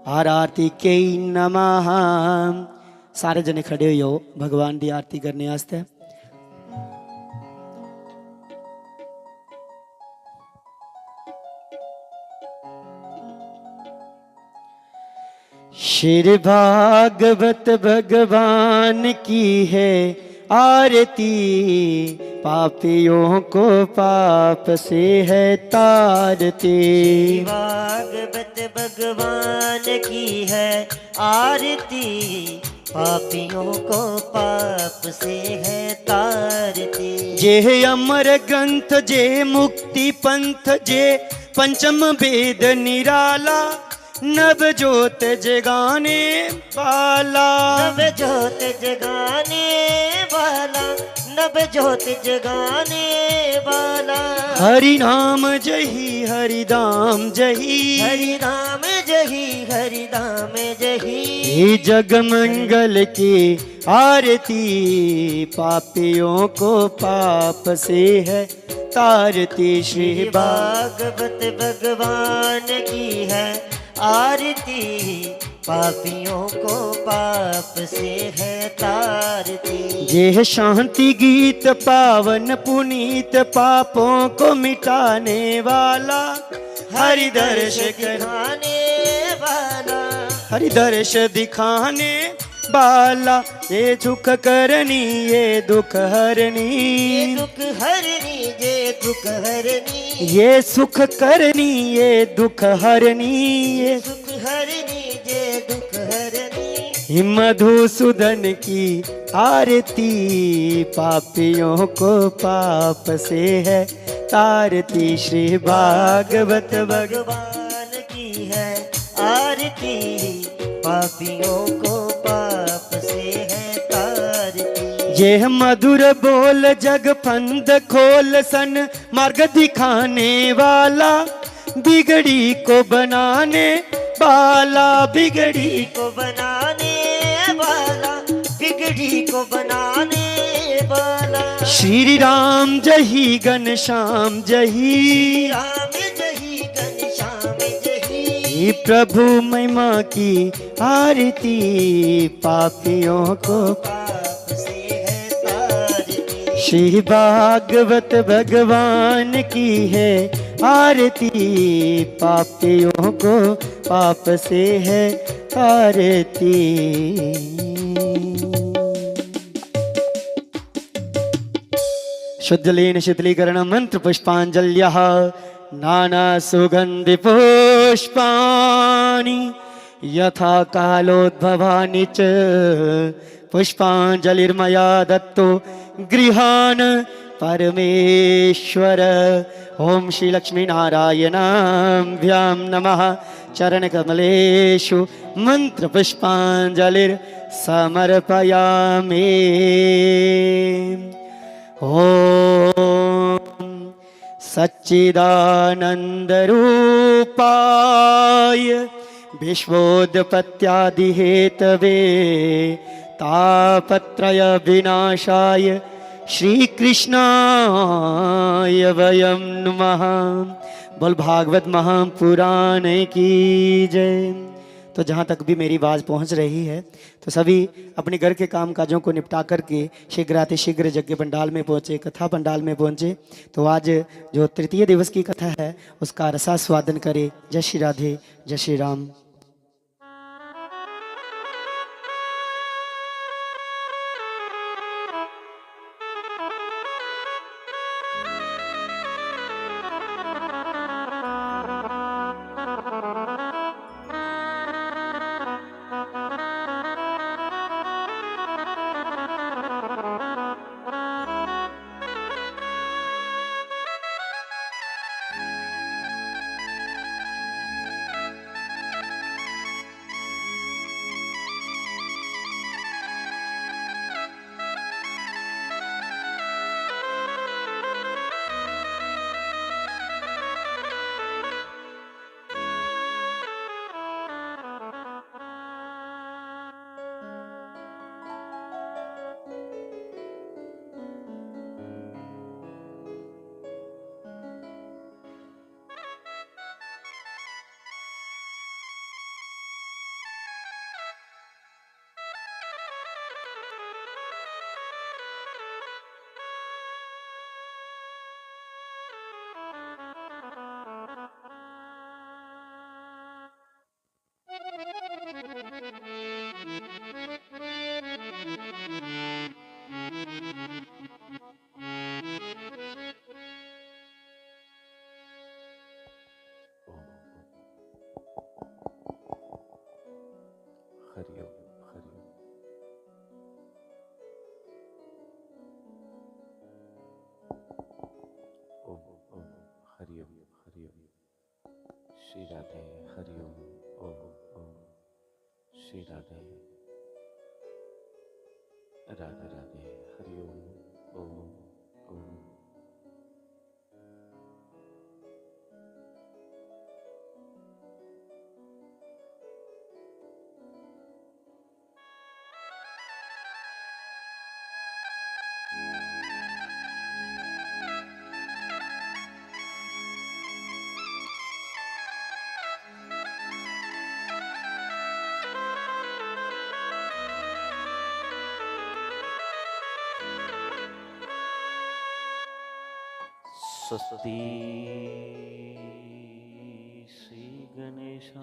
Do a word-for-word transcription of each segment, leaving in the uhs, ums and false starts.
आरातिके नमः। सारे जने खड़े होई जाओ भगवान दी आरती करने आस्तै। श्री भागवत भगवान की है आरती, पापियों को पाप से है तारती। भागवत भगवान की है आरती, पापियों को पाप से है तारती। जे अमर ग्रंथ जे मुक्ति पंथ, जे पंचम वेद निराला, नव जोत जगाने वाला। नव जोत जगाने वाला, नव जोत जगाने वाला। हरि नाम जही, हरि धाम जही। हरि नाम जही, हरि धाम जही। ये जग मंगल की आरती, पापियों को पाप से है तारती। श्री भागवत भगवान की है आरती, पापियों को पाप से है तारती। ये है शांति गीत पावन पुनीत, पापों को मिटाने वाला, हरि दर्श दिखाने वाला। हरि दर्श दिखाने बाला, ये सुख करनी, ये दुख हरनी। ये दुख हरनी, ये दुख हरनी। ये सुख करनी, ये दुख हरनी, ये सुख हरनी, ये दुख हरनी। हे मधुसूदन की आरती, पापियों को पाप से है तारती। श्री भागवत भगवान की है आरती, पापियों को पाप से है तारती। ये मधुर बोल जग फंद खोल, सन मार्ग दिखाने वाला, बिगड़ी को बनाने वाला, बिगड़ी को बनाने वाला, बिगड़ी को बनाने वाला। श्री राम जही घनश्याम जही। राम जही घनश्याम जही। हे प्रभु महिमा की आरती, पापियों को पाप से है तारती। श्री भागवत भगवान की है आरती, पापियों को पाप से है तारती। शुद्धलेन शीतलीकरण मंत्र पुष्पांजल्यः। नाना सुगंधि पुष्पाणि यथा कालोद्भवानि च। पुष्पांजलिर्मया दत्तो गृहाण परमेश्वर। ओम श्री लक्ष्मी नारायणाभ्याम नमः। चरण कमलेषु मंत्र पुष्पांजलिर्समर्पयामि। ओम सच्चिदानंद रूपाय विश्वोत्पत्त्यादिहेतवे तापत्रय विनाशाय श्री कृष्णाय वयम नमः। बोल भागवत महापुराण की जय। तो जहाँ तक भी मेरी आवाज़ पहुँच रही है, तो सभी अपने घर के काम काजों को निपटा करके शीघ्रातिशीघ्र यज्ञ पंडाल में पहुँचे, कथा पंडाल में पहुँचे। तो आज जो तृतीय दिवस की कथा है, उसका रसास्वादन करें। जय श्री राधे, जय श्री राम। राधे राधे राधे राधे। हरि ओम। ओम। ओम। स्वस्ति श्री गणेशाय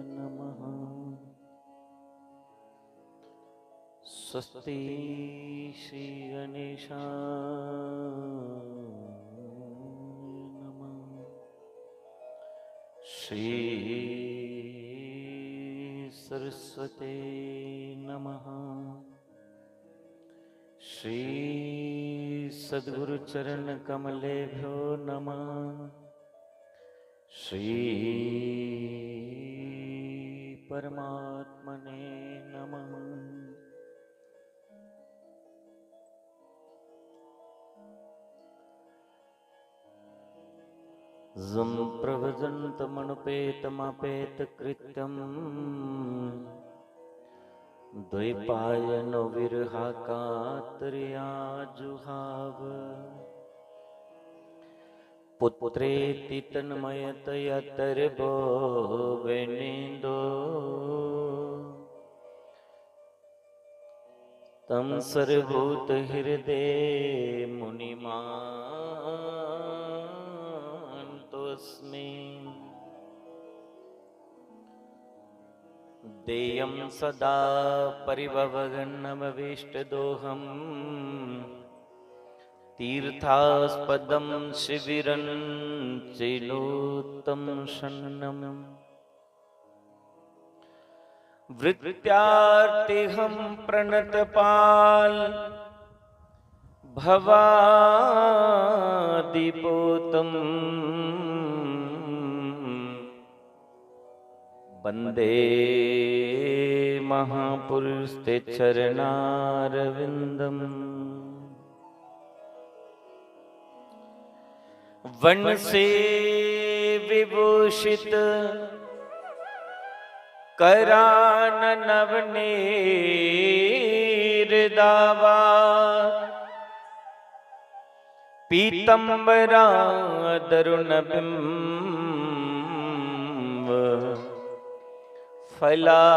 नमः। स्वस्ति श्री गणेशाय नमः। श्री सरस्वते नमः। श्री सद्गुरु चरण कमलेभ्यो नमः। श्री परमात्मने नमः। जं प्रव्रजन्तमनुपेतमपेतकृत्यम्। द्वैपायनो विरहाकातरया जुहाव। पुत्रेति तन्मयतया तर्वो विनीदो। तं सर्वभूतहृदये मुनिमानतोऽस्मि। देयं सदा परिभवघ्नमभीष्टदोहम्। तीर्थास्पदं शिबिरं चिनोत्तमसन्नम्। वृत्त्यार्थिहं प्रणतपाल भवादिपोतम्। वन्दे महापुरुषते चरणारविन्दम्। वंशी विभूषित कराननवनीर दावा। पीतम्बरादरुणबिम्ब फलादरोष्ठात्।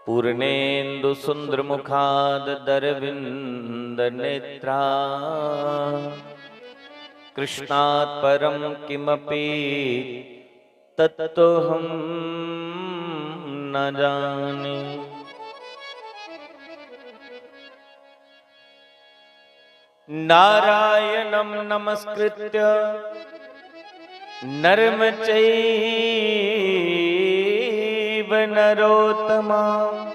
पूर्णेन्दु सुन्दरमुखादरविन्दनेत्रा। कृष्णात् परं किमपि तत्त्वमहं न जाने। नारायणं नमस्कृत्य नरं चैव नरोत्तमम्।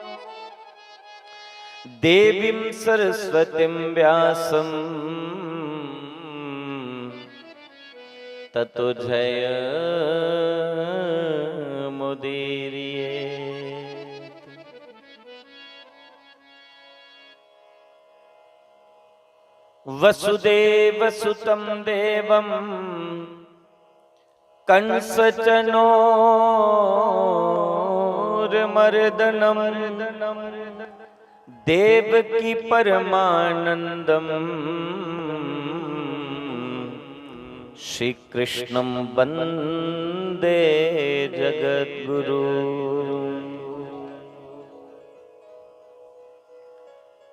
देवीं सरस्वतीं व्यासं ततो जयमुदीरयेत्। वसुदेवसुतं देवं कंसचनोर्मर्दनम्। देवकी परमानन्दं श्रीकृष्णं वन्दे जगद्गुरु।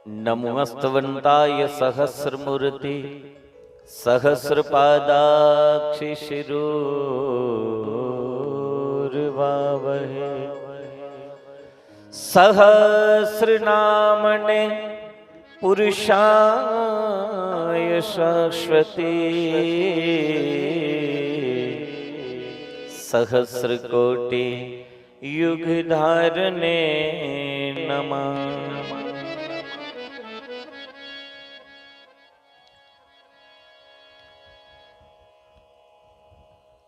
नमोऽस्तवन्ताय सहस्रमूर्ति सहस्रपादाक्षि शिरोर्वावहे। सहस्रनामने पुरुषाय शाश्वती सहस्रकोटि युगधारणे नमः।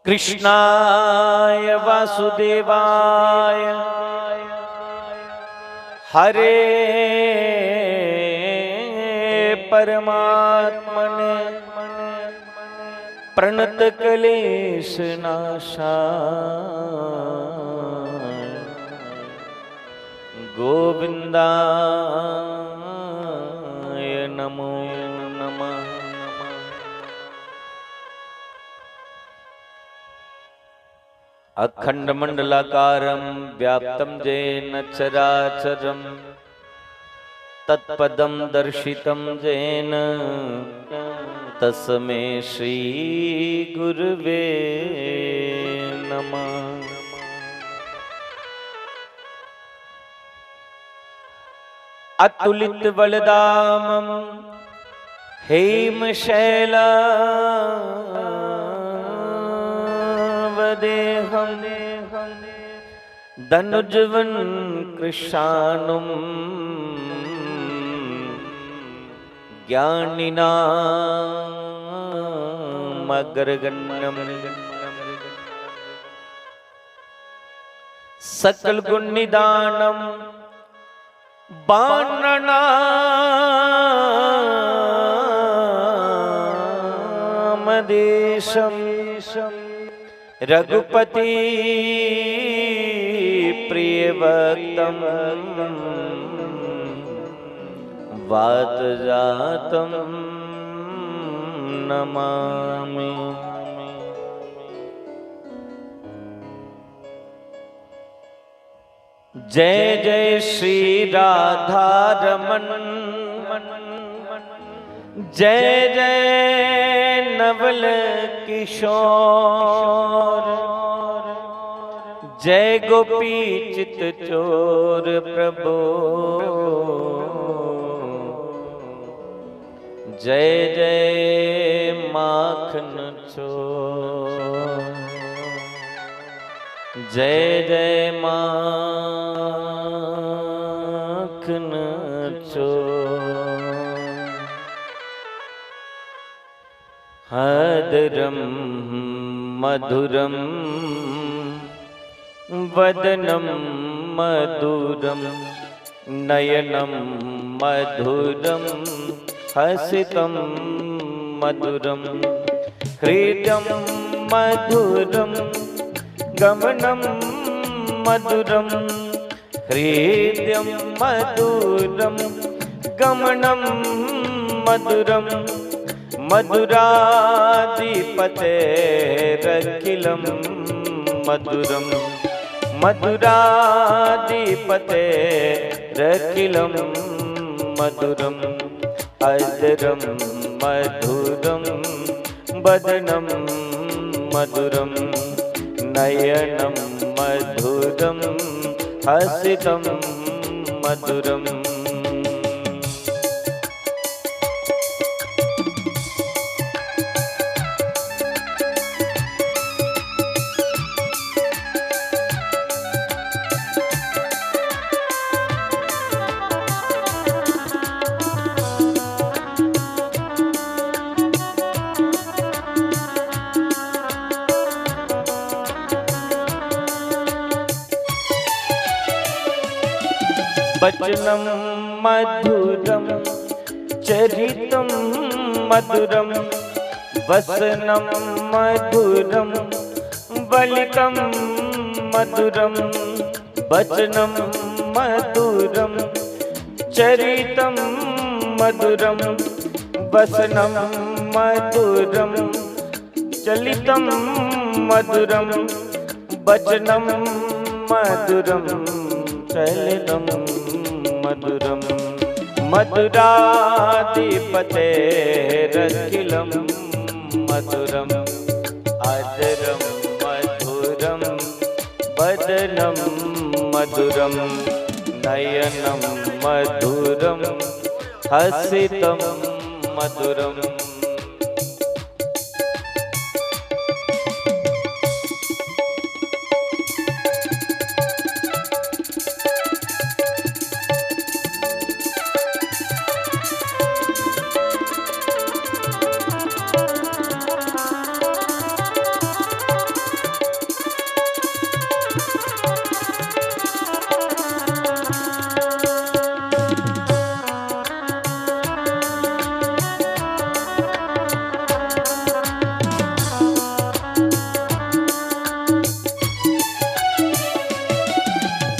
कृष्णाय वासुदेवाय हरे परमात्मने प्रणत क्लेश नाशाय गोविंदाय नमो नमः। अखंडमंडलाकारं व्याप्तं येन चराचरं तत्पदं दर्शितं येन तस्मै श्री गुरुवे नमः। अतुलित बलधामं हेम शैलावदेहं धनुजवन् कृशानुं ज्ञानिनामग्रगण्यम्। सकल गुण निधानम बाणनामदेशम रघुपति प्रियवक्तम वातजातम नमामि। जय जय श्री राधा रमन, जय जय नवल किशोर, जय गोपी चित चोर प्रभु, जय जय माखन चोर। जय जय माखन चोर। मधुरम मधुरम वदनम मधुरम नयनम मधुरम हसितम मधुरम हृदयम मधुरम गमनम मधुरम हृदयम मधुरम गमनम मधुरम मधुराधिपतेरखिलं मधुरं मधुराधिपतेरखिलं मधुरं अधरं मधुरं वदनं मधुरं नयनं मधुरं हसितं मधुरम्। वचनं मधुरं चरितं मधुरं वसनं मधुरं वलितं मधुरं वचनं मधुरं चरितं मधुरं वसनं मधुरं चलितं मधुरं वचनं मधुरं चलनं मधुरं मधुराधिपतेरखिलं मधुरं अधरं मधुरं वदनं मधुरं नयनं मधुरं हसितं मधुरम्।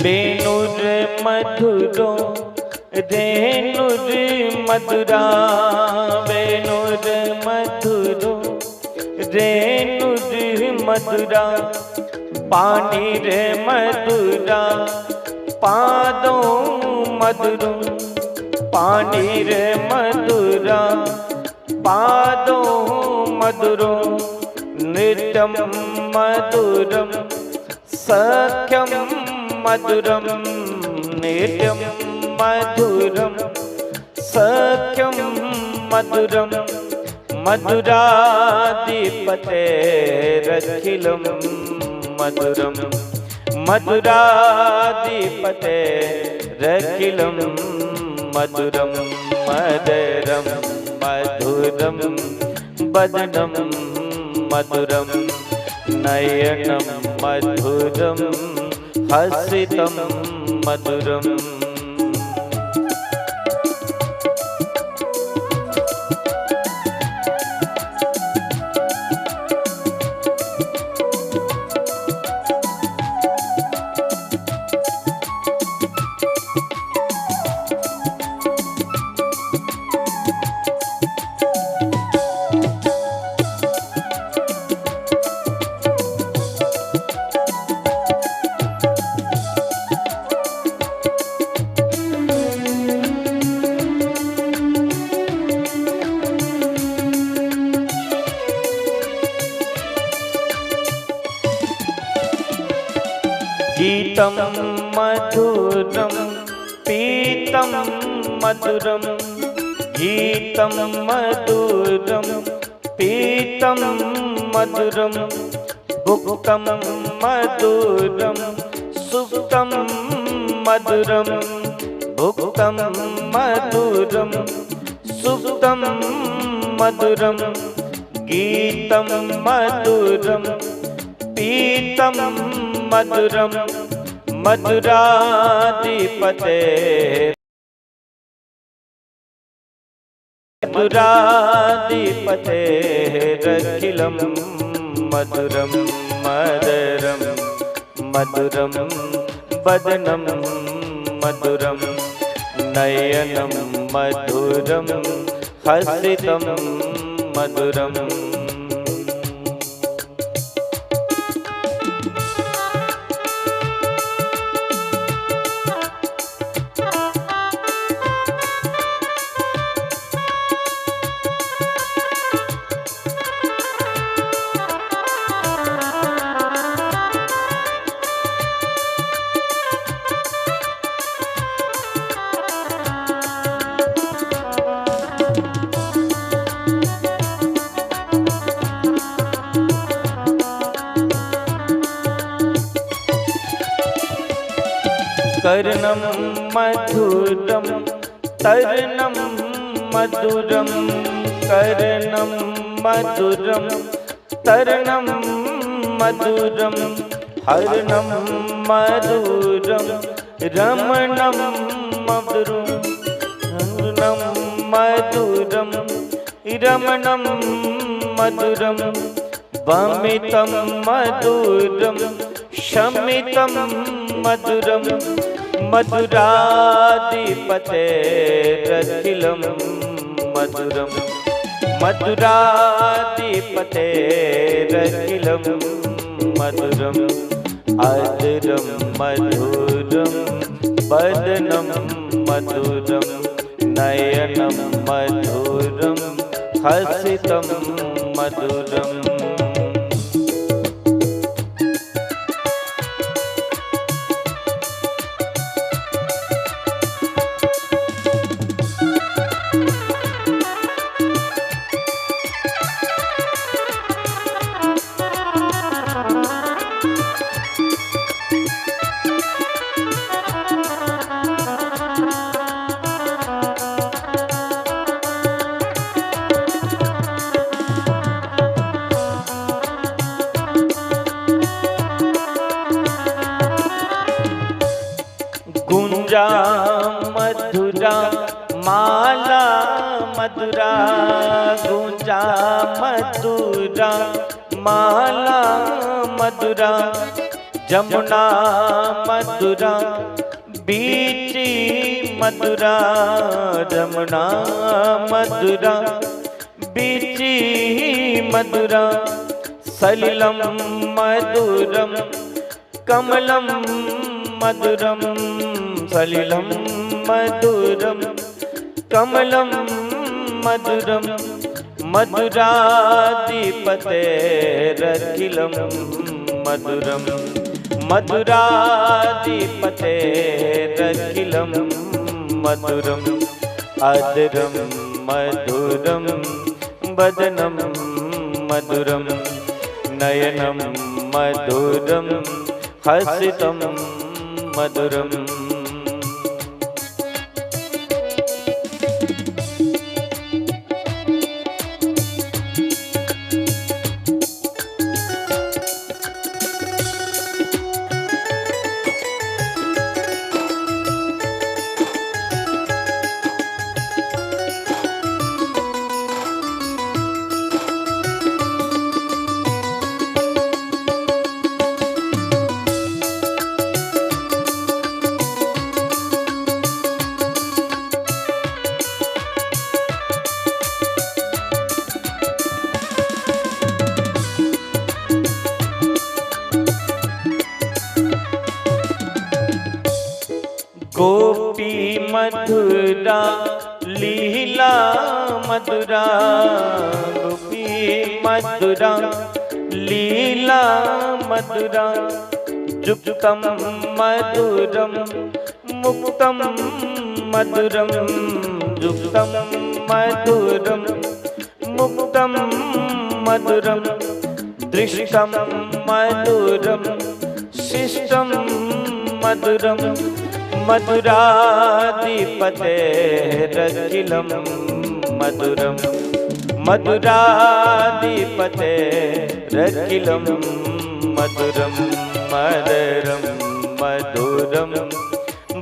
वेणुर्मधुरो रेणुर्मधुरा, वेणुर्मधुरो रेणुर्मधुरा, पाणिर्मधुरा पादौ मधुरं, पाणिर्मधुरा पादौ मधुरं, नृत्यं मधुरं सख्यं मधुरं, नृत्यं मधुरं सख्यं मधुरं, मधुराधिपतेरखिलं मधुरं, मधुराधिपतेरखिलं मधुरं, मधुरं मधुरं वदनं मधुरं, नयनं मधुरं हसितं मधुरं। गीतं मधुरं पीतं मधुरं, गीतं मधुरं पीतं मधुरं, भुक्तं मधुरं सुप्तं मधुरं, भुक्तं मधुरं सुप्तं मधुरं, गीतं मधुरं पीतं मधुरं, मधुराधिपते मधुराधिपतेरखिलं मधुरं, मधुरं मधुरं वदनं मधुरं नयनं मधुरं हसितं मधुरम्। कर्णं मधुरं तरणं मधुरं, कर्णं मधुरं तरणं मधुरं, हरणं मधुरं रमणं मधुरं, हरणं मधुरं रमणं मधुरं वमितं मधुरं शमितं मधुरं मधुराधिपतेरखिलं मधुरं, मधुराधिपतेरखिलं मधुरं, अधरं मधुरं वदनं मधुरं नयनं मधुरं हसितं मधुरम्। गुंजा मधुरा माला मधुरा, गुंजा मधुरा माला मधुरा, जमुना मधुरा बीची मधुरा, जमुना मधुरा बीची मधुरा, सलिलं मधुरं कमलं मधुरं, सलिलं मधुरं कमलं मधुरं, मधुराधिपतेरखिलं मधुरं, मधुराधिपतेरखिलं मधुरं, अधरं मधुरं वदनं मधुरं नयनं मधुरं हसितं मधुरम्। गोपी मधुरा लीला मधुरा, गोपी मधुरा लीला मधुरा, जुक्तं मधुरं मुक्तं मधुरं, जुक्तं मधुरं मुक्तं मधुरं, दृष्टं मधुरं शिष्टं मधुरं, मधुराधिपतेरखिलं मधुरं, मधुराधिपतेरखिलं मधुरं, मधुरं मधुरं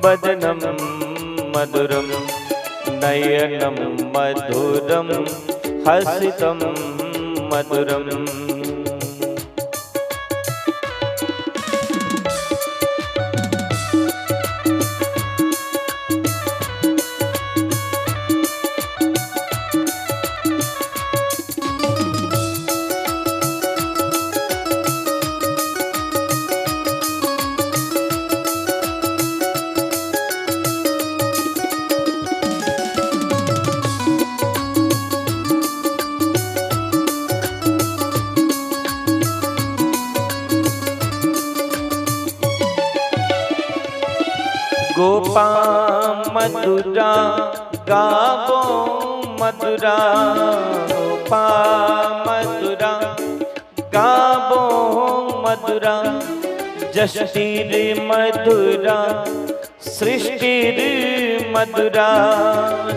वदनं मधुरं नयनं मधुरं हसितं मधुरम्। गोपा मधुरा गावो मधुरा, गोपा मधुरा गावो मधुरा, जष्टिर मधुरा सृष्टिर मधुरा,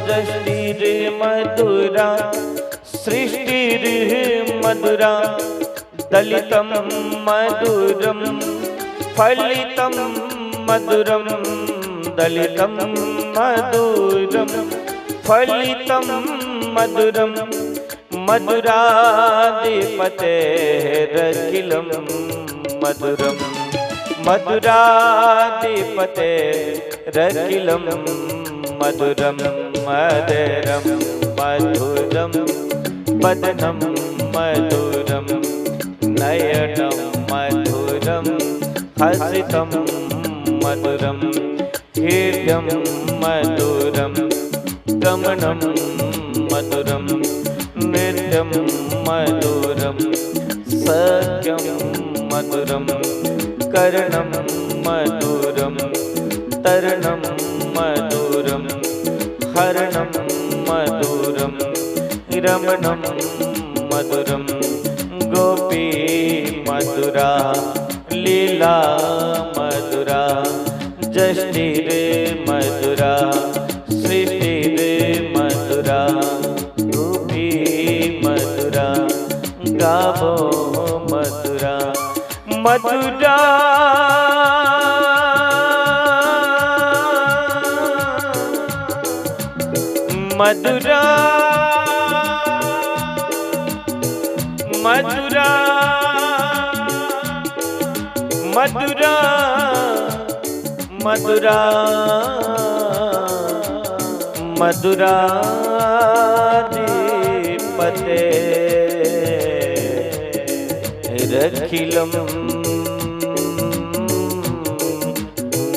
जष्टिर मधुरा सृष्टिर मधुरा, दलितं मधुरं फलितं मधुरं, दलितं मधुरं फलितं मधुरं, मधुराधिपतेरखिलं मधुरं, मधुराधिपतेरखिलं मधुरं, मधुरं मधुरं वदनं मधुरं नयनं मधुरं हसितं मधुरं, हृद्यं मधुरं गमनं मधुरं नृत्यं मधुरं सख्यं मधुरं करणं मधुरं तरणं मधुरं हरणं मधुरं रमणं मधुरं गोपी मधुरा लीला मधुरा जष्टिर मधुरा सृष्टिर मधुरा गोपी मधुरा गावो मधुरा मधुरा मधुरा मधुरा मधुरा मधुरा मधुराधिपते रखिलं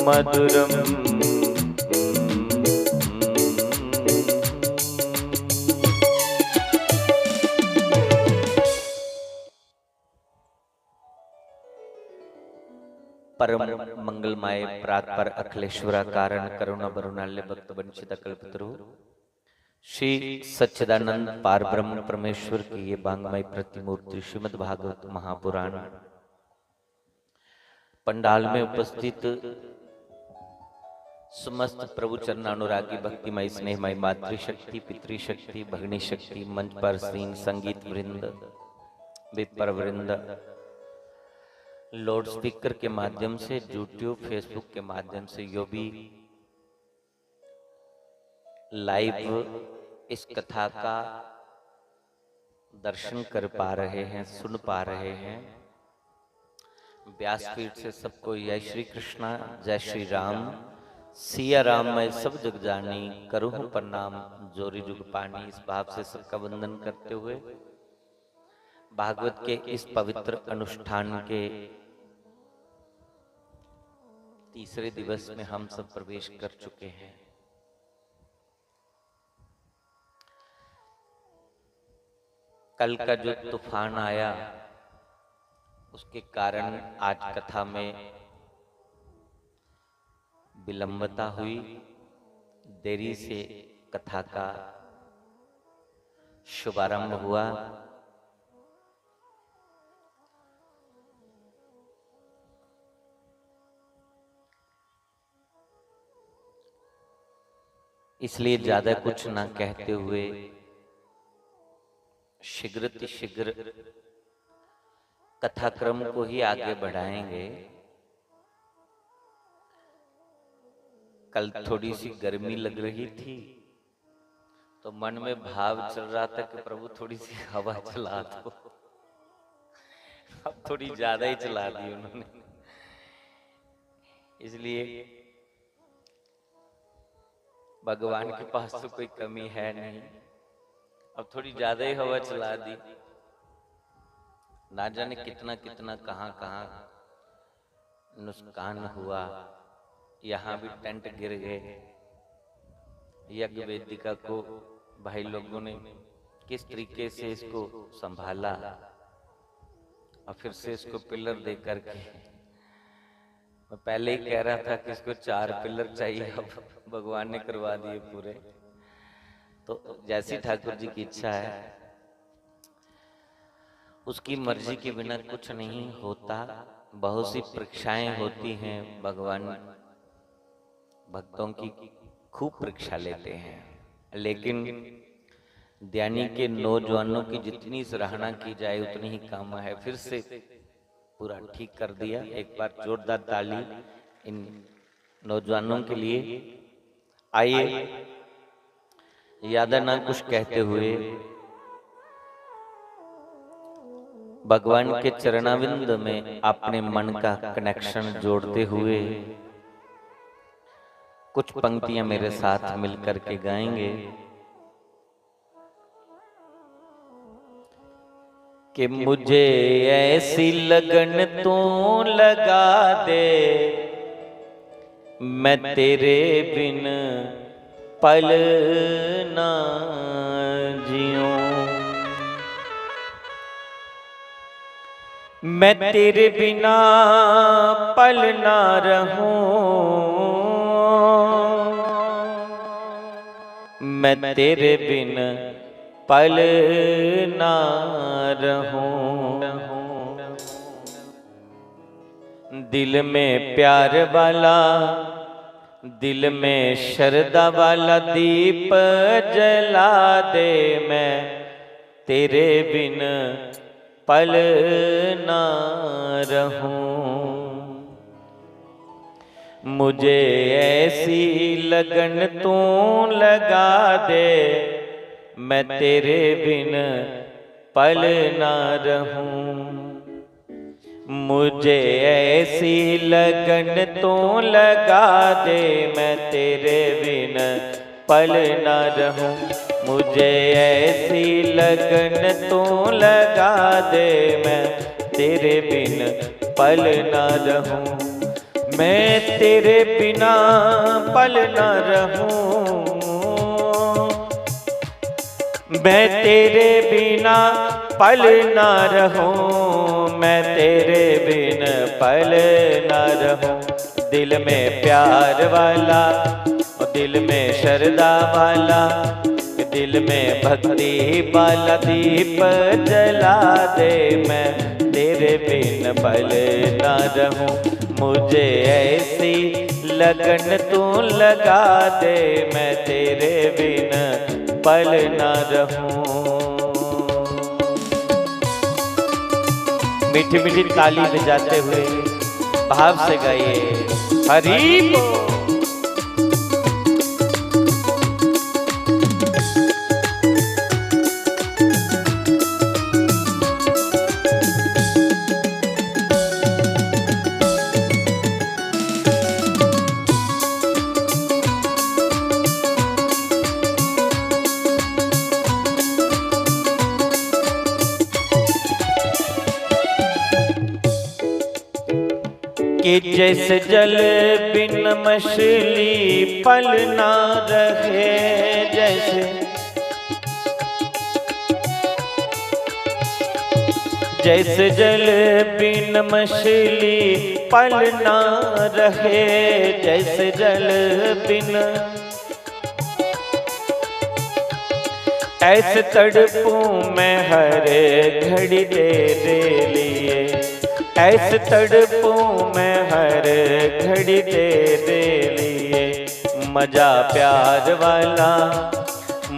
मधुरम। परम मंगलमय परात्पर अखिलेश्वरा कारण करुणा बरुणालय भक्त वंचित कल्पतरु श्री सच्चिदानंद पारब्रह्म परमेश्वर की ये वांगमय प्रतिमूर्ति श्रीमद् भागवत महापुराण पंडाल में उपस्थित समस्त प्रभु चरणानुरागी भक्तिमय स्नेहमय मातृशक्ति, पितृशक्ति, भगनी शक्ति, मंच पर सीन संगीत वृंद, विपर वृंद, लाउडस्पीकर के माध्यम से, YouTube, Facebook के माध्यम से, जो भी लाइव इस कथा का दर्शन कर पा रहे हैं, सुन पा रहे हैं, व्यासपीठ से सबको जय श्री कृष्णा, जय श्री राम, सिया राम मैं सब जग जानी, करूँ प्रणाम जोरी जुग पानी। इस भाव से सबका वंदन करते हुए भागवत के इस पवित्र अनुष्ठान के तीसरे दिवस में हम सब प्रवेश कर चुके हैं। कल का जो तूफान आया, उसके कारण आज कथा में विलंबता हुई, देरी से कथा का शुभारंभ हुआ। इसलिए ज्यादा कुछ ना कहते हुए शीघ्रतिशीघ्र कथाक्रम को ही आगे बढ़ाएंगे। कल थोड़ी सी गर्मी लग रही थी, तो मन में भाव चल रहा था कि प्रभु, थोड़ी सी हवा चला दो। अब थोड़ी ज्यादा ही चला दी उन्होंने, इसलिए भगवान के पास तो कोई कमी है नहीं। अब थोड़ी ज्यादा ही हवा चला दी, ना जाने कितना कितना, कहाँ कहाँ नुकसान हुआ। यहाँ भी टेंट गिर गए। यज्ञ वेदिका को भाई लोगों ने किस तरीके से इसको संभाला और फिर से इसको पिलर दे करके, मैं पहले ही कह रहा था कि इसको चार पिलर चाहिए, अब भगवान ने करवा दिए पूरे। तो जैसी ठाकुर जी की इच्छा है, उसकी मर्जी के बिना कुछ नहीं होता। बहुत सी परीक्षाएं होती हैं, भगवान भक्तों की खूब परीक्षा लेते हैं, लेकिन ध्यानी के नौजवानों की जितनी सराहना की जाए उतनी ही कम है। फिर से पूरा ठीक कर दिया। एक बार जोरदार ताली इन नौजवानों के लिए। आइए, ज्यादा ना कुछ कहते हुए भगवान के चरणाविंद में अपने मन का कनेक्शन जोड़ते हुए कुछ पंक्तियां मेरे साथ मिलकर के गाएंगे। कि मुझे ऐसी लगन तू लगा दे, मैं तेरे बिन पल ना जीऊं। मैं तेरे बिना पल ना रहूं, मैं तेरे बिन पल ना रहूं। दिल में प्यार वाला, दिल में श्रद्धा वाला दीप जला दे, मैं तेरे बिन पल ना रहूं। मुझे ऐसी लगन तू लगा दे, मैं तेरे बिन पल ना रहूं। मुझे ऐसी लगन तू लगा दे, मैं तेरे बिन पल ना रहूं। मुझे ऐसी लगन तू लगा दे, मैं तेरे बिन पल ना रहूं। मैं तेरे बिना पल ना रहूं। मैं तेरे बिना पल ना रहूं, मैं तेरे बिन पल ना रहूं। दिल में प्यार वाला, दिल में शरदा वाला, दिल में भक्ति वाला दीप जला दे। मैं तेरे बिन पल ना रहूं, मुझे ऐसी लगन तू लगा दे, मैं तेरे बिन पल ना रहूं। मीठी मीठी ताली बजाते हुए भाव से गाइए। हरि बोल। कि जैसे जल बिन मछली पल ना रहे, जैसे, जैसे जल बिन मछली पल ना रहे, जैसे जल बिन, ऐसे तड़पूं मैं हर घड़ी तेरे लिए, ऐसे तड़पूं मैं हर घड़ी तेरे लिए। मजा प्यार वाला,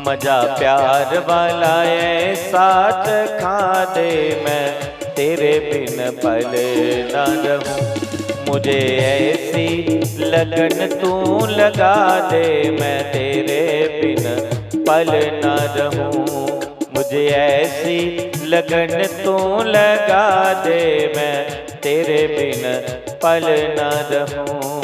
मजा प्यार वाला ऐसा चखा दे, मैं तेरे बिन पल ना रहूं। मुझे ऐसी लगन तू लगा दे, मैं तेरे बिन पल ना रहूं। मुझे ऐसी लगन तू लगा दे, मैं तेरे बिन पल ना रहूं।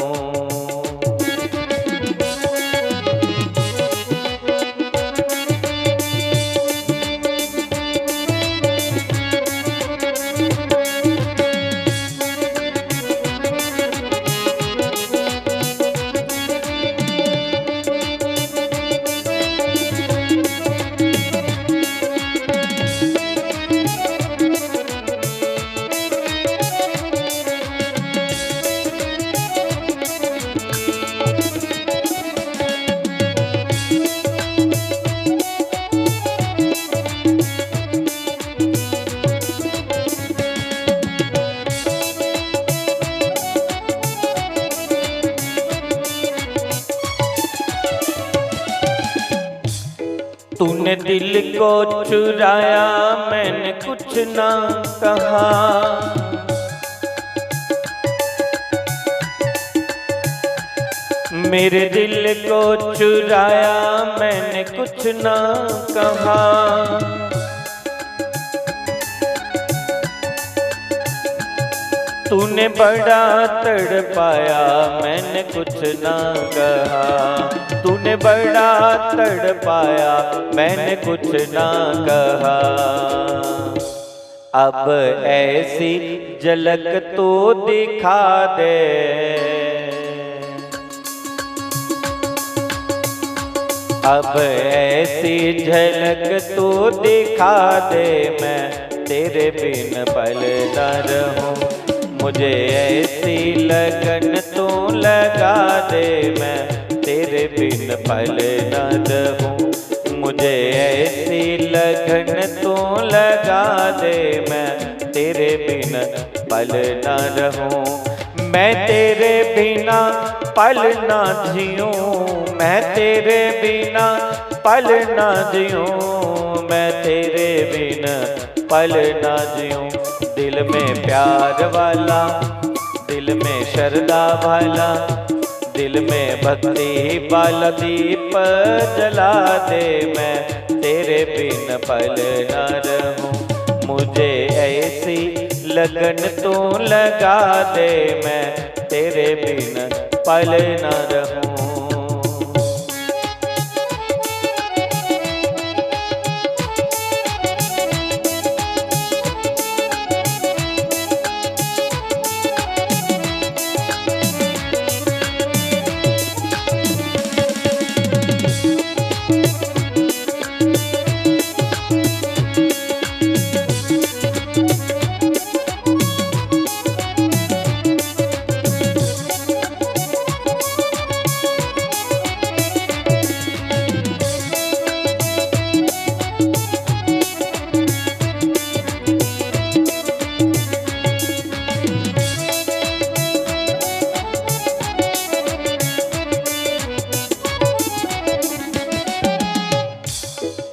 तूने दिल को चुराया, मैंने कुछ ना कहा। मेरे दिल को चुराया, मैंने कुछ ना कहा। तूने बड़ा तड़पाया, मैंने कुछ ना कहा। तूने बड़ा तड़पाया, मैंने कुछ ना कहा। अब ऐसी झलक तू दिखा दे, अब ऐसी झलक तू दिखा दे, मैं तेरे बिन पल ना रहूं। मुझे ऐसी लगन तू लगा दे, मैं तेरे बिन पल ना रहूं। मुझे ऐसी लगन तू लगा दे, मैं तेरे बिन पल ना रहूं। मैं तेरे बिना पल ना जीऊं, मैं तेरे बिना पल ना जीऊं, मैं तेरे बिन पल ना जीऊं। दिल में प्यार वाला, दिल में शरदा वाला, दिल में भक्ति वाला दीप जला दे, मैं तेरे बिन पल ना रहूं। मुझे ऐसी लगन तू लगा दे, मैं तेरे बिन पल न रहूं।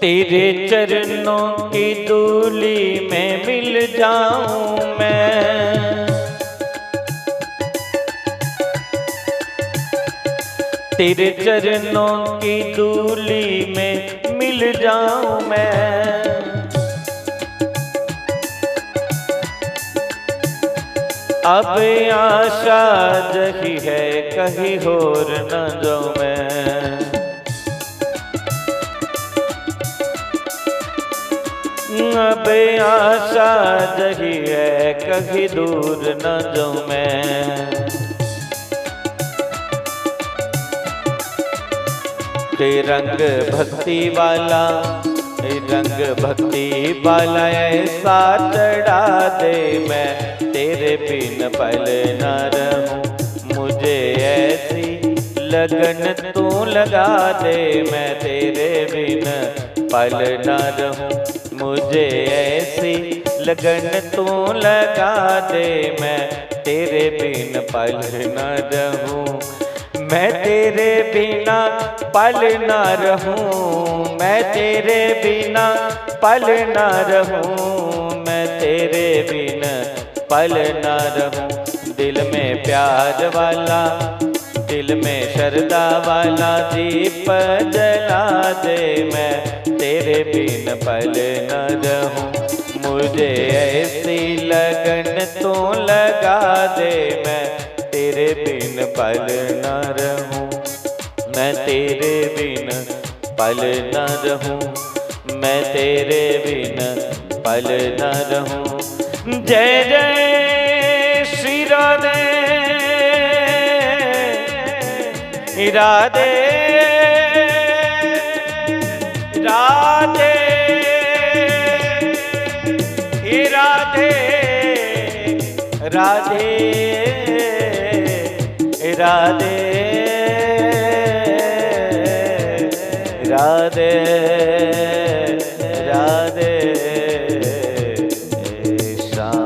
तेरे चरणों की धूली में मिल जाऊं मैं, तेरे चरणों की धूली में मिल जाऊं मैं। अब आशा जही है, कहीं होर न जाऊं मैं। अब आशा जही है, कभी दूर न जाऊं मैं। के रंग भक्ति वाला, रंग भक्ति वाला ऐसा चढ़ा दे, मैं तेरे बिन पल न रहूं। मुझे ऐसी लगन तू लगा दे, मैं तेरे बिन पल न रहूं। मुझे ऐसी लगन तू लगा दे, मैं तेरे बिन पल न रहूं। मैं तेरे बिना पल न रहूं, मैं तेरे बिना पल न रहूं, मैं तेरे बिन पल न रहूं। दिल में प्यार वाला, दिल में श्रद्धा वाला दीप जला दे, मैं तेरे बिन पल न रहूं। मुझे ऐसी लगन तू लगा दे, मैं तेरे बिन पल न रहूं, मैं तेरे बिन पल न रहूं, मैं तेरे बिन पल न रहूं। जय जय श्री राधे, राधे, राधे, राधे, राधे, राधे, राधे, राधे श्याम।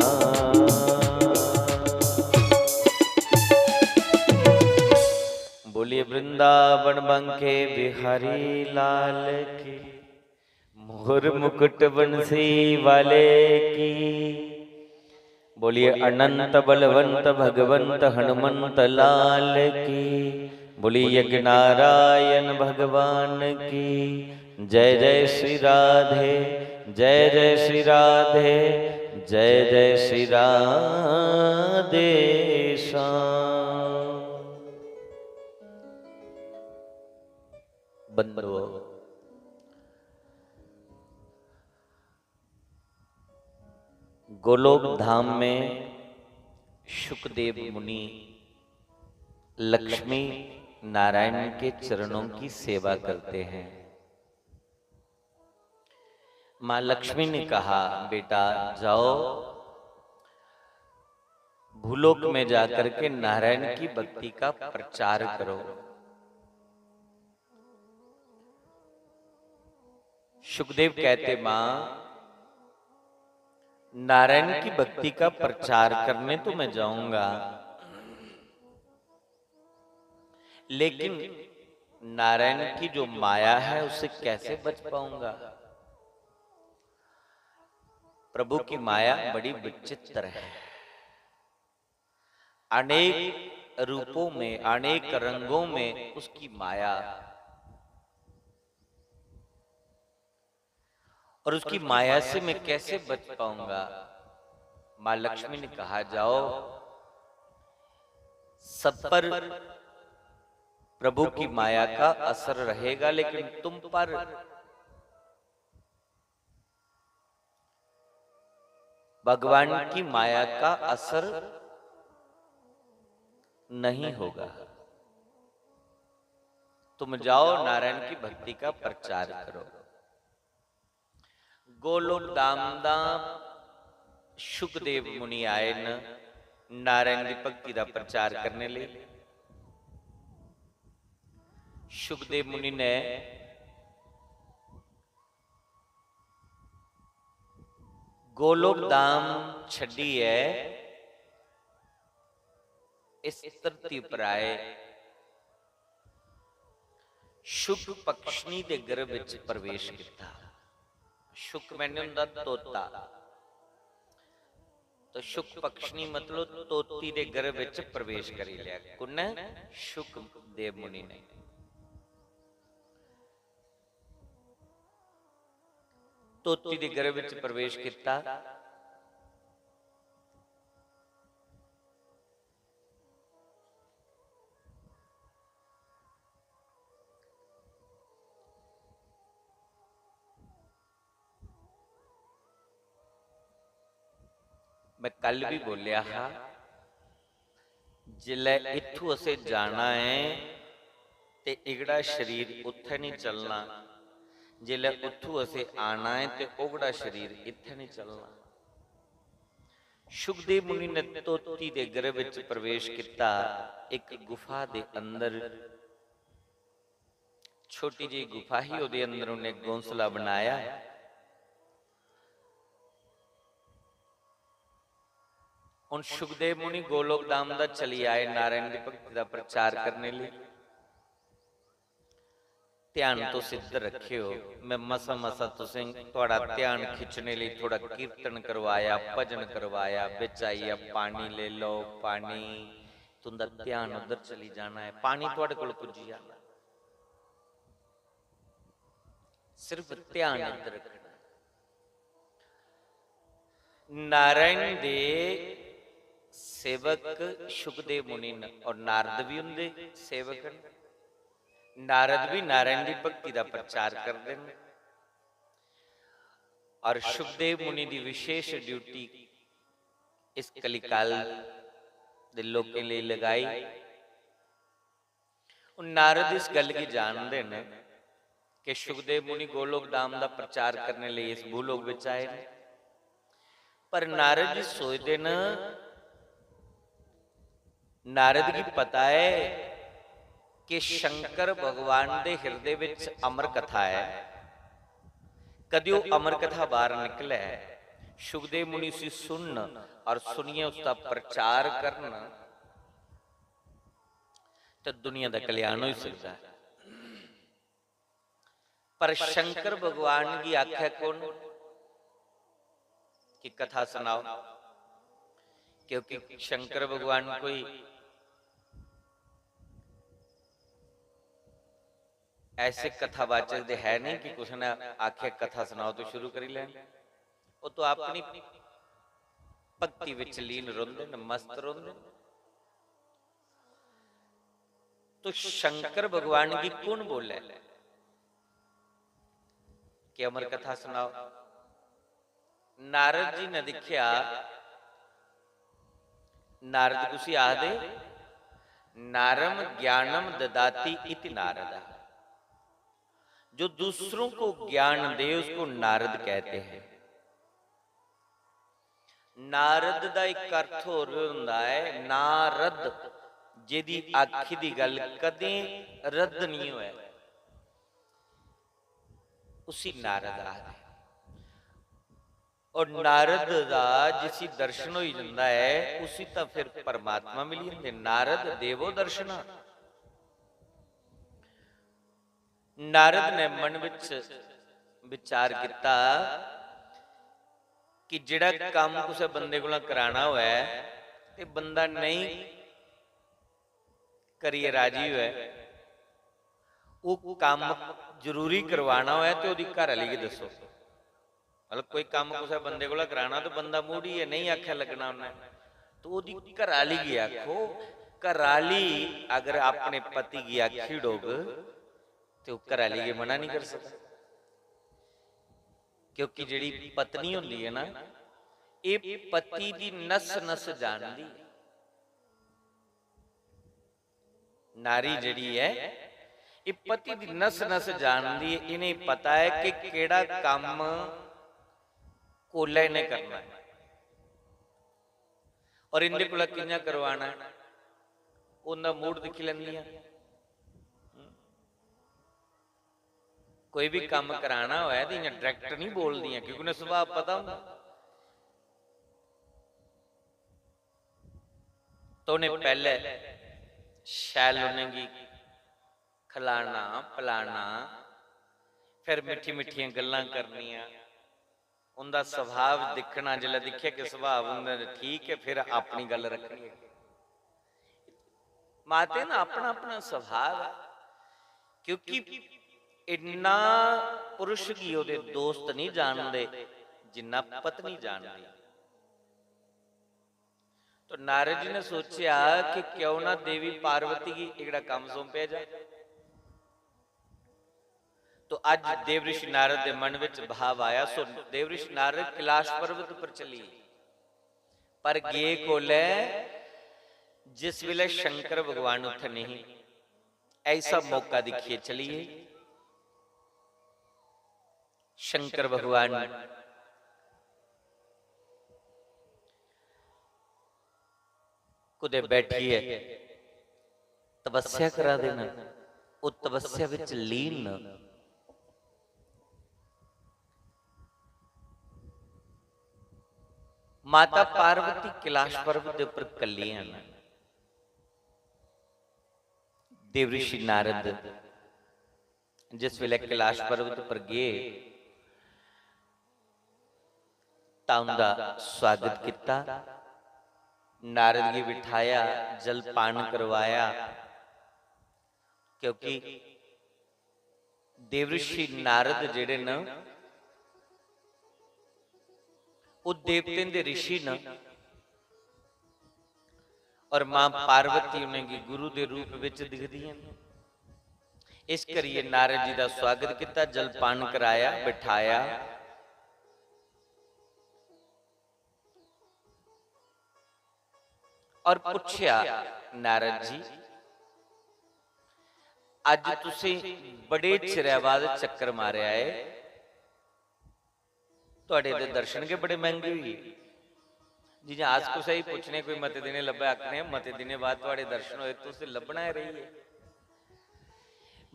बोलिए वृंदावन बांके बिहारी लाल की, मोर मुकुट बंसी वाले की। बोलिए अनंत बलवंत भगवंत हनुमंत लाल की। बोलिए यज्ञ नारायण भगवान की। जय जय श्री राधे, जय जय श्री राधे, जय जय श्री राधे श्याम। बंधुओं, गोलोक धाम में शुकदेव मुनि लक्ष्मी नारायण के चरणों की सेवा करते हैं। माँ लक्ष्मी ने कहा, बेटा जाओ, भूलोक में जाकर के नारायण की भक्ति का प्रचार करो। शुकदेव कहते, माँ, नारायण की भक्ति का प्रचार करने तो मैं जाऊंगा, लेकिन नारायण की जो माया है, उससे कैसे बच पाऊंगा? प्रभु की माया बड़ी विचित्र है। अनेक रूपों में, अनेक रंगों में उसकी माया, और उसकी माया से मैं कैसे बच पाऊंगा? माँ लक्ष्मी ने कहा, "जाओ, सब पर प्रभु की माया का असर रहेगा, लेकिन तुम पर भगवान की माया का असर नहीं होगा। तुम जाओ, नारायण की भक्ति का प्रचार करो।" गोलोक धाम दा शुकदेव मुनि आए न नारायण दी भक्ति दा प्रचार करने लेई। शुकदेव मुनि ने गोलोक धाम छड्डियै इस धरती पर आए, शुक पक्षनी दे गर्भ विच प्रवेश किता। शुक मैंने हुंदा तोता, तो शुक पक्षनी मतलब तोती दे गर्भ विच प्रवेश करी लिया। कुन्ने? शुक देव मुनि ने। तोती दे गर्भ विच प्रवेश किता। मैं कल भी बोलिया हा, जिसलै इत्थू असें जाना ऐ ते एगड़ा शरीर उत्थै नहीं चलना, जिसलै उत्थू असें आना ऐ ते ओगड़ा शरीर इत्थै नहीं चलना। शुकदेव मुनि ने तोती दे गर्भ विच प्रवेश किता, एक गुफा दे अंदर, छोटी जी गुफा ही, ओदे अंदर उन्हें घोंसला बनाया। हुन शुकदेव मुनि गोलोक धाम दा चली आए नारायण दी भक्ति दा प्रचार करने लेई। ध्यान तुस इद्धर रखेओ, मैं मसा मसा तुसें, थुआड़ा ध्यान खिच्चने लेई थोड़ा कीर्तन करवाया, भजन करवाया, बिच आइयै पानी ले लो, पानी, तुंदा ध्यान उद्धर चली जाना है, पानी थुआड़े कोल पुज्जी जाना। सिर्फ ध्यान इद्धर रखना। नारायण दे सेवक शुकदेव मुनि न और नारद भी उंदे सेवक न। नारद भी नारायण दी भक्ति दा प्रचार करदे न। और शुकदेव मुनि दी विशेष ड्यूटी इस कलिकाल दे लोकें लेई लगाई। हुन नारद इस गल्ल गी जानदे न कि शुकदेव मुनि गोलोक धाम दा प्रचार करने लेई इस भूलोक बिच आए न। पर नारद जी सोचदे न, नारद गी पता ऐ कि शंकर भगवान दे हिरदे विच अमर कथा ऐ, कदे ओह अमर कथा बाहर निकले, शुकदेव मुनि उसी सुनन और सुनियै उसदा प्रचार करन, ते दुनिया दा कल्याण होई सकदा है। पर शंकर भगवान गी आख्या कौन कि कथा सुनाओ? क्योंकि शंकर भगवान कोई ऐसे कथावाचक दे है नहीं कि कुछ ने आख्या कथा सुनाओ तो शुरू करी लैन। वो तो अपनी भक्ति विच लीन रौंदे न, मस्त रौंदे न। तो शंकर भगवान गी कौन बोले कि अमर कथा सुनाओ? नारद जी ने दिखया, नारद कुसी आखदे? नारम ज्ञानम ददाति इति नारद। जो दूसरों को ज्ञान दे, उसको नारद कहते हैं। नारद दा इक अर्थ होर भी होंदा ऐ, नारद, जेदी आखी दी गल्ल कदें रद्द नहीं होऐ, उसी नारद आखदे। और नारद दा जिसी दर्शन होई जंदा ऐ, उसी तां फिर परमात्मा मिली जंदे। नारद देवो दर्शना। नारद ने मन विच विचार किता कि जेड़ा काम कुसै बंदे कोला कराना होऐ ते बंदा नेईं करियै राजी होऐ, ओह काम जरूरी करवाना होऐ ते ओहदी घर आह्ली गी दस्सो। मतलब कोई कम्म कुसै बंदे कोला कराना ते बंदा मूढ़ी ऐ, नेईं आखै लग्गना उन्नै। ते ओह्दी घरै आह्ली गी आखो, घरै आह्ली अगर अपने पति गी आखी ओड़ग ते ओह् घरै आह्ली गी मना निं करी सकदा। क्योंकि जेह्ड़ी पत्नी होंदी ऐ ना, एह् पति दी नस नस जानदी ऐ। नारी जेह्ड़ी ऐ, एह् पति दी नस नस जानदी ऐ। इ'नेंगी पता ऐ कि केह्ड़ा कम्म कोल्लै इ'नें करना ऐ और इं'दे कोला कि'यां करवाना ऐ। उं'दा मूड दिक्खी लैंदियां। कोई बी कम्म कराना होऐ ते इ'यां डायरैक्ट निं बोलदियां, क्योंकि उ'नें सुभाऽ पता होंदा। तो उ'नें पैह्लें शैल उ'नेंगी खलाना, पलाना, फिर मिट्ठी मिट्ठियां गल्लां करनियां, उं'दा सुभाऽ दिक्खना, जिसलै दिक्खेआ कि सुभाऽ उं'दा ठीक ऐ, फिर अपनी गल्ल रक्खनी। मातें दा अपना अपना सुभाऽ ऐ, क्योंकि इन्ना पुरुष गी ओह्दे दोस्त निं जानदे जिन्ना पत्नी जानदी। तो नारद जी ने सोचेआ कि क्यों ना देवी पार्वती गी एह्कड़ा कम्म सौंपेआ जा। तो अज्ज देव ऋषि नारद दे मन विच भाव आया। सो देव ऋषि नारद कैलाश पर्वत पर चली, पर गे कोलै? जिस वेले शंकर भगवान उत्थै नहीं, ऐसा मौका दिक्खिए चलिए। शंकर भगवान कुतै बैठियै तपस्या करा दे न, ओह् तपस्या विच लीन न। माता पार्वती कैलाश पर्वत दे उप्पर कल्लियां न। देव ऋषि नारद जिस वेले कैलाश पर्वत पर गे तां उंदा स्वागत किता, नारद गी बिठाया, जलपान करवाया, क्योंकि देव ऋषि नारद जेह्ड़े न ओह् देवतें दे ऋषि न और मां पार्वती उ'नेंगी गुरु दे रूप विच दिखदियां न। इस करियै नारद जी दा स्वागत किता, जलपान कराया, बिठाया और पुच्छेआ, नारद जी, अज्ज तुसें बड़े चिरै बाद चक्कर मारेआ ऐ, थुआढ़े ते दर्शन गै बड़े मैंह्गे होई गे। जि'यां अस कुसै गी पुच्छने, कोई मते दिनें लब्भै, आखने, "मते दिनें बाद थुआढ़े दर्शन होए, तुस ते लब्भना गै रेही गे।"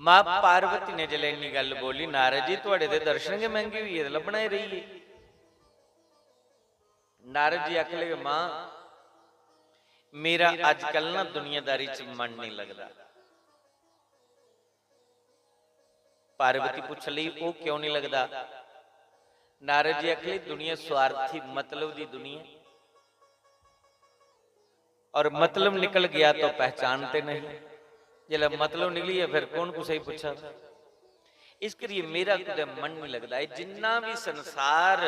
मां पार्वती ने जिसलै इन्नी गल्ल बोली, "नारद जी, थुआढ़े ते दर्शन गै मैंह्गे होई गे, ते लब्भना गै रेही गे।" नारद जी आखन लगे, "मां, मेरा अजकल ना दुनियादारी च मन नेईं लगदा।" पार्वती पुच्छन लगी, "ओह् क्यों निं लगदा?" नारद जी आखन लगे, "दुनिया स्वार्थी, मतलब दी दुनिया, और मतलब निकल गया तो पहचानते नहीं। जिसलै मतलब निकली गेआ, फिर कौन कुसै गी पुच्छा?" इस करियै मेरा कुतै मन निं लगदा। एह् जिन्ना बी संसार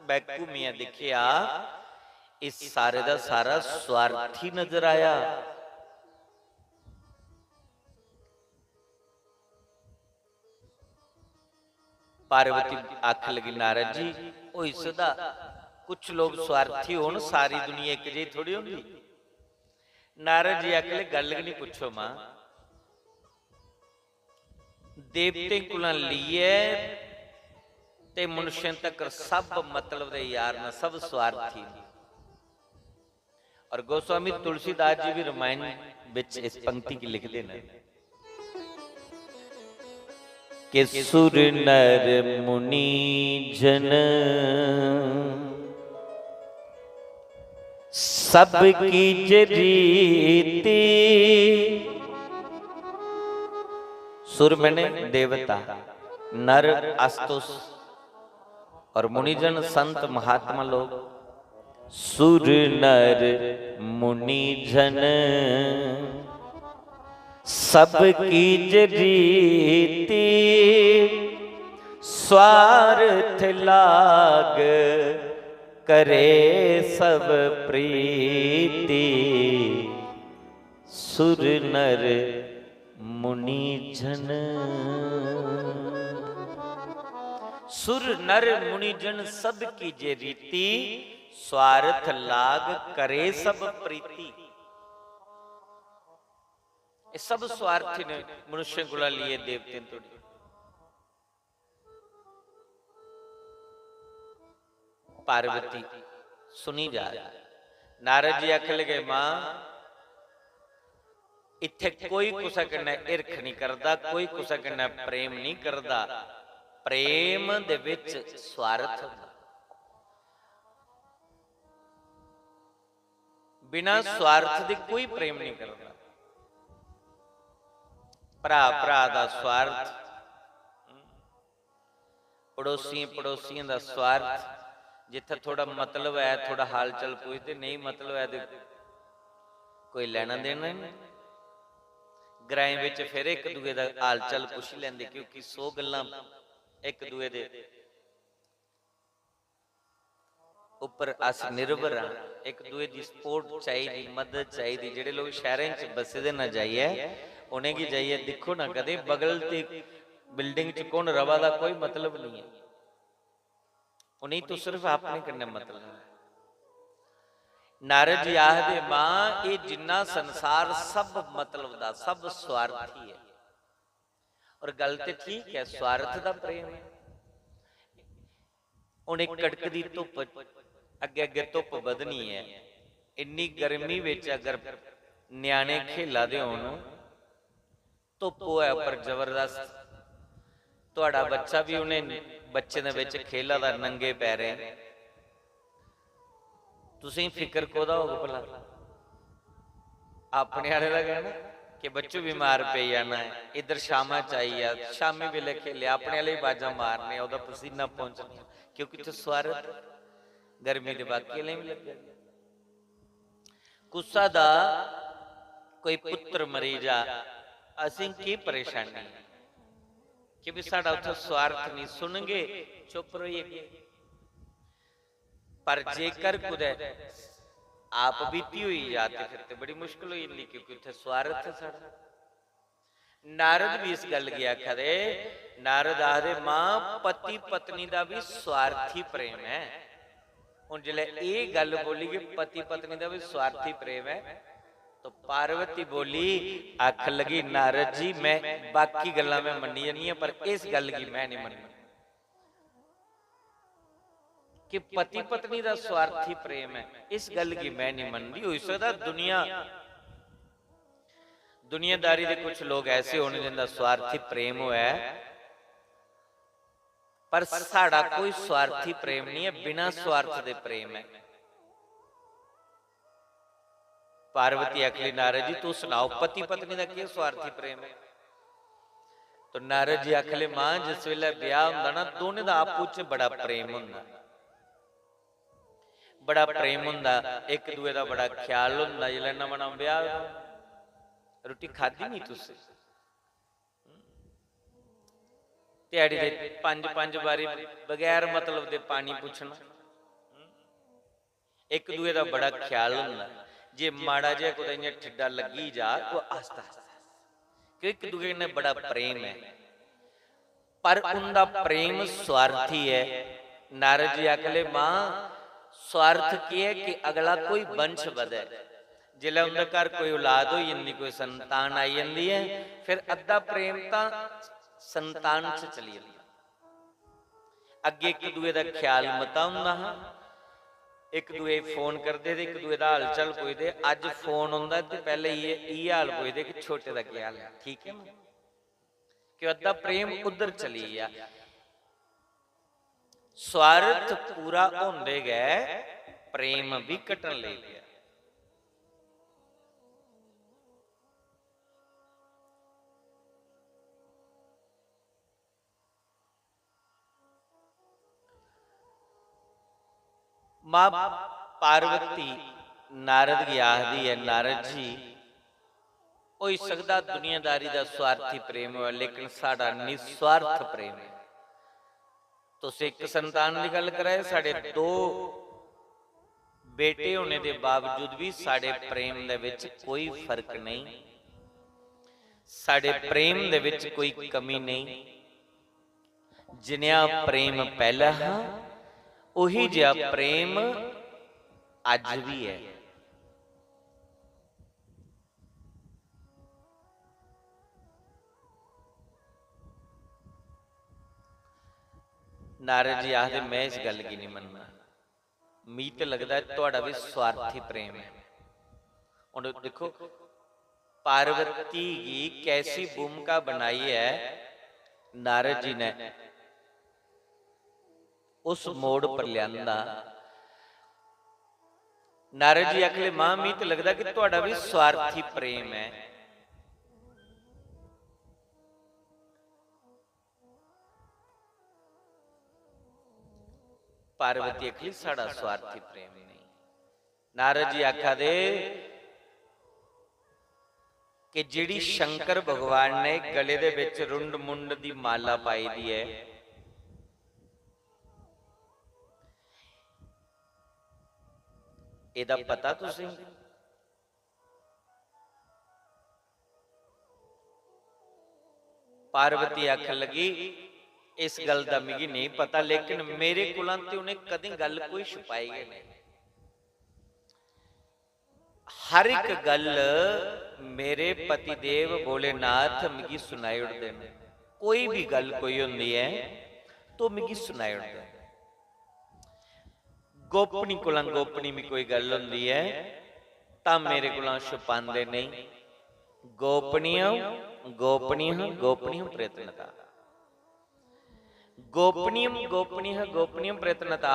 बैकू मियां दिक्खेआ, एह् सारे दा सारा स्वार्थी नजर आया। पार्वती आखन लगी, "नारद जी, होई सकदा कुछ लोग स्वार्थी होन, सारी दुनिया इक जेही थोड़ी होंदी।" नारद जी आखन लगे, "गल्ल गै निं पुच्छो मां, देवतें कोला लेइयै ते मनुष्यें तकर सब मतलब दे यार न, सब स्वार्थी न।" और गोस्वामी तुलसीदास जी भी रामायण विच इस पंक्ति गी लिखदे न कि सुर नर मुनि जन सब कीजे रीति। सुर मैंने देवता, नर असुर और मुनिजन, संत महात्मा लोग, सुर नर मुनि जन सब कीजे रीति, स्वार्थ लाग करे सब प्रीति, सुर नर मुनि जन। सुर नर मुनि जन सब की जे रीति, स्वार्थ लाग करे सब प्रीति। ये सब स्वार्थी ने, मनुष्य कोला लिए देवतें तोड़ी। पार्वती सुनी जा रही। नारद जी आखन लगे, मां, इत्थे कोई कुसै कन्नै हिरख नहीं करदा, कोई कुसै कन्नै प्रेम नहीं करदा। प्रेम दे विच स्वार्थ होंदा। बिना स्वार्थ दे कोई प्रेम नहीं करदा। भरा भरा दा स्वार्थ, पड़ोसियें पड़ोसियें दा स्वार्थ, जित्थै थोड़ा मतलब ऐ, थोड़ा हाल चाल पुछदे, नेईं मतलब ऐ ते कोई लैना देना ही नहीं। ग्राएं बिच फिर इक दूए दा हाल चाल पुछी लैंदे, क्योंकि सौ गल्लां इक दूए दे उप्पर अस निर्भर आं। इक दूए दी support चाहिदी, मदद चाहिदी। जेह्ड़े लोक शैह्रें च बस्से दे न, जाइयै उ'नेंगी जाइयै दिक्खो ना, कदें बगल दी building च कु'न र'वा दा, कोई मतलब निं ऐ। उ'नेंगी तो सिर्फ अपने कन्नै मतलब ऐ। नारद जी आखदे, मां, एह् जिन्ना संसार सब मतलब दा, सब स्वार्थी ऐ। और गल्ल ते ठीक ऐ, स्वार्थ दा प्रेम ऐ। हुन इक कड़कदी धुप्प, अग्गें अग्गें धुप्प बधनी ऐ, इन्नी गर्मी बिच अगर ञ्याणे खेला दे होन, धुप्प होऐ उप्पर जबरदस्त, थुआढ़ा बच्चा बी उ'नें बच्चें दे बिच खेला दा नंगे पैरें, तुसें फिकर कोह्दा होग भला? अपने आह्ले दा गै ना कि बच्चू बमार पेई जाना ऐ, इद्धर शामा च आई जा, शामी बेल्लै खेलेआ, अपने आह्ले गी बाजां मारने, ओह्दा पसीना पौंचना, क्योंकि उत्थै स्वार्थ, गर्मी दे बाकी आह्लें बी लग्गे दे। कुसा दा कोई पुत्र मरी जा, असें केह् परेशानी ऐ? कि भी साढ़ा उत्थै स्वार्थ नहीं, सुनगे, चुप रही जागे। पर जेकर कुतै आप बीती होई जा ते फिर ते बड़ी मुश्कल होई जंदी, क्योंकि उत्थै स्वार्थ ऐ साढ़ा। नारद भी इस गल्ल गी आखा दे, नारद आखदे, मां, पति पत्नी दा भी स्वार्थी प्रेम ऐ। हुन जिसलै एह् गल्ल बोली कि पति पत्नी दा भी स्वार्थी प्रेम ऐ, तो पार्वती बोली, आखन लगी, नारद जी, मैं बाकी गल्लां मैं मन्नी जन्नी आं, पर इस गल्ल गी मैं नहीं मन्ननी। कि पति पत्नी दा स्वार्थी प्रेम ऐ, इस गल्ल गी मैं नहीं मनदी। होई सकदा दुनिया, दुनियादारी दे कुछ लोग ऐसे होन जिंदा स्वार्थी प्रेम होऐ, पर साढ़ा कोई स्वार्थी प्रेम नहीं ऐ, बिना स्वार्थ दे प्रेम ऐ। पार्वती आखली, नारद जी, तू सनाओ, पति पत्नी दा केह् स्वार्थी प्रेम ऐ? तो नारद जी आखले, मां, जिस वेले ब्याह हुंदा ना, दोनें दा आपू च बड़ा प्रेम हुंदा, बड़ा प्रेम हुंदा, इक दूए दा बड़ा ख्याल हुंदा। जिसलै नमां नमां ब्याह होंदा, रुट्टी खादी नहीं तुसें, ध्याड़ी दे पंज पंज बारी बगैर मतलब दे पानी पुच्छना। इक दूए दा बड़ा ख्याल हुंदा। जे माड़ा जेहा कुतै इ'यां ठिड्डा लग्गी जा, ओह् आस्ता आस्ता, क्यों इक दूए कन्नै बड़ा प्रेम ऐ। पर उं'दा प्रेम स्वार्थी ऐ। नारद जी आखले, मां, स्वार्थ केह् ऐ कि अगला कोई वंश बधै। जिसलै उं'दे घर कोई औलाद होई जंदी, कोई संतान आई जंदी ऐ, फिर अद्धा प्रेम तां संतान च चली जंदा। अग्गें इक दूए दा ख्याल मता होंदा हा, इक दूए गी फोन करदे ते इक दूए दा हाल चाल पुछदे। अज्ज फोन औंदा ते पैह्ले इ'यै, इ'यै हाल पुछदे कि छोटे दा केह् हाल ऐ, ठीक ऐ ना? कि अद्धा प्रेम उद्धर चली गेआ। स्वार्थ पूरा होंदे गै प्रेम बी घटन लगी पेआ। मां पार्वती नारद गी आखदी ऐ, नारद जी, होई सकदा दुनियादारी दा स्वार्थी प्रेम होऐ, लेकिन साढ़ा निस्वार्थ प्रेम ऐ। तुस इक संतान दी गल्ल करा दे, साढ़े दो बेटे होने दे बावजूद बी साढ़े प्रेम दे विच कोई फर्क नेईं, साढ़े प्रेम दे विच कोई कमी नेईं। जिनेहा प्रेम पैह्ला हा, ओही जेहा प्रेम अज्ज बी ऐ। नारद जी आखदे, "मैं इस गल्ल गी निं मन्नना, मिगी ते लगदा ऐ थुआढ़ा बी स्वार्थी प्रेम ऐ।" हुन दिक्खो, पार्वती गी कैसी भूमिका बनाई ऐ नारद जी ने, उस मोड़ पर लिआंदा। नारद जी आखले, "मां, मिगी ते लगदा कि थुआढ़ा बी स्वार्थी प्रेम ऐ।" पार्वती आखली, "साढ़ा स्वार्थी प्रेम नेईं।" नारद जी आखा दे कि जेह्ड़ी शंकर भगवान ने गले दे बिच रुंड मुंड दी माला पाई दी ऐ, एह्दा पता तुसें? पार्वती आखन लगी, "इस गल्ल दा मिगी नेईं पता, लेकिन मेरे कोला ते उ'नें कदें गल्ल कोई छुपाई गै नेईं। हर इक गल्ल मेरे पतिदेव भोलेनाथ मिगी सनाई ओड़दे न। कोई बी गल्ल कोई होंदी ऐ, तो मिगी सनाई ओड़दे न। गोपनी कोला गोपनी बी कोई गल्ल होंदी ऐ, तां मेरे कोला छुपांदे नेईं। गोपनीयम, गोपनीयम, गोपनीयम प्रयत्नता।" गोपनीयम, गोपनीयम, गोपनीयम प्रयत्नता।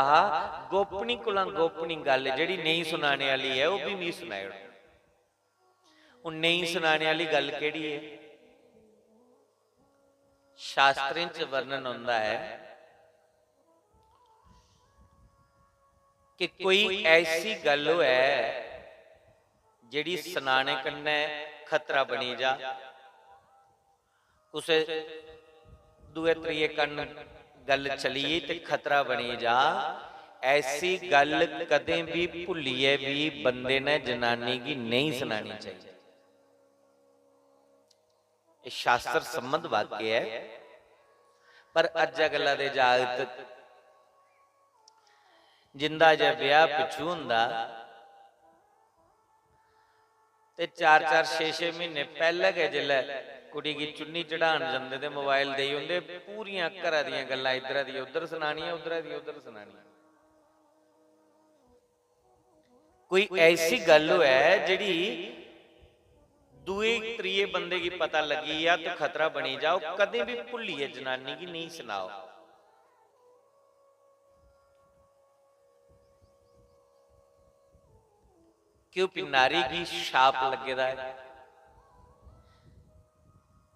गोपनी कोला गोपनी गल्ल जेह्ड़ी नेईं सनाने आह्ली ऐ, ओह् बी मिगी सनाई ओड़ो। हून नेईं सनाने आह्ली गल्ल केह्ड़ी ऐ? शास्त्रें च वर्णन होंदा ऐ कि कोई ऐसी गल्ल होऐ जेह्ड़ी सनाने कन्नै खतरा बनी जा, कुसै दूए त्रिये कन्न गल्ल चली गेई ते खतरा बनी जा, ऐसी गल्ल कदें बी भुल्लियै बी बंदे ने जनानी गी नेईं सनानी चाहिदी। एह् शास्त्र संबंध वाक्य ऐ। पर अज्जै कल्लै दे जागत जिंदा जे ब्याह् पिच्छू होंदा ते चार चार छे छे म्हीने पैह्लें गै जिसलै कुड़ी गी चुन्नी चढ़ान जंदे ते मोबाइल देई ओड़दे, पूरियां घरै दियां गल्लां इद्धरा दी उद्धर सनानियां, उद्धरा दी उद्धर सनानियां। कोई ऐसी गल्ल होऐ जेह्ड़ी दूए त्रिये बंदे गी पता लग्गी जा ते खतरा बनी जा, ओह् कदें बी भुल्लियै जनानी गी नेईं सनाओ। क्यों कि नारी गी शाप लग्गे दा ऐ।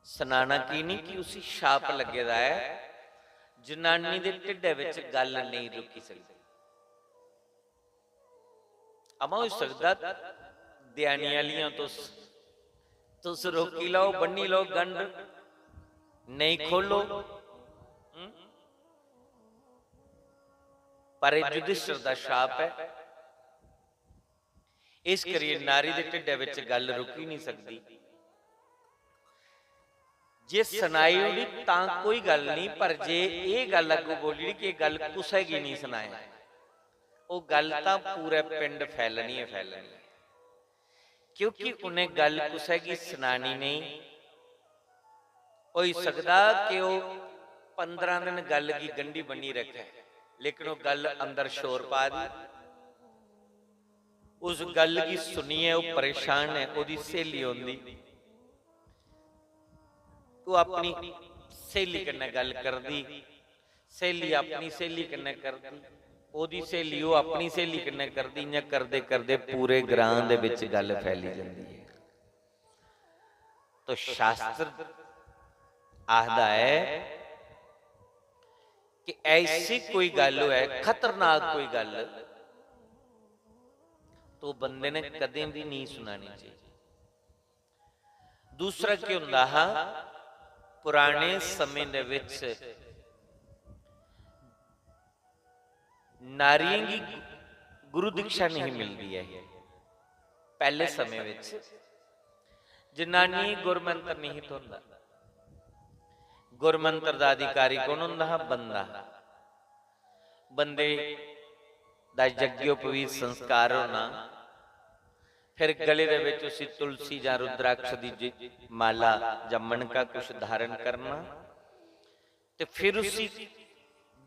सनाना की नहीं कि उसी शाप लग्गे दा ऐ। जनानी दे ढिड्डै बिच गल्ल नेईं रुकी सकदी। अमा होई सकदा देआनी आह्लियां तुस, तुस रोकी लैओ, बन्नी लैओ गंढ, नेईं खोलो। हं? पर एह् युधिष्ठिर दा शाप ऐ। इस करियै नारी दे ढिड्डै बिच गल्ल रुकी निं सकदी। जे सनाई ओड़ी तां कोई गल्ल निं, पर जे एह् गल्ल अग्गों बोली ओड़ी कि एह् गल्ल कुसै गी निं सनायां, ओह् गल्ल तां पूरे पिंड फैलनी ऐ, फैलनी ऐ। क्योंकि उ'नें गल्ल कुसै गी सनानी नेईं। होई सकदा कि ओह् पंदरां दिन गल्ल गी गंढी बन्नी रक्खै, लेकिन ओह् गल्ल अंदर शोर पा दी। उस गल्ल गी सुनियै ओह् परेशान ऐ, ओह्दी स्हेली औंदी, ओह् अपनी स्हेली कन्नै गल्ल करदी, स्हेली अपनी स्हेली कन्नै करदी, ओह्दी स्हेली ओह् अपनी स्हेली कन्नै करदी, इ'यां करदे करदे पूरे ग्रां दे बिच गल्ल फैली जंदी ऐ। तो शास्त्र आखदा ऐ कि ऐसी कोई गल्ल होऐ, खतरनाक कोई गल्ल, तो बंदे ने कदें भी नहीं सुनानी चाहिए। दूसरा केह् होंदा हा, पुराने समें दे विच नारियें गी गुरु दीक्षा नहीं मिलदी ऐ ही। पैह्ले समें विच जनानियें गी गुरमंत्र नहीं थ्होंदा। गुरमंत्र दा अधिकारी कौन होंदा हा? बंदा। बंदे दा यज्ञोपवीत संस्कार होना, फिर गले दे विच उसी तुलसी जां रुद्राक्ष दी जि-, माला जां मनका कुछ धारण करना, ते फिर उसी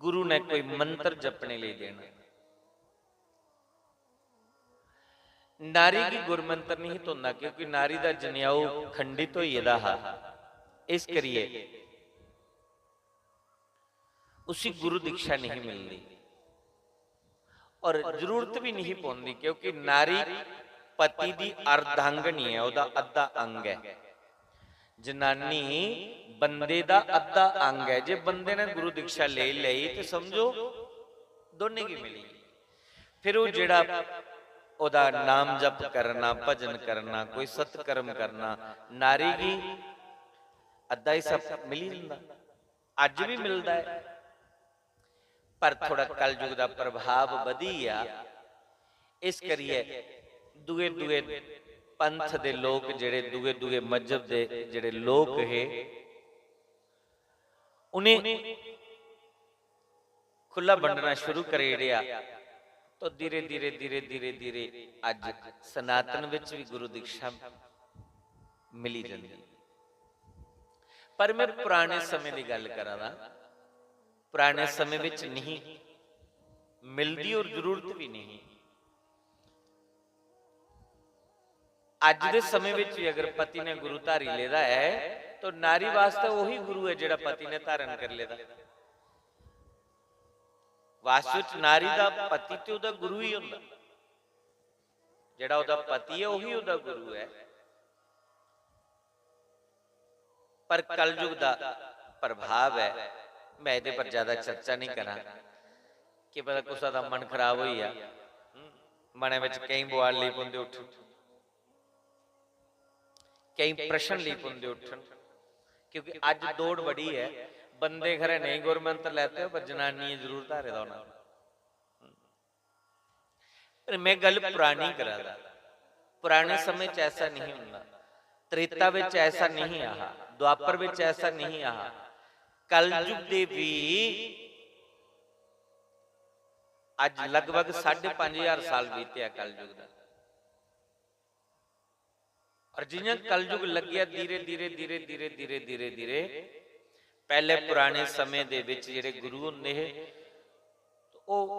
गुरु ने कोई मंत्र जपने लेई देना। नारी गी गुरमंत्र नहीं थ्होंदा, क्योंकि नारी दा जनेऊ खंडित होई गेदा हा। इस करियै उसी गुरु दीक्षा नहीं मिलदी और जरूरत भी नहीं पौंदी, क्योंकि नारी पति दी अर्धांगिनी ऐ, ओह्दा अद्धा अंग ऐ। जनानी बंदे दा अद्धा अंग ऐ। जे बंदे ने गुरु दीक्षा लेई लेई ते समझो दोनें गी मिली गेई। फिर ओह् जेह्ड़ा ओह्दा नाम जप करना, भजन करना, कोई सत्कर्म करना, नारी गी अद्धा हिस्सा मिली जंदा। अज्ज भी मिलदा ऐ, पर थोड़ा कलयुग दा प्रभाव बधी गेआ। इस करियै दूए दूए पंथ दे लोक, जेह्ड़े दूए दूए मजहब दे जेह्ड़े लोक हे, उ'नें खु'ल्ला बंडना शुरू करी ओड़ेआ। तो धीरे धीरे धीरे धीरे धीरे अज्ज सनातन विच भी गुरु दीक्षा मिली जंदी। पर मैं पुराने समें दी गल्ल करा दा, पुराने समें विच नहीं मिलदी और जरूरत भी नहीं। अज्ज दे समें विच भी अगर पति ने गुरु धारी लेदा ऐ, तो नारी वास्तै ओही गुरु ऐ जेह्ड़ा पति ने धारण करी लेदा। वास्तव च नारी दा पति ते ओह्दा गुरु ही होंदा। जेह्ड़ा ओह्दा पति ऐ, ओही ओह्दा गुरु ऐ। पर कलयुग दा प्रभाव ऐ, मैं एह्दे पर ज्यादा चर्चा नहीं करां, कि पता कुसै दा मन खराब होई जा, हम्म, मनै बिच केईं बुआल लेई पौंदे उट्ठन, केईं प्रश्न लेई पौंदे उट्ठन, क्योंकि अज्ज दौड़ बड़ी ऐ, बंदे खरै नेईं गुरमंत्र लैते, पर जनानियें जरूर धारे दा होना। पर मैं गल्ल पुरानी करा दा। पुराने समय च ऐसा नहीं होंदा, त्रेता विच ऐसा नहीं आहा, द्वापर विच ऐसा नहीं आहा। कलयुग दे भी अज लगभग साढ़े पांच हजार साल बीते आ कलयुग दा। और जियां कलयुग लग्गेआ, धीरे धीरे धीरे धीरे धीरे धीरे धीरे, पहले पुराने समय दे विच जेहड़े गुरु हुंदे हे, ओह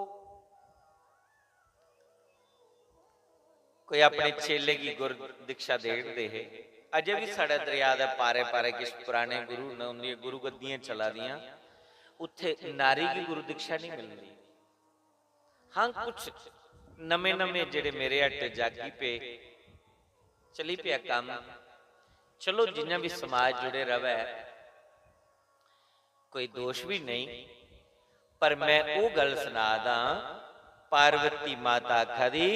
कोई अपने चेले गी गुर दीक्षा दे दिंदे हे। अजे भी साढ़े दरिया दे पारे पारे किश पुराने गुरु न, उंदियां गुरु गद्दियां चला दियां, उत्थे नारी गी गुरु दीक्षा नहीं मिलदी। हां, कुछ नमें नमें जेहड़े मेरे हट्टे जागी पे, चली पेआ कम्म। चलो, जिन्ना भी समाज जुड़े रवै, कोई दोष भी नहीं, पर मैं ओह गल्ल सना दा, पार्वती माता आखा दी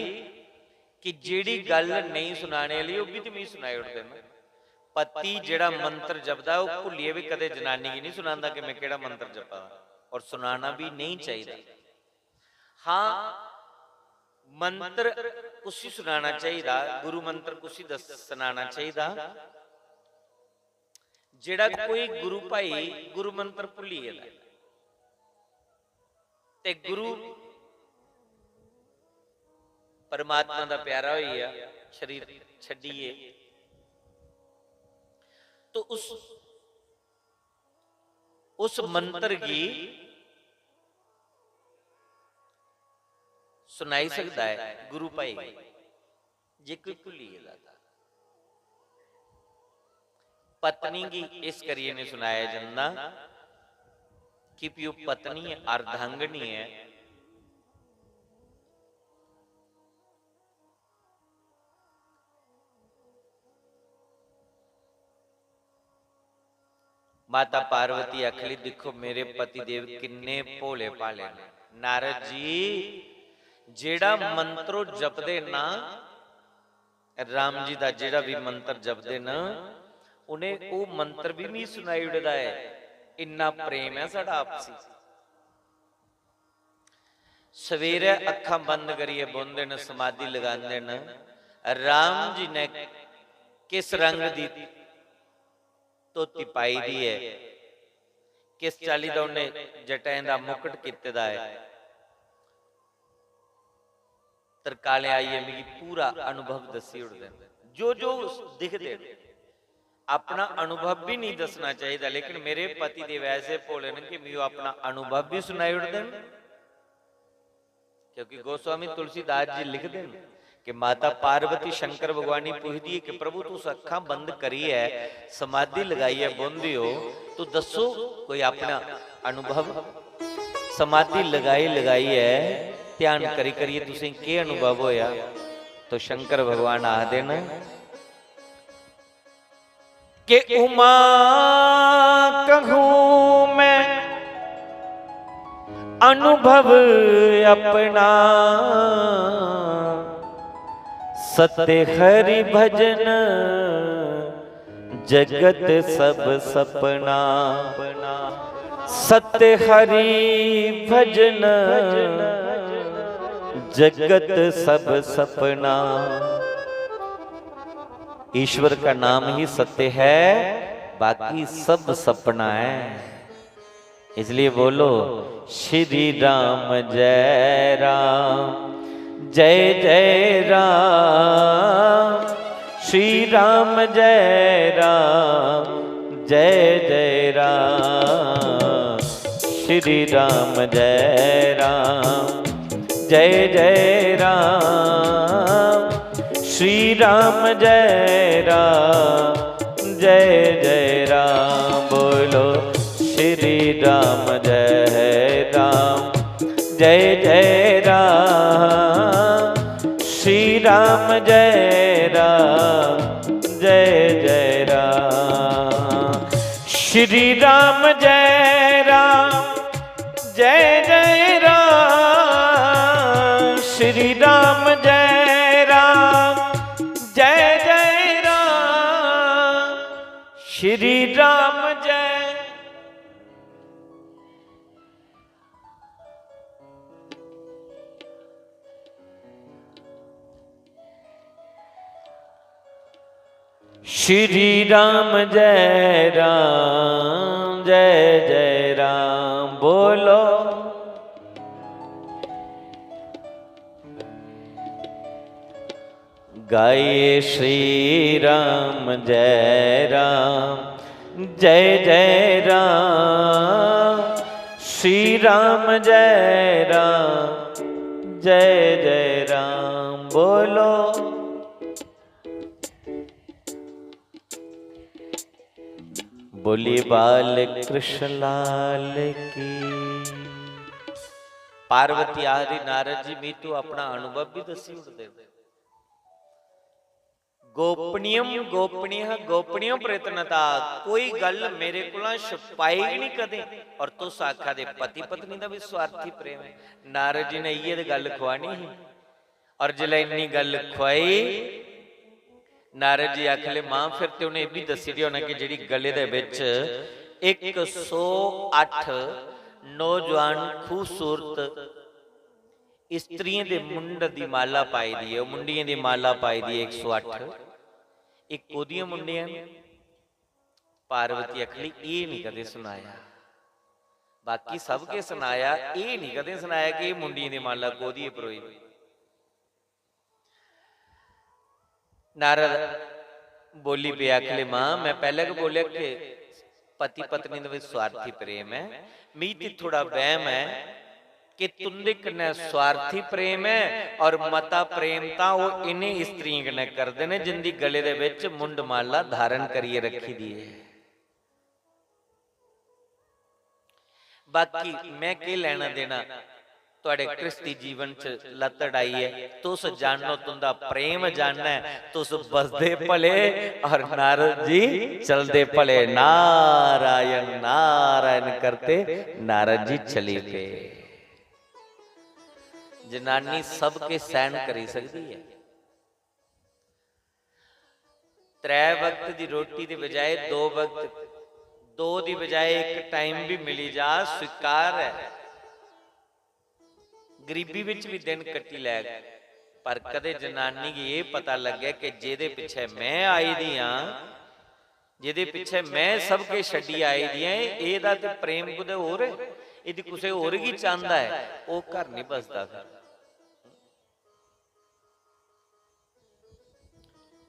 कि जेहड़ी गल्ल नहीं सुनाने आह्ली, ओह भी ते मिगी सुनाई ओड़दे न। पति जेहड़ा मंत्र जपदा, ओह भुल्लियै भी कदे जनानी गी नहीं सुनांदा कि मैं केहड़ा मंत्र जपा दा, और सुनाना भी नहीं चाहिदा। हां, मंत्र कुसी सुनाना चाहिदा, गुरु मंत्र कुसी दस-, सनाना चाहिदा, जेहड़ा कोई गुरु भाई गुरु मंत्र भुल्ली गेदा ऐ। ते गुरु परमात्मा दा प्यारा होई गेआ, शरीर छड्डियै, तो उस, उस मंत्र गी सुनाई सकदा ऐ गुरु भाई गी, जे कोई भुल्ली गेदा तां। पत्नी गी इस करियै नहीं सुनाया जंदा कि भी ओह पत्नी ऐ, अर्धांगिनी ऐ। माता पार्वती आखली, "दिक्खो, मेरे पति देव किन्ने भोले भाले न।" नारद जी, जेहड़ा मंत्र ओह जपदे ना, राम जी दा जेहड़ा भी मंत्र जपदे न, उ'नें ओह मंत्र भी मिगी सुनाई ओड़े दा ऐ। इन्ना प्रेम ऐ साढ़ा आपसी। सवेरै अक्खां बंद करियै बौंह्दे न, समाधि लगांदे न। राम जी ने किस रंग दी धोती पाई दी ऐ, किस चाल्ली दा उ'नें जटाएं दा मुकट कीते दा ऐ, तरकालें आइयै मिगी पूरा अनुभव दस्सी ओड़दे न। जो जो दिखदे न, अपना अनुभव भी नहीं दस्सना चाहिदा, लेकिन मेरे पति देव ऐसे भोले न कि मिगी अपना अनुभव भी सुनाई ओड़दे न। क्योंकि गोस्वामी तुलसीदास जी लिखदे न कि माता पार्वती शंकर भगवान गी पुछदी ऐ कि प्रभु, तुस अक्खां बंद करियै समाधि लगाइयै बौंह्दे ओ, तो दस्सो कोई अपना अनुभव। समाधि लगाई लगाइयै, ध्यान करी करियै तुसें केह् अनुभव होएआ? तो शंकर भगवान आखदे न कि उमा कहूँ मैं अनुभव अपना, सत्य हरि भजन जगत सब सपना। सत्य हरि भजन जगत सब सपना। ईश्वर का नाम ही सत्य है, बाकी सब सपना है। इसलिए बोलो, श्री राम जय राम, जय जय राम, श्री राम जय राम, जय जय राम, श्री राम जय राम, जय जय राम, श्री राम जय राम, जय जय राम। बोलो, श्री राम जय राम, जय जय राम, श्री राम जय राम, जय जय राम, श्री राम जय राम, जय जय राम, श्री राम जय राम, जय जय राम, श्री राम जय। श्री राम जय राम, जय जय राम। बोलो, गाइए श्री राम जय राम, जय जय राम, श्री राम जय राम, जय जय राम। बोलो, बोलिए बाल कृष्ण लाल की। पार्वती आखदी, नारद जी, मी तू अपना अनुभव भी दस्सी ओड़दे। गोपनीयम गोपनीय गोपनीयम प्रयत्नता, कोई गल्ल मेरे कोला छपाई गै नहीं कदें। और तुस आखा दे पति पत्नी दा भी स्वार्थी प्रेम है। नारद जी ने इयै ते गल्ल खुआनी ही। और जिसलै इन्नी गल्ल खुआई, नारद जी आखले, मां, फिर ते उ'नें एह् बी दस्सी ओड़ेआ होना कि जेह्ड़ी गले दे बिच इक सौ अट्ठ नौजवान खूबसूरत इस्त्रियें दे मुंड दी माला पाई दी ऐ, ओह् मुंडियें दी माला पाई दी ऐ इक सौ अट्ठ। एह् कोह्दियां मुंडियां न? पार्वती आखली, "एह् निं कदें सनाया। बाकी सब किश सनाया, एह् निं कदें सनाया कि एह् मुंडियें दी माला कोह्दी ऐ परोई दी।" नारद बोली पे, आखले, "मां, मैं पैह्लें गै बोलेआ कि पति पत्नी दे बिच स्वार्थी प्रेम ऐ। मिगी ते थोड़ा वैम ऐ कि तुं'दे कन्नै स्वार्थी प्रेम ऐ और मता प्रेम तां ओह् इ'नें स्त्रियें कन्नै करदे न जिं'दी गले दे बिच मुंड माला धारण करियै रक्खी दी ऐ। बाकी मैं केह् लैना देना थुआढ़े गृहस्थी जीवन च लत्त अड़ाइयै? तुस जानो, तुं'दा प्रेम जानना ऐ, तुस बसदे भले और नारद जी चलदे भले। नारायण नारायण करते नारद जी चली पे। जनानी सब किश सैहन करी सकदी ऐ। त्रै वक्त दी रोटी दे बजाए दो वक्त, दो दी बजाए इक टाइम भी मिली जा, स्वीकार ऐ। गरीबी बिच बी दिन कट्टी लैग, पर कदे जनानी गी एह् पता लग्गै कि जेह्दे पिच्छे में आई दी आं, जेह्दे पिच्छे में सब किश छड्डी आई दी आं, एह्दा ते प्रेम कुतै होर ऐ, एह्दी कुसै होर गी चांह्दा ऐ, ओह् घर निं बसदा फिर।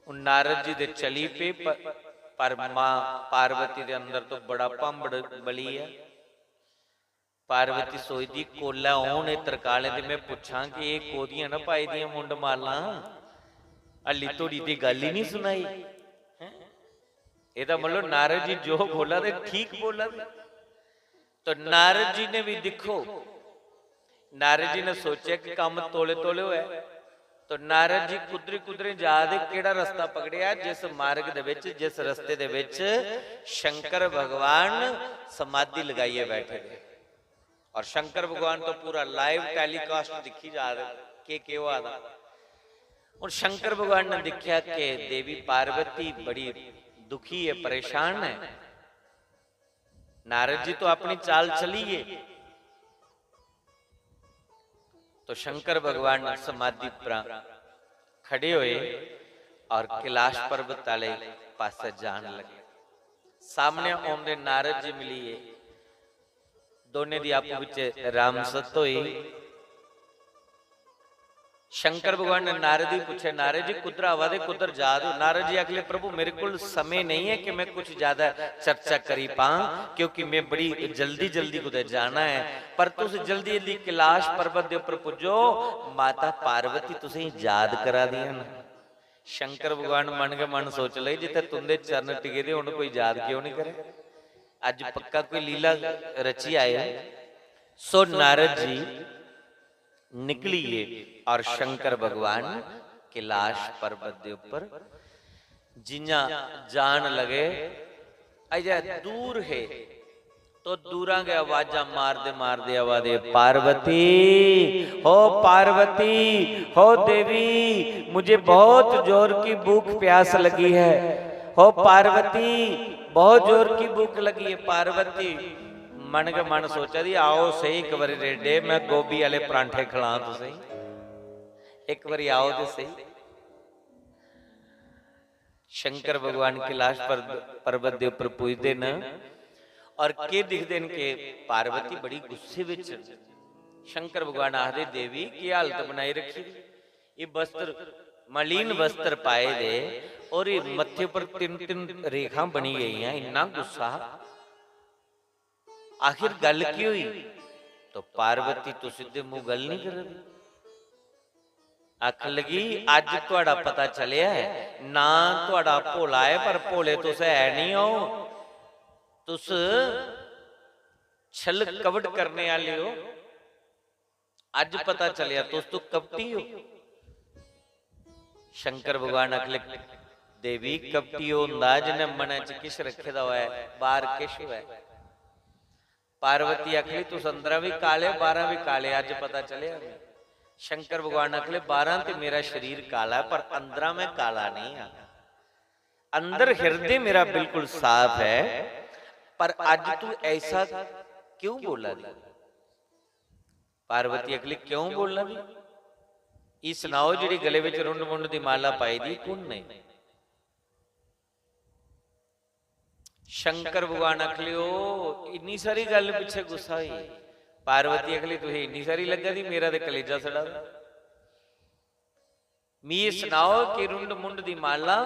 हून नारद जी ते चली पे, प-, पर मां पार्वती दे अंदर तो बड़ा भांबड़ बली ऐ। पार्वती सोचदी, "कोलै औन एह् तरकालें ते में पुच्छां कि एह् कोह्दियां न पाई दियां मुंड मालां, हल्ली धोड़ी दी गल्ल ही निं सुनाई।" हैं? एह्दा मतलब नारद जी जो बोला दे ठीक बोला दे। तो नारद जी ने भी दिक्खो, नारद जी ने सोचेआ कि कम्म तौले तौले होऐ। तो नारद जी कुदरे कुदरे जा दे, केह्ड़ा रस्ता पकड़ेआ? जिस मार्ग दे विच, जिस रस्ते दे विच शंकर भगवान समाधि लगाइयै बैठे दे। और शंकर भगवान तो पूरा live telecast दिक्खी जा दे, केह् केह् होआ दा। हून शंकर भगवान ने दिक्खेआ कि देवी पार्वती बड़ी दुखी ऐ, परेशान ऐ। नारद जी तो अपनी चाल चली गे। तो शंकर भगवान समाधि पर खड़े होए और कैलाश पर्वत आले पासे जान लगे। सामने औंदे नारद जी मिलिए, दोनें दी आपू विच रामसत होई। शंकर भगवान ने नारद जी पूछे, "नारद जी, कुद्धर आवा दे, कुद्धर जा दे हो?" नारद जी आखले, "प्रभु, मेरे कोल समय नहीं है कि मैं कुछ ज्यादा चर्चा करी पां, क्योंकि मैं बड़ी जल्दी जल्दी कुतै जाना है, पर तुस जल्दी जल्दी कैलाश पर्वत दे उप्पर पुज्जो, माता पार्वती तुसेंगी याद करा दियां न।" शंकर भगवान मन गै मन सोच ले, "जित्थै तुंदे चरण टिके दे होन, कोई याद क्यों नहीं करे? अज्ज पक्का कोई लीला रची आए।" सो नारद जी निकली गे और शंकर भगवान कैलाश पर्वत दे ऊपर जियां जान लगे, अजै दूर हे तो दूरां गै आवाजां मारदे मारदे आवा दे, "पार्वती, हो पार्वती, हो देवी, मुझे बहुत जोर की भूख प्यास लगी है, हो पार्वती, बहुत जोर की भूख लगी है।" पार्वती मन गै मन सोचा दी, "आओ सही इक बारी रेडे, मैं गोभी आले परांठे खिलां तुसेंगी, इक बारी आओ ते सही।" शंकर भगवान कैलाश पर्व-, पर्वत दे उप्पर पुजदे न और केह् दिखदे न कि पार्वती बड़ी गुस्से विच। शंकर भगवान आखदे, "देवी, केह् हालत बनाई रखी दी? एह् वस्त्र, मलिन वस्त्र पाए दे और एह् मत्थे उप्पर तिन्न तिन्न रेखां बनी गेइयां, इन्ना गुस्सा।" आखिर गल्ल की होई? तो पार्वती तो सिद्धे मुंह गल्ल नहीं कर रही। आखन लगी, "अज्ज थुआड़ा पता चलेआ ऐ, नां थुआड़ा भोला ऐ, पर भोले तुस है नहीं हो, तुस छल कवट करने आह्ले हो।" अज्ज पता चलेआ तुस तो कपटी हो। शंकर भगवान आखले, "देवी, कपटी ओह् होंदा जिन्ने मनै च किश रखे दा होऐ, बाहर किश होऐ।" पार्वती आखली, "तुस अंदरा भी काले, बाहरा भी काले, अज्ज पता चलेआ।" शंकर भगवान आखले, "बाहरा ते मेरा शरीर काला है, पर अंदरा मैं काला नहीं हां। अंदर हिरदे मेरा बिल्कुल साफ है, पर अज्ज तू ऐसा क्यों बोला दी?" पार्वती आखली, "क्यों बोलना भी? एह् सनाओ, जेह्ड़ी गले विच रुंड मुंड दी माला पाई दी, कु'न ने?" शंकर भगवान आखले, "ओ, इन्नी सारी गल्ल पिच्छे गुस्सा होई।" पार्वती आखली, "तुसें इन्नी सारी लग्गा दी, मेरा ते कलेजा सड़ा दा।" मी एह् सनाओ कि रुंड मुंड दी माला,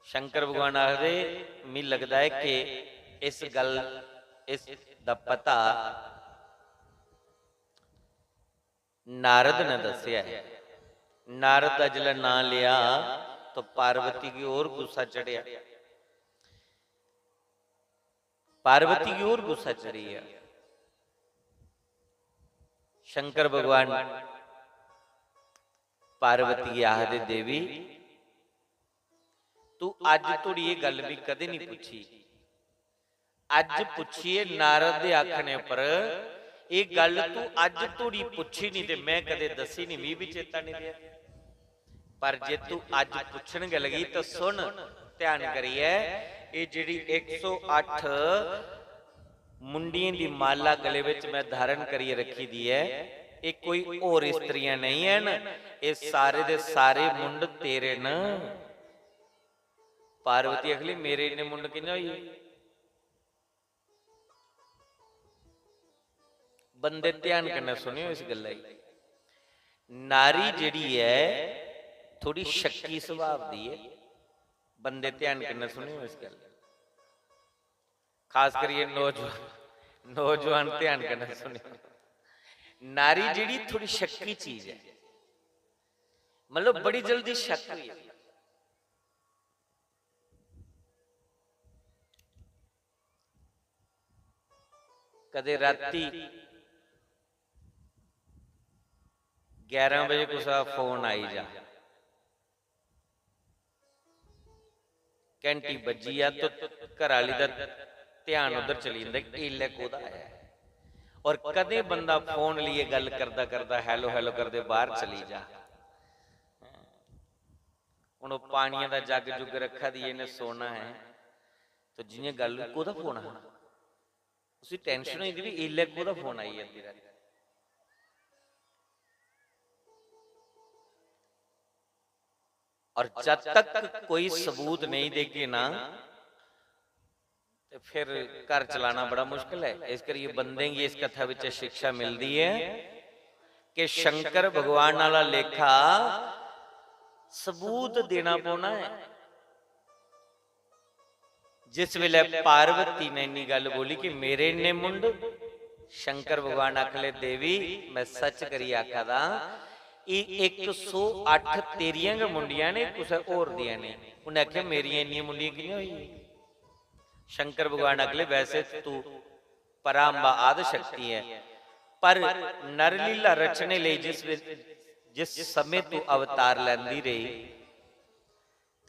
शंकर भगवान आखदे, "मी लगदा ऐ कि इस गल्ल, इस दा पता नारद ने दस्सेआ ऐ।" नारद दा जिसलै नांऽ लेआ, तो पार्वती गी होर गुस्सा चढ़ेआ। पार्वती गी होर गुस्सा चढ़ी गेआ। शंकर भगवान पार्वती गी आखदे, "देवी, तू अज्ज धोड़ी एह् गल्ल मी कदें नहीं पुच्छी। अज्ज पुच्छिए नारद दे आखने पर एह् गल्ल तू अज्ज धोड़ी पुच्छी नहीं ते मैं कदें दस्सी नहीं, मी भी चेता नहीं रेहा।" पर जे तू अज्ज पुच्छन गै लगी तां सुन ध्यान करियै, एह् जेह्ड़ी इक सौ अट्ठ मुंडियें दी माला गले विच मैं धारण करियै रखी दी ऐ। एह् कोई होर इस्त्रियां नेईं हैन, एह् सारे दे सारे मुंड तेरे न। पार्वती आखली, मेरे इन्ने मुंड कि'यां होई गे? बंदे, ध्यान कन्नै सुनेओ इस गल्ला गी। नारी जेह्ड़ी ऐ, थोड़ी शक्की सुभाव दी ऐ। बंदे, ध्यान कन्नै सुनेओ इस गल्ला गी। खास करियै नौजवान, नौजवान ध्यान कन्नै सुनेओ। नारी जेह्ड़ी, थोड़ी शक्की चीज ऐ, मतलब, बड़ी जल्दी शक होई जंदी। कदे राती ग्यारह बजे कुसै दा फोन आई जा, घैंटी बज्जी जा, तो घरै आह्ली दा ध्यान उद्धर चली जंदा कि एल्लै कोह्दा आया ऐ। और कदें बंदा फोन लेइयै गल्ल करदा करदा, hello hello करदे बाहर चली जा, हून ओह् पानियै दा जग जुग रक्खा दी ऐ, इ'न्नै सोना ऐ, तो जि'यां गल्ल होई, कोह्दा फोन हा? उसी tension होई जंदी, भी एल्लै कोह्दा फोन आई जंदी राती। और जद तक कोई सबूत नहीं देगे ना, ते फिर घर चलाना बड़ा मुश्किल है। इस करियै बंदें गी इस कथा विच शिक्षा मिलदी है कि शंकर भगवान आह्ला लेखा सबूत देना पौना है। जिस वेले पार्वती ने इन्नी गल्ल बोली कि मेरे इन्ने मुंड, शंकर भगवान आखले, देवी, मैं सच करी आखा दा, एह् इक सौ अट्ठ तेरियां गै मुंडियां ने, कुसै होर दियां नेईं। उन्नै आखेआ, मेरियां इन्नियां मुंडियां कि'यां होई गेइयां? शंकर भगवान आखले, वैसे तू परांबा आदि शक्ति है, पर नरलीला रचने लेई जिस वे-, जिस समें तू अवतार लैंदी रेही,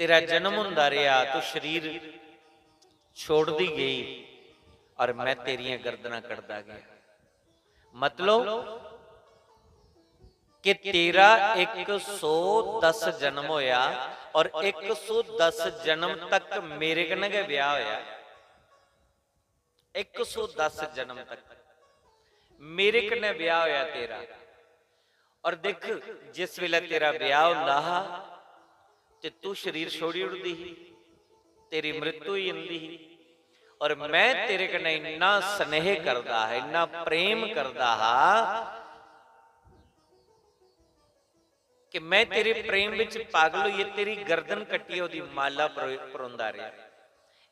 तेरा जन्म होंदा रेहा, तू शरीर छोड़दी गेई और मैं तेरियां गर्दनां कटदा गेआ। मतलब कि तेरा इक सौ दस जन्म होया और इक सौ दस जन्म तक मेरे कन्नै गै ब्याह होया। इक सौ दस जन्म तक मेरे कन्नै ब्याह होया तेरा। और दिख, जिस वेले तेरा ब्याह होंदा हा ते तू शरीर छोड़ी ओड़दी ही, तेरी मृत्यु होई जंदी ही, और मैं तेरे कन्नै इन्ना स्नेह करदा हा, इन्ना प्रेम करदा हा कि मैं तेरे प्रेम विच पागल होइयै तेरी गर्दन कट्टियै ओदी माला परो-, परोंदा रेहा।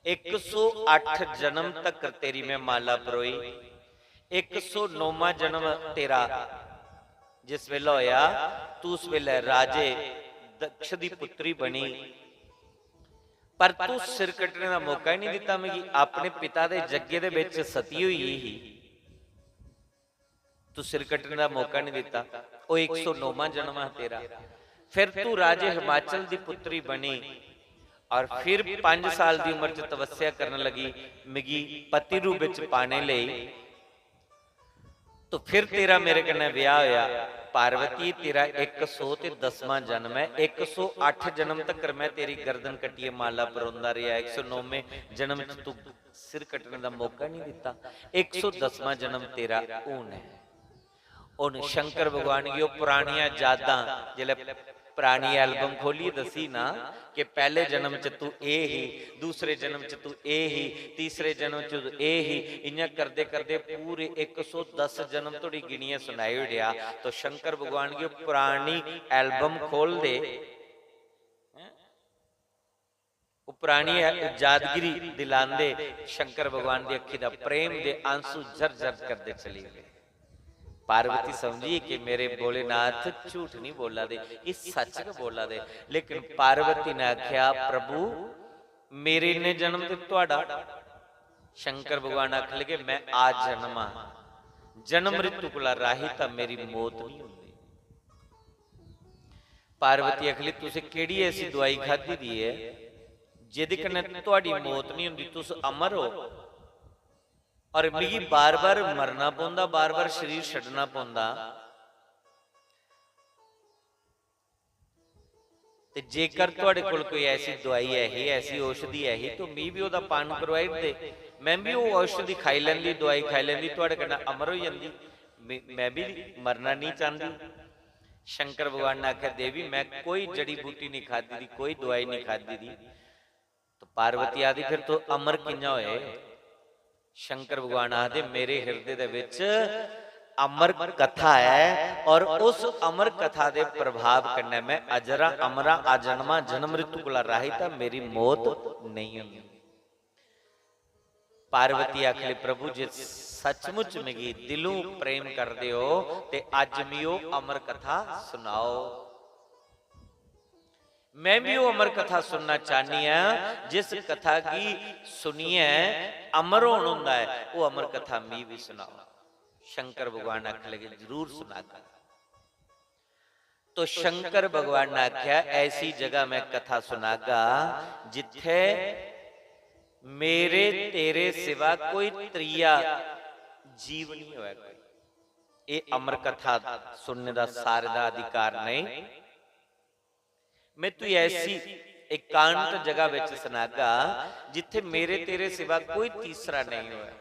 इक सौ अट्ठ जन्म तकर तेरी मैं माला परोई। इक सौ नौवां जन्म तेरा जिस वेले होया, तू उस वेले राजे दक्ष दी पुत्री बनी, पर तू सिर कट्टने दा मौका ही नहीं दिता मिगी। अपने पिता दे जग्गे दे विच सती होई गेई ही, तू सिर कट्टने दा मौका नहीं दिता। ओह इक सौ नौवां जन्म हा तेरा। फिर तू राजे हिमाचल दी पुत्री बनी और फिर पंज साल दी उम्र च तपस्या करन लगी मिगी पति रूप विच पाने लेई। तो फिर तेरा मेरे कन्नै ब्याह होया। पार्वती, तेरा इक सौ ते दसवां जन्म है। इक सौ अट्ठ जन्म तकर मैं तेरी गर्दन कट्टियै माला परोंदा रेहा। इक सौ नौवें जन्म च तू सिर कट्टने दा मौका नहीं दिता। इक सौ दसवां जन्म तेरा हून है। हून शंकर भगवान गी ओह पुरानियां यादां, जिसलै पुरानी album खोलियै दस्सी ना कि पैहले जन्म च तू एह ही, दूसरे जन्म च तू एह ही, तीसरे जन्म च तू एह ही, इ'यां करदे करदे पूरे इक सौ दस जन्म धोड़ी गिनियै सुनाई ओड़ेआ। तो शंकर भगवान गी ओह पुरानी album खोलदे, हैं? ओह पुरानी यादगिरी दिलांदे शंकर भगवान दी अक्खी दा प्रेम दे आंसू झरझर करदे चली गए। पार्वती समझी कि मेरे भोलेनाथ झूठ नहीं बोला दे, एह सच गै बोला दे। लेकिन पार्वती ने आख्या, प्रभु, मेरे इन्ने जन्म ते तुहाडा। शंकर भगवान आखन लगे, मैं आ जन्म हां, जन्म मृत्यु कोला राहित हां, मेरी मौत नहीं होंदी। पार्वती आखली, तुसें केड़ी ऐसी दवाई खादी दी ऐ जेदे कन्नै तुहाडी मौत नहीं होंदी, तुस अमर हो? और मिगी बार-बार मरना पौंदा, बार-बार शरीर छड्डना पौंदा। ते जेकर तुहाडे कोल कोई ऐसी दवाई ऐ ही, ऐसी औषधि ऐ ही, तो मिगी भी ओहदा पान करवाई दे। मैं भी ओह् औषधि खाई लैंदी, दवाई खाई लैंदी, थुआढ़े कन्नै अमर होई जंदी। मैं, मैं भी मरना नहीं चाहंदी। शंकर भगवान ने आखेआ, "देवी, मैं कोई जड़ी बूटी नहीं खादी दी, कोई दवाई नहीं खादी दी।" तो पार्वती आखदी, "फिर तू अमर कि'यां होए?" शंकर भगवान आखदे, "मेरे हिरदे दे बिच अमर कथा ऐ और उस अमर कथा दे प्रभाव कन्नै मैं अजरा अमरा अजन्मा जन्म मृत्यु कोला राहित आं, मेरी मौत नहीं होंदी।" पार्वती आखली, "प्रभु, जे सचमुच मिगी दिलों प्रेम करदे ओ ते अज्ज मिगी ओह् अमर कथा सुनाओ। मैं भी ओह् अमर कथा सुनना चाहनी आं, जिस कथा गी सुनियै अमर होन होंदा ऐ, ओह् अमर कथा मिगी भी सुनाओ।" शंकर भगवान आखन लगे, "जरूर सुनागा।" तो शंकर भगवान ने आख्या, "ऐसी जगह मैं कथा सुनागा जित्थे मेरे तेरे सिवा कोई त्रिया जीव नहीं होया कोई।" ये अमर कथा सुनने दा सारे दा अधिकार नहीं। मैं तू ऐसी एकांत जगह विच सुनागा जित्थे मेरे तेरे सिवा कोई तीसरा नहीं होया।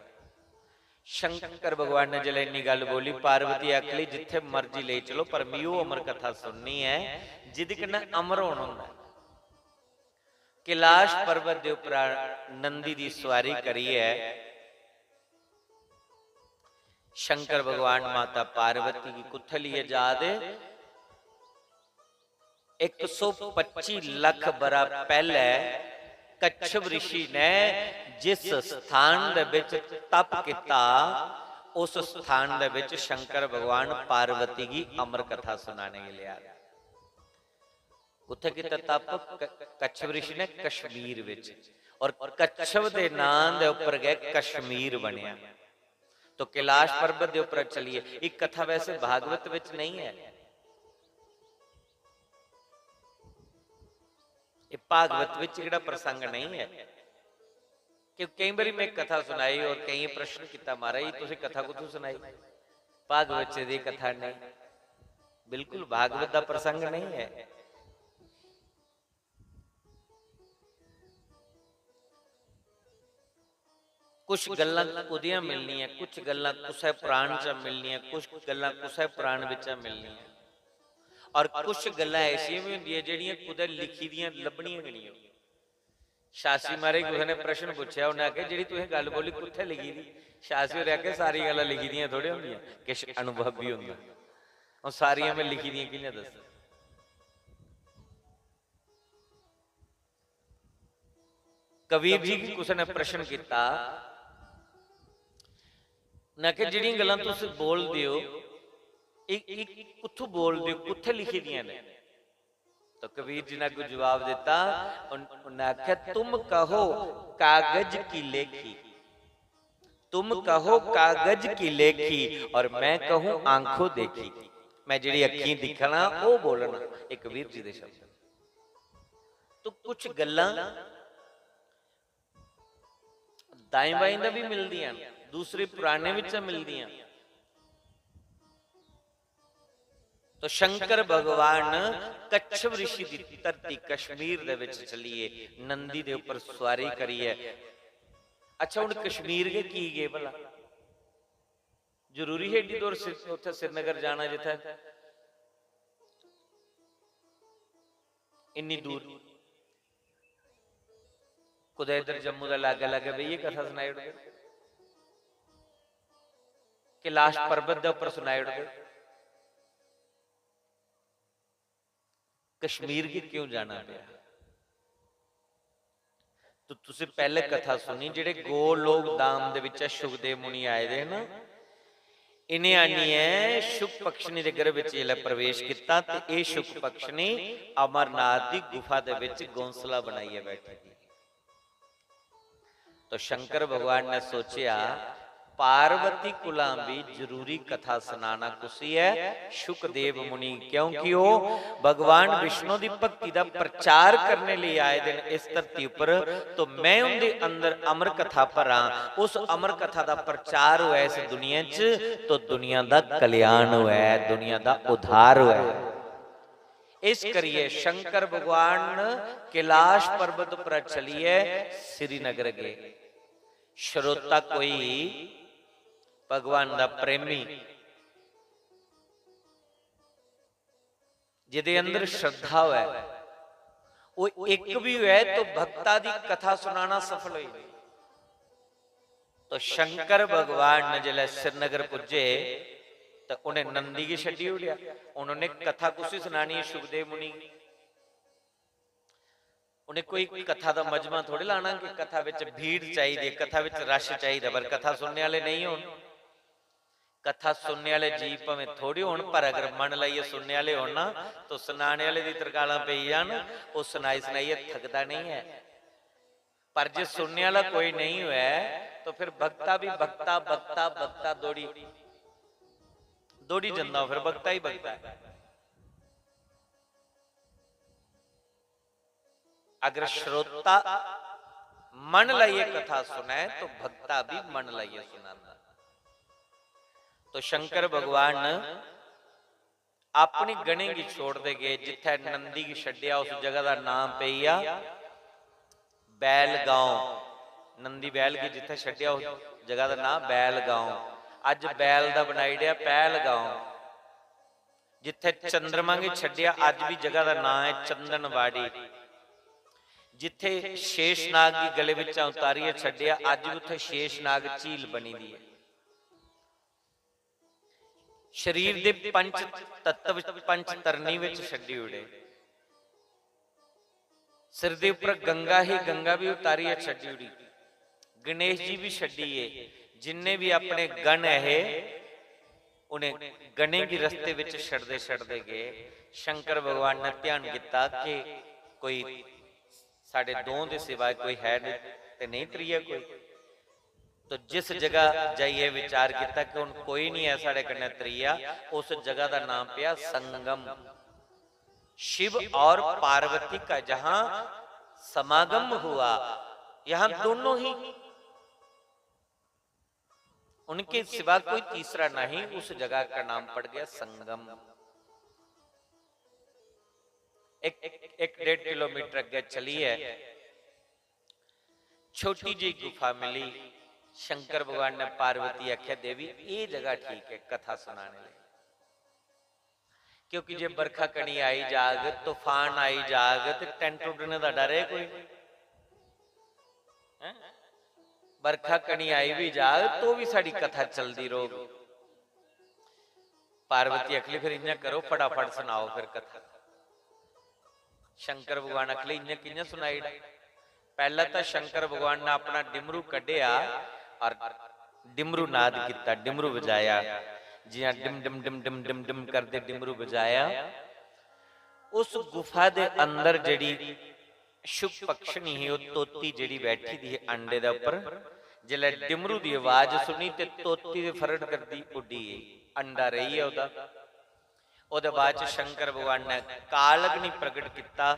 शंकर भगवान ने जिसलै इन्नी गल्ल बोली, पार्वती आखली, "जित्थे मर्जी लेई चलो, पर मिगी ओह् अमर कथा सुननी ऐ जिदे कन्नै अमर होना होंदा ऐ।" कैलाश पर्वत दे उप्परा नंदी दी सुआरी करियै शंकर भगवान माता पार्वती गी कुत्थै लेइयै जा दे? इक सौ पच्ची लख बरा पैह्ले कच्छप ऋषि ने जिस स्थान दे बिच तप कीता, उस स्थान दे बिच शंकर भगवान पार्वती गी अमर कथा सुनाने गी लेआ। कुत्थै कीता तप? क-, कच्छप ऋषि ने कश्मीर बिच। और कच्छप दे नां दे उप्पर गै कश्मीर बनेआ। तो कैलाश पर्वत दे उप्पर चलिए, एक कथा वैसे भागवत विच नहीं है, ये भागवत विच जेह्ड़ा प्रसंग नहीं है। कि कई बारी मैं कथा सुनाई और कई प्रश्न किया, "महाराज, तुसीं कथा कुत्थों सुनाई? भागवत च दी कथा नहीं।" बिल्कुल भागवत का प्रसंग नहीं है। कुछ गल्लां कुदियां मिलनियां, कुछ गल्लां कुसै पुराण चा मिलनियां, कुछ गल्लां कुसै पुराण बिच्चा मिलनियां। और कुछ गल्लां ऐसियां भी होंदियां जेह्ड़ियां कुतै लिखी दियां लब्भनियां गै निं होंदियां। शास्त्री महाराज कुसै ने प्रश्न पुच्छेआ, उ'नें आखेआ, "जेह्ड़ी तुसें गल्ल बोली, कुत्थै लिखी दी?" शास्त्री होरें आखेआ, "सारी गल्लां लिखी दियां थोड़े होंदियां, किश अनुभव बी होंदा।" हून सारियां में लिखी दियां कि'यां दस्सां? कबीर जी गी कुसै ने प्रश्न कीता, उ'नें आखेआ, "जेह्ड़ियां गल्लां तुस बोलदे ओ, एह्, एह् कुत्थूं बोलदे ओ, कुत्थै लिखी दियां न?" तो कबीर जी ने अग्गों जवाब दिता, उन-, उन्हें आख्या, "तुम कहो कागज की लेखी, तुम कहो कागज की लेखी और मैं कहूं आंखों देखी।" मैं जेह्ड़ी अक्खीं दिक्खना, ओह् बोलना। ये कबीर जी दे शब्द। तो कुछ गल्लां दाएं बाएं दा भी मिलदियां न, दूसरे पुराने विच मिलदियां। तो शंकर भगवान कच्छप ऋषि दी धरती कश्मीर दे विच चलिए, नंदी दे उपर सुआरी करिए। अच्छा, हुण कश्मीर गै की गे भला? जरूरी है एड्डी दूर सिर-, उत्थे श्रीनगर जाना, जित्थे इन्नी दूर? कुतै इधर जम्मू दे लागै लागै बेहियै कथा सनाई ओड़दे, कैलाश पर्वत दे उप्पर सनाई ओड़दे। कश्मीर गी क्यों जाना पेआ? तो तुसें पैह्ले कथा सुनी, जेह्ड़े गोलोक धाम दे बिच्चा शुकदेव मुनि आए दे ना, इ'नें आनियै शुक पक्षिणी दे गर्भ च जिसलै प्रवेश कीता ते एह् शुक पक्षिणी अमरनाथ दी गुफा दे बिच घोंसला बनाइयै बैठी दी। तो शंकर भगवान ने सोचेआ, पार्वती कोला भी जरूरी कथा सनाना कुसी ऐ? शुकदेव मुनि, क्योंकि ओह् भगवान विष्णु दी भक्ति दा प्रचार करने लेई आए दे न इस धरती उप्पर। तो मैं उंदे अंदर अमर कथा भरां, उस अमर कथा दा प्रचार होऐ इस दुनिया च, तो दुनिया दा कल्याण होऐ, दुनिया दा उद्धार होऐ। इस करियै शंकर भगवान कैलाश पर्वत पर चलियै श्रीनगर गए। श्रोता कोई भगवान दा प्रेमी, जिदे अंदर श्रद्धा होऐ, वो इक भी होऐ तो भक्ता दी कथा सुनाना सफल होई। तो शंकर भगवान ने जिसलै श्रीनगर पुज्जे तो उन्हें नंदी गी छड्डी ओड़ेआ। उन्होंने कथा कुसी सुनानी है? शुकदेव मुनि गी। उन्हें कोई कथा दा मजमा थोड़े लाना कि कथा विच भीड़ चाहिदी, कथा विच रश चाहिदा, पर कथा सुनने वाले नहीं होन। कथा सुनने वाले जी भावें थोड़े होन, पर अगर मन लाइयै सुनने वाले होन ना, तो सुनाने वाले दी तरकालां पेई जान, ओह् सुनाई सुनाइयै थकदा नहीं है। पर जे सुनने वाला कोई नहीं होऐ, तो फिर भक्ता भी भक्ता, भक्ता, भक्ता दौड़ी, दौड़ी जंदा, फिर भक्ता ही भक्ता है। अगर श्रोता मन लाइए कथा सुने, तो भक्ता भी मन लाइए सुनांदा। तो शंकर भगवान अपनी गणें गी छोड़दे गए, जित्थै नंदी गी छड्डेआ, उस जगह दा नाम पेई गेआ बैलगांव। नंदी बैल गी जित्थै छड्डेआ, उस जगह दा नाम बैलगांव। अज्ज बैल दा बनाई ओड़ेआ पैलगांव। जित्थै चंद्रमा गी छड्डेआ, अज्ज बी जगह दा नां ऐ चंदनवाड़ी। जित्थै शेषनाग गी गले बिच्चा उतारियै छड्डेआ, अज्ज बी उत्थै शेषनाग झील बनी दी ऐ। शरीर दे पंच तत्व, पंच तरनी बिच छड्डी ओड़े। सिर दे उप्पर गंगा ही, गंगा भी उतारियै छड्डी ओड़ी। गणेश जी भी छड्डिए, जिन्ने भी अपने गण ऐ हे, उ'नें गणें गी रस्ते बिच छड्डदे छड्डदे गए। शंकर भगवान ने ध्यान कीता कि कोई साढ़े दों दे सिवाय कोई है नहीं ते नहीं त्रीया कोई। तो जिस जगह जाइए विचार किया कि हुन कोई नहीं है साढ़े कन्नै त्रीया, उस जगह दा नाम पिया संगम। शिव और पार्वती का जहां समागम हुआ, यहां दोनों ही, उनके सिवा कोई तीसरा नहीं, उस जगह का नाम पड़ गया संगम। एक, एक डेढ़ किलोमीटर अगे चलिए, छोटी जी गुफा मिली। शंकर भगवान ने पार्वती आख्या, "देवी, ये जगह ठीक है कथा सुनाने लई, क्योंकि जे बरखा कणी आई जाग, तूफान आई जाग, ते टेंट उड्डने दा डर है कोई, हैं? बरखा कणी आई भी जाग, तो भी साड़ी कथा चलदी रहोगी।" पार्वती आखली, "फिर इ'यां करो, फटाफट सुनाओ फिर कथा।" शंकर भगवान आखले, "इ'यां कि'यां सुनाई ओड़ां?" पैह्ला तां शंकर भगवान ने अपना डिमरू कड्ढेआ और डिमरू नाद कीता, डिमरू बजाया, जि'यां डिम डिम डिम डिम डिम डिम करदे डिमरू बजाया। उस गुफा दे अंदर जेह्ड़ी शुक पक्षनी ही, ओह् तोती जेह्ड़ी बैठी दी ही अंडे दे उप्पर, जिसलै डिमरू दी आवाज सुनी ते तोती दे फरड़ करदी उड्डी गेई। अंडा रेही गेआ ओह्दा। ओह्दे बाद च शंकर भगवान ने कालग्नि प्रगट कीता।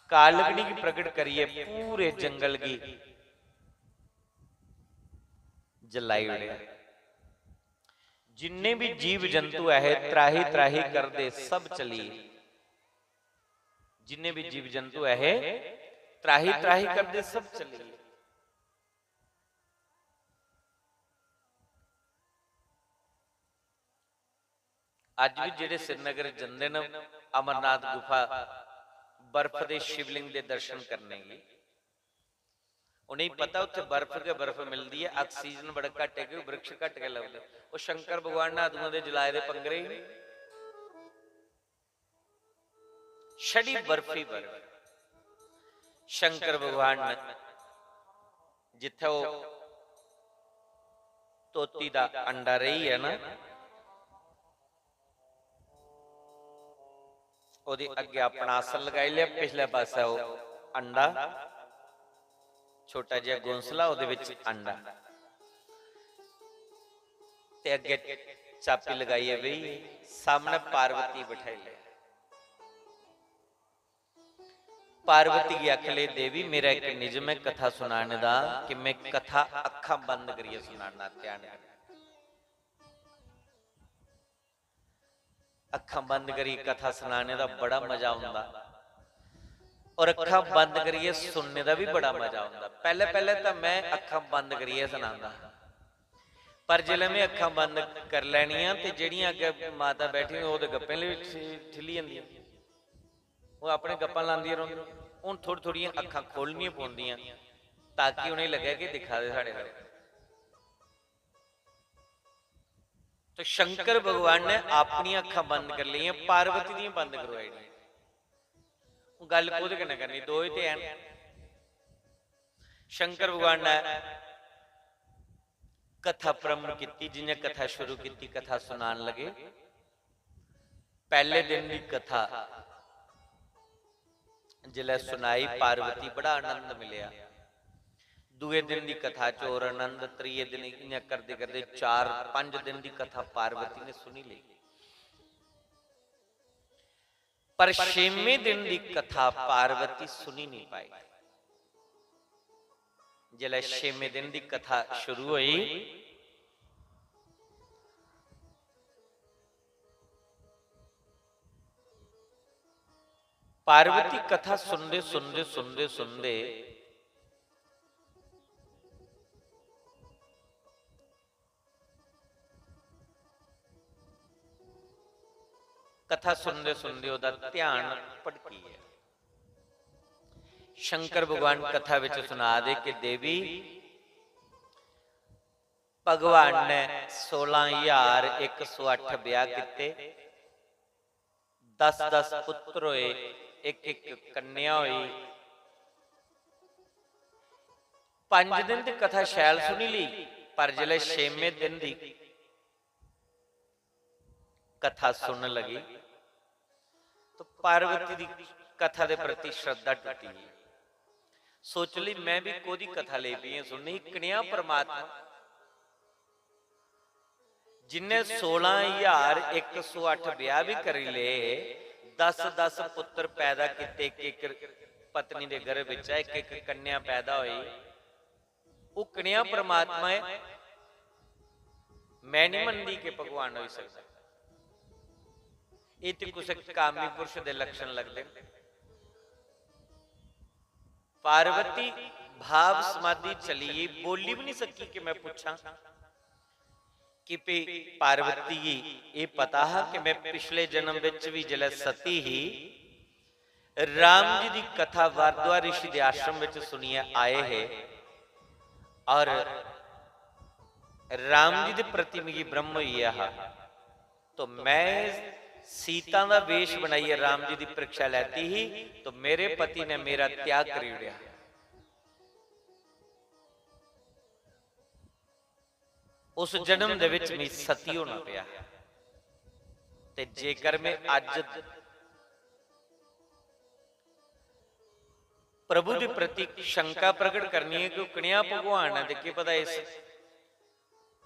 कालग्नि गी प्रगट करियै पूरे जंगल गी जलाई ओड़ेआ। जिन्ने भी जीव जंतु ऐ हे, त्राही त्राही करदे सब चली गे। जिन्ने भी जीव जंतु ऐ हे, त्राही त्राही करदे सब चली गे। अज्ज भी जेह्ड़े श्रीनगर जंदे न अमरनाथ गुफा, बर्फ दे शिवलिंग दे दर्शन करने गी, उ'नेंगी पता उत्थै बर्फ गै बर्फ मिलदी ऐ, oxygen बड़ा घट्ट ऐ, क्योंकि वृक्ष घट्ट गै लभदे। ओह् शंकर भगवान ने आदुआं दे जलाए दे पंगरे ही छड़ी बर्फी बर्फ। शंकर भगवान ने जित्थै ओह् तोती दा अंडा रेही ऐ ना, ओह्दे अग्गें अपना आसन लगाई लेआ, पिछले पासै ओह् अंडा, छोटा जेहा घोंसला, ओह्दे बिच अंडा, ते अग्गें चापी लगाइयै बेही गे। सामनै पार्वती बठाई लेआ। पार्वती गी आखले, "देवी, मेरा इक निजम ऐ कथा सुनाने दा, कि में कथा अक्खां बंद करियै सुनाना, ध्यान कन्नै।" अक्खां बंद करी कथा सुनाने दा बड़ा मजा औंदा। और अक्खां बंद करियै सुनने दा बी बड़ा मजा औंदा। पैह्ले पैह्ले तां मैं अक्खां बंद करियै सनांदा हा, पर जिसलै मैं अक्खां बंद करी लैनियां ते जेह्ड़ियां अग्गें माता बैठी दियां, ओह् ते गप्पें च ठिल्ली जंदियां, ओह् अपने गप्पां लांदियां रौंह्दियां। हून थोह्ड़ी थोह्ड़ियां अक्खां खोह्लनियां पौंदियां ताकि उ'नेंगी लग्गै कि दिक्खा दे साढ़े बल्ल। तो शंकर भगवान ने अपनियां अक्खां बंद करी लेइयां, पार्वती दियां बंद करवाई ओड़ियां। हून गल्ल कोह्दे कन्नै करनी? दो ही ते हैन। शंकर भगवान ने कथा प्रारंभ कीती, जि'यां कथा शुरू कीती, कथा सुनान लगे। पैह्ले दिन दी कथा जिसलै सुनाई पार्वती, बड़ा आनंद मिलेआ। दूए दिन दी कथा च होर आनंद, त्रिये दिन इ'यां करदे करदे चार पंज दिन दी कथा पार्वती ने सुनी लेई। पर छेमें दिन दी कथा पार्वती सुनी नहीं पाई। जिसलै छेमें दिन दी कथा शुरू होई, पार्वती कथा सुनदे, सुनदे, सुनदे, सुनदे कथा सुनदे, सुनदे ओह्दा ध्यान भटकी गेआ। शंकर भगवान कथा विच सुना दे कि देवी, भगवान ने सोलां ज्हार इक सौ अट्ठ ब्याह कीते, दस दस पुत्र होए, इक इक कन्या होई। पंज दिन दी कथा शैल सुनी लेई, पर जिसलै छेमें दिन दी कथा सुनन लगी तो पार्वती दी कथा दे प्रति श्रद्धा टुटी गेई। सोच लेई, मैं भी कोह्दी कथा लेई पेई आं सुनने, कनेहा परमात्मा जिन्ने सोलां ज्हार इक सौ अट्ठ ब्याह भी करी ले, दस दस पुत्र पैदा कीते, इक इक पत्नी दे गर्भ बिच्चा इक इक कन्या पैदा होई, ओह् कनेहा परमात्मा ऐ? मैं नहीं मनदी कि भगवान होई सकदा। एह् ते कुसै कामी पुरुष दे लक्षण लगदे न। पार्वती भाव समाधि चली गेई, बोली भी नहीं सकी कि मैं पुच्छां कि भई पार्वती गी एह् पता हा कि मैं पिछले जन्म बिच भी जिसलै सती ही, राम जी दी कथा भारद्वाज ऋषि दे आश्रम विच सुनियै आए हे और राम जी दे प्रति मिगी भ्रम होई गेआ हा। तो मैं सीता दा वेश बनाइयै राम जी दी परीक्षा लैती ही, तो मेरे पति ने मेरा त्याग करी ओड़ेआ। उस जन्म दे विच मी सती होना पेआ। ते जेकर मैं अज्ज प्रभु दे प्रति शंका प्रकट करनी है कि ओह् कनेहा भगवान ऐ, ते केह् पता इस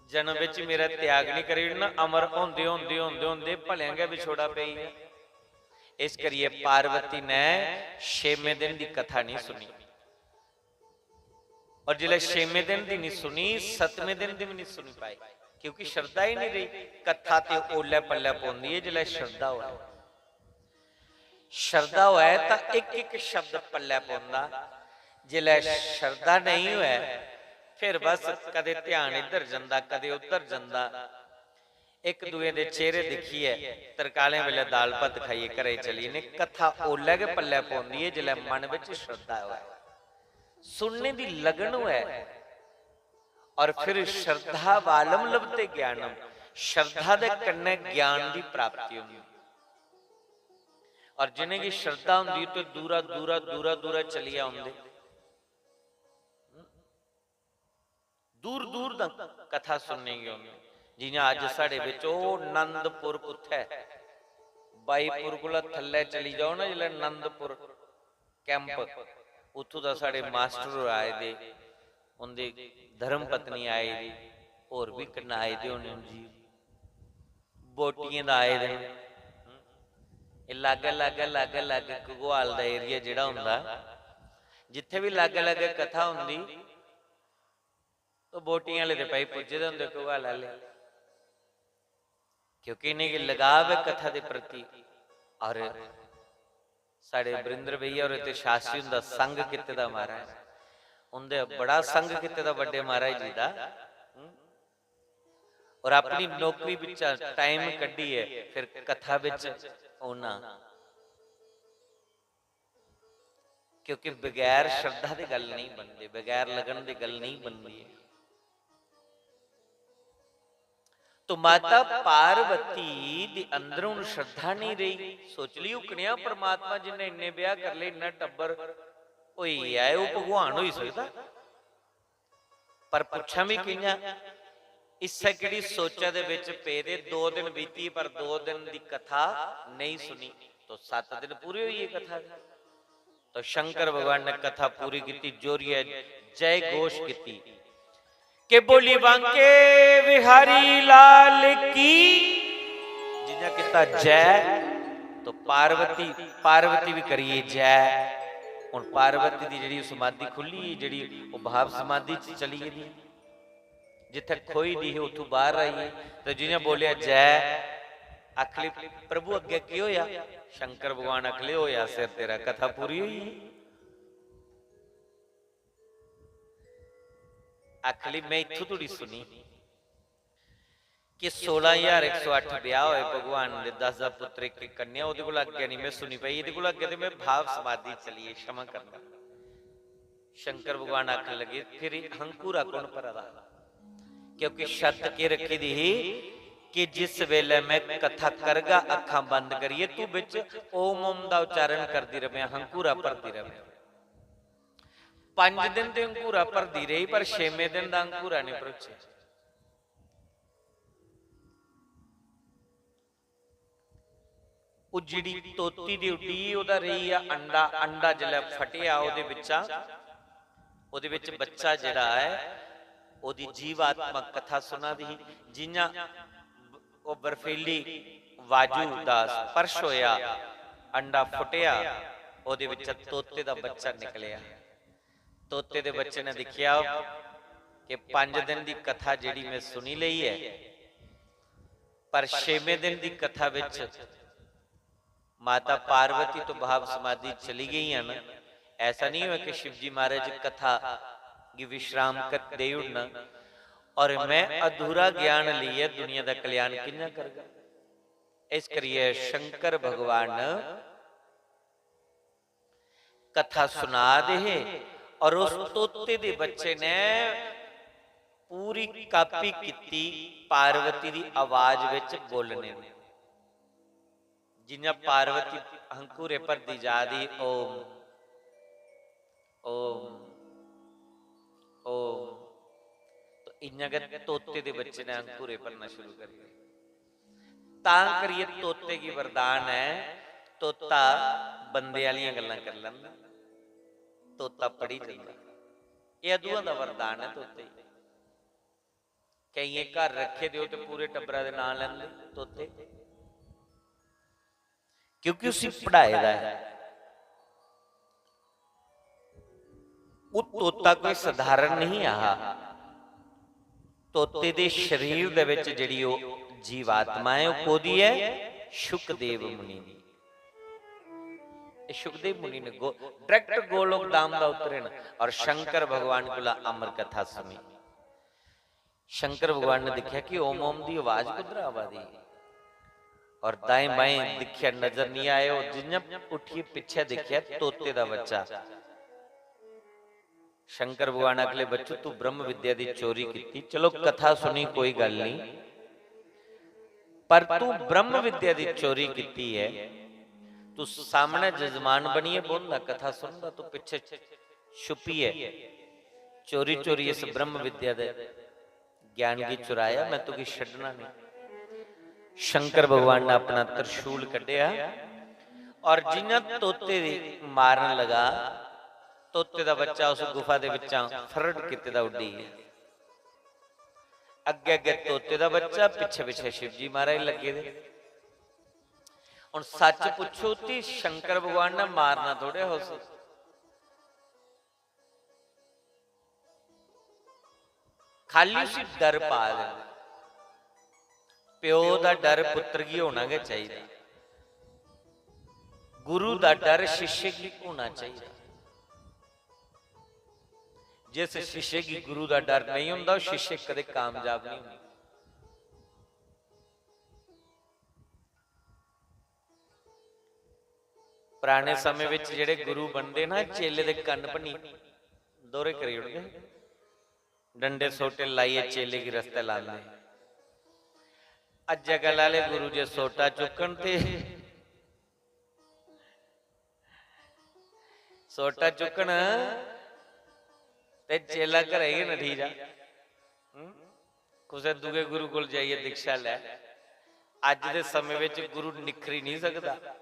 जन्म विच मेरा त्याग नहीं करी ओड़ना, अमर होंदे, होंदे, होंदे, होंदे भलेआं गै विछोड़ा पेई जा। इस करियै पार्वती ने छेमें दिन दी कथा नहीं सुनी। और जिसलै छेमें दिन दी नहीं सुनी, सतमें दिन दी भी नहीं सुनी पाई, क्योंकि श्रद्धा ही नहीं रही। कथा ते ओल्लै पल्लै पौंदी ऐ जिसलै श्रद्धा होऐ। श्रद्धा होऐ तां इक इक शब्द पल्लै पौंदा, जिसलै श्रद्धा नेईं होऐ, फिर बस कदे ध्यान इद्धर जंदा, कदे उद्धर जंदा। इक दूए दे चेहरे दिक्खियै तरकालें बेल्लै दाल भत्त खाइयै घरै गी चली जन्ने। कथा ओल्लै गै पल्लै पौंदी ऐ जिसलै मन बिच श्रद्धा होऐ, सुनने दी लगन होऐ, और फिर श्रद्धावालम लभते ज्ञानम, श्रद्धा दे कन्नै ज्ञान दी प्राप्ति होंदी। और जिनेंगी श्रद्धा होंदी ते दूरा दूरा दूरा दूरा चलियै औंदे, दूर दूर दा कथा सुनने गी औंदे। जियां अज्ज साढ़े बिच ओह् नंदपुर कुत्थै, बाईपुर कोला थल्लै चली जाओ ना, जिसलै नंदपुर कैंप, उत्थूं दा साढ़े मास्टर होर आए दे, उं'दी धर्म पत्नी आई दी, होर बी कन्नै आए दे होने न जी, बोटियें दा आए दे न। एह् लागै, लागै, लागै, लागै घगवाल दा एरिया जेह्ड़ा होंदा, जित्थै बी लागै, लागै कथा होंदी, तो बोटियां आह्ले ते भाई पुज्जे दे होंदे घगवाल आह्ले, क्योंकि इ'नेंगी लगाव ऐ कथा दे प्रति। और साढ़े वरिंदर भैया होरें ते शास्त्री हुंदा संग कीते दा महाराज, उं'दे बड़ा संग कीते दा बड्डे महाराज जी दा। हूं? और अपनी नौकरी बिच्चा टाइम कड्ढियै फिर कथा बिच औना, क्योंकि बगैर श्रद्धा दी गल्ल नहीं बनदी, बगैर लगन दी गल्ल नहीं बनदी है। तो माता पार्वती दे अंदर हुन श्रद्धा नहीं रही। सोच ली, हुकनेआ परमात्मा जिन्ने इन्ने ब्याह कर ले, इन्ना टब्बर होई आए, ओह भगवान होई सकदा? पर पुच्छां भी कि'यां? इस्सै केड़ी सोचा दे बिच पेदे, दो दिन बीती पर दो दिन दी कथा नहीं सुनी, तो सत्त दिन पूरे होई गे कथा दे। तो शंकर भगवान ने कथा पूरी कीती, जोरियै जय घोष कीती कि बोली बांके बिहारी लाल की। जियां कीता जय, तो पार्वती, पार्वती भी करिए जय। हुन पार्वती दी जेड़ी समाधि खुली, जेड़ी ओह भाव समाधि च चली गेदी, जित्थै खोई दी ही, उत्थों बाहर आई। तो जियां बोलिया जय, आखली, "प्रभु, अग्गे की होया?" शंकर भगवान आखले, "होया सिर तेरा, कथा पूरी होई।" आखली, "मैं इत्थों थोड़ी सुनी कि सोलां ज्हार इक सौ अट्ठ ब्याह होए भगवान दे, दस दस पुत्र, इक इक कन्या, ओहदे कोला अग्गें नहीं मैं सुनी पाई, एहदे कोला अग्गें ते मैं भाव समाधि चली गेई, क्षमा करना।" शंकर भगवान आखन लगे, "फिर हंकूरा कौन भरा दा?" क्योंकि शर्त के रखी दी ही कि जिस वेले मैं कथा करगा, अखां बंद करिए, तू बिच ओम ओम दा उच्चारण करदी रवें, हंकूरा भरदी रवें। पंज दिन ते हंकूरा भरदी रही, पर छेमें दिन दा हंकूरा नहीं भरोचे। ओह जेड़ी तोती दी उड्डी, ओहदा रेही आ अंडा, अंडा जिसलै फटेआ, ओहदे बिच्चा, ओहदे बिच बच्चा जेड़ा ऐ, ओहदी जीवात्मा कथा सुना दी ही। जियां ओह बर्फीली वायु दा स्पर्श होया, अंडा फुटेआ, ओहदे बिच्चा तोते दा बच्चा निकलेआ। तोते दे बच्चे ने दिक्खेआ कि पंज दिन दी कथा जेड़ी मैं सुनी लेई ऐ, पर छेमें दिन दी कथा विच माता पार्वती तो भाव समाधि चली गई है ना। ऐसा नहीं हुआ कि शिव जी महाराज कथा गी विश्राम कर दे उड़ना और मैं अधूरा ज्ञान लेइयै दुनिया दा कल्याण कि'यां करगा। इस करियै शंकर भगवान कथा सुना दे हे और उस तोते दे बच्चे ने पूरी कापी कीती पार्वती दी आवाज विच बोलने दी। जियां पार्वती हंकूरे भरदी जा दी, "ओम, ओम, ओम।" तो इयां गै तोते दे बच्चे ने हंकूरे भरना शुरू करी दित्ते। तां करियै तोते गी वरदान ऐ, तोता बंदे आह्लियां गल्लां करी लैंदा, तोता पढ़ी जंदा। एह् अदुआं दा वरदान ऐ तोते गी। केइयें घर रक्खे दे हो ते पूरे टब्बरा दे नांऽ लैंदे तोते, क्योंकि उसी पढ़ाए दा ऐ। ओह् तोता कोई सधारण नहीं हा। तोते दे शरीर दे विच जेह्ड़ी ओह् जीवात्मा ऐ, ओह् कोह्दी ऐ? शुकदेव मुनि दी। एह् शुकदेव मुनि ने गो-, direct गोलोक धाम दा उतरे न और शंकर भगवान कोला अमर कथा सुनी। शंकर भगवान ने दिक्खेआ कि ओम ओम दी आवाज कुद्धर आवा दी और दाएं बाएं दिक्खेआ, नजर नहीं आए। ओह् जि'यां उठियै पिच्छे दिक्खेआ, तोते दा बच्चा। शंकर भगवान आखले, "बच्चू, तू ब्रह्म विद्या दी चोरी कीती, चलो कथा सुनी, कोई गल्ल नहीं, पर तू ब्रह्म विद्या दी चोरी कीती है, तू सामने जजमान बनियै बौंह्दा, कथा सुनदा, तू पिच्छे छुपियै चोरी चोरी इस ब्रह्म विद्या दे ज्ञान गी चुराया, मैं तुगी छड्डना नहीं।" शंकर भगवान ने अपना त्रिशूल कड्ढेआ और जियां तोते दी मारन लगा, तोते दा बच्चा उस गुफा दे बिच्चा फरड़ कीते दा उड्डी गेआ। अग्गे अग्गे तोते दा बच्चा, पिच्छे पिच्छे शिवजी महाराज लग्गे दे। हुन सच पुच्छो ती शंकर भगवान ने मारना थोड़े हा उसी, खाली उसी डर पा दे। प्यो दा डर पुत्र गी होना गै चाहिदा। गुरु दा डर शिष्य गी होना चाहिदा। जिस शिष्य गी गुरु दा डर नहीं होंदा, ओह् शिष्य कदे कामयाब नहीं होंदा। पराने समें विच जेह्ड़े गुरु बनदे ना, चेले दे कन्न भन्नी दोहरे करी ओड़दे, डंडे सोटे लाइयै चेले गी रस्ते लांदे। अज्जकल आह्ले गुरु जे सोटा चुक्कन ते सोटा चुक्कन ते चेला घरै गी नठी जा। हं? कुसै दूए गुरु कोल जाइयै दीक्षा लै। अज्ज दे समें विच गुरु निखरी नहीं सकदा।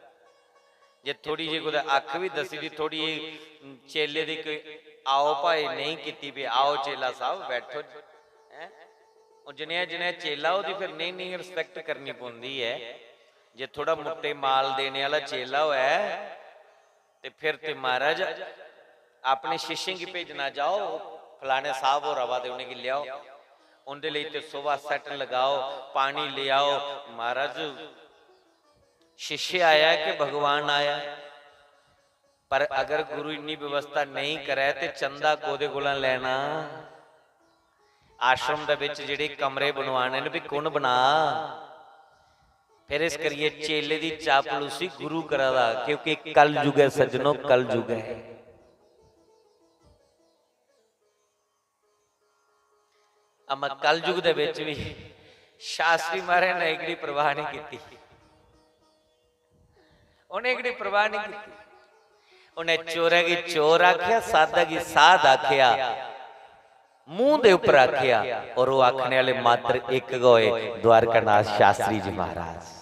जे थोड़ी जेही कुतै अक्ख बी दस्सी दी, थोड़ी जेही चेले दी कोई आओ भाई नहीं कीती, भी आओ चेला साहब बैठो जी। हैं? ओह् जनेहा जनेहा चेला, ओह्दी फिर नेही नेही respect करनी पौंदी ऐ। जे थोड़ा मुट्टे माल देने आह्ला चेला होऐ, ते फिर ते महाराज अपने शिष्यें गी भेजना, "जाओ, फलाने साहब होर आवा दे, उ'नेंगी लेआओ, उं'दे लेई ते सोभा set लगाओ, पानी लेआओ।" महाराज, शिष्य आया कि भगवान आया? पर अगर गुरु इन्नी व्यवस्था नेईं करै ते चंदा कोह्दे कोला लैना? आश्रम दे बिच जेह्ड़े कमरे बनवाने न, भी कु'न बना? फिर इस करियै चेले दी चापलूसी गुरु करा दा, क्योंकि कलयुग ऐ सज्जनो, कलयुग ऐ। अमा कलयुग दे बिच भी शास्त्री महाराज ने एगड़ी परवाह नहीं कीती। उ'नें एगड़ी परवाह नहीं कीती। उ'नें चोरै गी चोर आखेआ, साधा गी साध आखेआ, मूंह दे उप्पर आखेआ, और ओह् आखने आह्ले मात्र इक गै होए, द्वारकानाथ शास्त्री जी महाराज।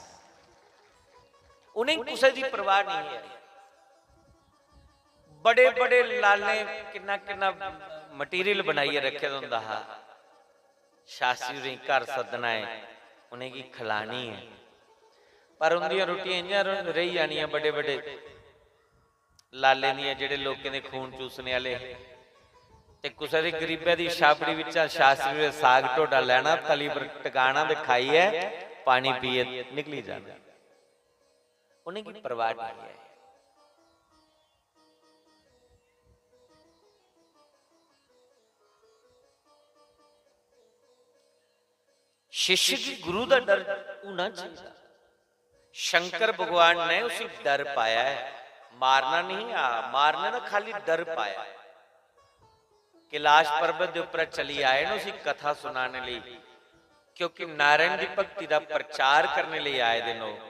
उ'नेंगी कुसै दी परवाह नहीं ऐ। बड़े-बड़े लालें किन्ना-किन्ना material बनाइयै रक्खे दा होंदा हा। शास्त्री होरें घर सद्दना ऐ, उ'नेंगी खलानी ऐ, पर उं'दियां रुट्टियां इ'यां र-, रेही जानियां बड्डे-बड्डे लालें दियां, जेह्ड़े लोकें दे खून चूसने आह्ले हे। ते कुसै दे गरीबै दी छाबड़ी बिच्चा शास्त्री होरें साग ढोडा लैना, तली पर टकाना ते खाइयै पानी पियै निकली जाना। उ'नेंगी परवाह नेईं ऐ। शिष्य गी गुरु दा डर होना चाहिदा। शंकर भगवान ने उसी डर पाया ऐ, मारना नहीं, आ, मारने दा खाली डर पाया ऐ। कैलाश पर्वत दे उप्पर चली आए न उसी कथा सुनाने लेई, क्योंकि नारायण दी भक्ति दा प्रचार करने लेई आए दे न ओह्।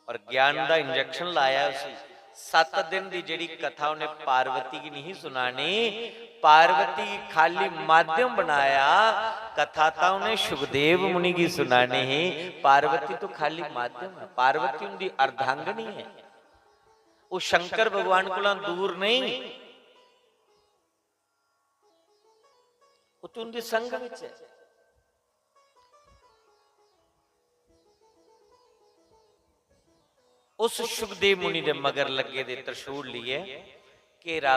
और ज्ञान दा injection लाया उसी। सत्त दिन दी जेह्ड़ी कथा उन्हें पार्वती गी नहीं सुनानी, पार्वती गी खाली माध्यम बनाया। कथा तां उन्हें सुखदेव मुनि गी सुनानी ही, पार्वती तो खाली माध्यम है, पार्वती उंदी अर्धांगिनी है, वो शंकर भगवान कोला दूर नहीं। ओह् ते उं'दी संग बिच ऐ। उस सुखदेव मुनि दे मगर लग्गे दे त्रिशूल लेइयै घेरा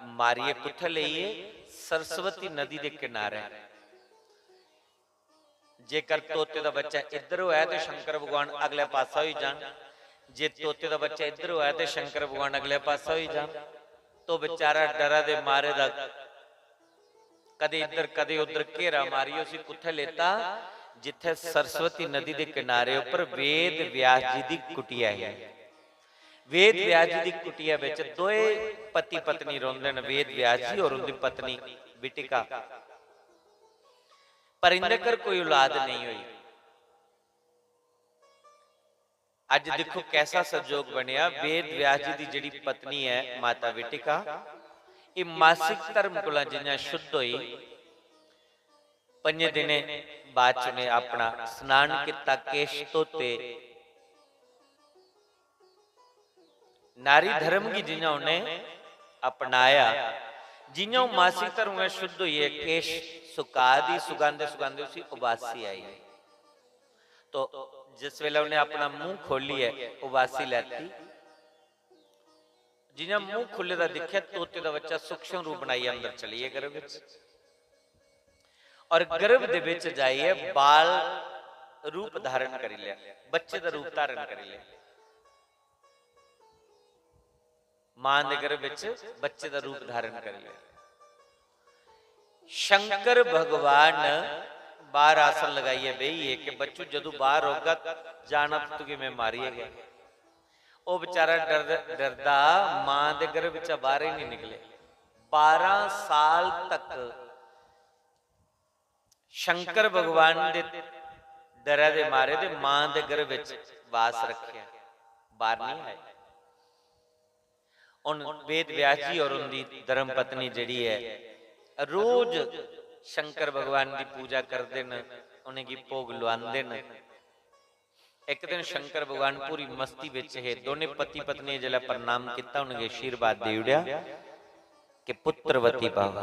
मारियै कुत्थै लेइयै? सरस्वती नदी दे किनारे। जेकर तोते दा बच्चा इद्धर होऐ ते शंकर भगवान अगले पासा होई जान, जे तोते दा बच्चा इद्धर होऐ ते शंकर भगवान अगले पासा होई जान, तो बेचारा डरा दे मारे दा कदे इद्धर कदे उद्धर घेरा मारियै उसी कुत्थै लेता? जित्थै सरस्वती नदी दे किनारे उप्पर वेद व्यास जी दी कुटिया ही। वेद व्यास जी दी कुटिया बिच दोए पति पत्नी रौंह्दे न, वेद व्यास जी और उंदी पत्नी बिटिका। पर इंदे घर कोई औलाद नेईं होई। अज्ज दिक्खो कैसा संजोग बनेआ, वेद व्यास जी दी जेह्ड़ी पत्नी ऐ माता विटिका, एह् मासिक धर्म कोला जि'यां शुद्ध होई, पंजे दिनें बाद च उ'नें अपना स्नान कीता, केश धोते, नारी धर्म गी जि'यां उ'नें अपनाया, जि'यां ओह् मासिक धर्म कोला शुद्ध होइयै केश सुका दी, सुकांदे सुकांदे उसी उबासी आई। तो जिस बेल्लै उ'नें अपना मूंह खोलियै उबासी लैती, जि'यां मूंह खु'ल्ले दा दिक्खेआ, तोते दा बच्चा सूक्ष्म रूप बनाइयै अंदर चली गेआ गर्भ बिच। और गर्भ दे बिच जाइयै बाल रूप धारण करी लेआ, बच्चे दा रूप धारण करी लेआ। मां दे गर्भ विच बच्चे दा रूप धारण करी लिया। शंकर भगवान बाहर आसन लगाइयै बेहियै कि बच्चू, जदूं बाहर होगा, जाना तो तुगी मैं मारियै गया। ओह बेचारा डर-, डरदा मां दे गर्भ चा बाहर ही नहीं निकले। बारह साल तक शंकर भगवान दे डरै दे मारे ते मां दे गर्भ विच वास रखेआ, बाहर नहीं आए। हुन वेद व्यास जी और उंदी धर्म पत्नी जेहड़ी ऐ, रोज शंकर भगवान दी पूजा करदे न, उनेंगी भोग लुआंदे न। एक दिन शंकर भगवान पूरी मस्ती विच हे, दोने पति पत्नी जिसलै प्रणाम किता, उनेंगी आशीर्वाद दे उड़ेआ कि पुत्रवती भव,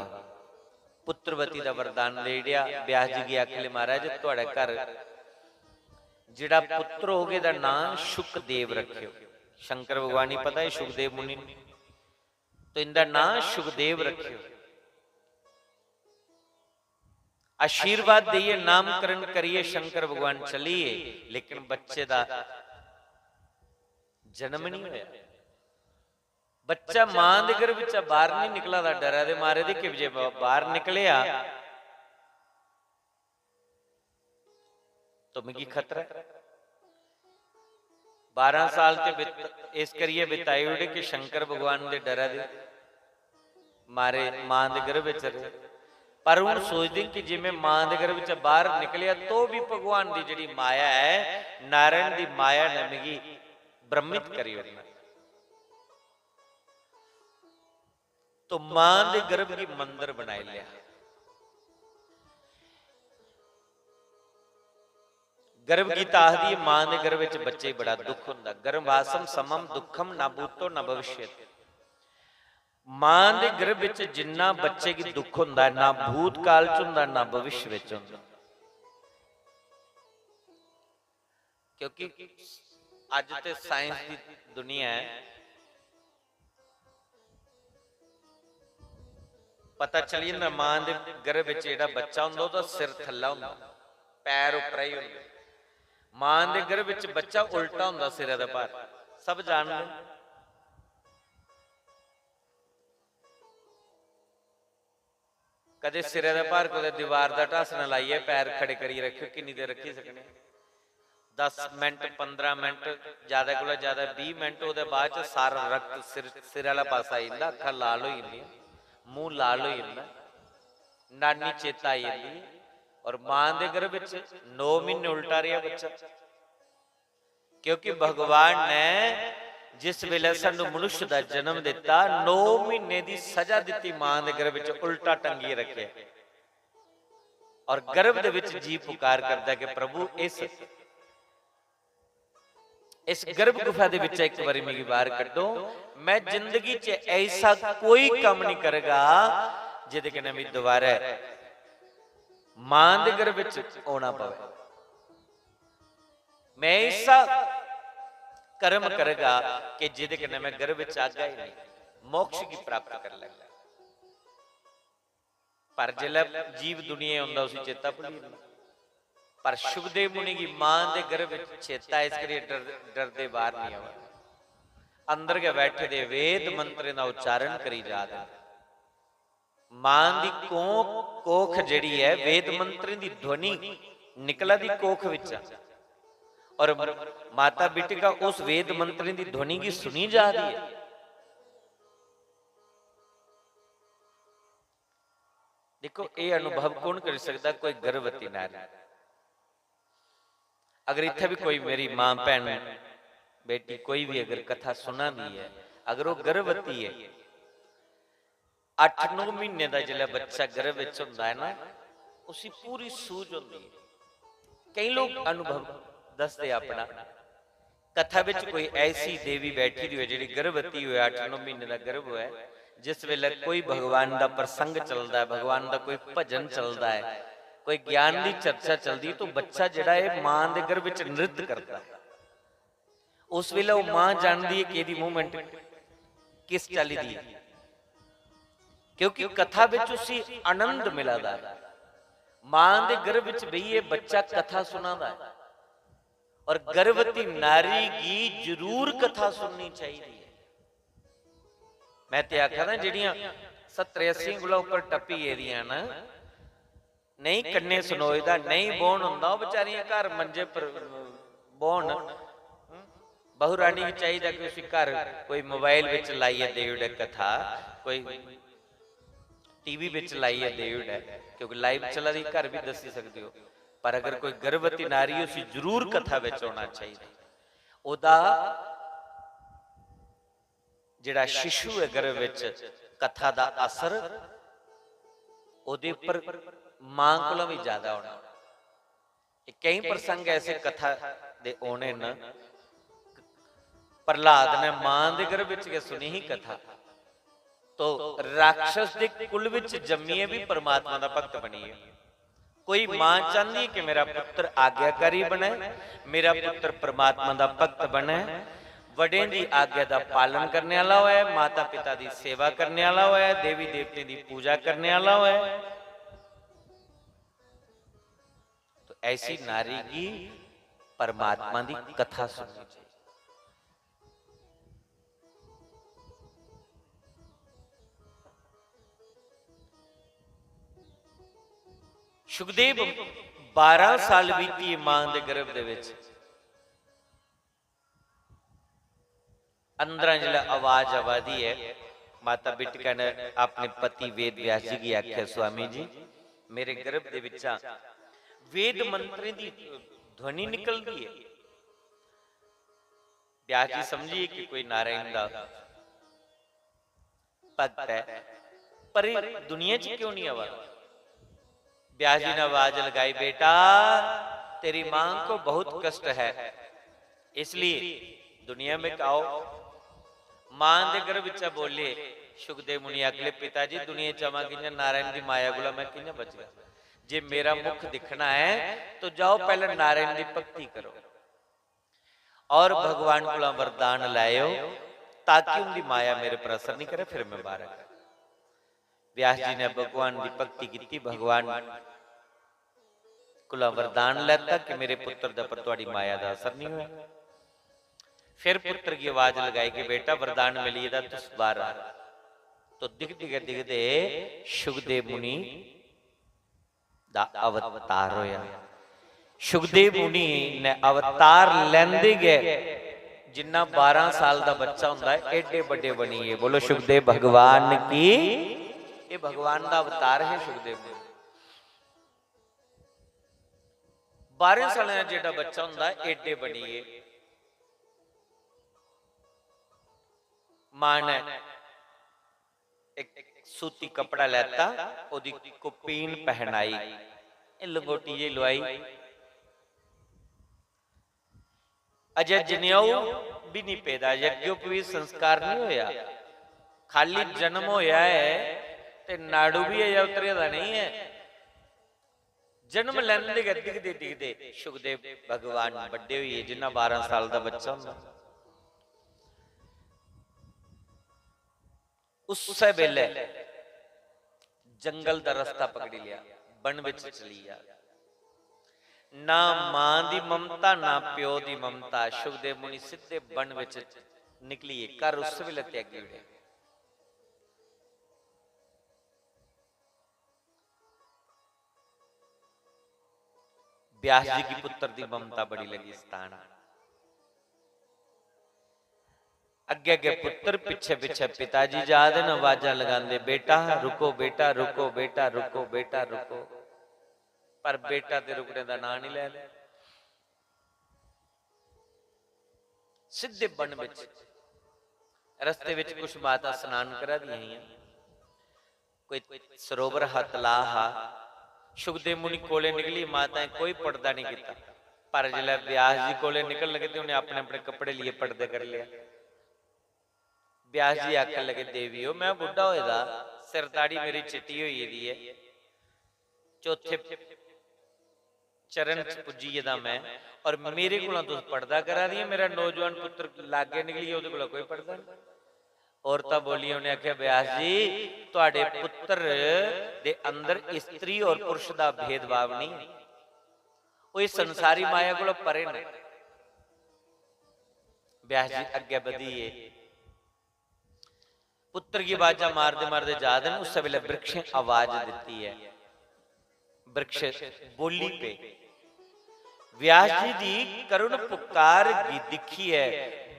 पुत्रवती दा वरदान दे उड़ेआ। व्यास जी गी आखले, महाराज, थुआड़े घर जेड़ा पुत्र होगे दा नां शुकदेव रखेओ। शंकर भगवान गी पता है शुकदेव मुनि न, तो इंदा नां शुकदेव रखेओ। आशीर्वाद देइयै नामकरण करियै शंकर भगवान चलिए, लेकिन बच्चे दा जन्म नहीं होया। बच्चा मां दे गर्भ चा बाहर नहीं निकला दा, डरै दे मारे दे कि जे ब-, बाहर निकलिया तो मिगी खतरा है। बारह साल ते बित-, इस करियै बिताई ओड़े कि शंकर भगवान दे डरै दे मारे मां दे गर्भ च रेह्। पर हुन सोचदे कि जे मैं मां दे गर्भ च बाहर निकलिया तो भी भगवान दी जेहड़ी माया है, नारायण दी माया ने मिगी भ्रमित करी ओड़ना। तो मां दे गर्भ गी मंदर बनाई लिया। गर्भ गीता आखदी है, मां दे गर्भ विच बच्चे गी बड़ा दुख हुंदा। गर्भासम समम दुखम न भूतो न भविष्यति। मां दे गर्भ विच जिन्ना बच्चे गी दुख हुंदा है, ना भूतकाल च हुंदा, ना भविष्य विच हुंदा। क्योंकि अज ते साइंस दी दुनिया है, पता चली जंदा मां दे गर्भ विच जेहड़ा बच्चा हुंदा, ओहदा सिर थल्ला हुंदा, पैर उप्परा ही हुंदे। मां दे गर्भ विच बच्चा उल्टा हुंदा, सिरै दा भार, सब जानदे। कदे सिरै दा भार कुतै दीवार दा ढासना लाइयै पैर खड़े करियै रक्खेओ, किन्नी देर रक्खी सकने? दस मिंट, पंदरां मिंट, ज्यादा कोला ज्यादा बीह मिंट, ओह्दे बाद च सारा रक्त सिर, सिर आह्ला पासा आई जंदा, अक्खां लाल होई जंदियां, मूंह लाल होई जंदा, नानी चेता आई जंदी। और मां दे गर्भ च नौ म्हीने उल्टा रेहा बच्चा, क्योंकि भगवान ने जिस वेले सानू मनुष्य दा जन्म दिता, नौ महीने दी सजा दिती, मां दे गर्भ च उल्टा टंगियै रखेआ और गर्भ दे विच जी पुकार करदा कि प्रभु, इस, इस गर्भ गुफा दे विच एक बारी मिगी बाहर कड्डो। मैं जिंदगी च ऐसा कोई काम नहीं करगा जिदे कन्नै मिगी दोबारा मां दे गर्भ विच औना पवे। मैं ऐसा कर्म करगा कि जिदे कन्नै मैं गर्भ च आगा ही नहीं, मोक्ष की प्राप्त कर लैगा। पर जिसलै जीव दुनिया औंदा, उसी चेता भुल्ली जंदा। पर शुकदेव मुनि गी मां दे गर्भ च चेता, इस करियै डर-, डरदे बाहर नहीं आवा। अंदर गै बैठे दे वेद मंत्रें दा उच्चारण करी जा दे। मां दी कोख, कोख जेड़ी ऐ, वेद मंत्रें दी ध्वनि निकला दी कोख विचा। और माता बिटिका उस वेद मंत्रें दी ध्वनि गी सुनी जा दी है। देखो, ये अनुभव कौन करी सकदा? कोई गर्भवती नारी। अगर इत्थै भी कोई मेरी मां, भैन, बेटी, कोई भी अगर कथा सुना दी है, अगर वो गर्भवती है, अठ नौ महीने दा जिसलै बच्चा गर्भ विच होंदा है ना, उसी पूरी सूझ होंदी है। कई लोग अनुभव दसदे अपना, कथा विच कोई ऐसी देवी बैठी दी होए, जेह्ड़ी गर्भवती होए, अठ नौ महीने दा गर्भ होए, जिस वेले कोई भगवान दा प्रसंग चलदा है, भगवान दा कोई भजन चलदा है, कोई ज्ञान दी चर्चा चलदी, तो बच्चा जेह्ड़ा है, मां दे गर्भ विच नृत्य करदा है। उस वेले ओह मां जानदी है कि एहदी मूवमेंट किस चाल्ली दी है, क्योंकि कथा विच उसी आनंद मिला दा है। मां दे गर्भ विच बेहियै बच्चा कथा सुना दा है। और गर्भवती नारी गी जरूर कथा सुननी चाहिदी है। मैं ते आखा दा, जेह्ड़ियां सत्तर अस्सी कोला उप्पर टप्पी गेदियां न, नेईं कन्नै सनोए दा, नेईं बौह्न होंदा, ओह् बेचारियां घर मंजे पर बौह्न। बहु रानी गी चाहिदा कि उसी घर कोई मोबाइल बिच लाइयै देई ओड़ै कथा, कोई टीवी बिच लाइयै देई ओड़ै, क्योंकि लाइव चला दी, घर बी दस्सी सकदे ओ। पर अगर कोई गर्भवती नारी, उसी जरूर कथा बिच औना चाहिदा। ओह्दा जेह्ड़ा शिशु ऐ गर्भ बिच, कथा दा असर ओह्दे उप्पर मां कोला बी ज्यादा होना। एह् केईं प्रसंग ऐसे कथा दे औने न। प्रह्लाद ने मां दे गर्भ बिच गै सुनी ही कथा, तो राक्षस दे कुल बिच जम्मियै बी परमात्मा दा भक्त बनी गेआ। कोई मां चांह्दी कि मेरा पुत्तर आज्ञाकारी बने, मेरा पुत्तर परमात्मा दा भक्त बने, बड़ें दी आज्ञा दा पालन करने आह्ला होऐ, माता पिता दी सेवा करने आह्ला होऐ, देवी देवतें दी पूजा करने आह्ला होऐ। तो ऐसी नारी गी परमात्मा दी कथा सुननी चाहिए। सुखदेव बारां साल बीती मां दे गर्भ दे विच। अंदरा जिसलै आवाज आवा दी ऐ, माता बिटिका ने अपने पति वेद व्यास जी गी आख्या, "स्वामी जी, मेरे गर्भ दे विचा वेद मंत्रें दी ध्वनि निकलदी ऐ।" व्यास जी समझिए कि कोई नारायण दा भक्त है, पर एह् दुनिया च क्यों नहीं आवा? व्यास जी ने आवाज लगाई, "बेटा, तेरी मां को बहुत कष्ट है, इसलिए दुनिया में आओ।" मां दे गर्भ चा बोले सुखदेव मुनि, अगले, "पिता जी, दुनिया च आवां कि'यां? नारायण दी माया कोला मैं कि'यां बचगा? जे मेरा मुख दिक्खना है, तो जाओ, पहले नारायण दी भक्ति करो।" और भगवान कोला वरदान लैओ, ताकि उंदी माया मेरे पर असर नहीं करे, फिर मैं बाहर आया। व्यास जी ने भगवान दी भक्ति की, भगवान कोला वरदान लेता कि मेरे पुत्र दे पर थोड़ी माया दा असर नहीं होया। फिर पुत्र की आवाज लगाई कि बेटा, वरदान मिली दा, तुस बाहर आ। तो दिखदे गै दिखदे सुखदेव मुनि दा अवतार होया। सुखदेव मुनि ने अवतार लैंदे गै जिन्ना बारां साल दा बच्चा होंदा है, एडे बड़े बनी गे। बोलो सुखदेव भगवान की। ये भगवान दा अवतार है सुखदेव मुनि। बारां साल दा जेड़ा बच्चा होंदा है, एडे बनी गे। मां ने एक सूती कपड़ा लैता, ओदी कुपीन पहनाई, ए लंगोटी जी लुआई। अजय जनेऊ भी नहीं पेदा, यज्ञोपवीत संस्कार नहीं होया, खाली जन्म होया है ते नाड़ू भी अजय उतरे दा नहीं है। जन्म लैंदे गै दिखदे दिखदे सुखदेव भगवान बड्डे होई गे, जिन्ना बारां साल दा बच्चा होंदा। उससे बेले जंगल दा रस्ता पकड़ी लिया, वन विच चली गया। ना मां दी ममता, ना प्यो दी ममता। सुखदेव मुनि सीधे वन विच निकली गे, घर उस वेले त्यागी ओड़े। व्यास जी की पुत्र दी ममता बड़ी लगी सताना। अग्गे अग्गे पुत्र, पिछे पिछे पिताजी जा दे न, आवाजां लगांदे, "बेटा रुको, बेटा रुको, बेटा रुको, बेटा रुको।" पर बेटा ते रुकने दा नां नहीं लै दे। सीधे वन विच, रस्ते विच कुछ माता स्नान करा दियां हियां, कोई सरोवर हा, तलाऽ हा। सुखदेव मुनि कोले निकली, माताएं कोई पड़दा नहीं किया, पर जिसलै व्यास जी कोले निकलन लगे ते उन्हें अपने अपने कपड़े लिए पर्दे कर लिया। व्यास जी आखन लगे, "देवियो, मैं बुड्ढा होए दा, सिर दाढ़ी मेरी चिट्टी होई गेदी ऐ, चौथे चरण च पुज्जी गेदा मैं, और मेरे कोला तुस पर्दा करा दी, मेरा नौजवान पुत्र लागै निकली गेआ, ओह्दे कोला कोई पर्दा नहीं।" औरतां बोलियां, उन्हें आखेआ, "व्यास जी, तुहाडे पुत्र दे अंदर स्त्री और पुरुष दा भेदभाव नहीं है, ओह् इस संसारी माया कोला परे न।" व्यास जी अग्गें बधियै पुत्र गी आवाजां मारदे मारदे जा दे न, उस्सै बेल्लै वृक्षें आवाज दित्ती ऐ, वृक्ष बोली पे। व्यास जी दी करुण पुकार गी दिक्खियै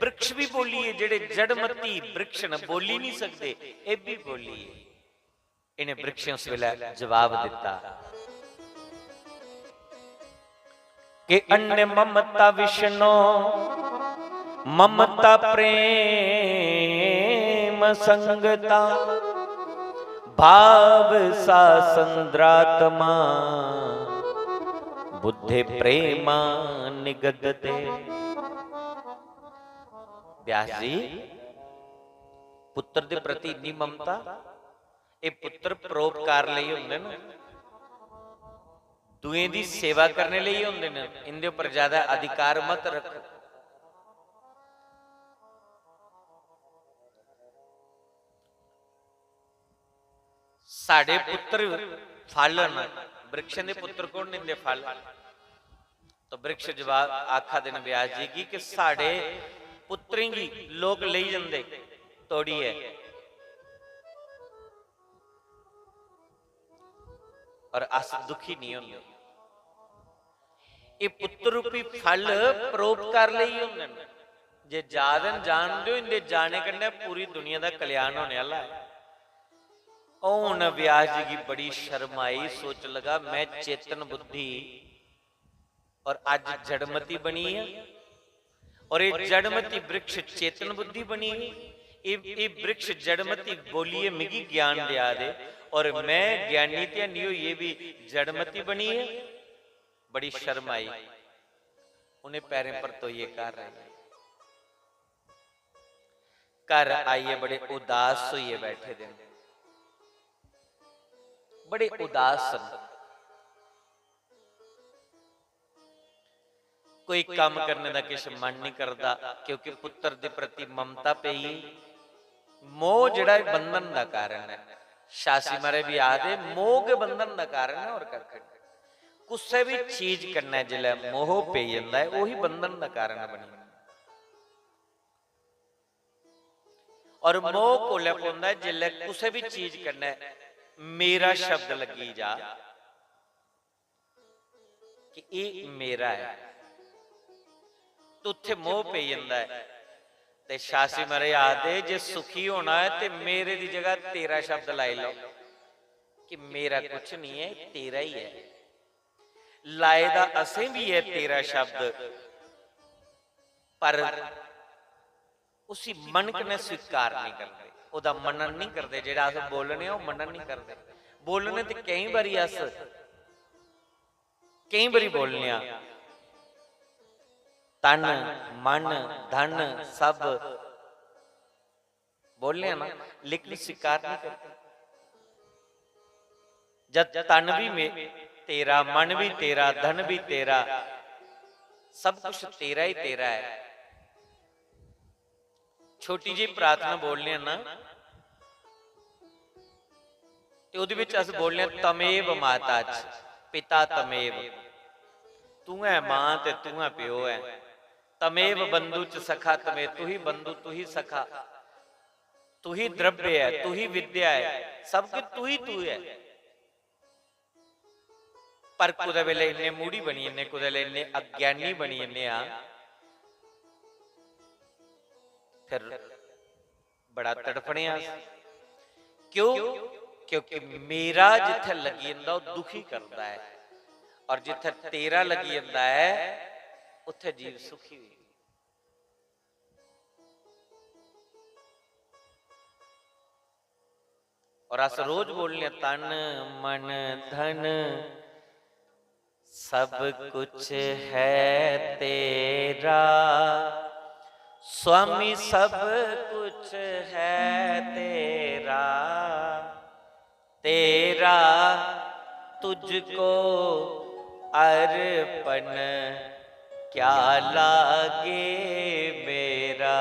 वृक्ष भी बोलिए, जेड़े जड़मती वृक्ष न, बोली नहीं सकदे, एह भी बोलिए। इन्हें वृक्षें उस वेले जवाब दिता कि अन्य ममता विष्णु, ममता प्रेम संगता, भाव सा संद्रात्मा, बुद्धे प्रेमा निगदते। व्यास जी, पुत्र दे प्रति इन्नी ममता, एह पुत्र परोपकार लेई होंदे न, दुएं दी सेवा करने लेई होंदे न, इंदे उप्पर ज्यादा अधिकार मत रखो। साढ़े पुत्र फल न, वृक्षें दे पुत्र कौन न? इंदे फल। तो वृक्ष जवाब आखा दे न व्यास जी गी कि साढ़े पुत्रें गी लोक लेई जंदे तोड़ियै, और अस दुखी नहीं होंदे। एह पुत्र रूपी फल परोपकार लेई होंदे न। जे जा दे न, जान देओ, इंदे जाने कन्नै पूरी दुनिया दा कल्याण होने आह्ला ऐ। हून व्यास जी गी बड़ी शर्म आई, सोच लगा, मैं चेतन बुद्धि और अज्ज जड़मती बनी है, और ये जड़मती वृक्ष चेतन बुद्धि बनी है। ये, ये वृक्ष जड़मती बोलिए मिगी ज्ञान दिया दे, और मैं ज्ञानी ध्यानी होइए भी जड़मती बनी है। बड़ी शर्म आई, उन्हें पैरें पर धोइयै घर आई। घर आइयै बड़े उदास होइयै बैठे दे न, बड़े उदास न। कोई कम्म करने दा किश मन नहीं करदा, क्योंकि पुत्र दे प्रति ममता पेई। मोह जेह्ड़ा एह् बंधन दा कारण ऐ। शास्त्री महाराज बी आखदे, मोह गै बंधन दा कारण ऐ, होर कक्ख नेईं। कुसै बी चीज कन्नै जिसलै मोह पेई जंदा ऐ, ओही बंधन दा कारण बनी जंदा। और मोह कोलै पौंदा ऐ? जिसलै कुसै बी चीज कन्नै मेरा शब्द लग्गी जा कि एह् मेरा ऐ, ते उत्थै मोह पेई जंदा ऐ। ते शास्त्री महाराज आखदे, जे सुखी होना ऐ ते मेरे दी जगह तेरा शब्द लाई लैओ कि मेरा कुछ निं ऐ, तेरा ही ऐ। लाए दा असें बी ऐ तेरा शब्द, पर उसी मन कन्नै स्वीकार नेईं करदे, ओह्दा मनन नेईं करदे। जेह्ड़ा अस बोलने आं, ओह् मनन नेईं करदे। बोलने ते केईं बारी अस, केईं बारी बोलने आं, तन, मन, धन सब बोलने आं ना, लेकिन स्वीकार नहीं करते। जद तन भी मे-, तेरा, मन भी तेरा, धन भी तेरा, सब कुछ तेरा ही तेरा है। छोटी जी प्रार्थना बोलने आं ना, ते ओह्दे बिच अस बोलने आं, "तमेव माता च, पिता तमेव।" तूं ऐ मां ते तूं ऐ प्यो ऐ। "तमेव बंधु च सखा तमेव", तू ही बंधु, तू ही सखा, तू ही द्रव्य ऐ, तू ही विद्या ऐ, सब कुछ तू ही तू ऐ। पर कुतै बेल्लै इन्ने मूढ़ी बनी जन्ने, कुतै बेल्लै इन्ने अज्ञानी बनी जन्ने आं, फिर बड़ा तड़फने आं अस। क्यों? क्योंकि मेरा जित्थै लग्गी जंदा, ओह् दुखी करदा ऐ, और जित्थै तेरा लग्गी जंदा ऐ, उत्थै जीव सुखी होई जंदा। और अस रोज बोलने आं, "तन, मन, धन, सब कुछ है तेरा, स्वामी, सब कुछ है तेरा, तेरा तुझको अर्पण क्या लागे मेरा।"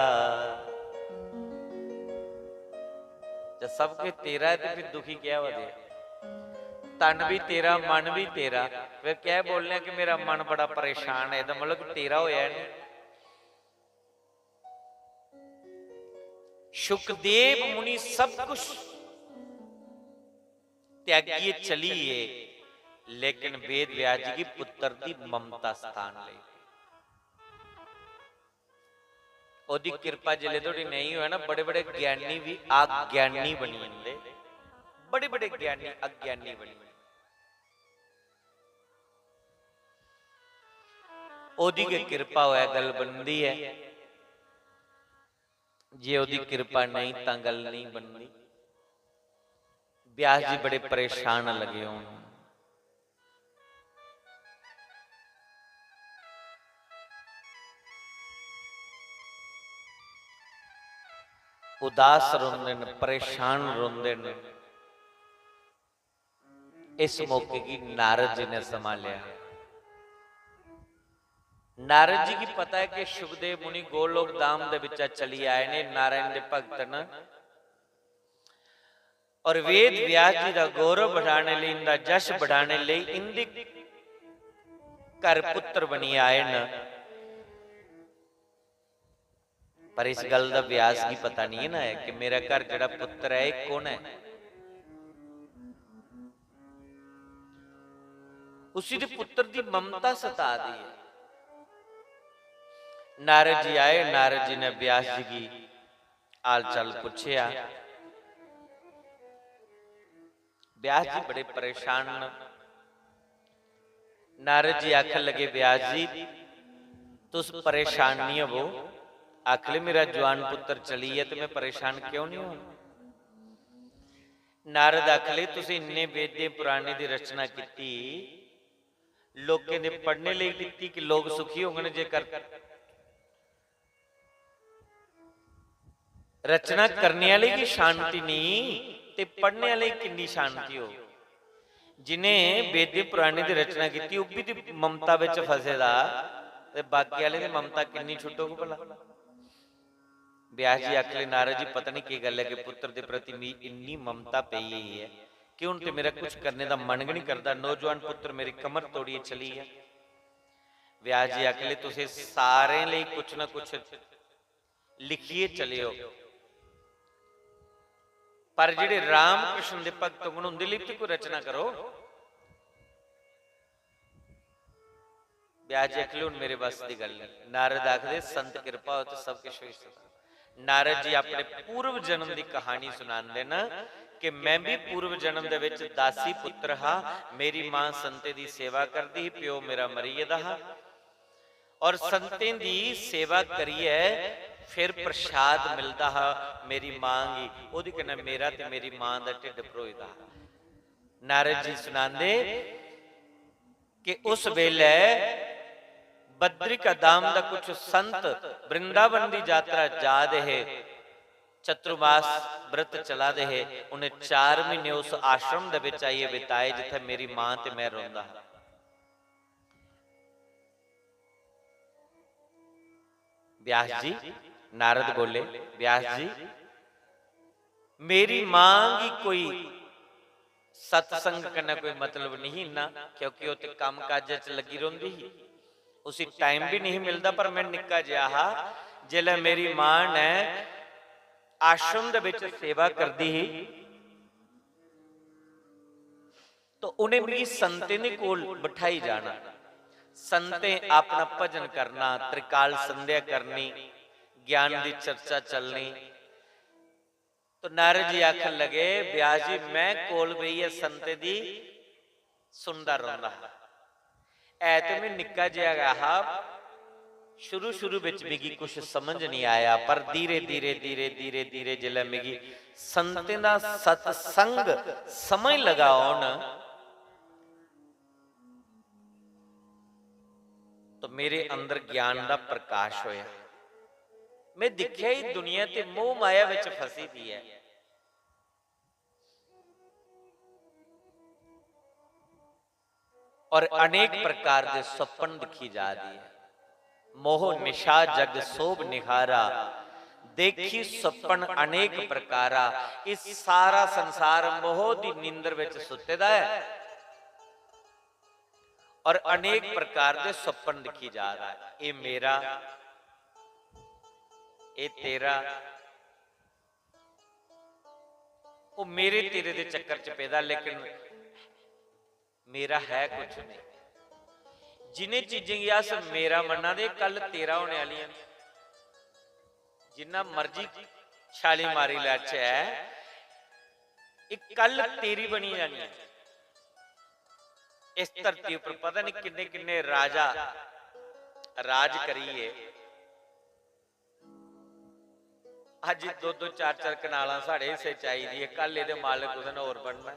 जब सब कुछ तेरा है, ते फिर दुखी क्या होआ दे? तन भी तेरा, मन भी तेरा, फिर क्या बोलने कि मेरा मन बड़ा परेशान है, एह्दा मतलब कि तेरा होया है नहीं। शुकदेव मुनि सब कुछ त्यागियै चली गे, लेकिन वेद व्यास जी गी पुत्र दी ममता स्थान लेई। ओदी किरपा जिसले धोड़ी नेईं होऐ ना, बड़े-बड़े ज्ञानी बी अज्ञानी बनी जंदे, बड़े-बड़े ज्ञानी अज्ञानी बनी जंदे। ओदी गै किरपा होऐ, गल्ल बनदी ऐ। जे ओदी किरपा नेईं, तां गल्ल नेईं बनदी। व्यास जी बड़े परेशान लगे होन। उदास रोंदे न, परेशान रोंदे न। इस मौके गी नारद जी ने संभालेआ। नारद जी गी पता ऐ कि शुकदेव मुनि गोलोक धाम दे बिच्चा चली आए ने, नारायण दे भक्त न, और वेद व्यास जी दा गौरव बढ़ाने लेई, इंदा जश बढ़ाने लेई इंदे घर पुत्र बनी आए न। पर इस गल्ल दा व्यास गी पता नहीं है ना है कि मेरा घर जेह्ड़ा पुत्र ऐ, एह् कु'न ऐ? उसी ते पुत्र दी ममता सता दी ऐ। नारद जी आए, नारद जी ने व्यास जी गी हाल चाल पुच्छेआ। व्यास जी बड़े परेशान न। नारद जी आखन लगे, "व्यास जी, तुस परेशान निं होवो।" आखले, "मेरा जुआन पुत्र चली गेआ ते में परेशान क्यों निं हों?" नारद आखले, "तुसें इन्ने वेदें पुराणें दी रचना कीती, लोकें दे पढ़ने लेई कीती कि लोक सुखी होङन, जेकर रचना करने आह्ले गी शांति नेईं ते पढ़ने आह्ले गी किन्नी शांति होग?" जिनें वेदें पुराणें दी रचना कीती, ओह् बी ते ममता बिच फसे दा, ते बाकी आह्ले दी ममता किन्नी छुट्टोग भला? व्यास जी आखले, "नारद जी, पता नहीं केह् गल्ल ऐ कि पुत्र दे प्रति मी इन्नी ममता पेई गेई ऐ कि हून ते मेरा कुछ करने दा मन गै नहीं करदा। नौजवान पुत्र मेरी कमर तोड़ियै चली गेआ।" व्यास जी आखले, "तुसें सारें लेई कुछ ना कुछ लिखियै चलेओ, पर जेह्ड़े राम कृष्ण दे भक्त होङन, उं'दे लेई बी ते कोई रचना करो।" व्यास जी आखले, "हून मेरे बस दी गल्ल नहीं।" नारद आखदे, "संत किरपा हो तो सब किश होई सकदा।" नारद जी अपने पूर्व जन्म दी कहानी सुनांदे न कि मैं भी पूर्व जन्म दे विच दासी पुत्र हा, मेरी मां संतें दी सेवा करदी ही, प्यो मेरा मरी गेदा हा, और संतें दी सेवा करियै फिर प्रसाद मिलदा हा मेरी मां गी, ओह्दे कन्नै मेरा ते मेरी मां दा ढिड्ड भरोई दा हा। नारद जी सुनांदे कि उस बेलै बद्रिका धाम दा कुछ संत वृंदावन दी यात्रा जा दे हे, चतुर्मास व्रत चला दे हे। उ'नें चार म्हीने उस आश्रम दे बिच आइयै बिताए, जित्थै मेरी मां ते मैं रौंह्दा हा। व्यास जी, नारद बोले, "व्यास जी, मेरी मां गी कोई सत्संग कन्नै कोई मतलब नहीं इन्ना, क्योंकि ओह् ते कम्म काजै च लग्गी रौंह्दी ही, उसी टाइम बी नहीं मिलदा। पर मैं निक्का जेहा हा, जिसलै मेरी मां ने आश्रम दे बिच सेवा करदी ही, तो उ'नें मिगी संतें दे कोल बठाई जाना, संतें अपना भजन करना, त्रिकाल संध्या करनी, ज्ञान दी चर्चा चलनी।" तो नारद जी आखन लगे, "व्यास जी, मैं कोल बेहियै संतें दी सुनदा रौंह्दा हा। ऐ ते मैं निक्का जेहा गै हा, शुरू-शुरू बिच मिगी कुछ समझ नहीं आया, पर धीरे-धीरे, धीरे-धीरे, धीरे जिसलै मिगी संतें दा सत्संग समझ लगा होन, तो मेरे अंदर ज्ञान दा प्रकाश होया। मैं दिक्खेआ, एह् दुनिया ते मोह माया बिच फसी दी ऐ।" और अनेक प्रकार दे सुपन दिक्खी जा दी ऐ। मोह निशा जग सोभ निहारा, देखी सुपन अनेक प्रकारा। इस सारा संसार मोह दी नींदर विच सुत्ते दा ऐ और अनेक प्रकार दे सुपन दिक्खी जा रहा है। ये मेरा, ये तेरा, ओह् मेरे तेरे दे चक्कर च पेदा, लेकिन मेरा है कुछ नहीं। जिनें चीजें गी अस मेरा मन्ना दे, कल तेरा होने आह्लियां न। जिन्ना मर्जी छाली मारी लैचै, एह् कल तेरी बनी जानी ऐ। इस धरती उप्पर पता नहीं किन्ने किन्ने राजा राज करियै अज्ज दो दो चार चार कनालां साढ़े हिस्से च आई दी ऐ, कल एह्दे मालक कुसै ने होर बनना ऐ।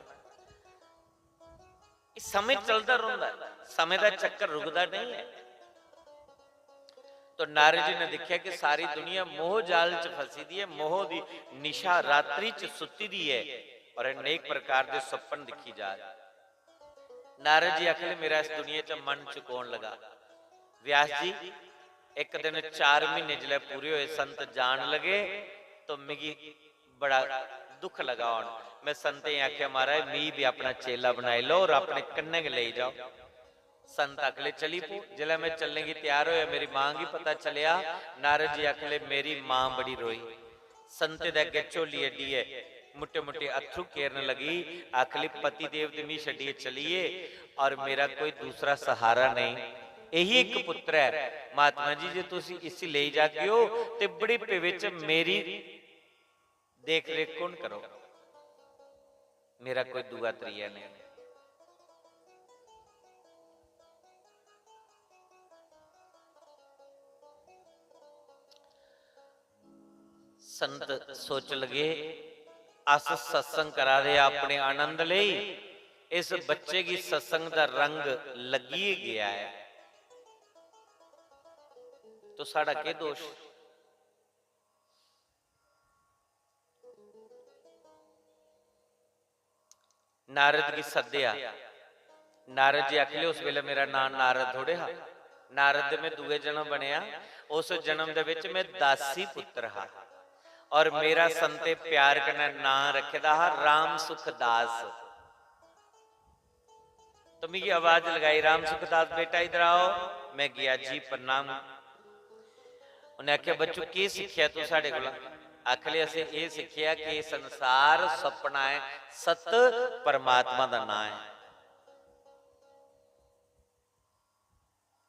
एह् समें चलदा रौंह्दा ऐ, समें दा चक्कर रुकदा नेईं ऐ। तो नारद जी ने दिक्खेआ कि सारी दुनिया मोह जाल च फसी दी ऐ, मोह दी निशा रात्रि च सुत्ती दी ऐ और अनेक प्रकार दे सुपन दिक्खी जा रही। नारद जी आखले, मेरा इस दुनिया च मन चुकोन लगा। व्यास जी, इक दिन चार महीने जिसलै पूरे होए, संत जान लगे, तो मिगी बड़ा दुख लगा। हून में संतें गी आखेआ, महाराज, मी भी अपना चेला बनाई लो और अपने कन्नै गै लेई जाओ। संत आखले, चली पो। जिसलै में चलने गी त्यार होया, मेरी मां गी पता चलेआ। नारद जी आखले, मेरी मां बड़ी रोई। संते दे अग्गें झोली अड्डियै मुट्टे मुट्टे अत्थरू केरन लगी। आखली, पति देव ते मी छड्डियै चली गे और मेरा कोई दूसरा सहारा नेईं। यही इक पुत्र ऐ। महात्मा जी, जे तुस इसी लेई जागेओ ते बुढ़ापे बिच मेरी देख रेख कु'न करोग? मेरा कोई दूआ त्रीया नेईं। संत सोच लगे, अस सत्संग करा दे अपने आनंद लेई, इस बच्चे गी सत्संग दा रंग लग्गी गै गया ऐ, तो साढ़ा केह् दोष? नारद गी सद्देआ। नारद जी आखले, उस बेले मेरा नांऽ नारद थोड़े हा। नारद दे में दूए जन्म बनेआ। उस जन्म दे बिच में दासी पुत्र हा और मेरा संते प्यार कन्नै नांऽ रखे दा हा राम सुखदास। तो मिगी आवाज लगाई, राम सुखदास, बेटा इधर आओ। मैं गया, जी प्रणाम। उन्हें आखेआ, बच्चू, केह् सिक्खेआ तू साढ़े कोला? आखले, असें एह् सिक्खेआ कि एह् संसार सुपना ऐ, सत परमात्मा दा नांऽ ऐ।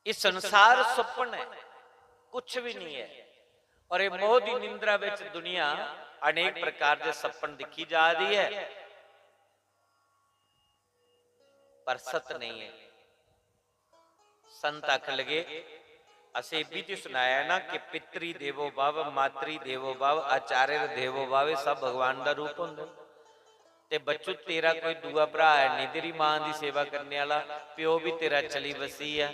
एह् संसार सुपन ऐ, कुछ भी नहीं है। और ये मोह दी निंद्रा विच दुनिया अनेक प्रकार दे सपन दिक्खी जा दी है, पर सत नहीं है। संत आखन लगे, असें इब्बी ते सुनाया ना कि पितृ देवो भव, मातृ देवो भव, आचार्य देवो भव, एह् सब भगवान दा रूप होंदे। ते बच्चू, तेरा कोई दूआ भ्राऽ ऐ निं तेरी मां दी सेवा करने आह्ला, प्यो बी तेरा चली बस्सी ऐ।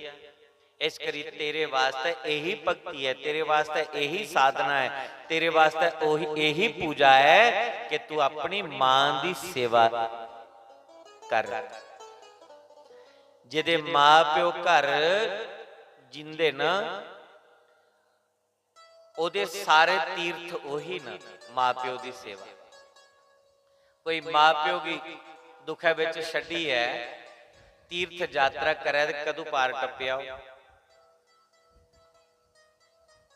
इस करी तेरे वास्तै एही भक्ति ऐ, तेरे वास्तै एही साधना ऐ, तेरे वास्तै ओही, एही पूजा ऐ कि तू अपनी मां दी सेवा कर। जेह्दे मां प्यो घर जींदे न, ओह्दे सारे तीर्थ ओही न, मां प्यो दी सेवा। कोई मां प्यो गी दुखै बिच छड्डियै तीर्थ यात्रा करै ते कदूं पार टप्पेआ होग?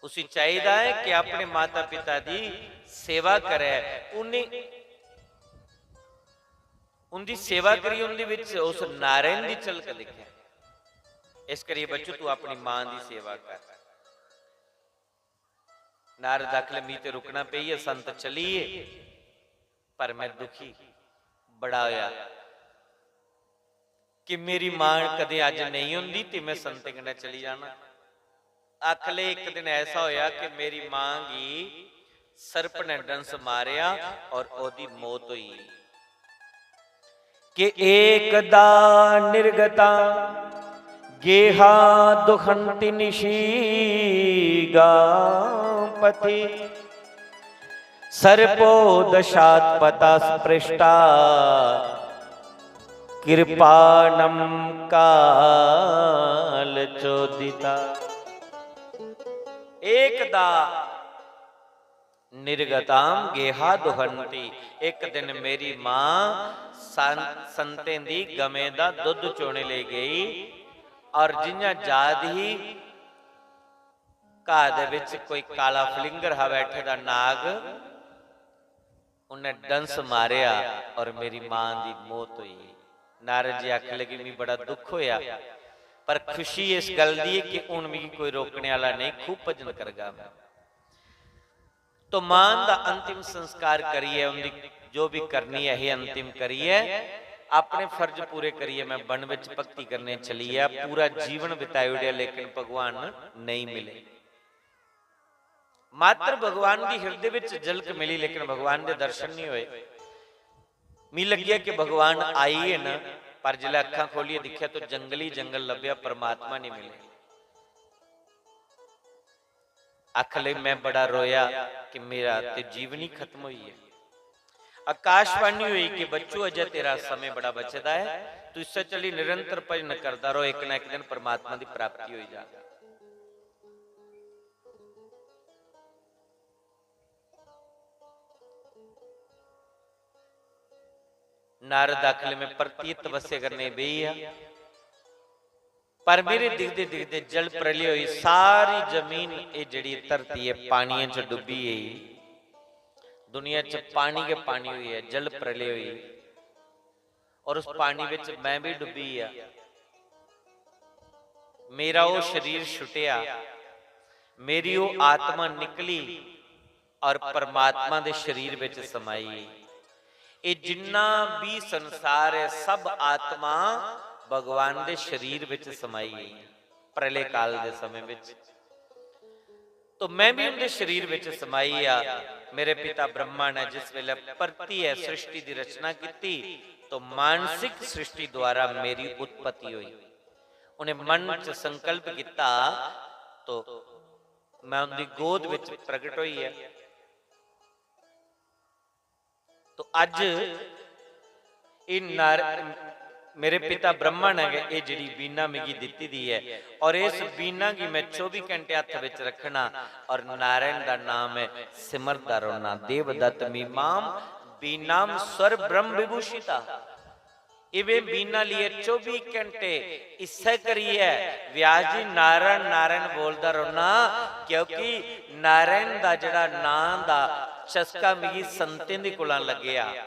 उसी चाहिदा ऐ कि अपने माता पिता दी सेवा करै, उन्नी, उंदी सेवा करियै उंदे बिच उस नारायण दी झलक दिक्खै। इस करियै बच्चू, तू अपनी मां दी सेवा कर। नारद आखले, मी ते रुकना पेई ऐ, संत चली गे, पर मैं दुखी बड़ा होया कि मेरी मां कदें अज्ज नेईं होंदी ते मैं संतें कन्नै चली जाना। आखले, इक दिन ऐसा होया कि मेरी मां गी सर्प ने डंस मारेआ और ओदी मौत होई। कि एकदा निर्गता गेहा दुहंति निशीगा पथि। सर्पो दशात पता स्पृष्टा कृपाणम काल चोदिता। एकदा निर्गताम गेहा दुहंती। एक दिन मेरी मां सं-, संतें दी गवें दा दुद्ध चोने लेई गेई और जि'यां जा दी ही, घाऽ दे बिच कोई काला फलिंगर हा बैठे दा नाग, उन्नै डंस मारेआ और मेरी मां दी मौत होई। नारद जी आखन लगे, "मिगी बड़ा दुख होया, पर खुशी इस गल्ल दी ऐ कि हुन मिगी कोई रोकने आह्ला नेईं, खूब भजन करगा मैं।" तो मां दा अंतिम संस्कार करियै, उंदी जो भी करनी ऐ ही अंतिम करियै, अपने फर्ज पूरे करियै मैं वन विच भक्ति करने चली गेआ। पूरा जीवन बिताई ओड़ेआ, लेकिन भगवान नेईं मिले। मात्र भगवान दी हिरदे विच झलक मिली, लेकिन भगवान दे दर्शन नहीं होए। मी लग्गेआ कि भगवान आई गे न, पर जिसलै अक्खां खोलियै दिक्खेआ तो जंगल ही जंगल लब्भेआ, परमात्मा नहीं मिले। आखन लगे, "मैं बड़ा रोया कि मेरा ते जीवन ही खत्म होई गेआ।" आकाशवाणी हुई कि, "बच्चो, अजै तेरा समें बड़ा बचे दा ऐ, तू इस्सै चाल्ली निरंतर भजन करदा रहो, इक ना इक दिन परमात्मा दी प्राप्ति होई जाग।" नारद आखन लगे, "मैं परतियै तपस्या करने बेही गेआ, पर मेरे दिखदे दिखदे जल प्रलय होई, सारी जमीन, एह् जेह्ड़ी धरती ऐ, पानियै च डुब्बी गेई। दुनिया च पानी गै पानी होई गेआ, जल प्रलय होई, और उस पानी बिच मैं भी डुब्बी गेआ। मेरा ओह् शरीर छुटेआ, मेरी ओह् आत्मा निकली और परमात्मा दे शरीर बिच समाई गेई। एह् जिन्ना भी संसार ऐ, सब आत्मा भगवान दे शरीर बिच समाई गेई प्रलय काल दे समें बिच। तो मैं भी उंदे शरीर बिच समाई गेआ।" मेरे पिता ब्रह्मा ने जिस वेले परतियै सृष्टि दी रचना कीती, तो मानसिक सृष्टि द्वारा मेरी उत्पत्ति हुई। उन्हें मन च संकल्प किता, तो मैं उंदी गोद विच प्रगट होई है। तो अज एह् नार-, मेरे पिता ब्रह्मा ने गै एह् जेह्ड़ी वीणा मिगी दित्ती दी ऐ, और इस वीणा गी मैं चौबी घंटे हत्थ विच रखना और नारायण दा नाम ऐ सिमरदा रौह्ना। देवदत्त मीमाम वीणाम स्वर ब्रह्म विभूषिता। इवें वीणा लेइयै चौबी घंटे इस्सै करियै व्यास जी नारायण नारायण बोलदा रौह्ना, क्योंकि नारायण दा जेह्ड़ा नांऽ दा चस्का मिगी संतें दे कोला लग्गेआ,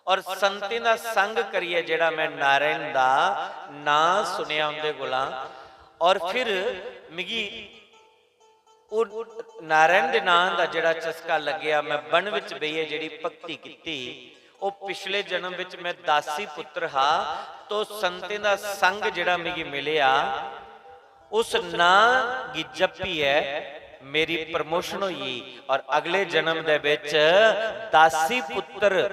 और संतें दा संग करियै जेह्ड़ा मैं नारायण दा नांऽ सुनेआ उं'दे कोला, और फिर मिगी ओह् नारायण दे नांऽ दा जेह्ड़ा चस्का लग्गेआ, मैं वन विच बेहियै जेह्ड़ी भक्ति कीती, ओह् पिछले जन्म विच मैं दासी पुत्र हा, तो संतें दा संग जेह्ड़ा मिगी मिलेआ, उस नांऽ गी जप्पियै मेरी promotion होई और अगले जन्म दे विच दासी पुत्र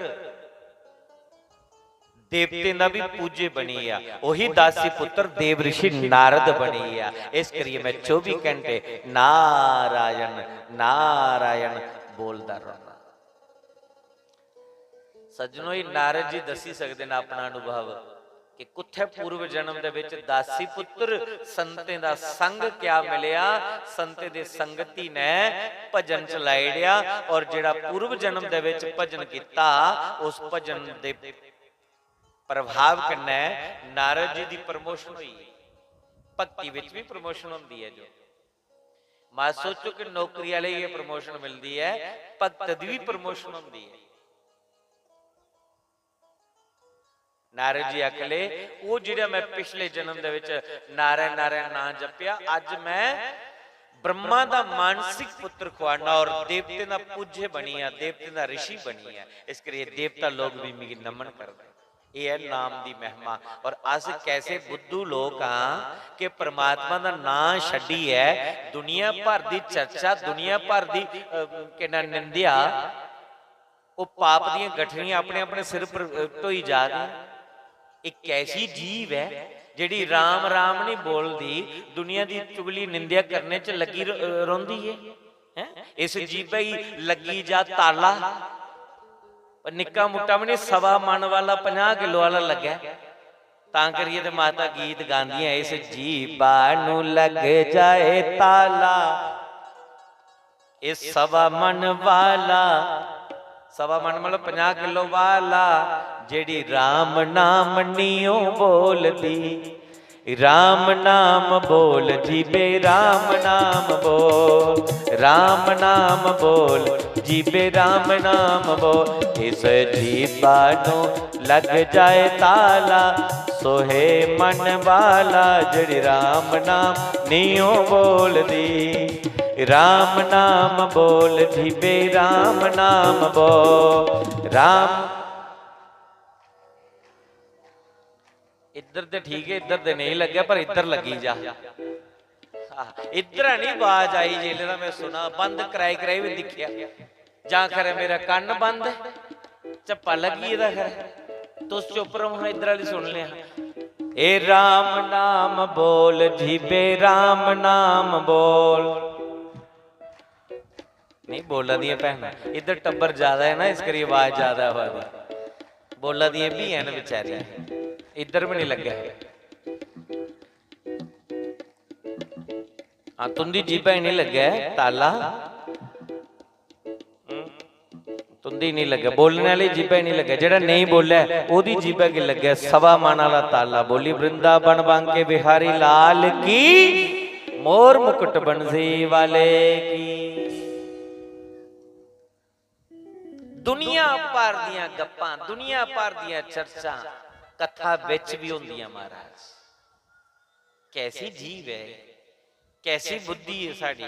देवतें दा भी पूज्य बनी गेआ, ओही दासी पुत्र देव ऋषि नारद बनी गेआ। इस करियै मैं चौबी घंटे नारायण नारायण बोलदा रौह्ना। सज्जनो, एह् नारद जी दस्सी सकदे न अपना अनुभव कि कुत्थै पूर्व जन्म दे विच दासी पुत्र संतें दा संग क्या मिलेआ, संतें दी संगति ने भजन च लाई ओड़ेआ, और जेह्ड़ा पूर्व जन्म दे विच भजन कीता, उस भजन दे प्रभाव कन्नै नारद जी दी promotion होई। भक्ति विच भी promotion होंदी ऐ जो। मत सोचो कि नौकरी आह्ले गी promotion मिलदी ऐ, भक्त दी भी promotion होंदी ऐ। नारद जी आखले, "ओह् जेह्ड़ा मैं पिछले जन्म दे विच नारायण नारायण नां जपेआ, अज्ज मैं ब्रह्मा दा मानसिक पुत्र खुआना और देवतें दा पूज्य बनिया, देवतें दा ऋषि बनिया। इस करियै देवता लोग भी मिगी नमन करदे।" एह् ऐ नाम दी महिमा। और अस कैसे बुद्धू लोक आं कि परमात्मा दा नां छड्डियै दुनिया भर दी चर्चा, दुनिया भर दी, अ, केह् नां, निंदेआ, ओह् पाप दियां गठरियां अपने अपने सिर पर, अ, ढोई जा दियां। एह् कैसी जीव ऐ जेह्ड़ी राम राम निं बोलदी, दुनिया दी चुगली निंदेआ करने च लग्गी र-, अ, रौंह्दी ऐ? हैं? इस जीभै गी लग्गी जा ताला। पर निक्का मुट्टा बी निं, सवा मन वाला, पंजाह् किलो आह्ला लग्गै। तां करियै ते माता गीत गांदियां, "इस जीभा नू लग जाए ताला, इस सवा मन वाला।" सवा मन मतलब पंजाह् किलो वाला, जेह्ड़ी राम नाम नियो बोलदी, राम नाम बोल जीबे, राम नाम बोल, राम नाम बोल जीबे, राम नाम बोल। इस जीबा नू लग जाए ताला, सोहे मन वाला, जड़ी राम नाम नियो बोलदी। राम नाम बोल जीबे, राम नाम बोल। राम इधर ते ठीक है, इधर ते नहीं लग्या, पर इधर लगी जा। आह, इधर नहीं आवाज आई, जेल्लै दा मैं सुना, बंद कराई कराई भी दिक्खेआ, जां खरै मेरा कन्न बंद ऐ, झप्पा लग्गी गेदा खरै। तुस चुप रहो, हां, इधर आह्ली सुन लेआ। ए राम नाम बोल जीबे, राम नाम बोल। नहीं बोला दियां भैनां, इधर टब्बर ज्यादा है ना, इस करियै आवाज ज्यादा आवा दी। बोला दियां भी हैन बेचारियां, इधर भी नहीं लग्गा। हां, तुंदी जीभा ही नहीं लग्गा ताला। हम्म, तुंदी नहीं लग्गा, बोलने वाली जीभा ही नहीं लग्गा। जेड़ा नहीं बोले, ओदी जीभा की लग्गा सवा मन वाला ताला। बोली वृंदावन बांके बिहारी लाल की, मोर मुकुट बंसी वाले की। दुनिया भर दियां गप्पां, दुनिया भर दियां चर्चा कथा विच भी होंदियां महाराज। कैसी जीव है, कैसी बुद्धि है साड़ी।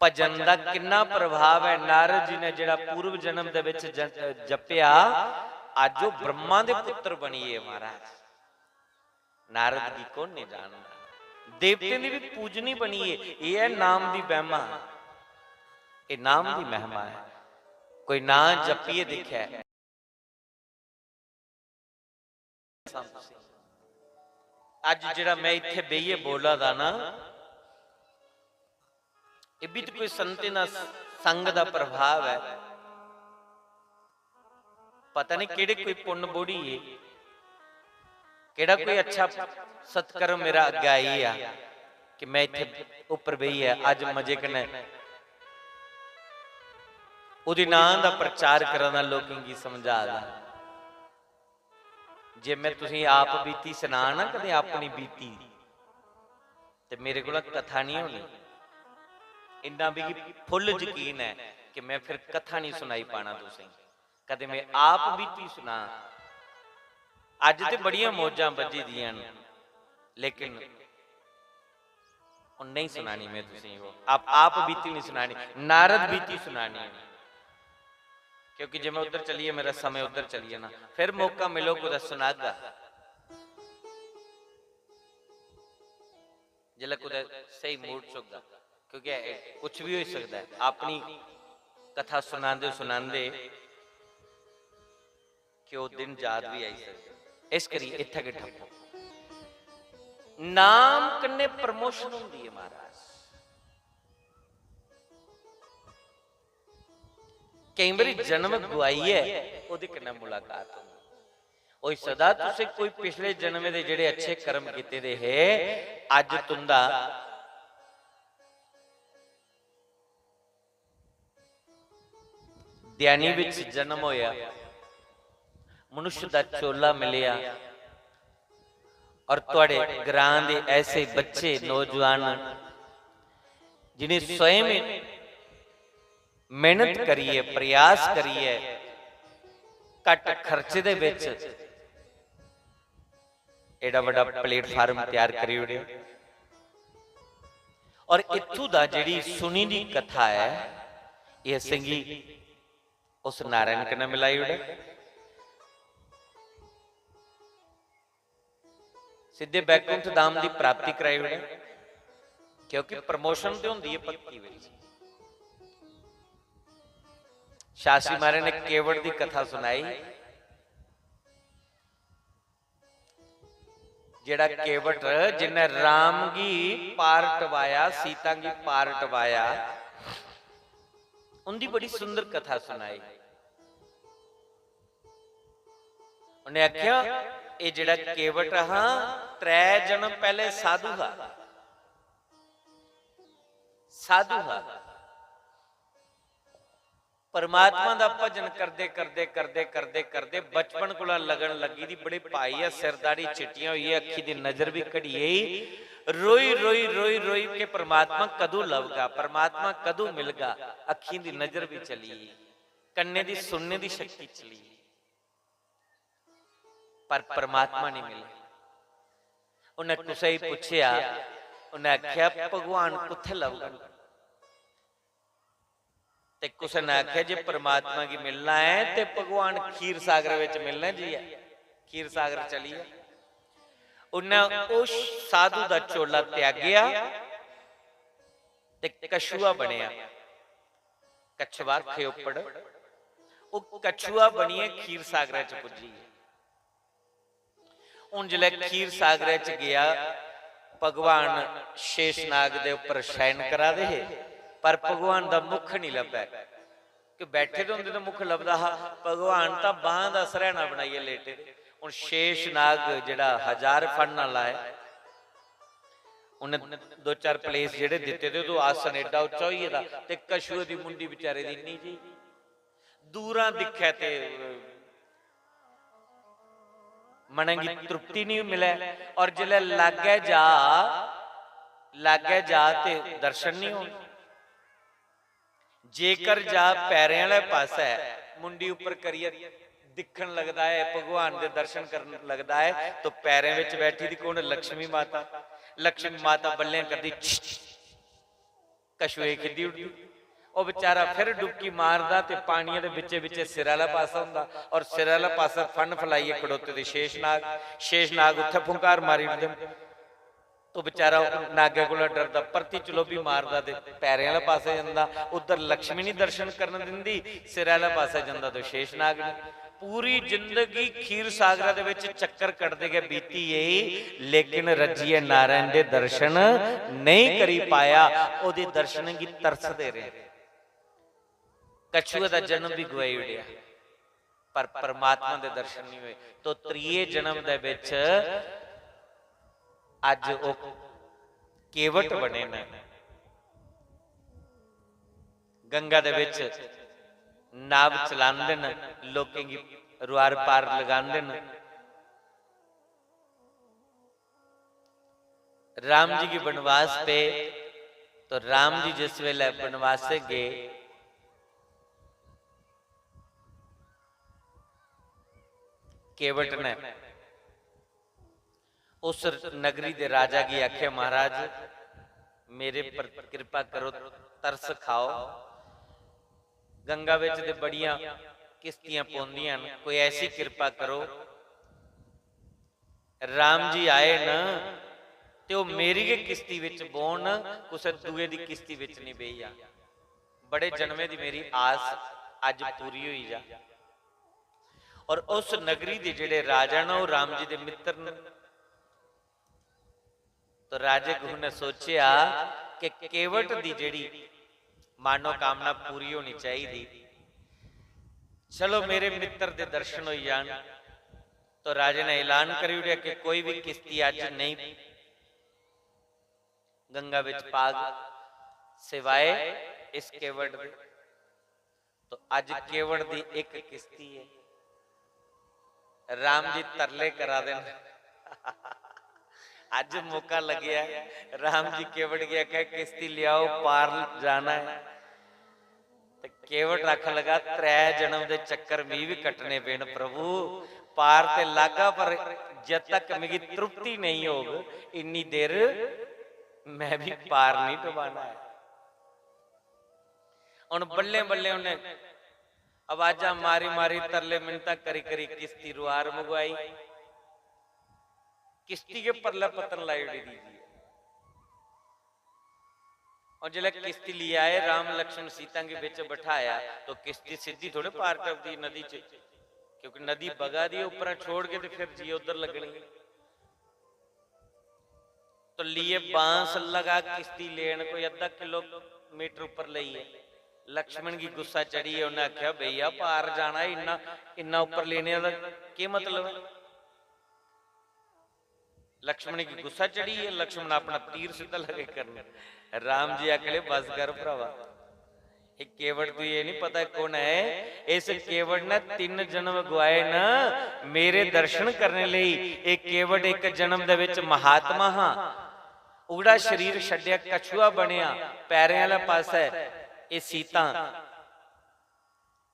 भजन दा किन्ना प्रभाव है। नारद जी ने जेड़ा पूर्व जन्म दे विच ज-, जपया, अज वो ब्रह्मा दे पुत्र बनिए महाराज। नारद गी कौन नहीं जानदा? देवतें दी भी पूजनी बनिए। ये है नाम दी महिमा, ये नाम दी महिमा है। कोई नाम जपिए दिखे। अज जेड़ा मैं इत्थे बेहिए बोला दा ना, ये भी तो कोई संतें दा संग दा प्रभाव है। पता नहीं केड़े कोई पुन्न बोड़ी है, केड़ा कोई अच्छा सत्कर्म मेरा अग्गे आई गया कि मैं इत्थे ऊपर बेहिए अज मजे कन्नै ओदे नां दा प्रचार करा दा, लोकें गी समझा दा। जे मैं तुसें आप बीती सुना ना, कदें अपनी बीती, ते मेरे कोला कथा नहीं होनी। इन्ना मिगी full यकीन है कि मैं फिर कथा नहीं सुनाई पाना तुसें। कदें मैं आप बीती सुना। अज ते बड़ियां मौजां बज्झी दियां न, लेकिन हुन नहीं सुनानी मैं तुसें वो। आप, आप बीती नहीं सुनानी, नारद बीती सुनानी है। क्योंकि जे मैं उधर चलिए, मेरा समय उधर चलिए ना, फिर मौका मिलो कुछ सुनागा। जिसलै कुतै स्हेई mood च होगा, क्योंकि एह् कुछ भी होई सकदा ऐ। अपनी कथा सुनांदे सुनांदे कि ओह् दिन याद बी आई सकदे। इस करियै इत्थै गै ठप्पो। नाम कन्नै promotion होंदी ऐ महाराज। केईं बारी जन्म गुआइयै ओह्दे कन्नै मुलाकात होंदी। होई सकदा तुसें कोई पिछले जन्म दे जेह्ड़े अच्छे कर्म कीते दे हे, अज्ज तुंदा ध्यानी विच जन्म होया, मनुष्य दा चोला मिलेआ, और तुआड़े ग्रां दे ऐसे बच्चे, नौजवान, जिन्हें स्वयं मेहनत करियै, प्रयास करियै, घट खर्चे दे विच एडा बड़ा platform तैयार करी ओड़ेआ। और इत्थू दा जेह्ड़ी सुनी दी कथा ऐ, एह् असेंगी उस नारायण कन्नै मिलाई ओड़े। सिद्धे बैकुंठ धाम दी प्राप्ति कराई ओड़े, क्योंकि promotion ते होंदी है भक्ति विच। शास्त्री महाराज ने केवट दी कथा सुनाई, जेड़ा केवट जिन्ने राम गी पार टवाया, सीता गी पार टवाया, उंदी बड़ी सुंदर कथा सुनाई। उन्हें आख्या, "एह् जेह्ड़ा केवट हा, त्रै जन्म पैह्ले साधु हा, साधु हा, परमात्मा दा भजन करदे करदे करदे करदे करदे बचपन कोला लगन लग्गी दी, बड़े भाई ऐ, सिर दाढ़ी चिट्टियां होई गे, अक्खी दी नजर भी घटी गेई। रोई रोई रोई रोई के परमात्मा कदूं लभगा, परमात्मा कदूं मिलगा। अक्खीं दी नजर भी चली गेई, कन्ने दी सुनने दी शक्ति चली गेई, पर परमात्मा नहीं मिले। उन्हें कुसै गी पुच्छेआ, उन्हें आख्या, "भगवान कुत्थै लभगन?" ते कुसै ने आखेआ जे परमात्मा गी मिलना ऐ ते भगवान खीर सागर विच मिलना जी ऐ, खीर सागर चली जा। उन्नै उस साधु दा चोला त्यागेआ ते कछुआ बनेआ। कछुआ खे उप्पड़, ओह कछुआ बनियै खीर सागरै च पुज्जी गेआ। हुन जिसलै खीर सागरै च गेआ, भगवान शेषनाग दे उप्पर शयन करा दे हे, पर भगवान दा मुख निं लब्भै। कि बैठे दे होंदे तां मुख लभदा हा, भगवान तां बांह दा सरैना बनाइयै लेटे दे। हुन शेषनाग जेह्ड़ा हजार फन आह्ला ऐ, उन्नै दो चार प्लेस जेह्ड़े दित्ते दे, ओह् आसन एड्डा उच्चा होई गेदा ते कछुए दी मुंडी बेचारे दी इन्नी जेही। दूरा दिक्खै ते मनै गी तृप्ति निं मिलै, और जिसलै लागै जा, लागै जा ते दर्शन निं होन। जेकर जा पैरें आह्ले पासै, मुंडी उप्पर करियै दिक्खन लगदा ऐ, भगवान दे दर्शन करन लगदा ऐ, तो पैरें बिच बैठी दी कौन? लक्ष्मी माता। लक्ष्मी माता बल्लें करदी, "छ, छ।" कछुए गी खिद्दी उड़दी। ओह् बेचारा फिर डुबकी मारदा ते पानियै दे बिच्चे बिच्चे सिरै आह्ला पासा होंदा, और सिरै आह्ला पासा फन फलाइयै खड़ोते दे शेषनाग। शेषनाग उत्थै फुंकार मारी ओड़दे न। तो बेचारा नागै कोला डरदा, परती चलोबी मारदा ते पैरें आह्ले पासै जंदा। उद्धर लक्ष्मी निं दर्शन करन दिंदी, सिरै आह्ले पासै जंदा ते शेषनाग निं। पूरी जिंदगी खीर सागरा दे विच चक्कर कटदे गै बीती गेई, लेकिन रज्जियै नारायण दे दर्शन नेईं करी पाया। ओह्दे दर्शनें गी तरसदे रेह्। कछुए दा जन्म भी गवाई ओड़ेआ, पर परमात्मा दे दर्शन नहीं होए। तो त्रिये जन्म दे विच अज ओह केवट बने न। गंगा दे विच नाव चलांदे न, लोकें गी रुआर पार लगांदे न। राम जी गी बनवास पे, तो राम जी जिस वेले बनवासे गए, केवट ने उस नगरी दे राजा गी आखे, "महाराज, मेरे पर कृपा करो, तरस खाओ। गंगा विच ते बड़ियां किश्तियां पौंदियां न, कोई ऐसी कृपा करो।" राम जी आए न ते ओह मेरी गै किश्ती विच बौहन, कुसै दूए दी किश्ती विच नहीं बेही जा। बड़े जन्में दी मेरी आस अज पूरी होई जा। और उस नगरी दे जेड़े राजा न, ओह राम जी दे मित्र न। तो राजे गुह ने सोचेआ कि केवट दी जेड़ी मनोकामना पूरी होनी चाहिदी, चलो मेरे मित्र दे दर्शन होई जान। तो राजे ने ऐलान करी ओड़ेआ कि कोई भी किश्ती अज नहीं गंगा विच पाग, सिवाए इस केवट दे। तो अज केवट दी इक किश्ती है। राम जी तरले करा दे न। अज मौका लग्गेआ है, राम जी केवट गी आखै, "किश्ती लियाओ, पार जाना है।" ते केवट आखन लगा, "त्रै जन्म दे चक्कर मी भी कट्टने पे न प्रभु, पार ते लागा, पर जद तक मिगी तृप्ति नहीं होग, इन्नी देर मैं भी पार नहीं टपाना है।" हुन बल्लें बल्लें उन्हें आवाजां मारी मारी, तरले मिन्नतां करी करी किश्ती रुआर मंगवाई। किश्ती गै परलै पत्तन लाई ओड़ी दी जी। और जिसलै किश्ती लेई आए, राम लक्ष्मण सीता गी बिच बठाया, तो किश्ती सिद्धी थोड़े पार टपदी नदी च, क्योंकि नदी बगा दी है, उप्परा छोड़ के ते फिर जी उद्धर लगनी है। तो लिए बांस लगा किश्ती लेन, कोई अद्धा किलोमीटर ऊपर लेइयै। लक्ष्मण गी गुस्सा चढ़ी गेआ, उन्हें आख्या, "भैया, पार जाना है, इन्ना, इन्ना ऊपर लेने दा केह् मतलब है?" लक्ष्मण गी गुस्सा चढ़ी गेआ, लक्ष्मण अपना तीर सिद्धा लगे करने। राम जी आखले, "बस कर भरावा, ਇਹ ਕੇਵਟ ਨੂੰ ਇਹ ਨਹੀਂ ਪਤਾ ਕੌਣ ਹੈ। ਇਸ ਕੇਵਟ ਨੇ ਤਿੰਨ ਜਨਮ ਗਵਾਏ ਨਾ ਮੇਰੇ ਦਰਸ਼ਨ ਕਰਨੇ ਲਈ। ਇਹ ਕੇਵਟ ਇੱਕ ਜਨਮ ਦੇ ਵਿੱਚ ਮਹਾਤਮਾ ਹਾਂ, ਉਹਦਾ ਸਰੀਰ ਛੱਡਿਆ, ਕਛੂਆ ਬਣਿਆ, ਪੈਰਾਂ ਵਾਲਾ ਪਾਸਾ ਹੈ। ਇਹ ਸੀਤਾ,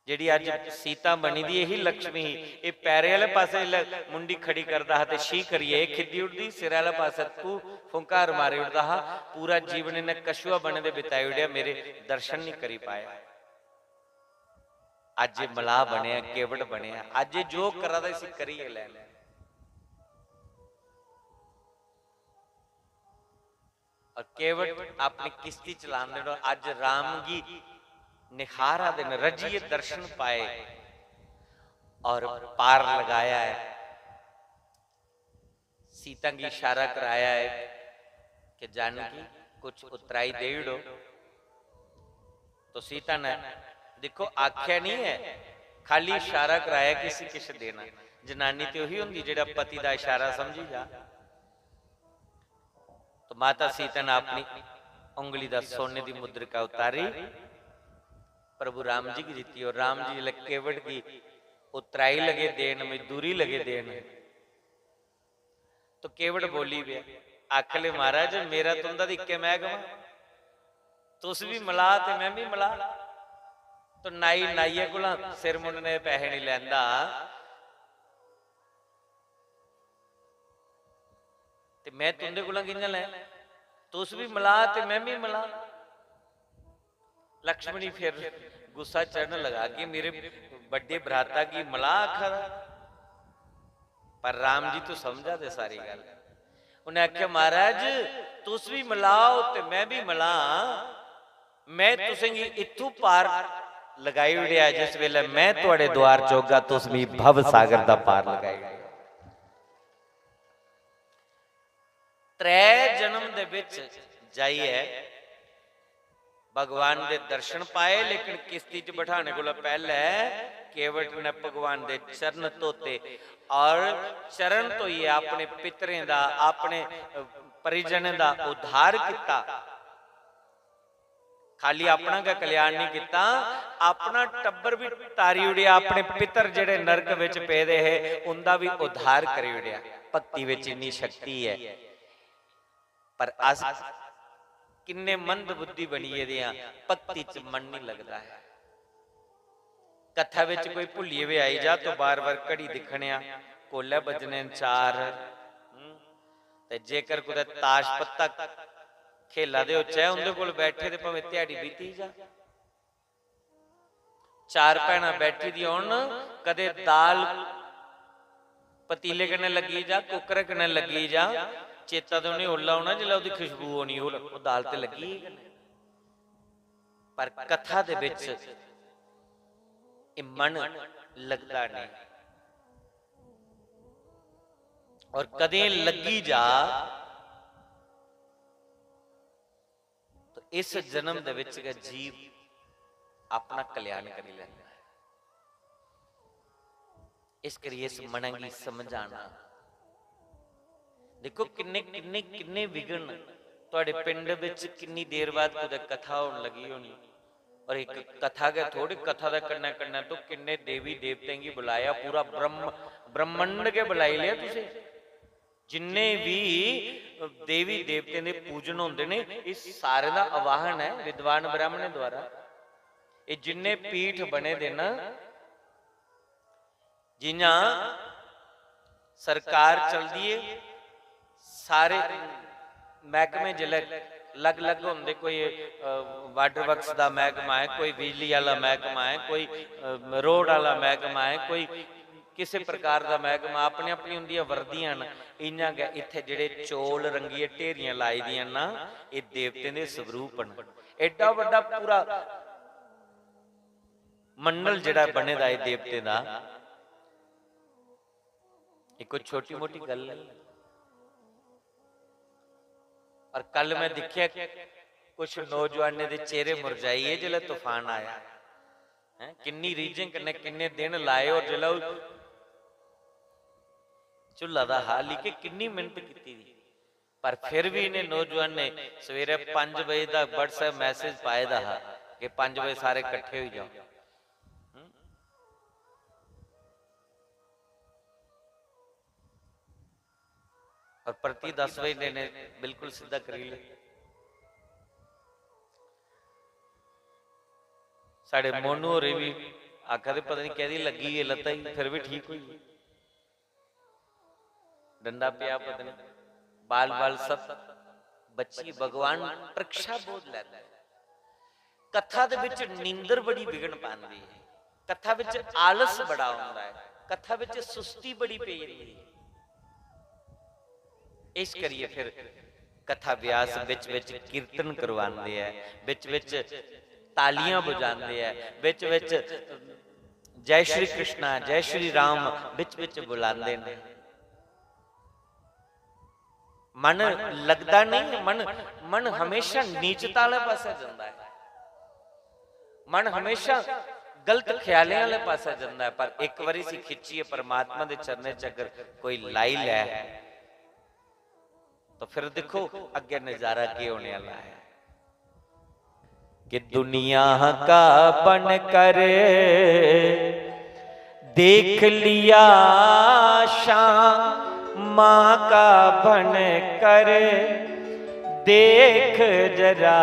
ਜਿਹੜੀ ਅੱਜ ਸੀਤਾ ਬਣੀ ਦੀ, ਇਹੀ ਲక్ష్ਮੀ ਸੀ। ਇਹ ਪੈਰੇ ਵਾਲੇ ਪਾਸੇ ਲ-, ਮੁੰਡੀ ਖੜੀ ਕਰਦਾ ਹੈ ਤੇ ਸ਼ੀ ਕਰੀਏ, ਇਹ ਖਿੱਦੀ ਉੱਡਦੀ, ਸਿਰ ਵਾਲਾ ਪਾਸਾ ਤੂੰ ਫੁੰਕਾਰ ਮਾਰੇ ਉੱਡਦਾ ਹਾਂ। ਪੂਰਾ ਜੀਵਨ ਇਹਨੇ ਕਛੂਆ ਬਣੇ ਦੇ ਬਿਤਾਈ ਉਡਿਆ, ਮੇਰੇ ਦਰਸ਼ਨ ਨਹੀਂ ਕਰੀ ਪਾਇਆ। ਅੱਜ ਇਹ ਮਲਾਹ ਬਣਿਆ, ਕੇਵਟ ਬਣਿਆ। ਅੱਜ ਇਹ ਜੋ ਕਰਾ ਦਾ ਸੀ, ਕਰੀ ਇਹ ਲੈਣਾ। और केवट अपनी किश्ती चलाने दो। आज राम की निहारा दिन रजिए दर्शन पाए और पार लगाया है। सीता की इशारा कराया है कि जानकी, कुछ उतराई दे उड़ो। तो सीता ने, देखो, आख्या नहीं है, खाली इशारा कराया, किसी किश देना। जनानी ते उही हुंदी जेड़ा पति दा इशारा समझी जा। तो माता सीता ने अपनी उंगली दा सोने दी मुद्रिका उतारी, प्रभु राम जी की दिती। और राम जी जिसलै केवट की उतराई लगे देन, मैं दूरी लगे देन, तो केवट बोली पे, आखले, महाराज, मेरा तुंदा ते इक्के मैहकमा, तुस भी मलाह ते मैं भी मलाह। तो नाई नाइये कोला सिर मुंडने दे पैसे नहीं लैंदा, ते मैं तुंदे कोला कि'यां लैं? तुस भी मलाह ते मैं भी मलाह। लक्ष्मणी फिर गुस्सा चढ़न लगा कि मेरे बड्डे भ्राता गी मलाह आखा दा। पर राम जी तो समझा दे सारी गल्ल। उन्हें आखेआ, "महाराज, तुस भी मलाह ओ ते मैं भी मलाह। मैं तुसेंगी इत्थू पार लगाई ओड़ेआ, जिस वेले मैं थुआड़े द्वार च होगा, तुस मी भव सागर दा पार लगाई ओड़ेओ।" त्रै जन्म दे बिच जाइयै भगवान दे दर्शन पाए, लेकिन किश्ती च बठाने कोला पैह्ले केवट ने भगवान दे चरण धोते और चरण धोइयै अपने पितरें दा, अपने, अ, परिजनें दा उद्धार किता। खाली अपना गै कल्याण नहीं किता, अपना टब्बर भी तारी उड़ेआ, अपने पितर जेड़े नरक विच पेदे हे, उंदा भी उद्धार करी उड़ेआ। भक्ति विच इन्नी शक्ति है। पर अस किन्ने मंद बुद्धि बनी गेदे आं, भक्ति च मन नहीं लगदा है। कथा विच कोई भुल्लियै भी आई जा तो बार-बार घड़ी दिक्खने आं, कोलै बज्जने न चार। हम्म? ते जेकर कुतै ताश पत्ता खेला दे होचै, उं'दे कोल बैठे ते भामें ध्याड़ी बीती जा। चार भैनां बैठी दियां होन, कदें दाल पतीले कन्नै लग्गी जा, कुकर कन्नै लग्गी जा, चेता ते उ'नें ओल्लै औना जिसलै ओह्दी खुशबू औनी, ओह्, ओह् दाल ते लग्गी गै कन्नै। पर कथा दे बिच एह् मन लगदा नेईं। और कदें लग्गी जा, तो इस जन्म दे विच गै जीव अपना कल्याण करी लैंदा है। इस करियै इस मनै गी समझाना। देखो, किन्ने, किन्ने, किन्ने विघ्न। तुहाडे पिंड विच किन्नी देर बाद कुतै कथा होन लगी होनी, और इक कथा गै थोड़ी, कथा दे कन्नै कन्नै तो किन्ने देवी देवतें गी बुलाया, पूरा ब्रह्म, ब्रह्मंड गै बुलाई लिया तुसें। जिन्ने भी देवी देवतें दे पूजन होंदे ने, इस सारे दा आवाहन है विद्वान ब्राह्मणें द्वारा। ये जिन्ने पीठ बने दे ना, जियां सरकार चलदी है, सारे मैह्कमे जिसलै अलग-अलग होंदे, कोई, अ, वाटर वर्क्स दा मैह्कमा ऐ, कोई बिजली आह्ला मैह्कमा ऐ, कोई, अ, रोड आह्ला मैह्कमा ऐ, कोई किसे प्रकार दा मैह्कमा, अपनी-अपनी उं'दियां वर्दियां न। इ'यां गै इत्थै जेह्ड़े चौल रंगियै ढेरियां लाई दियां न, एह् देवतें दे स्वरूप न। एड्डा बड्डा पूरा मंडल जेह्ड़ा बने दा ऐ देवतें दा, एह् कोई छोटी मोटी गल्ल नहीं। और कल मैं दिक्खेआ, कुछ नौजवानें दे चेहरे मुरझाई गे जिसलै तूफान आया। हैं, किन्नी रीझें कन्नै किन्ने दिन लाए, और जिसलै ओह् झुल्ला दा हा, लेकिन किन्नी मेहनत कीती दी। पर फिर भी इ'नें नौजवानें सवेरे पंज बजे दा WhatsApp मैसेज पाए दा हा, कि पंज बजे सारे कट्ठे होई जाओ। हम्म? और परती दस बजे ने बिल्कुल सिद्धा करी ले। साढ़े मोनू होरें भी आखा दे, "पता नहीं कैदी लग्गी है लत्ता ही, फिर भी ठीक हुई।" डंडा पिया पता नहीं, बाल बाल सब बच्ची भगवान परीक्षा बहुत लैंदा है। कथा दे विच नींदर बड़ी विघ्न पांदी है, कथा विच आलस बड़ा आंदा है, कथा विच सुस्ती बड़ी पेई जंदी है। इस करिए फिर कथा व्यास विच विच कीर्तन करवांदे ऐ, विच विच तालियां बजांदे ऐ, विच विच जय श्री कृष्णा, जय श्री राम विच विच बुलांदे ने। मन लगदा नहीं, मन, मन हमेशा नीचता आले पासे जंदा है, मन हमेशा गलत ख्यालें आले पासे जंदा है। पर एक बारी सी खिच्चिए परमात्मा दे चरणें च अगर कोई लाई लै, तो फिर देखो अग्गे नजारा के होने वाला है। कि दुनिया का बनकर देख लिया, श्यामा का बनकर देख जरा।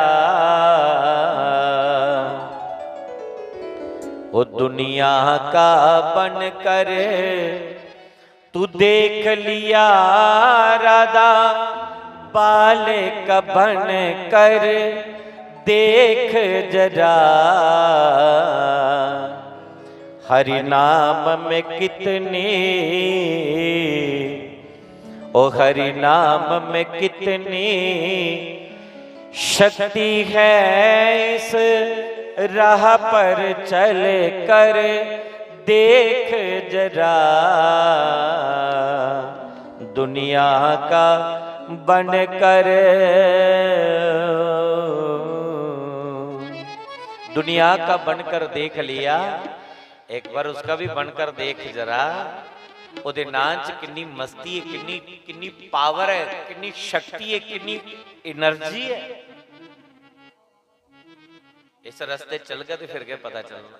ओ दुनिया का बनकर तू देख लिया राधा, बाल का बनकर देख जरा। हरि नाम में कितनी, ओ हरि नाम में कितनी शक्ति है, इस राह पर चल कर देख जरा। दुनिया का बनकर, दुनिया का बनकर देख लिया, एक बार उसका भी बनकर देख जरा। ओदे नां च किन्नी मस्ती है, किन्नी, किन्नी पावर है, किन्नी शक्ति है, किन्नी एनर्जी है। इस रस्ते चलगा ते फिर गै पता चलना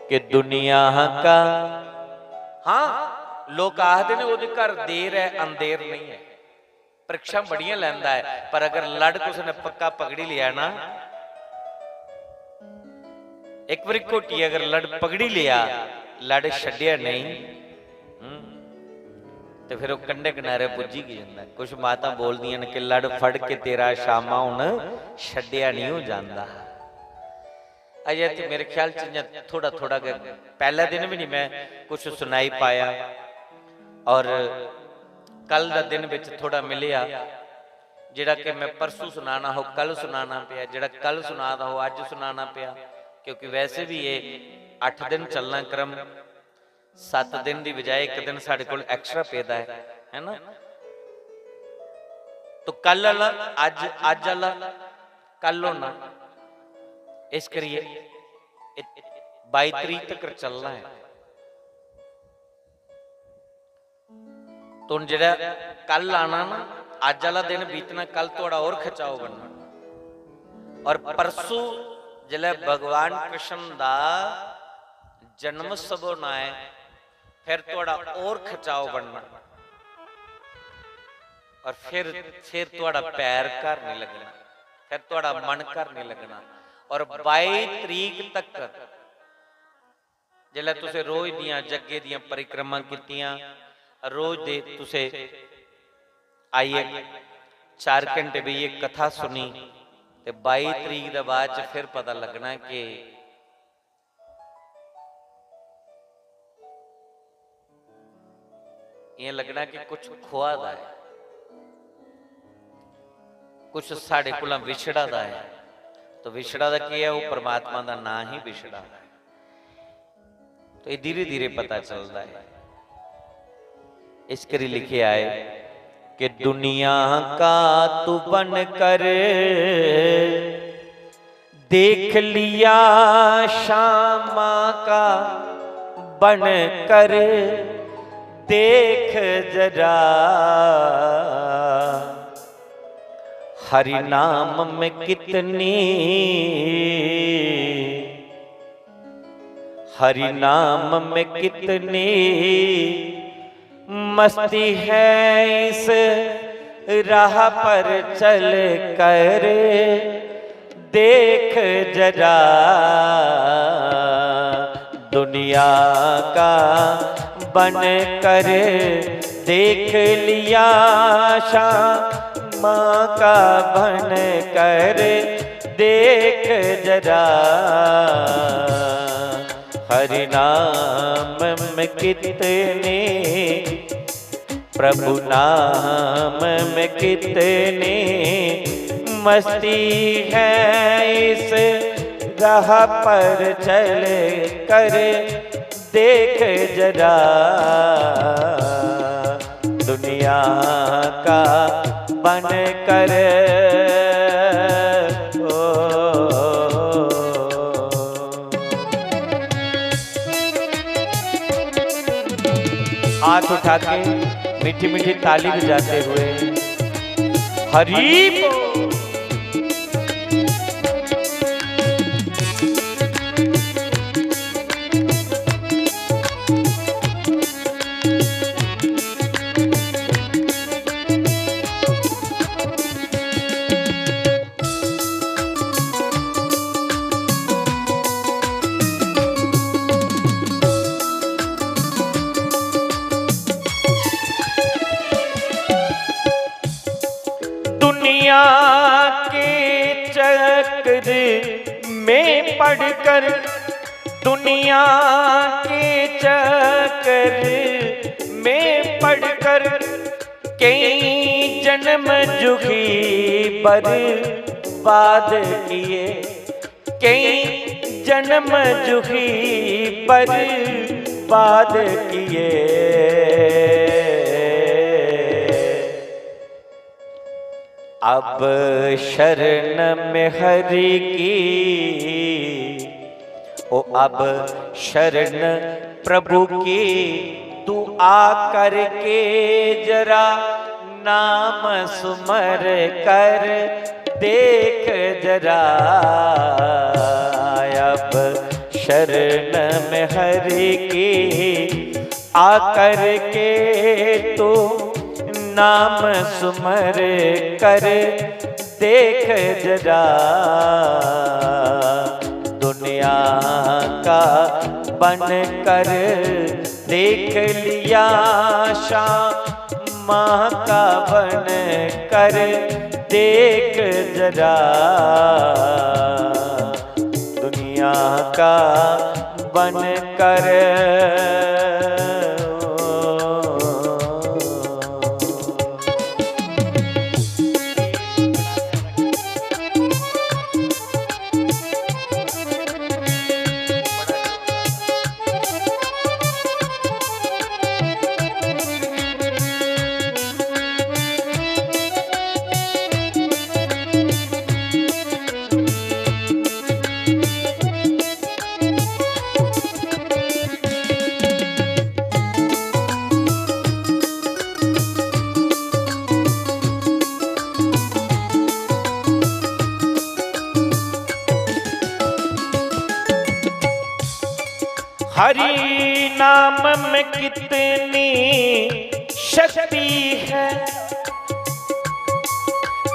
कि दुनिया का। हाँ, लोक आखदे ने ओदे घर देर है, अंधेर नहीं है। परीक्षा बड़ियां लैंदा है, पर अगर लड़ कुसै ने पक्का पकड़ी लिया ना, एक बारी घोटी अगर लड़ पकड़ी लिया, लड़ छड्डिया नहीं, हम्म, ते फिर ओह् कंढे किनारे पुज्जी गै जंदा। कुछ मातां बोलदियां न कि लड़ फड़ के तेरा श्यामा हुन छड्डिया नहीं हो जांदा। अजें ते मेरे ख्याल च इ'यां थोड़ा थोड़ा गै, पैह्ला दिन बी निं मैं कुछ सुनाई पाया, और कल दा दिन बिच थोड़ा मिलेआ, जेह्ड़ा कि मैं परसों सुनाना हो, कल सुनाना पेआ, जेह्ड़ा कल सुना दा हो, अज्ज सुनाना पेआ, क्योंकि वैसे भी ये अठ दिन चलना क्रम, सत्त दिन दी बजाय इक दिन साढ़े कोल extra पेदा ऐ, है ना? तो कल आह्ला, अज्ज, अज्ज आह्ला कल होना, इस करियै एह् बाई तरीक तक चलना ऐ। तो हुन जेह्ड़ा कल आना ना, अज्ज आह्ला दिन बीतना, कल थुआढ़ा होर खचाओ बनना। और परसों जिसलै भगवान कृष्ण दा जन्मोत्सव होना ऐ, फिर थुआढ़ा होर खचाओ बनना। और फिर, फिर थुआढ़ा पैर घर नहीं लगना, फिर थुआढ़ा मन घर नहीं लगना। और बाई तरीक तक जिसलै तुसें रोज दियां जग्गे दियां परिक्रमा कीतियां, रोज दे तुसें आइयै चार घंटे बेहियै कथा सुनी, ते बाई तरीक दे बाद च फिर पता लगना कि इ'यां लगना कि कुछ खोआ दा ऐ, कुछ साढ़े कोला विछड़ा दा ऐ। तो विछड़ा दा केह् ऐ? ओह् परमात्मा दा नां ही विछड़ा ऐ। तो एह् धीरे-धीरे पता चलदा ऐ। इस करी लिखेआ ऐ कि दुनिया का तू बनकर देख लिया, श्यामा का बनकर देख जरा। हरि नाम में कितनी, हरि नाम में कितनी मस्ती है, इस राह पर चल कर देख जरा। दुनिया का बन कर देख लिया, श्यामा का बन कर देख जरा। हरि नाम में कितनी, प्रभु नाम में कितनी मस्ती है, इस राह पर चल कर देख जरा। दुनिया का बन कर ओ। हाथ उठा के मीठी मीठी ताली बजाते हुए हरि बोल। दुनिया के चक्कर में पड़कर, दुनिया के चक्कर में पड़कर कई जन्म जुगी बर्बाद किए, कई जन्म जुगी बर्बाद किए। अब शरण में हरि की, ओ अब शरण प्रभु की, तू आ करके जरा नाम सुमर कर देख जरा। अब शरण में हरि की आकर के तू नाम सुमर कर देख जरा। दुनिया का बन कर देख लिया, श्यामा का बन कर देख जरा। दुनिया का बन कर। हरि नाम में कितनी शक्ति है,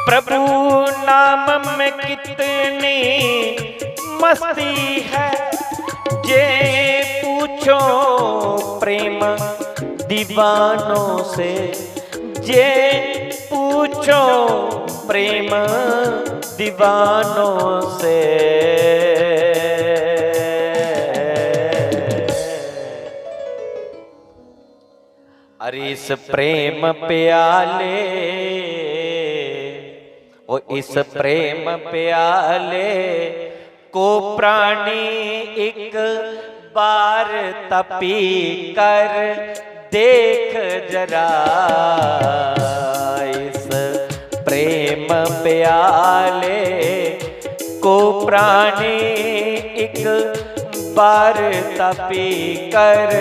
प्रभु नाम में कितनी मस्ती है। जे पूछो प्रेम दीवानों से, जे पूछो प्रेम दीवानों से। अरे इस प्रेम प्याले, ओ इस प्रेम प्याले को प्राणी एक बार तपी कर देख जरा। इस प्रेम प्याले को प्राणी एक बार तपी कर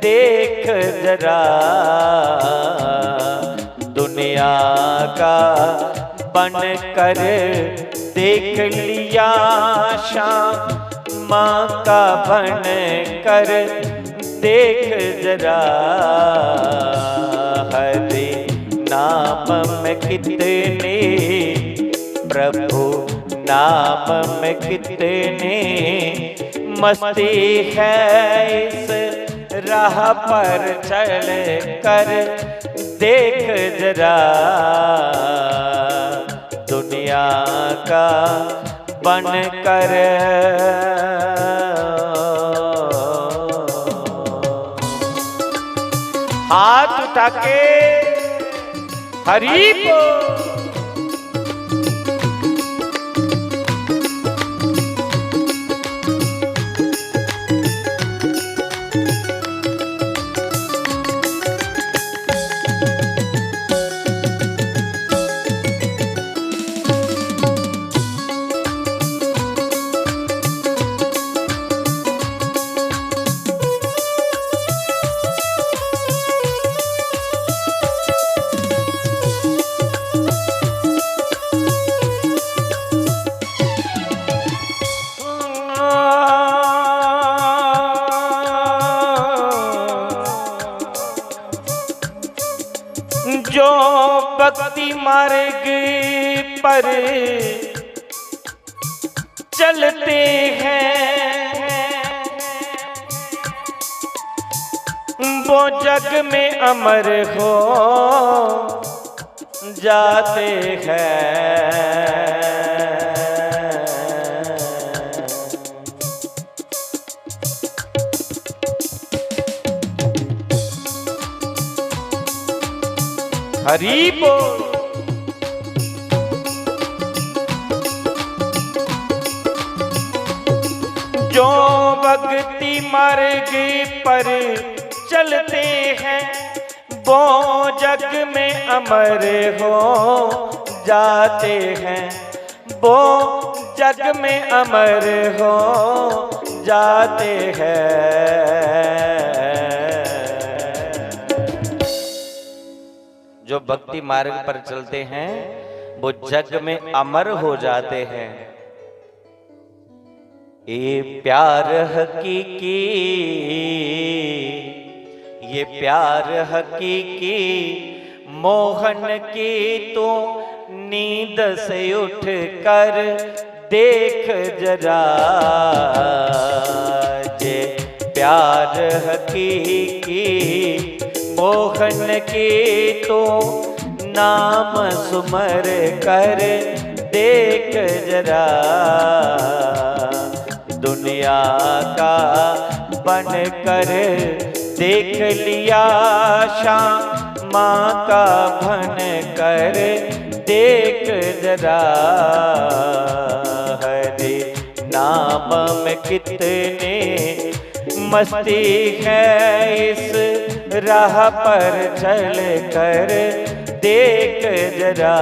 देख जरा। दुनिया का बन कर देख लिया, श्यामा का बन कर देख जरा। हरि नाम में कितनी, प्रभु नाम में कितनी मस्ती है, इस राह पर चल कर देख जरा। दुनिया का बन कर हाथ उठा के हरि बोल। जो भक्ति मार्ग पर चलते हैं, वो जग में अमर हो जाते हैं। हरि बोल। जो भक्ति मार्ग पर चलते हैं, वो जग में अमर हो जाते हैं, वो जग में अमर हो जाते हैं। जो भक्ति मार्ग पर चलते हैं, वो जग में अमर हो जाते हैं। ये प्यार हकीकी, ये प्यार हकीकी, मोहन की तू नींद से उठ कर देख जरा। ये प्यार हकीकी, मोहन की तू नाम सुमर कर देख जरा। दुनिया का बन कर देख लिया, श्यामा का बन कर देख जरा। हरि नाम में कितनी मस्ती है, इस राह पर चल कर देख जरा।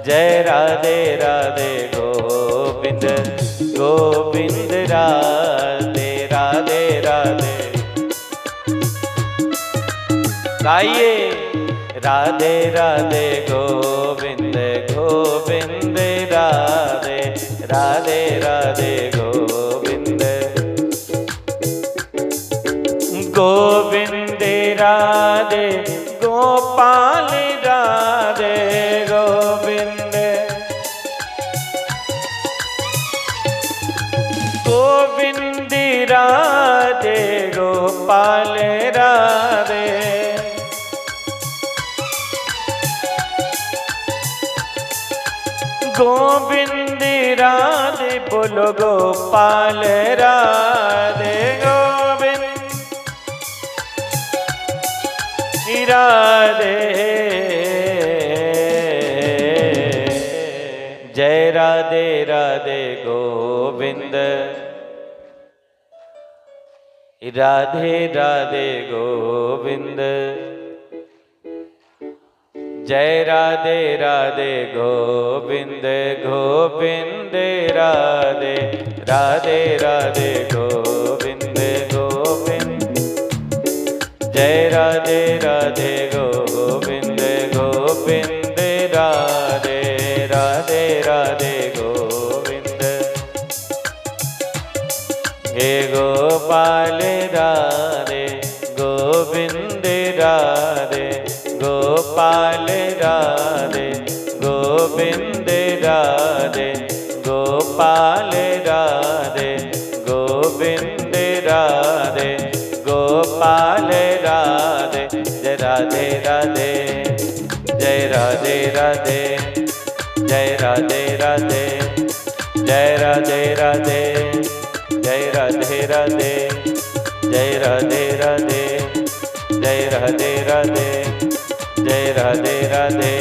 जय राधे राधे गोविंद, गोविंद राधे राधे राधे। गाइए। राधे राधे गोविंद, गोविंद राधे, राधे राधे गोविंद। गोविंद राधे, गोपाल राधे गोविंद। गोविंद राधे, गोपाल राधे। गोविंद राधे, बोलो गोपाल राधे। गोविंद राधे। जय राधे राधे गोविंद। राधे राधे गोविंद। जय राधे राधे गोविंद, गोविंद राधे, राधे राधे गोविंद, गोविंद। जय राधे राधे गोविंद, गोविंद गोपाल राधे, गोविंद राधे, गोपाल राधे, गोविंद राधे, गोपाल राधे, गोविंद राधे, गोपाल राधे। जय राधे राधे, जय राधे राधे, जय राधे राधे, जय राधे राधे, जय राधे राधे, जय राधे राधे, जय राधे राधे, जय राधे राधे, जय राधे राधे,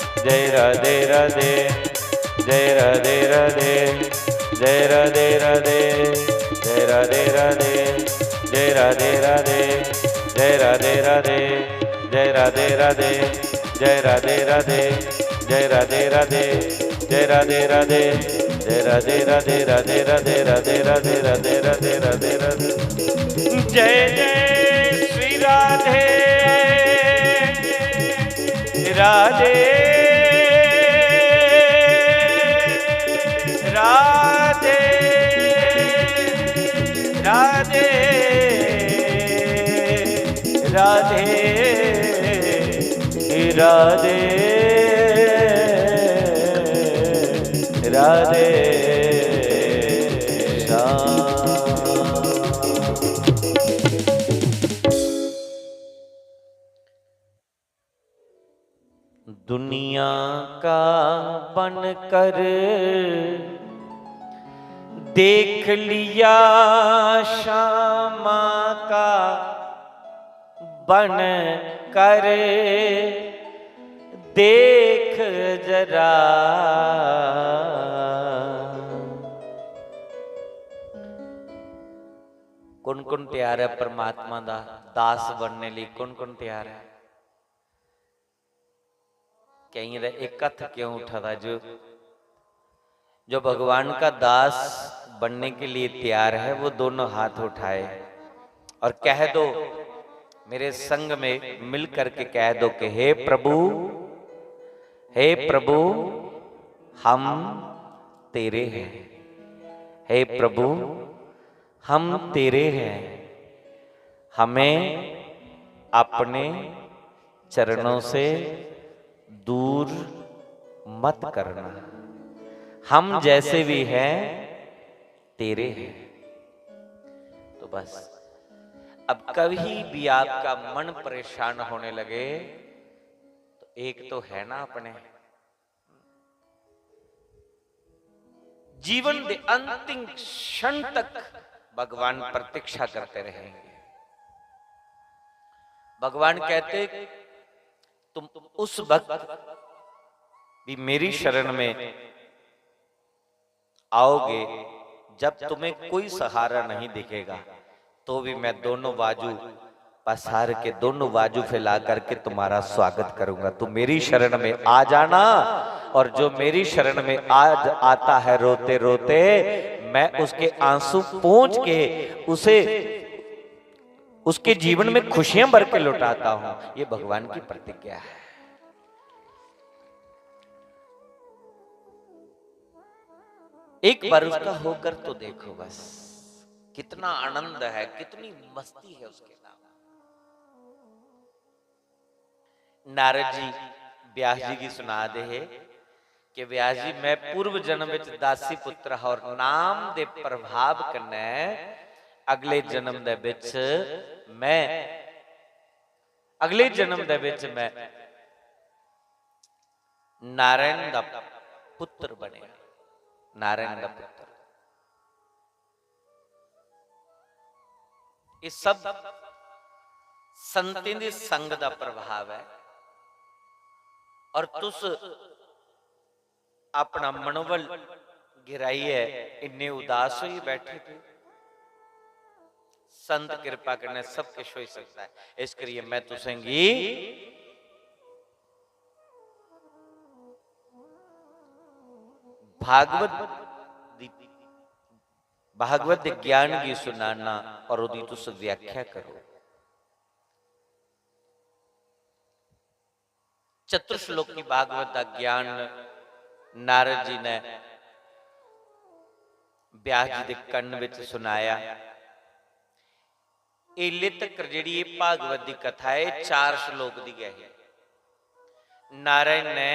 जय राधे राधे, जय राधे राधे, जय राधे राधे, जय राधे राधे, जय राधे राधे, जय राधे राधे, जय राधे राधे, जय राधे राधे, जय राधे राधे, जय राधे राधे, राधे राधे, राधे राधे, राधे राधे, राधे राधे। जय जय श्री राधे राधे, राधे राधे, राधे राधे, राधे श्याम। दुनिया का बनकर देख लिया श्यामा का, बन कर देख जरा। कौन कौन तैयार है परमात्मा दा दास बनने लिए? कौन कौन तैयार है? केइयें दा इक हत्थ क्यों उठा दा? जो, जो भगवान का दास बनने के लिए तैयार है, वो दोनों हाथ उठाए और कह दो, मेरे संग में मिल करके कह दो कि हे प्रभु, हे प्रभु, हम तेरे हैं। हे प्रभु, हम तेरे हैं, हमें अपने चरणों से दूर मत करना। हम जैसे भी हैं, तेरे हैं। तो बस, अब कभी भी आपका मन परेशान होने लगे, तो एक तो है ना अपने जीवन के अंतिम क्षण तक भगवान प्रतीक्षा करते रहेंगे। भगवान कहते, तुम उस वक्त भी मेरी शरण में आओगे जब तुम्हें कोई सहारा नहीं दिखेगा, तो भी मैं दोनों बाजू पसार के, दोनों बाजू फैला करके तुम्हारा स्वागत करूंगा। तुम मेरी शरण में आ जाना, और जो मेरी शरण में आज आता है रोते रोते, मैं उसके आंसू पोंछ के उसे, उसके जीवन में खुशियां भर के लौटाता हूं। ये भगवान की प्रतिज्ञा है। एक बार उसका होकर तो देखो बस, कितना आनंद है, कितनी मस्ती है उसके नाम। नारद जी व्यास जी की सुना दे है कि व्यास जी, मैं पूर्व जन्म विच दासी पुत्र हा और नाम दे प्रभाव कन्नै अगले जन्म दे विच मैं, अगले जन्म दे विच मैं नारायण दा पुत्र बनया। नारायण दा पुत्र। ये सब संतें दी संग दा प्रभाव है। और तुस अपना मनोबल गिराइयै इन्ने उदास होइयै बैठे पे। संत कृपा कन्नै सब किश होई सकदा ऐ। इस करियै मैं तुसेंगी भागवत दी, भागवत दे ज्ञान गी सुनाना और ओदी तुस व्याख्या करो। चतुश्लोकी भागवत दा ज्ञान नारद जी ने व्यास जी दे कन्न विच सुनाया। एल्ले तकर जेह्ड़ी एह् भागवत दी कथा ऐ, एह् चार श्लोक दी गै ही। नारायण ने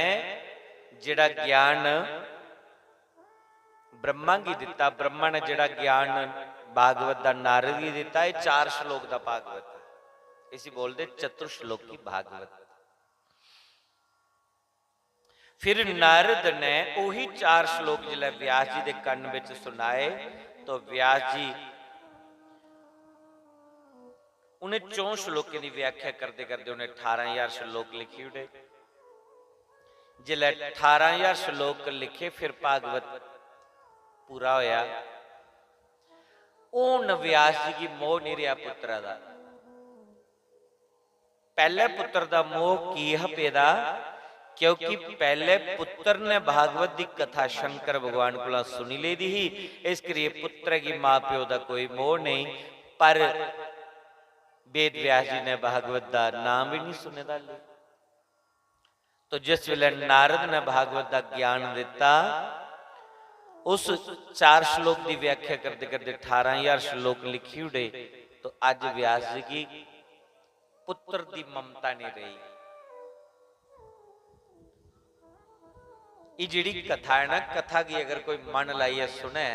जेह्ड़ा ज्ञान ब्रह्मा गी दित्ता, ब्रह्मा ने जेह्ड़ा ज्ञान भागवत दा नारद गी दित्ता, एह् चार श्लोक दा भागवत ऐ। इसी बोलदे चतुश्लोकी भागवत। फिर नारद ने ओही चार श्लोक जिसलै व्यास जी दे कन्न विच सुनाए, तो व्यास जी उ'नें चौं श्लोकें दी व्याख्या करदे करदे उ'नें ठारां ज्हार श्लोक लिखी ओड़े। जिसलै ठारां ज्हार श्लोक लिखे, फिर भागवत पूरा होया। हून व्यास जी गी मोह नहीं रेहा पुत्तरा दा। पैह्ले पुत्तर दा मोह की हा पेदा? क्योंकि पैह्ले पुत्तर ने भागवत दी कथा शंकर भगवान कोला सुनी लेदी ही, इस करियै पुत्तरै गी मां प्यो दा कोई मोह नेईं। पर वेद व्यास जी ने भागवत दा नाम बी नहीं सुने दा हाल्ली। तो जिस वेले नारद ने भागवत दा ज्ञान दिता, उस चार श्लोक दी व्याख्या करदे करदे अठारां हजार श्लोक लिखी ओड़े। तो अज व्यास जी गी पुत्र दी ममता नहीं रही। ये जेड़ी कथा है ना, कथा की अगर कोई मन लाइए सुने,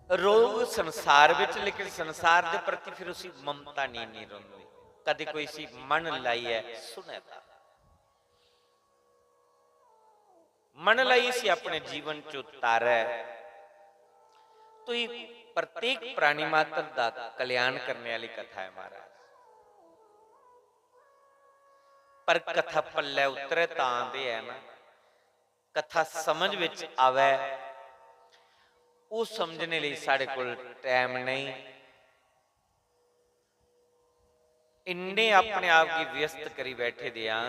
रोग संसार विच, लेकिन संसार दे प्रति फिर उसी ममता नहीं, नहीं रौंदी। कदे कोई इसी मन लाइए सुने ता, मन लाइए इसी अपने जीवन च उतारे, तो ये प्रत्येक प्राणी मात्र दा कल्याण करने वाली कथा है महाराज। पर कथा पल्ले उतरे तां ते है ना, कथा समझ विच आवे, वो समझने लिए साढ़े कोल टाइम नहीं। इन्ने अपने आप गी व्यस्त करी बैठे दे आं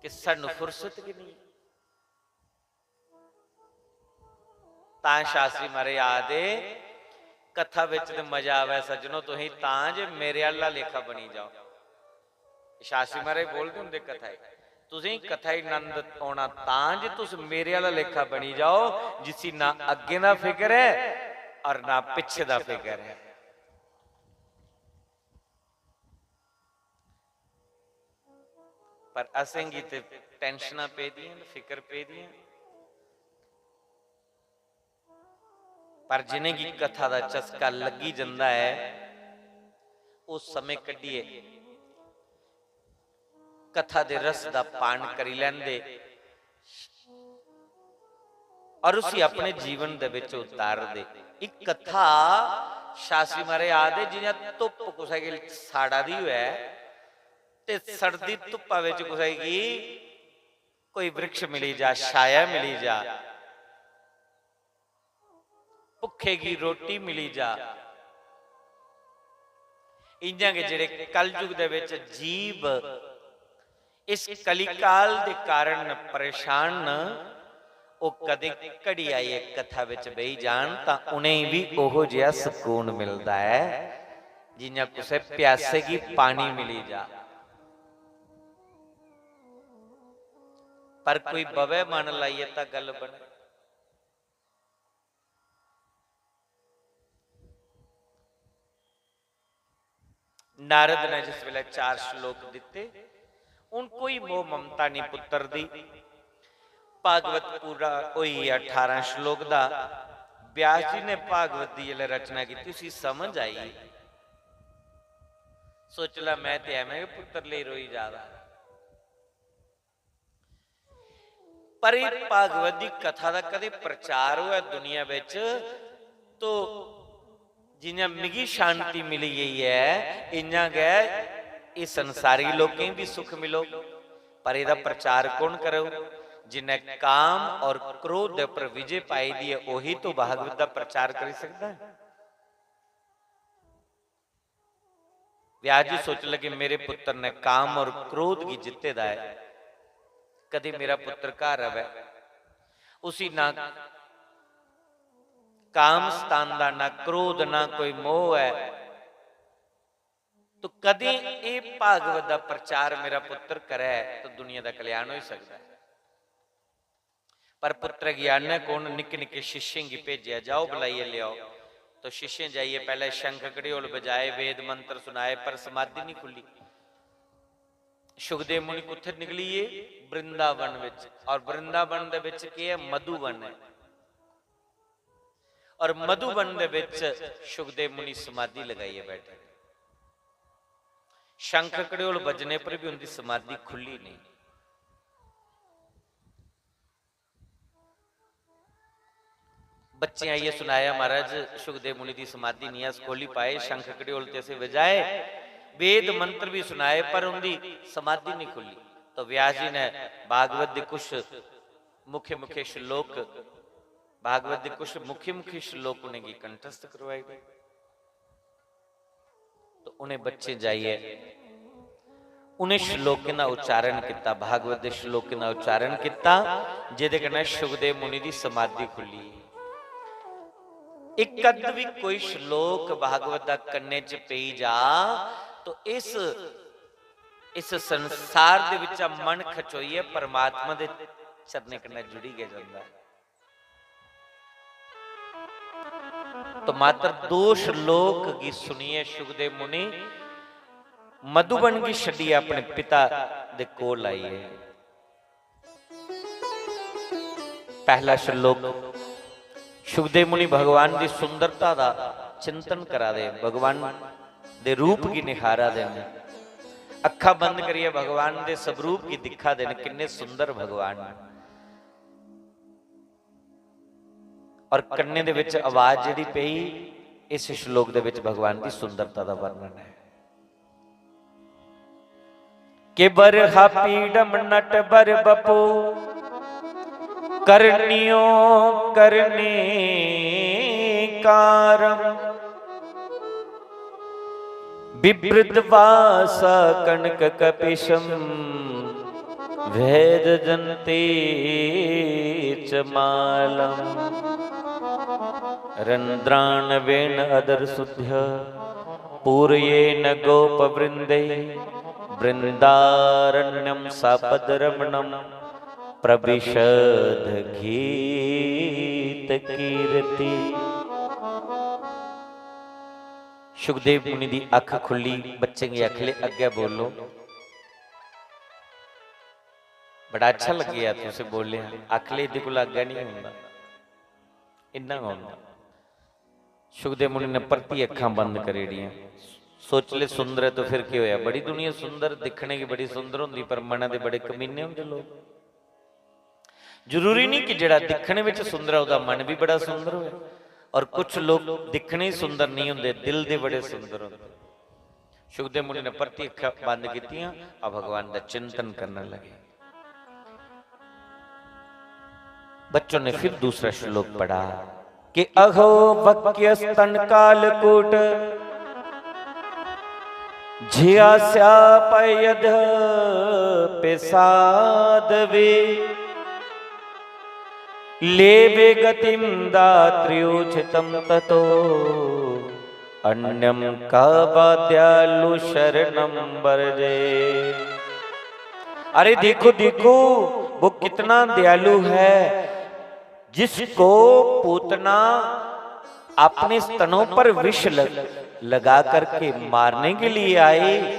कि सानू फुर्सत गै नहीं। तां शास्त्री महाराज आखदे, कथा विच ते मजा आवै सज्जनो, तुसीं तां जे मेरे आह्ला लेखा बनी जाओ। शास्त्री महाराज बोलदे होंदे कथा च, तुसें कथा च नंद औना तां जे तुस मेरे आह्ला लेखा बनी जाओ, जिसी ना अग्गें दा फिकर ऐ और ना पिच्छे दा फिकर ऐ। पर असेंगी ते टैंशनां पेदियां न, फिकर पेदियां। पर जिनेंगी कथा दा चस्का लग्गी जंदा ऐ, ओह् समें कड्ढियै कथा दे रस दा पान करी लैंदे और उसी अपने जीवन दे विच उतारदे। इक कथा शास्त्री महाराज आखदे, जि'यां धुप्प कुसै गी साड़ा दी होऐ ते सड़दी धुप्पा विच कुसै गी कोई वृक्ष मिली जा, छाया मिली जा, भुक्खे गी रोटी मिली जा। इ'यां गै जेह्ड़े कलयुग दे विच जीव इस कलिकाल दे कारण परेशान न, ओह् कदें घड़ी आइयै कथा विच बेही जान तां उ'नेंगी बी ओहो जेहा सकून मिलदा ऐ जि'यां कुसै प्यासे गी पानी मिली जा। पर कोई बवै मन लाइयै तां गल्ल बने। नारद ने जिस वेले चार श्लोक दिते, हून कोई मोह ममता नहीं पुत्र दी। भागवत पूरा होई गेआ अठारां श्लोक दा। व्यास जी ने भागवत दी जिसलै रचना की, उसी समझ आई, सोच लै, मैं ते एवं गै पुत्र लेई रोई जा दा। पर एह् भागवत दी कथा दा कदें प्रचार होऐ दुनिया बिच, तो जि'यां मिगी शांति मिली गेई ऐ, इ'यां गै एह् संसारी लोकें गी बी सुख मिलो। पर एह्दा प्रचार कौन करो? जिन्नै काम और क्रोध दे उप्पर विजय पाई दी ऐ, ओही तो भागवत दा प्रचार करी सकदा है। व्यास जी सोचन लगे, मेरे पुत्र ने काम और क्रोध गी जित्ते दा ऐ, कदी मेरा पुत्र घर रवै, उसी ना काम सतांदा, ना क्रोध, ना कोई मोह ऐ, तो कदी एह् भागवत दा प्रचार मेरा पुत्र करै तो दुनिया दा कल्याण होई सकदा ऐ। पर पुत्र गी आने कौन? निक्के निक्के शिष्यें गी भेजेआ, "जाओ, बुलाइयै लेआओ।" तो शिष्यें जाइयै पैह्ले शंख कड़ियोल बजाए, वेद मंत्र सुनाए, पर समाधि नहीं खुल्ली। सुखदेव मुनि कुत्थै निकली गे? वृंदावन विच। और वृंदावन दे विच केह् ऐ? मधुवन ऐ। और मधुवन दे विच सुखदेव मुनि समाधि लगाइयै बैठे। शंख कड़ियोल बजने पर भी उनकी समाधि खुली नहीं। बच्चें आइयै सुनाया, "महाराज, सुखदेव मुनि दी समाधि नहीं, अस खोली पाए, शंख कड़ियोल ते असें बजाए, वेद मंत्र भी सुनाए, पर उनकी समाधि नहीं खुली।" तो व्यास जी ने भागवत दे कुछ मुख्य मुख्य श्लोक, भागवत दे कुछ मुख्य मुख्य श्लोक उनेंगी कंठस्थ करवाए गए। तो उनें बच्चें जाइयै उनें श्लोकें दा उच्चारण किता, भागवत दे श्लोकें दा उच्चारण किता, जेदे कन्नै सुखदेव मुनि दी समाधि खुली। इक अद्ध भी कोई श्लोक भागवत दा कन्ने च पेई जा, तो इस, इस संसार दे विचा मन खचोइयै परमात्मा दे चरणें कन्नै जुड़ी गै जंदा ऐ। तो मात्र दो श्लोक गी सुनियै सुखदेव मुनि मधुबन गी छड्डियै अपने पिता दे कोल आई गे। पहला श्लोक, सुखदेव मुनि भगवान दी सुंदरता दा चिंतन करा दे, भगवान दे रूप गी निहारा दे न। अक्खां बंद करियै भगवान दे स्वरूप गी दिक्खा दे न, किन्ने सुंदर भगवान न। और कन्ने दे विच आवाज जेह्ड़ी पेई, इस श्लोक दे विच भगवान दी सुंदरता दा वर्णन है। के बरहा पीडम नट बर बपो, करनियो करने कारम। विवृत वासा कनक कपिशम, भैज जंती च मालम। रंद्रान वेन अदर सुध्य, पूरयेन गोप वृंदे। वृंदारण्यम सापद रमणम, प्रविशद गीत कीर्ति। सुखदेव मुनि दी अख खुली, बच्चें गी आखले, "अग्गै बोलो।" बड़ा अच्छा लग्गेआ तुसें बोलेआ, आखले, "एह्दे कोला अग्गै नहीं होंदा, इन्ना गै होंदा।" सुखदेव मुनि ने परतियै अक्खां बंद करी ओड़ियां। सोच ले, सुंदर है तो फिर केह् होया? बड़ी दुनिया सुंदर, दिक्खने गी बड़ी सुंदर होंदी, पर मनै दे बड़े कमीने होंदे लोक। जरूरी नहीं कि जेह्ड़ा दिक्खने विच सुंदर है, ओह्दा मन भी बड़ा सुंदर होए। और कुछ लोक दिक्खने ही सुंदर नहीं होंदे, दिल दे बड़े सुंदर होंदे। सुखदेव मुनि ने परतियै अक्खां बंद कीतियां और भगवान दा चिंतन करने लगे। बच्चों ने फिर दूसरा श्लोक पढ़ा कि अहो वक्य स्तन कालकूट, झिया स्यापयद पिसादवे। लेवे गतिम दात्र्योचितम ततो, अन्यम का वा दयालु शरणम वर्जे। अरे देखो, देखो, वो कितना दयालु है, जिसको पूतना अपने स्तनों पर विष लग, लगा करके मारने के लिए आई।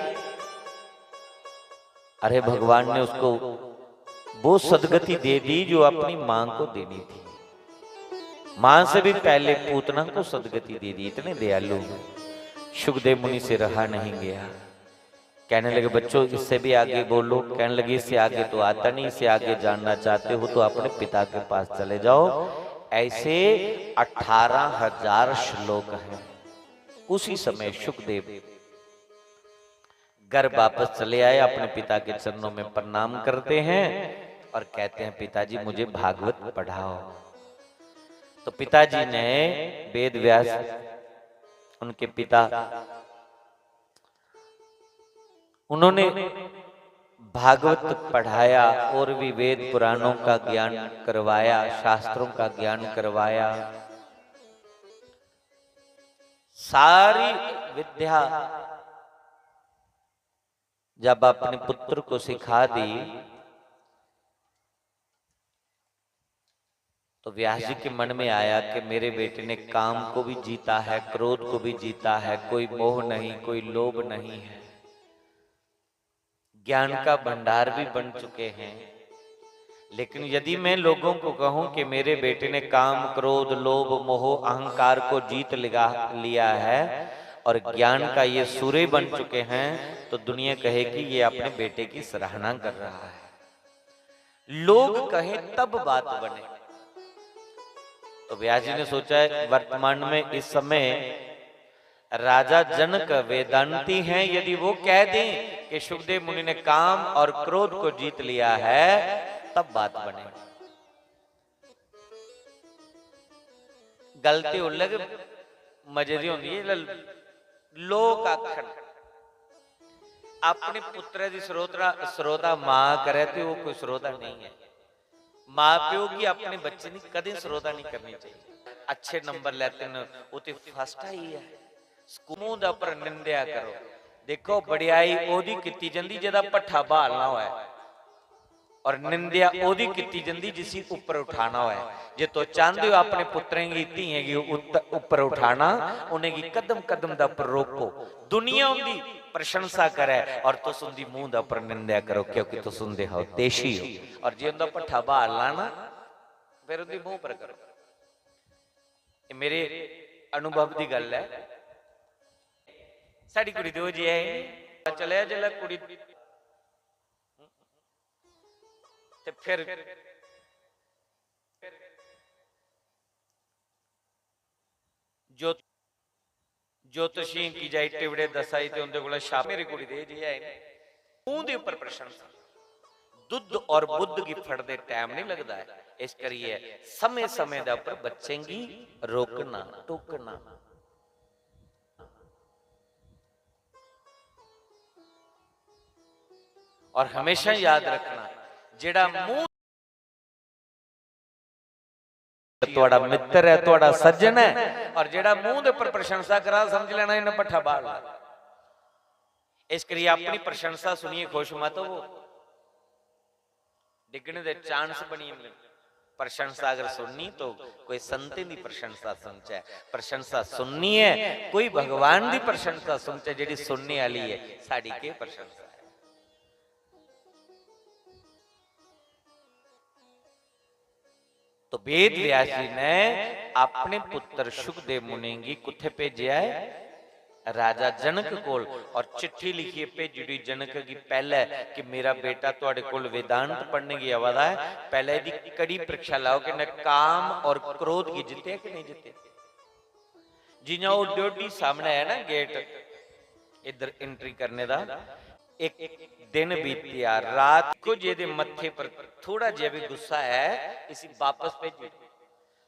अरे, भगवान ने उसको वो सदगति दे दी जो अपनी मां को देनी थी। मां से भी पहले पूतना को सदगति दे दी, इतने दयालु हैं। सुखदेव मुनि से रहा नहीं गया। कहने लगे, "बच्चों, इससे भी आगे बोलो।" कहने लगे, "इससे आगे तो आता नहीं, इससे आगे जानना चाहते हो तो अपने पिता के पास चले जाओ।" ऐसे अठारह हजार श्लोक हैं। उसी समय सुखदेव घर वापस चले आए, अपने पिता के चरणों में प्रणाम करते हैं और कहते हैं, "पिताजी, मुझे भागवत पढ़ाओ।" तो पिताजी ने, वेद व्यास उनके पिता, उन्होंने भागवत पढ़ाया और भी वेद पुराणों का ज्ञान करवाया, शास्त्रों का ज्ञान करवाया। सारी विद्या जब अपने पुत्र को सिखा दी, तो व्यास जी के मन में आया कि मेरे बेटे ने काम को भी जीता है, क्रोध को भी जीता है, कोई मोह नहीं, कोई लोभ नहीं है, ज्ञान का भंडार भी बन चुके हैं, लेकिन यदि मैं लोगों को कहूं कि मेरे बेटे ने काम, क्रोध, लोभ, मोह, अहंकार को जीत लिया है और ज्ञान का ये सूर्य बन चुके हैं, तो दुनिया कहेगी, ये अपने बेटे की सराहना कर रहा है। लोग कहें तब बात बने। तो व्यास जी ने सोचा है, वर्तमान में इस समय राजा जनक वेदांती हैं, यदि वो कह दें कि शुकदेव मुनि ने काम और क्रोध को जीत लिया है, तब बात बने। गलती उल्लग मजे दी होंदी है, ल-, लोक आखन, अपने पुत्रै दी सरोधा, सरोधा मां करे ते ओह् कोई सरोधा नहीं है। मां प्यो गी अपने बच्चे दी कदें सरोधा नहीं करनी चाहिए। अच्छे नंबर लैते न, ओह् ते फर्स्ट आई है। स्कूल मूंह दे उप्पर निंदेआ करो। देखो, बड़ियाई ओह्दी कीती जंदी जेह्दा भट्ठा ब्हालना होऐ, और निंदेआ ओह्दी कीती जंदी जिसी उप्पर उठाना होऐ। जे तुस चांह्दे हो अपने पुत्तरें गी, धियें गी उत्त-, उप्पर उठाना, उ'नेंगी कदम कदम दे उप्पर रोको। दुनिया उं'दी प्रशंसा करै और तुस उं'दी मूंह दे उप्पर निंदेआ करो, क्योंकि तुस उं'दे हितैषी हो। और जे उं'दा भट्ठा ब्हालना ना, फिर उं'दी मूंह पर करो। एह् मेरे अनुभव दी गल्ल ऐ। साढ़ी कुड़ी दो जे ऐ, चलेआ जिसलै कुड़ी, ते फिर जो ज्योतिषियें गी जाई टिबड़े दस्सा दी ते उं'दे कोला शाप, मेरी कुड़ी दे जे ऐ, मूंह दे उप्पर प्रशंसा। दुद्ध और बुद्ध गी फड़दे टैम नहीं लगदा ऐ, इस करियै समें-समें दे उप्पर बच्चें गी रोकना, टोकना। और हमेशा याद रखना, जेह्ड़ा मूंह थुआढ़ा मित्तर ऐ, थुआढ़ा सज्जन ऐ, और जेह्ड़ा मूंह दे उप्पर प्रशंसा करा, समझ लैना इन्नै भट्ठा ब्हाल लेआ। इस करियै अपनी प्रशंसा सुनियै खुश मत होवो, डिग्गने दे चांस बनी जंदे न। प्रशंसा अगर सुननी तो कोई संतें दी प्रशंसा सुनचै, प्रशंसा सुननी ऐ कोई भगवान दी प्रशंसा सुनचै, जेह्ड़ी सुनने आह्ली ऐ, साढ़ी केह् प्रशंसा ऐ? तो वेद व्यास जी ने अपने पुत्र शुकदेव मुनि गी कुत्थै भेजेआ ऐ? राजा जनक कोल। और चिट्ठी लिखियै भेजी ओड़ी जनक गी पैह्ले कि मेरा बेटा थुआढ़े कोल वेदांत पढ़ने गी आवा दा ऐ, पैह्ले एह्दी कड़ी परीक्षा लैओ कि इन्नै काम और क्रोध गी जित्तेआ कि नेईं जित्तेआ। जियां ओह् ड्योढ़ी सामनै ऐ ना गेट, इद्धर एंट्री करने दा, इक दिन बीतेआ, रात को जेह्दे मत्थे पर थोड़ा जेहा बी गुस्सा ऐ, इसी बापस भेजी।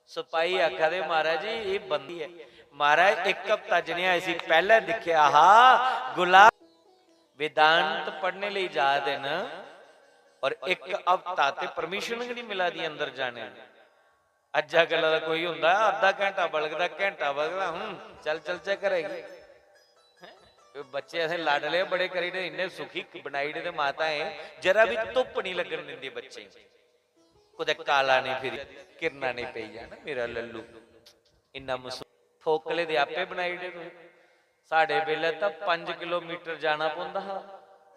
सपाही आखा दे, "महाराज जी, एह् बंदी ऐ।" महाराज, इक हफ्ता जनेहा इसी पैह्लें दिक्खेआ हा, गुलाब वेदांत पढ़ने लेई जा दे न, और इक हफ्ता ते परमिशन गै निं मिला दी अंदर जाने दी। अज्जा कल्ला दा कोई होंदा, अद्धा घैंटा बलगदा, घैंटा बलगदा, "हूं, चल चलचै घरै गी।" हैं? बच्चे असें लाडले बड़े करी ओड़े, इन्ने सुखी बनाई ओड़े दे माताएं, जरा बी धुप्प निं लग्गन दिंदी बच्चें गी। कुतै काला निं फिरी, किरना निं पेई जान मेरा लल्लू। इन्ना मसूम, फोकले दे आपे बनाई ओड़े तुसें। साढ़े बेल्लै तां पंज किलोमीटर जाना पौंदा हा,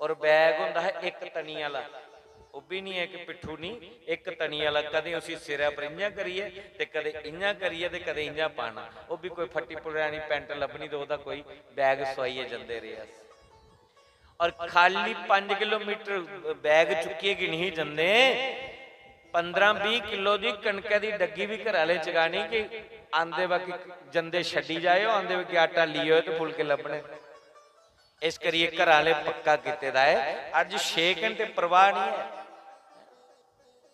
और बैग होंदा हा इक तनी आह्ला, ओह् बी निं, इक पिट्ठू निं, इक तनी आह्ला। कदें उसी सिरै पर इ'यां करियै ते कदें इ'यां करियै ते कदें इ'यां पाना, ओह् बी कोई फट्टी पुरानी पैंट लब्भनी ते ओह्दा कोई बैग सोआइयै जंदे रेह् अस। और खाल्ली पंज किलोमीटर बैग चुक्कियै गै निं जंदे, पंदरां बीह् किलो दी कनकै दी डग्गी बी घरै आह्लें चकानी कि आंदे वक्त जंदे छड्डी जाएओ, आंदे वक्त आटा लेई आओ ते फुलके लब्भने। इस करियै घरै आह्लें पक्का कीते दा ऐ, अज्ज छे घैंटे प्रवाह निं ऐ।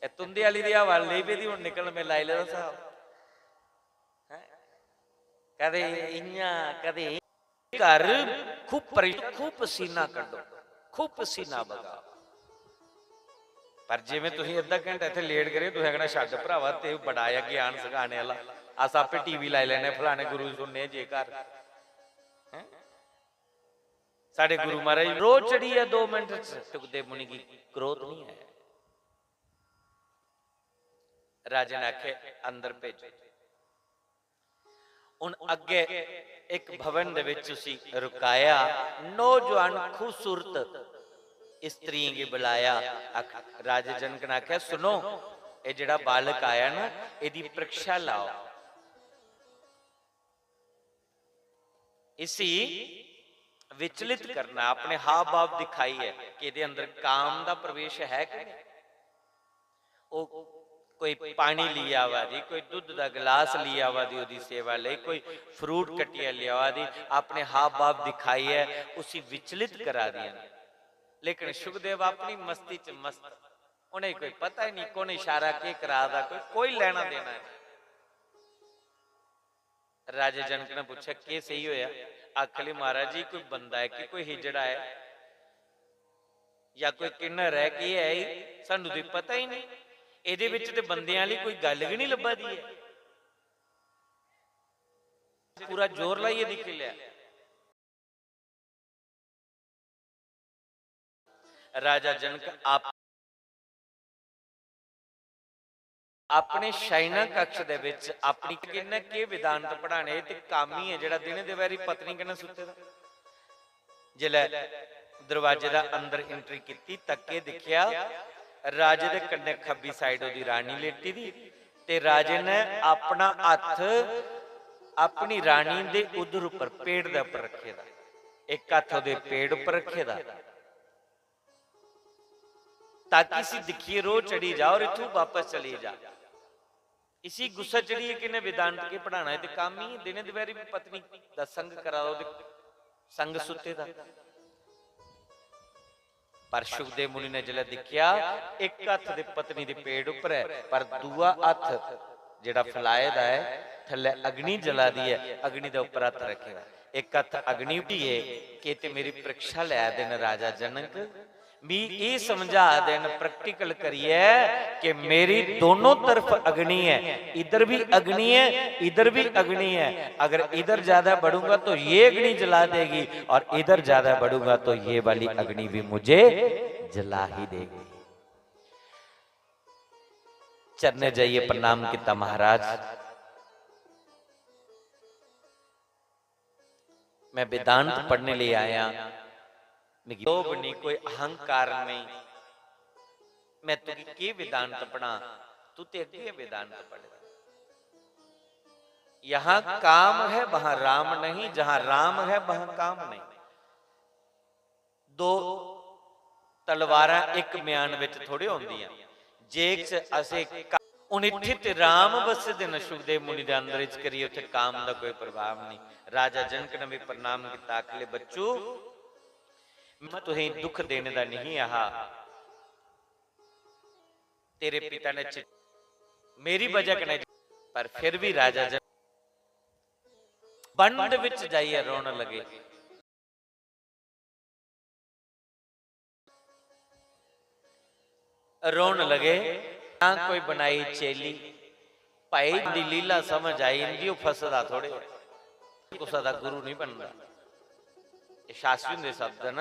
एह् तुं'दे आह्ली दी हवा लेई पेदी, हून निकल में लाई लेदा स्हाब। हैं? कदें इ'यां, कदें घर खूब परे-, खूब पसीना कड्ढो, खूब पसीना बगाओ। पर जिवें तुसीं अद्धा घैंटा इत्थै लेट करेओ, तुसें आखना, "छड्ड भरावा, ते बड़ा ऐ ज्ञान सखाने आह्ला, अस आपे टीवी लाई लैने, फलाने गुरु दी सुनने जे घर।" हैं? साढ़े गुरु महाराज रोह् चढ़ियै दो मिंट च सुखदेव मुनि गी क्रोध निं आया। राजे ने आखे, "अंदर भेजो।" हुन अग्गे इक भवन दे विच उसी रुकाया। नौजवान खूबसूरत स्त्रियें गी बुलाया। आख-, राजे जनक ने आखेआ, "सुनो, एह् जेह्ड़ा बालक आया ना, एह्दी परीक्षा लाओ, इसी विचलित करना, अपने हाव भाव दिखाइयै कि एह्दे अंदर काम दा प्रवेश है कि नहीं।" ओह् कोई पानी लेई आवा दी, कोई दुद्ध दा गलास लेई आवा दी, ओह्दी सेवा लेई कोई फ्रूट कट्टियै लेई आवा दी, अपने हाव भाव दिखाइयै उसी विचलित करा दियां न। लेकिन सुखदेव अपनी मस्ती च मस्त, उ'नेंगी कोई पता ही नहीं कु'न इशारा केह् करा दा, कोई, कोई लैना देना नहीं। राजे जनक ने पुच्छेआ, "केह् सेही होएआ?" आखन लगी, "महाराज जी, कोई बंदा ऐ कि कोई हिजड़ा ऐ, जां कोई किन्नर ऐ, केह् ऐ एह्? सानू ते पता ही नहीं। एह्दे बिच ते बंदेआं आह्ली कोई गल्ल गै नहीं लब्भा दी ऐ।" पूरा जोर लाइयै दिक्खी लेआ। राजा जनक आप अपने शयना कक्ष दे विच अपनी किन्ने के वेदांत पढ़ाने, ते कामी है जेड़ा दिने दपैहरी पत्नी कन्नै सुत्ते दा। जिसलै दरवाजे दा अंदर एंट्री कीती, तक्के दिक्खेआ, राजे दे कन्नै खब्बी साइड ओदी रानी लेटी दी, ते राजे ने अपना हत्थ अपनी रानी दे उदर उपर, पेट दे उपर रखे दा, इक हत्थ ओदे पेट उपर रखे दा, ताकि इसी दिक्खियै रोह चढ़ी जा और इत्थूं वापस चली जा। इसी गुस्सा चढ़ियै किन्ने वेदांत के पढ़ाना है, ते कामी दिने दपैहरी भी पत्नी दा संग करा दा, ओदे संग सुत्ते दा। पर सुखदेव मुनि ने जिसलै दिक्खेआ, इक हत्थ दे पत्नी दे पेट उप्पर ऐ, पर दूआ हत्थ जेह्ड़ा फैलाए दा ऐ, थल्लै अग्नि जला दी ऐ, अग्नि दे उप्पर हत्थ रक्खे दा। इक हत्थ अग्नि उठी ऐ, कि ते मेरी परीक्षा लै दे न राजा जनक, मी एह् समझा दे न प्रैक्टिकल करियै कि मेरी दोनों तरफ अग्नि ऐ, इधर भी अग्नि है, इधर भी अग्नि है। अगर इधर ज्यादा बढ़ूंगा तो ये अग्नि जला देगी, और इधर ज्यादा बढ़ूंगा तो ये वाली अग्नि भी मुझे जला ही देगी। चरणे जाइए प्रणाम किता महाराज। मैं वेदांत पढ़ने लेई आया, मिगी लोभ नहीं, कोई अहंकार नहीं। मैं तुगी के वेदांत पढ़ा, तू ते अग्गे वेदांत पढ़। यहाँ काम है, वहां राम नहीं, जहां राम है, वहां काम नहीं। दो तलवारां इक म्यान विच थोड़े होंदियां। जे इक च असें क-, हुन इत्थे ते राम बसे दे न, सुखदेव मुनि दे अंदर इच करियै उत्थे काम दा कोई प्रभाव नहीं। राजा जनक ने भी प्रणाम किता, आखले, "बच्चू, मैं तुहें दुख देने दा नहीं आहा, तेरे पिता ने चि-, मेरी वजह कन्नै।" पर फिर भी राजा जनक बंद विच जाइए रोन लगे। रोन लगे, ना कोई बनाई चेली। भाई दी लीला समझ आई, इंदी ओह् फसदा थोड़े, कुसा दा गुरु नहीं बनदा। एह् शास्त्री हुंदे शब्द न,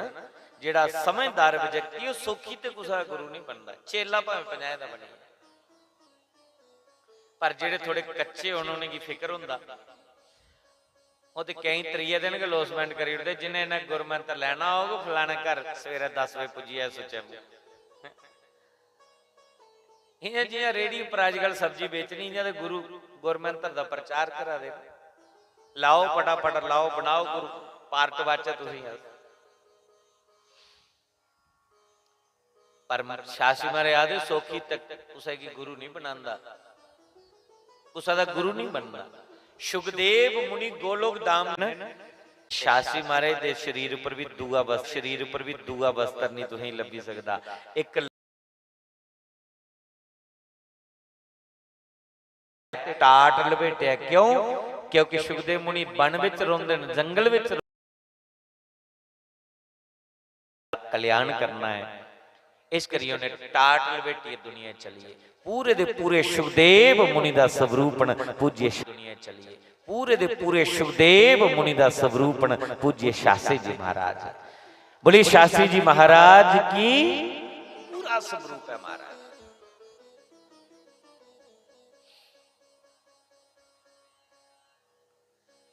जेह्ड़ा समझदार व्यक्ति, ओह् सौखी ते कुसा दा गुरु नहीं बनदा, चेला भावें पंजाहें दा बने। पर जेह्ड़े थोड़े कच्चे होन, उ'नेंगी फिकर होंदा। ओह् ते केईं त्रिये दिन गै लोसमेंट करी ओड़दे, "जिन्ने इन्नै गुरमंत्र लैना होग, फलाने घर सवेरै दस बजे पुज्जी जाए सुच्चे मुंह।" इ'यां जि'यां रेह्ड़ी उप्पर अजकल सब्जी बेचनी, इ'यां ते गुरु गुरमंत्र दा प्रचार करा दे। लाओ फटाफट, लाओ, बनाओ गुरु, पार्ट बाचै तुसें अस। पर शास्त्री महाराज आखदे, "सौखी तक कुसै गी गुरु नहीं बनांदा, कुसै दा गुरु नहीं बनदा।" सुखदेव मुनि गोलोक धाम न। शास्त्री महाराज दे शरीर उप्पर भी दूआ वस्त्र, शरीर उप्पर भी दूआ वस्त्र नहीं तुसेंगी लब्भी सकदा। इक टाट लपेटेआ। क्यों? क्योंकि सुखदेव मुनि वन विच रौंह्दे न, जंगल विच रौंह्दे न। कल्याण करना है, इस करियै उ'नें टाट लपेटियै दुनिया चलिए। पूरे दे पूरे सुखदेव मुनि दा स्वरूप न पूज्य श-, दुनिया चलिए। पूरे दे पूरे सुखदेव मुनि दा स्वरूप न पूज्य शास्त्री जी महाराज। बोलिए शास्त्री जी महाराज की। पूरा स्वरूप है महाराज।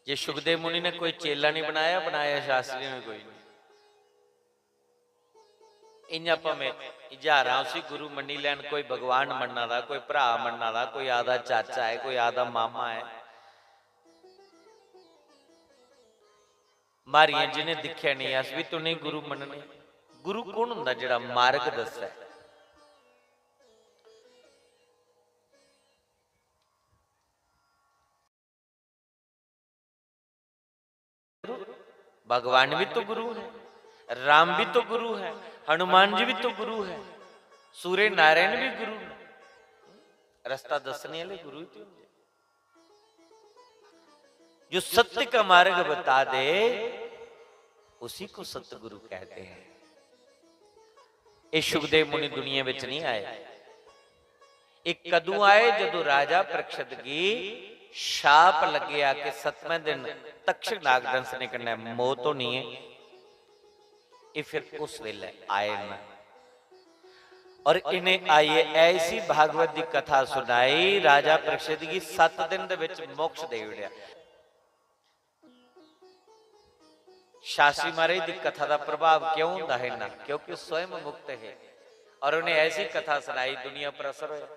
जे सुखदेव मुनि ने कोई चेला नहीं बनाया, बनाया शास्त्री ने कोई नहीं। इ'यां भामें ज्हारां उसी गुरु मन्नी लैन, कोई भगवान मन्ना दा, कोई भ्राऽ मन्ना दा, कोई आखदा चाचा ऐ, कोई आखदा मामा ऐ। मारियां जि'नें दिक्खेआ नेईं, अस बी ते उ'नेंगी गुरु मन्नने। गुरु कु'न होंदा? जेह्ड़ा मार्ग दस्सै। भगवान भी तो गुरु है, राम भी तो गुरु है, हनुमान जी भी तो गुरु है, सूर्य नारायण भी गुरु है। रास्ता दस्सने वाले गुरु ही तो होंदे। जो सत्य का मार्ग बता दे, उसी को सतगुरु कहते हैं। ये सुखदेव मुनि दुनिया विच नहीं आए। ये कदों आए? जदों राजा परीक्षित गी शाप लग्गेआ कि सतमें दिन तक्षक नाग दंसने कन्नै मौत होनी है। ये फिर उस वेले आए न। और इन्हें आइए ऐसी भागवत दी कथा सुनाई, राजा परीक्षित गी सत दिन दे विच मोक्ष दे उड़िया। शास्त्री महाराज दी कथा दा प्रभाव क्यों होंदा है इन्ना? क्योंकि स्वयं मुक्त है। और उन्हें ऐसी कथा सुनाई, दुनिया पर असर होया।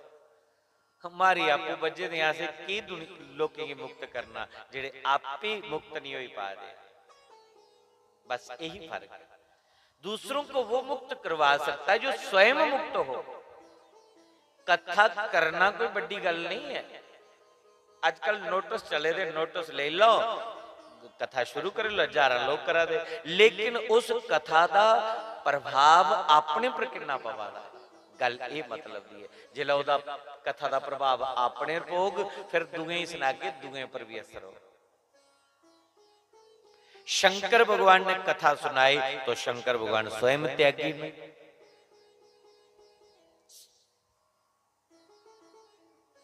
हमारी आपू बज्झे दे, असें की दुनि-, लोकें गी मुक्त करना, जेड़े आप ही मुक्त नहीं होई पा दे। बस यही फर्क है। दूसरों को वो मुक्त करवा सकता है जो स्वयं मुक्त हो। कथा करना कोई बड़ी गल नहीं है। आजकल नोटिस चले दे, नोटिस ले लो, कथा शुरू कर लो, हजारां लोग करा दे, लेकिन उस कथा दा प्रभाव अपने पर किन्ना पवा दा है, गल ये मतलब दी है। जिसलै ओह्दा, कथा दा प्रभाव अपने पर पौग, फिर दुएं गी सनागे, दुएं पर भी असर होग। शंकर भगवान ने कथा सुनाई तो शंकर भगवान स्वयं त्यागी ने।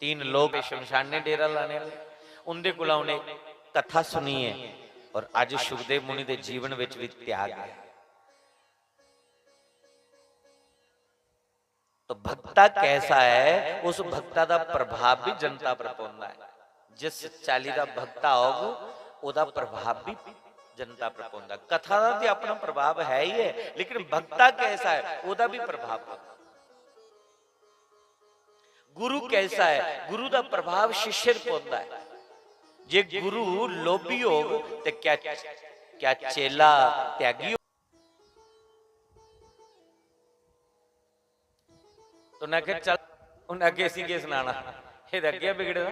तीन लोक शमशाने डेरा लाने वाले, उंदे कोला उन्हें कथा सुनी है और अज सुखदेव मुनि दे जीवन विच भी त्याग है। तो भक्ता कैसा है, उस भक्ता दा प्रभाव भी जनता पर पौंदा है। जिस चाली दा भक्ता होग, ओदा प्रभाव भी जनता पर पौंदा। कथा दा ते अपना प्रभाव है ही है, लेकिन भक्ता कैसा है, ओदा भी प्रभाव पौंदा। गुरु कैसा है, गुरु दा प्रभाव शिष्य पर पौंदा है। जे गुरु लोभी होग, ते क्या, क्या चेला त्यागी होग? तो उन्हें आखेआ, "चल।" उन्हें आखेआ, "इसी केह् सनाना, एह् ते अग्गें बिगड़े दा।"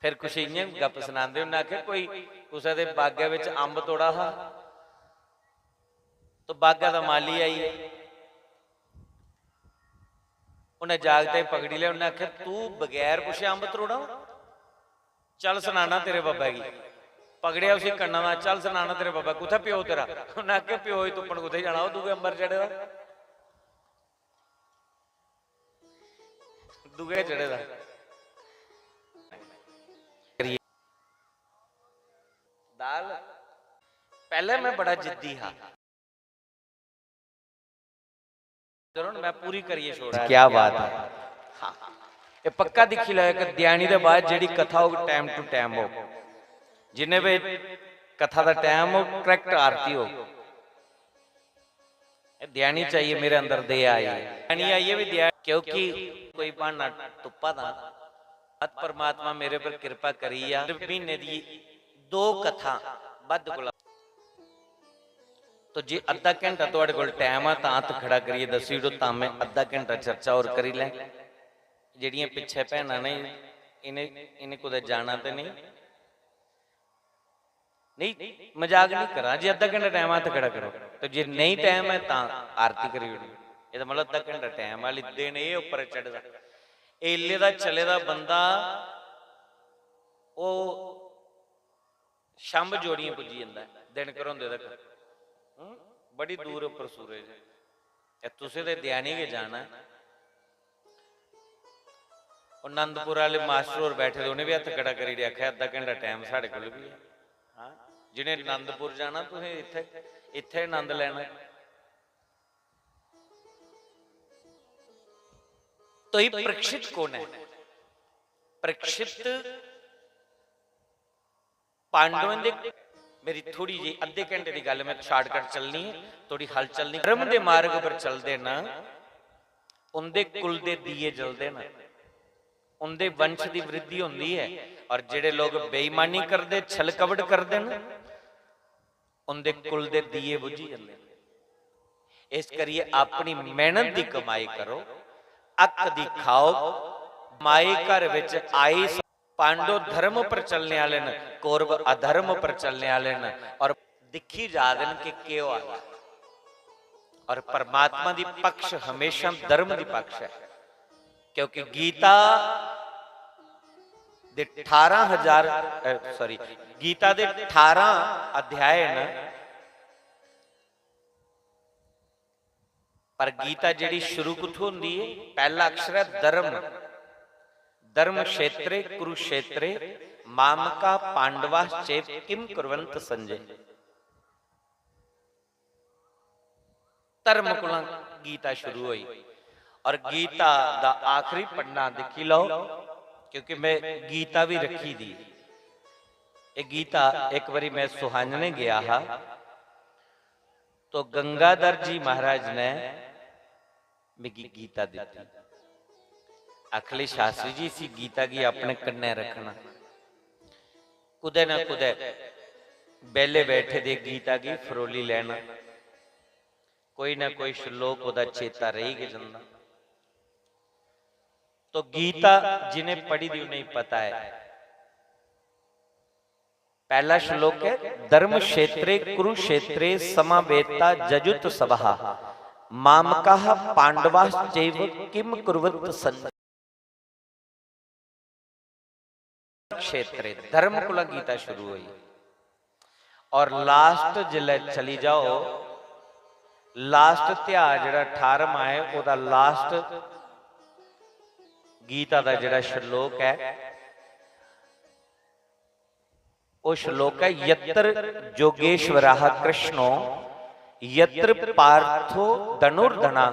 फिर कुछ इ'यां गप्प सनांदे, उन्हें आखेआ, "कोई कुसै दे बागै बिच अम्ब तोड़ा हा, तो बागै दा माली आई गेआ।" उन्हें जागते गी पकड़ी लिया, उन्हें आखेआ, "तू बगैर पुच्छे अम्ब त्रोड़ा? चल सनाना तेरे बाबा गी।" पकड़ेआ उसी कन्ना दा, "चल सनाना तेरे बाबा, कुत्थै प्यो तेरा?" उन्हें आखेआ, "प्यो गी तुप्पन कुत्थै जाना, ओह् दूए अंबर चढ़े दा, दूए चढ़े दा।" दाल, पैह्लें में बड़ा जिद्दी हा, जरूर मैं पूरी करियै छोड़ां। क्या बात है। हाँ, ये पक्का दिक्खी लैओ, इक देआनी दे बाद जेह्ड़ी कथा होग, time to time होग, जिन्ने बजे कथा दा time होग, correct आरती होग। ये देआनी चाहिए मेरे अंदर दे आई, देआनी आइए भी देआ, क्योंकि कोई बहाना तुप्पा दा, अत परमात्मा मेरे पर किरपा करी जा, म्हीने दी दो कथा बद्ध कोला तो जे अद्धा घैंटा तुआढ़े कोल time आ, तां हत्थ खड़ा करियै दस्सी ओड़ो, तां में अद्धा घैंटा चर्चा होर करी लैं। जेह्ड़ियां पिच्छें भैनां ने, इ'नें, इ'नें कुतै जाना ते नेईं? नेईं, मजाक निं करां। जे अद्धा घैंटा time आ, हत्थ खड़ा करो। ते जे नेईं time ऐ, तां आरती करी ओड़ो। एह्दा मतलब अद्धा घैंटा time आ, हाली दिन एह् उप्पर चढ़े दा। एल्ले दा चले दा बंदा, ओह् छंभ जोड़ियें पुज्जी जंदा ऐ, दिन घरोंदे तक। हूं? बड़ी दूर उप्पर सूरज ऐ। ते तुसें ते देआनी गै जाना ऐ। ओह् नंदपुर आह्ले मास्टर होर बैठे दे, उ'नें बी हत्थ खड़ा करी ओड़ेआ, आखेआ, "अद्धा घैंटा time साढ़े कोल बी ऐ।" हां, जि'नें नंदपुर जाना, तुसें इत्थै, इत्थै नंद लैना ऐ। तो ये परीक्षित कौन है? परीक्षित पांडवें दे, मेरी थोड़ी जी अद्धे घंटे दी गल्ल, मैं शार्टकट चलनी है, थोड़ी हल चलनी। धर्म दे मार्ग पर चलदे न, उंदे कुल दे दीए जलदे न, उंदे वंश दी वृद्धि होंदी है। और जेड़े लोग बेईमानी करदे, छल कपट करदे न, उंदे कुल दे दीए बुझी जंदे न। इस करिए अपनी मेहनत दी कमाई करो, अक दी खाओ, माई घर विच आई। पांडव धर्म पर चलने वाले न, कौरव अधर्म पर चलने वाले न। और दिक्खी जा दे न कि केह् होआ दा। और परमात्मा दी पक्ष हमेशा धर्म दी पक्ष है, क्योंकि गीता दे अठारह हजार, अ, सॉरी, गीता दे अठारह अध्याय न। पर गीता जेड़ी शुरू कुत्थों होंदी है? पहला अक्षर है धर्म। धर्म क्षेत्रे कुरुक्षेत्रे मामका पांडवा चेव किम कुर्वंत संजय। धर्म कोला गीता शुरू हुई। और गीता दा आखिरी पन्ना दिक्खी लैओ, क्योंकि मैं गीता भी रखी दी। ये गीता, एक बारी मैं सुहांजने गया हा, तो गंगाधर जी महाराज ने मिगी गीता दित्ती। आखले, "शास्त्री जी, इसी गीता गी अपने कन्नै रखना, कुदै ना कुदै बेह्ले बैठे दे गीता गी फरोली लैना, कोई ना कोई श्लोक ओह्दा चेता रेही गै जंदा।" तो गीता जिनें पढ़ी दी उनेंगी पता है। पहला श्लोक है, "धर्म क्षेत्रे कुरुक्षेत्रे समावेता जजुत सभा, मामकाः पांडवाश्चैव किम कुर्वत संजय।" क्षेत्रे धर्म कोला गीता शुरू हुई। और लास्ट जिसलै चली जाओ, लास्ट ध्याऽ जेह्ड़ा अठारहवां ऐ, ओह्दा लास्ट गीता दा जेह्ड़ा श्लोक ऐ, ओह् श्लोक ऐ, "यत्र योगेश्वरः कृष्णो यत्र पार्थो धनुर्धना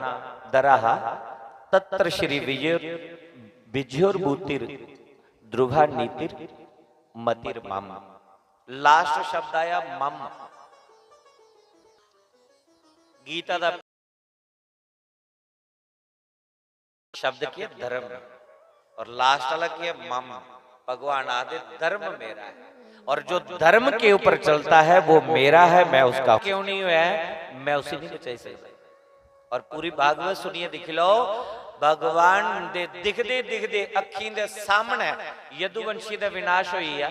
धरः तत्र श्री विजय विजयोर्भूतिर ध्रुवा नीतिर मतिर मम।" लास्ट शब्द आया मम। गीता दा शब्द की है? धर्म। और लास्ट वाला की है? मम। भगवान आदि धर्म मेरा है, और जो धर्म के ऊपर चलता है वो मेरा है, मैं उसका क्यों नहीं हुआ है, मैं उसे नहीं बचाई सकता। और पूरी भागवत सुनिए, दिख लो, भगवान दे दिखदे दिखदे अखीं दे सामने यदुवंशी दा विनाश होई गया।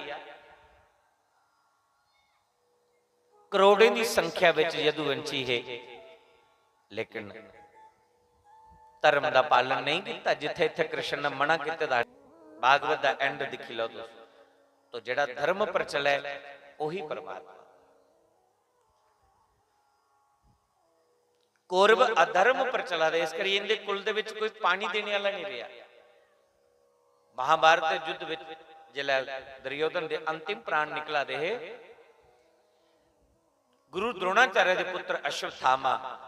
करोड़ें दी संख्या विच यदुवंशी हे, लेकिन धर्म दा पालन नहीं किया। जिथे इथे कृष्ण ने मना किते दा, भागवत दा एंड दिखी लो तुस, तो जेड़ा धर्म पर चले, ओही परमात्मा। कौरव अधर्म पर चला दे, इस करियै इंदे कुल दे विच कोई पानी देने वाला नहीं रहा। महाभारत दे युद्ध विच जिसलै दुर्योधन दे अंतिम प्राण निकला दे हे, गुरु द्रोणाचार्य दे पुत्र अश्वत्थामा,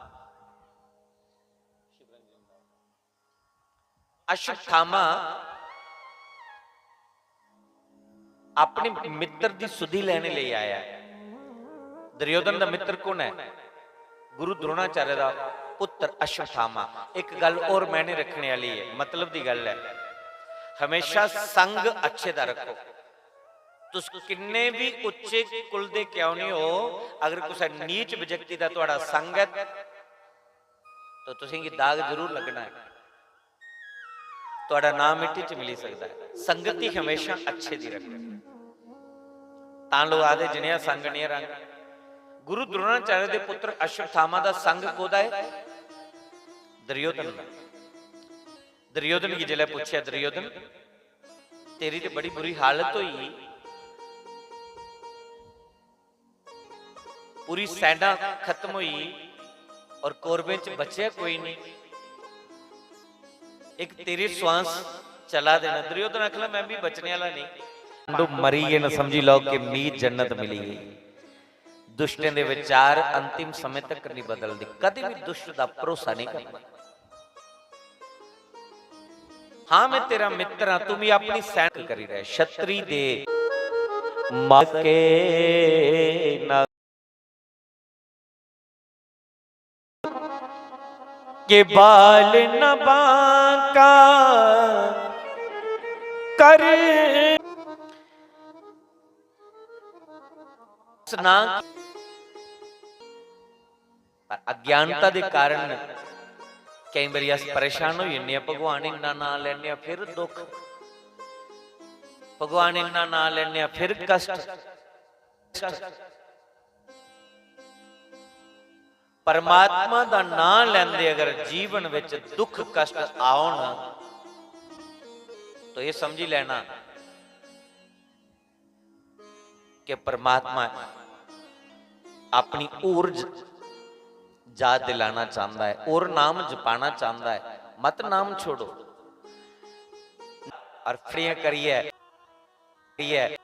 अश्वत्थामा अपने मित्र दी सुधि लेने ले आया है। दुर्योधन दा मित्र कौन है? गुरु द्रोणाचार्य दा पुत्र अश्वत्थामा। एक गल और मैंने रखने वाली है, मतलब दी गल है, हमेशा संग अच्छे दा रखो। तुस किन्ने भी उच्चे कुल दे क्यों नहीं हो, अगर कुसै नीच विजक्ति दा तुहाड़ा संग है, तो तुसेंगी दाग जरूर लगना है। तुहाड़ा नाम मिट्टी च मिली सकदा है। संगति हमेशा अच्छे दी रखो। तां लोग आखदे, "जिनेहा संग नेह रंग।" गुरु द्रोणाचार्य दे पुत्र अश्वत्थामा दा संग कोदा है? दुर्योधन दा। दुर्योधन गी जिसलै पुच्छेआ, "दुर्योधन, तेरी ते बड़ी बुरी हालत होई, पूरी सेना खत्म हुई और कौरवें च बचेआ कोई नहीं, एक तेरे श्वास चला दे न।" दुर्योधन आखला, "मैं भी बचने वाला नहीं।" पांडव मरी गए न, समझी लो कि मीत जन्नत मिली गई। दुष्टें दे विचार अंतिम समय तक नहीं बदलदे, कदे भी दुष्ट दा भरोसा नहीं करना। हाँ, मैं तेरा मित्र हां, तू भी अपनी सैन करी रहे। छतरी दे माके ना के बाल न बांका कर सुना। पर अज्ञानता दे कारण केई बारी अस परेशान होई जन्ने आं, भगवान इन्ना नां लैन्ने आं, फिर दुख, भगवान इन्ना नां लैन्ने आं, फिर कष्ट। परमात्मा दा नां लैंदे अगर जीवन विच दुख कष्ट आउन, तो ये समझी लैना कि परमात्मा अपनी होर ज-, याद दिलाना चाहता है, और नाम जपाना चाहता है। मत नाम छोड़ो। और फ्रियां करिए, करिए।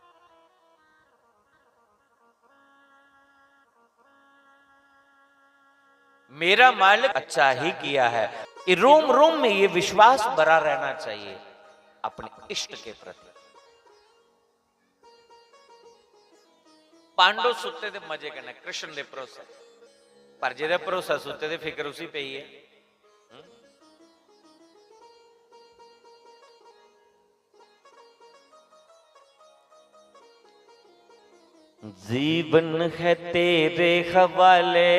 मेरा मालिक अच्छा ही किया है। ये रोम रोम में ये विश्वास बना रहना चाहिए अपने इष्ट के प्रति। पांडव सुत्ते दे मजे कन्नै कृष्ण दे भरोसे, पर जेह्दा भरोसा सुत्ते दे फिकर उसी पेई ऐ। हम्म? जीवन है तेरे हवाले,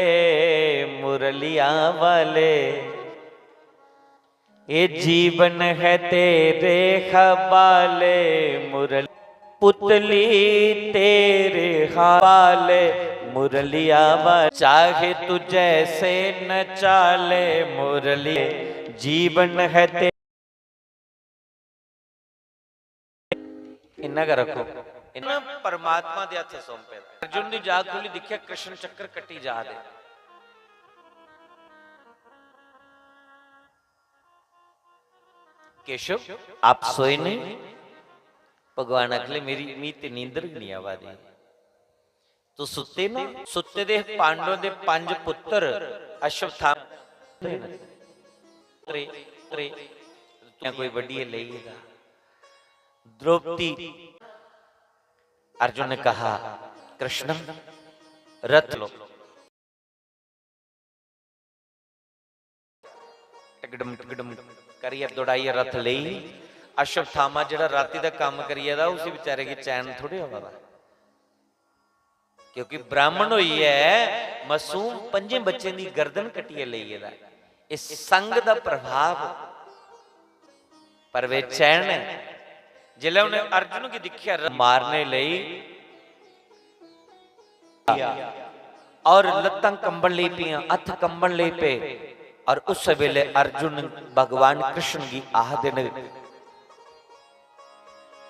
मुरलिया वाले। ये जीवन है तेरे हवाले, मुरली पुतली तेरे हवाले, मुरलिया वाले। चाहे तू जैसे नचाले, मुरली जीवन है तेरे। इन्ना गै रखो। इन्ना परमात्मा दे हत्थ सौंपे दा। अर्जुन दी जाग खुली, दिक्खेआ कृष्ण चक्कर कट्टी जा दे। केशव, आप सोए नहीं? भगवान आखले, मेरी, मी ते नींदर भी नहीं आवा दी। तू सुत्ते ना, सुत्ते दे पांडव दे पंज पुत्र अश्वत्थामा, त्रे, त्रे, कोई वड्डी लेई दा। द्रौपदी, अर्जुन ने कहा, कृष्ण, रथ लो। टगडम टगडम करियै दौड़ाइयै रथ लेई। अश्वत्थामा जेह्ड़ा राती दा कम्म करियै दा, उसी बेचारे गी चैन थोड़े आवा दा, क्योंकि ब्राह्मण होइयै मासूम पंजें बच्चें दी गर्दन कट्टियै लेई गेदा। इस संग दा प्रभाव। पर वे चैन ऐ। जिसलै उन्हें अर्जुन गी दिक्खेआ, मारने लेई और लत्तां कंबन लेई पेइयां, हत्थ कंबन लेई पे। और उस वेले अर्जुन भगवान कृष्ण गी आखदे न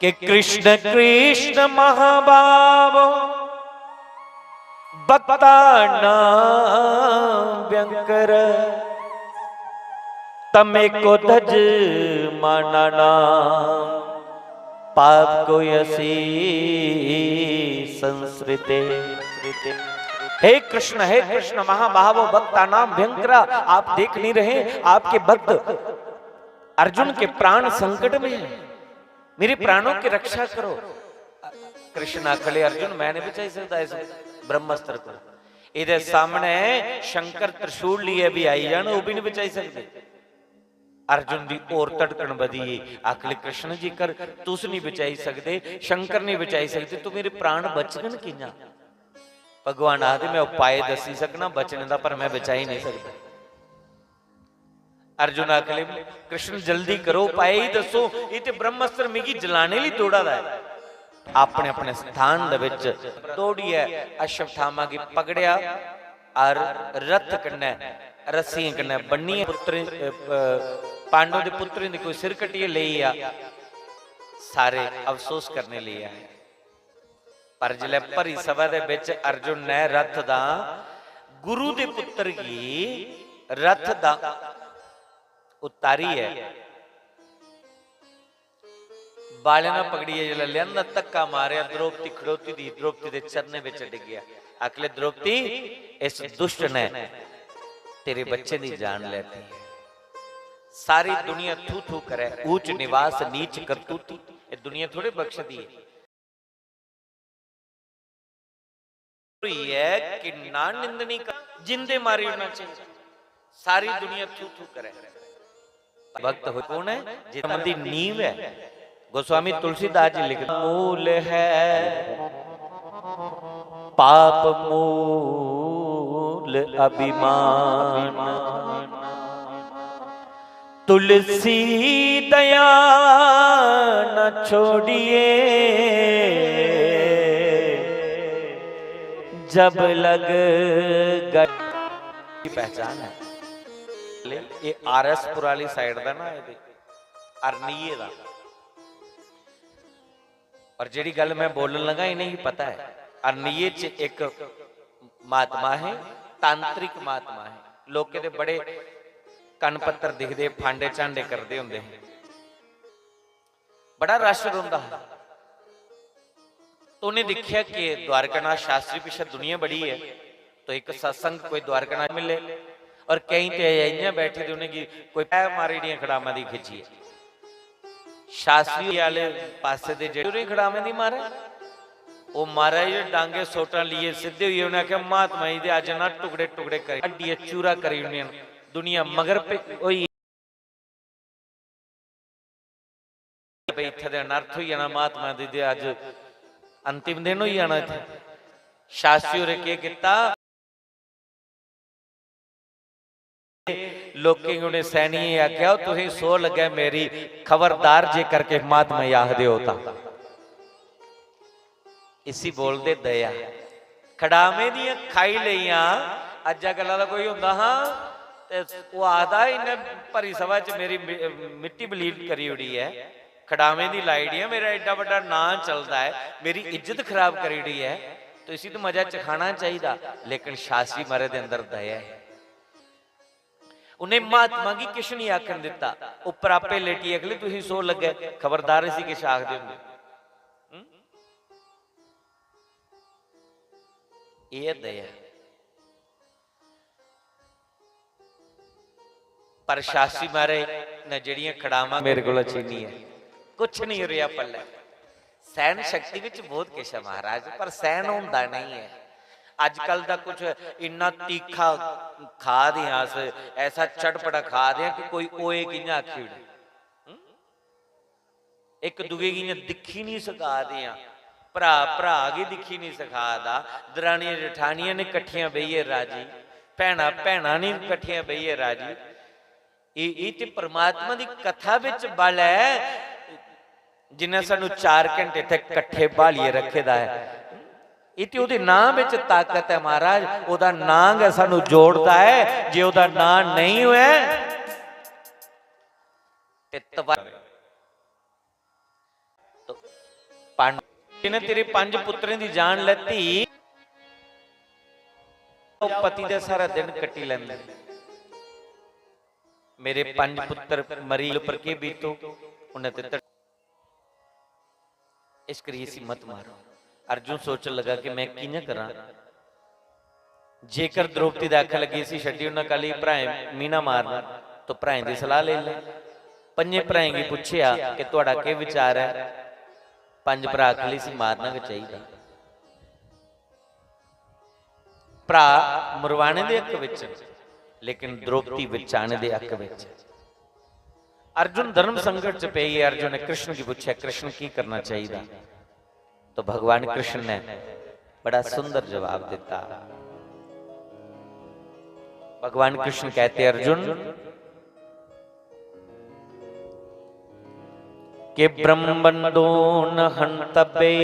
कि कृष्ण कृष्ण महाभाव भक्ता नाम भयंकर तमे को धज माना नाम पाप को यसी संस्कृते। हे कृष्ण, हे कृष्ण, महाभाव भक्ता नाम भयंकरा, आप देख नहीं रहे, आपके भक्त अर्जुन के प्राण संकट में है, मेरे प्राणों की रक्षा करो। कृष्ण आखले, अर्जुन, मैं नहीं बचाई सकता इस ब्रह्मास्त्र को। इधर सामने शंकर त्रिशूल लिए भी आई जान, वो भी नहीं बचाई सकते। अर्जुन दी होर धड़कन बधी, आखले, कृष्ण जी, कर तुस नहीं बचाई सकते, शंकर नहीं बचाई सकते, तो मेरे प्राण बचगन कियां? भगवान आखदे, मैं उपाय दस्सी सकना बचने दा, पर मैं बचाई नहीं सकता। अर्जुन आखले, कृष्ण, जल्दी करो, उपाय ही दसो, ये ते ब्रह्मास्त्र मिगी जलाने लेई दौड़ा दा है। अपने अपने स्थान दे विच दौड़ियै अश्वत्थामा गी पकड़ेआ और रथ कन्नै, रस्सियें कन्नै बन्नियै पुत्रें, अ, अ, पांडव दे पुत्रें दे कोई सिर कट्टियै लेई आ। सारे अफसोस करने लेई आए। पर जिसलै भरी सभा दे विच अर्जुन ने रथ दा गुरु दे पुत्र गी रथ दा उतारियै बालें दा पकड़ियै जिसलै लेआंदा, धक्का मारेआ, द्रौपदी खड़ोती दी, द्रौपदी दे चरणें विच डिग्गेआ। आखले, द्रौपदी, इस दुष्ट ने तेरे बच्चे दी जान लैती है। सारी दुनिया थू थू करे, ऊंच निवास नीच करतूती। ये दुनिया थोड़े बख्शदी है। है कि ना निंदनी का, जिंदे मारी होना चाहिए। सारी दुनिया थू थू करे। भक्त हो कौन है? जिस मन की नींव है। गोस्वामी तुलसीदास जी लिखते, मूल है पाप मूल अभिमान, तुलसी दया न छोड़िए, जब लग गए। की पहचान है। ले, ये आर एस पुर वाली साइड दा ना, ये अरनिये दा। और जेह्ड़ी गल्ल मैं बोलन लगा, इ'नेंगी पता है। अरनिये च एक महात्मा है, तांत्रिक महात्मा है। लोकें दे बड़े कन्न पत्तर दिखदे, फांडे झांडे करदे होंदे हे। बड़ा रश रौंह्दा हा। तो उ'नें दिक्खेआ कि द्वारकानाथ शास्त्री पिच्छें दुनिया बड़ी है, तो इक सत्संग कोई द्वारकानाथ मिले। और केईं ते इ'यां बैठे दे, उ'नेंगी कोई पै मारी ओड़ियां खड़ामां दी खिच्चियै। शास्त्री आह्ले पासे दे जेह्ड़े खड़ामें दी मारै, ओह् महाराज डांगे सोटां लेइयै सिद्धे होइयै उ'नें आखेआ, "महात्मा जी दे अज्ज ना टुकड़े टुकड़े करी, हड्डियां चूरा करी ओड़नियां न, दुनिया मगर पे-, होई।" भाई, इत्थै ते अनर्थ होई जाना, महात्मा जी दे अज्ज अंतिम दिन होई जाना इत्थै। शास्त्री होरें केह् कीता? लोकें गी, उ'नें सैनियें गी आखेआ, "तुसें सोह् लग्गै मेरी, खबरदार जे करके महात्मा गी आखदे ओ तां।" इसी बोलदे दया। खड़ामें दियां खाई लेइयां। अज्जै कल्ला दा कोई होंदा हा ते ओह् आखदा, "इन्नै भरी सभा च मेरी मि-, मिट्टी bleed करी ओड़ी ऐ, खड़ामें दी लाई ओड़ी ऐ, मेरा एड्डा बड्डा नांऽ चलदा ऐ, मेरी इज्जत खराब करी ओड़ी ऐ, तो इसी तो मजा चखाना चाहिदा।" लेकिन शास्त्री महाराज दे अंदर दया ऐ। उ'नें महात्मा गी किश निं आखन दित्ता। उप्पर आपे लेटी अगले, "तुसीं सोह् लग्गै, खबरदार इसी किश आखदे होंदे।" हं? एह् दया। पर शास्त्री महाराज ने जेह्ड़ियां खड़ावां मेरे कोला छीनियां, कुछ नहीं रेहा पल्ले। सैहन शक्ति विच बहुत किश ऐ महाराज, पर सैहन होंदा नहीं ऐ। अजकल दा कुछ इन्ना तीखा खा दे आं अस, ऐसा चटपटा खा दे आं कि कोई ओए कि'यां आखी ओड़े। हं? इक दुए गी इ'यां दिक्खी निं सका दे आं, भ्रा भ्रा गी दिक्खी निं सका दा, दरानियां जठानियां निं कट्ठियां बेहियै राजी, भैनां भैनां निं कट्ठियां बेहियै राजी। एह्, एह् ते परमात्मा दी कथा बिच बल ऐ, जिन्नै सानूं चार घैंटे इत्थै कट्ठे ब्हालियै रक्खे दा ऐ। एह् ते ओह्दे नांऽ बिच ताकत ऐ महाराज, ओह्दा नांऽ गै सानूं जोड़दा ऐ। जे ओह्दा नांऽ नेईं होऐ ते तबाह। तो पांडव ने तेरे पंज पुत्रें दी जान लैती, ओह् पति दे सारा दिन कट्टी लैंदे। मेरे पंज पुत्तर मरी, पर केह् बीतू? उन्हें ते तड़-, इस करियै इसी मत मारो। अर्जुन सोचन लगा कि मैं कि'यां करां? जेकर द्रौपदी दा आखन लगी, "इसी छड्डी ओड़ना, कल गी भ्राएं मीना मारना," तो भ्राएं दी सलाह लेई लै। पंजे भ्राएं गी पुच्छेआ कि "थुआढ़ा केह् विचार ऐ?" पंज भ्राऽ आखन लगे, "इसी मारना गै चाहिदा।" भ्राऽ मरवाने दे हक बिच न, लेकिन द्रौपदी बचाने दे हक बिच। अर्जुन धर्म संकट च पेई, अर्जुन ने कृष्ण गी पुच्छेआ, "कृष्ण, की करना चाहिदा?" तो भगवान कृष्ण ने बड़ा सुंदर जवाब दिता। भगवान कृष्ण कहते, "अर्जुन, के ब्रह्मबंधो न हंतव्ये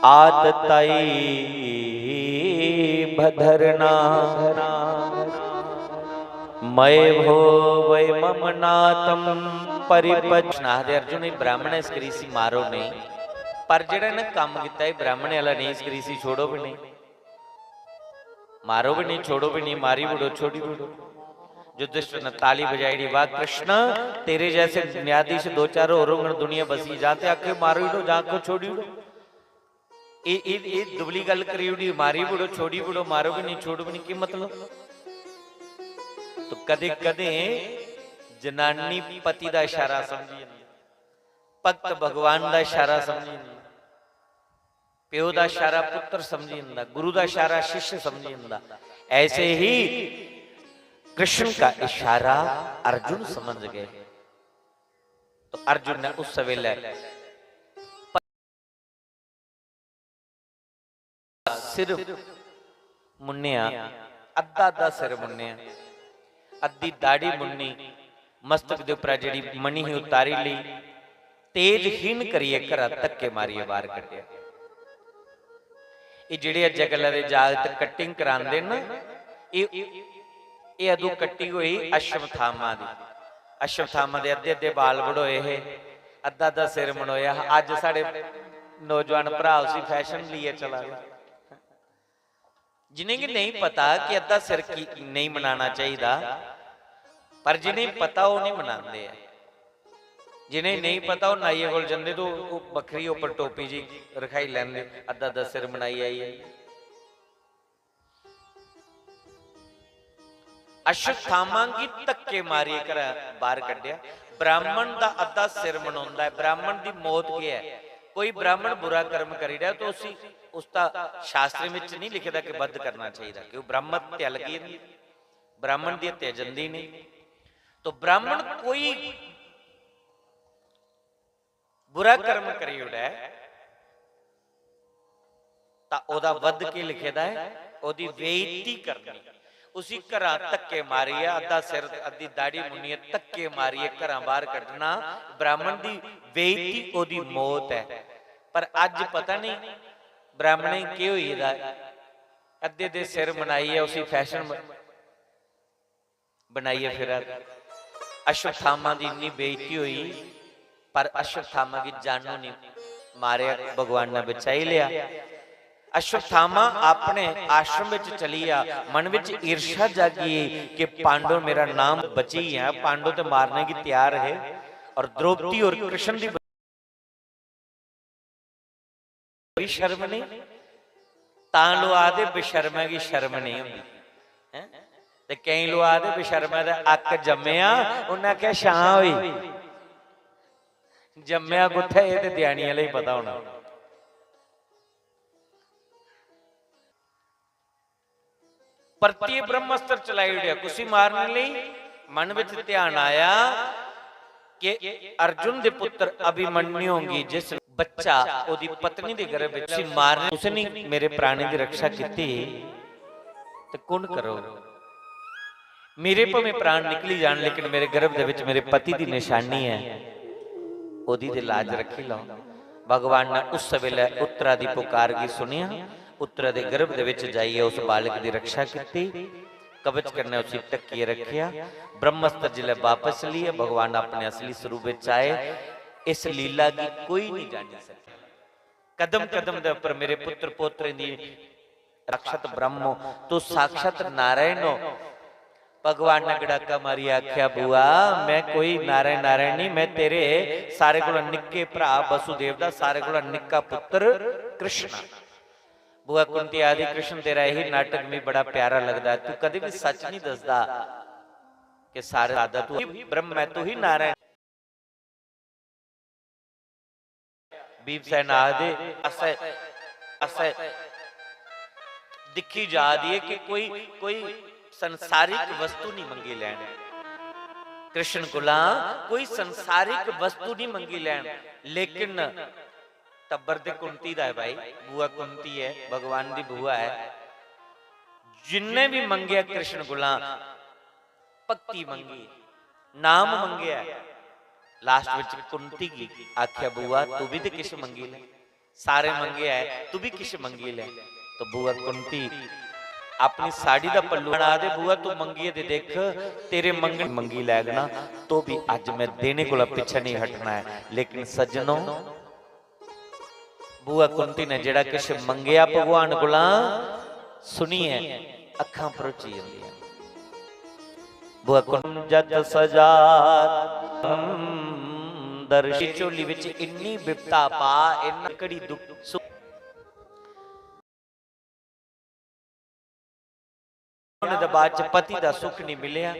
आततायी भधरना। मय भो वय मम नातम परिपच।" कृष्ण आखदे, "अर्जुन, एह् ब्राह्मण ऐ, इस करी इसी मारो नेईं, पर जेह्ड़ा इ'नें कम्म कीता, एह् ब्राह्मण आह्ला नेईं, इस करी इसी छोड़ो बी नेईं, मारो बी नेईं, छोड़ो बी नेईं, मारी बी ओड़ो, छोड़ी बी ओड़ो।" युधिष्ठिर ने ताली बजाई ओड़ी, "वाह कृष्ण, तेरे जैसे न्यायाधीश दो चार होर होङन, दुनिया बसी जा, ते आखो मारी ओड़ो जां आखो छोड़ी ओड़ो।" एह्, एह्, एह् दुबली गल्ल करी ओड़ी, मारी बी ओड़ो, छोड़ी बी ओड़ो, मारो बी नेईं, छोड़ो बी नेईं, केह् मतलब? कदें कदें जनानी पति दा इशारा समझी जंदी, भक्त भगवान दा इशारा समझी जंदी, प्यो दा इशारा पुत्र समझी जंदा, गुरु दा इशारा शिष्य समझी जंदा। ऐसे ही कृष्ण का इशारा अर्जुन समझ गए। तो अर्जुन ने उस वेले सिर मुन्नेआ, अद्धा अद्धा सिर मुन्नेआ, अद्धी दाढ़ी मुन्नी, मस्तक दे उप्परा जेह्ड़ी मणि ही उतारी लेई, तेजहीन करियै घरा धक्के मारियै बाहर कड्ढेआ। एह् जेह्ड़े अज्जै कल्लै दे जागत कटिंग करांदे न, एह् एह् अदूं कट्टी होई अश्वत्थामा दी। अश्वत्थामा दे अद्धे अद्धे बाल बड़ोए हे, अद्धा अद्धा सिर मनोया हा। अज्ज साढ़े नौजवान भ्राऽ उसी फैशन लेइयै चला दे। जिनेंगी नेईं पता कि अद्धा सिर की नेईं मनाना चाहिदा, पर जिनेंगी पता ओह् नेईं मनांदे ऐ। जिनेंगी नेईं पता ओह् नाइये कोल जंदे ते ओह् बक्खरी उप्पर टोपी जी रखाई लैंदे, अद्धा अद्धा सिर मनाई आइयै। अश्वत्थामा गी धक्के मारियै घरा बाहर कड्ढेआ। ब्राह्मण दा अद्धा सिर मनोंदा ऐ। ब्राह्मण दी मौत केह् ऐ? कोई ब्राह्मण बुरा कर्म करी ओड़ै तो उसी, उसदा शास्त्रें बिच नहीं लिखे दा कि वध करना चाहिदा, कि ओह् ब्रह्म हत्या लग्गी जंदी, ब्राह्मण दी हत्या जंदी नहीं। तो ब्राह्मण कोई बुरा कर्म करी ओड़ै तां ओह्दा वध केह् लिखे दा ऐ? ओह्दी बेइज्जती करनी। उसी घरा धक्के मारियै, अद्धा सिर, अद्धी दाढ़ी मुन्नियै धक्के मारियै घरा बाहर कड्ढना, ब्राह्मण दी बेइज्जती, ओह्दी मौत ऐ। पर अज्ज पता नहीं ब्राह्मणें गी केह् होई गेदा ऐ, अद्धे दे सिर मनाइयै उसी फैशन बनाइयै फिरा दे। अश्वत्थामा दी इन्नी बेइज्जती होई, पर अश्वत्थामा गी जानू नहीं मारेआ, भगवान ने बचाई लेआ। अश्वत्थामा अपने आश्रम विच चली आ। मन विच ईर्ष्या जागी कि पांडव मेरा नाम बची है, पांडव ते मारने की तैयार है। और द्रौपदी और कृष्ण दी भी शर्म नहीं, तां लोग आखदे बेशर्मा गी शर्म नहीं होंदी, हैं? ते केईं लोग आखदे बेशर्मा दा अक्क जम्मेआ, उन्नै आखेआ छां होई। जम्मेआ कुत्थै, एह् ते देआनी आह्ले गी पता होना। परतियै ब्रह्मास्त्र चलाई ओड़ेआ। कुसी मारने लेई? मन विच ध्यान आया कि अर्जुन दे पुत्र अभिमन्यु गी जिस बच्चा ओदी पत्नी दे गर्भ विच उसी मारने, उसने मेरे प्राणी दी रक्षा कीती, ते कु'न करोग? मेरे भामें प्राण निकली जान, लेकिन मेरे गर्भ दे विच मेरे पति दी निशानी ऐ, ओदी ते लाज रखी लैओ। भगवान ने उस वेले उत्तरा दी पुकार गी सुनिया, उत्तरा दे गर्भ दे विच जाइयै उस बालक दी रक्षा कीती, कवच कन्नै उसी ढक्कियै रखेआ। ब्रह्मास्त्र जिसलै वापस लेइयै भगवान अपने असली स्वरूप विच आए, इस लीला गी कोई नहीं जानी सकेआ। कदम कदम दे उप्पर मेरे पुत्र पोत्रें दी साक्षात ब्रह्म हो, तू साक्षात नारायण हो। भगवान ने गड़ाका मारियै आखेआ, "बुआ, मैं कोई नारायण नारायण नहीं, मैं तेरे सारे कोला निक्के भ्रा वसुदेव दा सारे कोला निक्का पुत्र कृष्ण आं।" बुआ कुंती आखदी, "कृष्ण, तेरा यही नाटक मिगी बड़ा प्यारा लगदा ऐ, तू कदें भी सच नहीं दसदा कि सारे दादा तू ही ब्रह्म ऐ, तू ही नारायण।" भीमसेन आखदे, "असें, असें दिक्खी जा दी ऐ कि कोई, कोई संसारिक वस्तु नहीं मंगी लैन, कृष्ण कोला कोई संसारिक वस्तु नहीं मंगी लैन, लेकिन टब्बर ते कुंती दा ऐ भाई, बुआ कुंती ऐ, भगवान दी बुआ ऐ, जिन्ने भी मंगेआ कृष्ण कोला भक्ति मंगी, नाम मंगेआ, लास्ट विच कुंती गी आखेआ, बुआ, तू भी ते किश मंगी ले, सारे मंगेआ ऐ, तू भी किश मंगी ले।" तो बुआ कुंती अपनी साड़ी दा पल्लू बना दे, "बुआ, तू मंगियै ते दिक्ख, तेरे मंगन मंगी लैगना, तो भी अज्ज मैं देने कोला पिच्छे नहीं हटना है।" लेकिन सज्जनो, बुआ कुंती ने जेड़ा किश मंगेआ भगवान कोला, सुनियै अखां भरोची जंदियां। बुआ कुंती जत सजा दर्शी झोली विच इन्नी बिपता पा, इन्ना घड़ी दुख सुख होने दे बाद च पति दा सुख नहीं मिलेआ।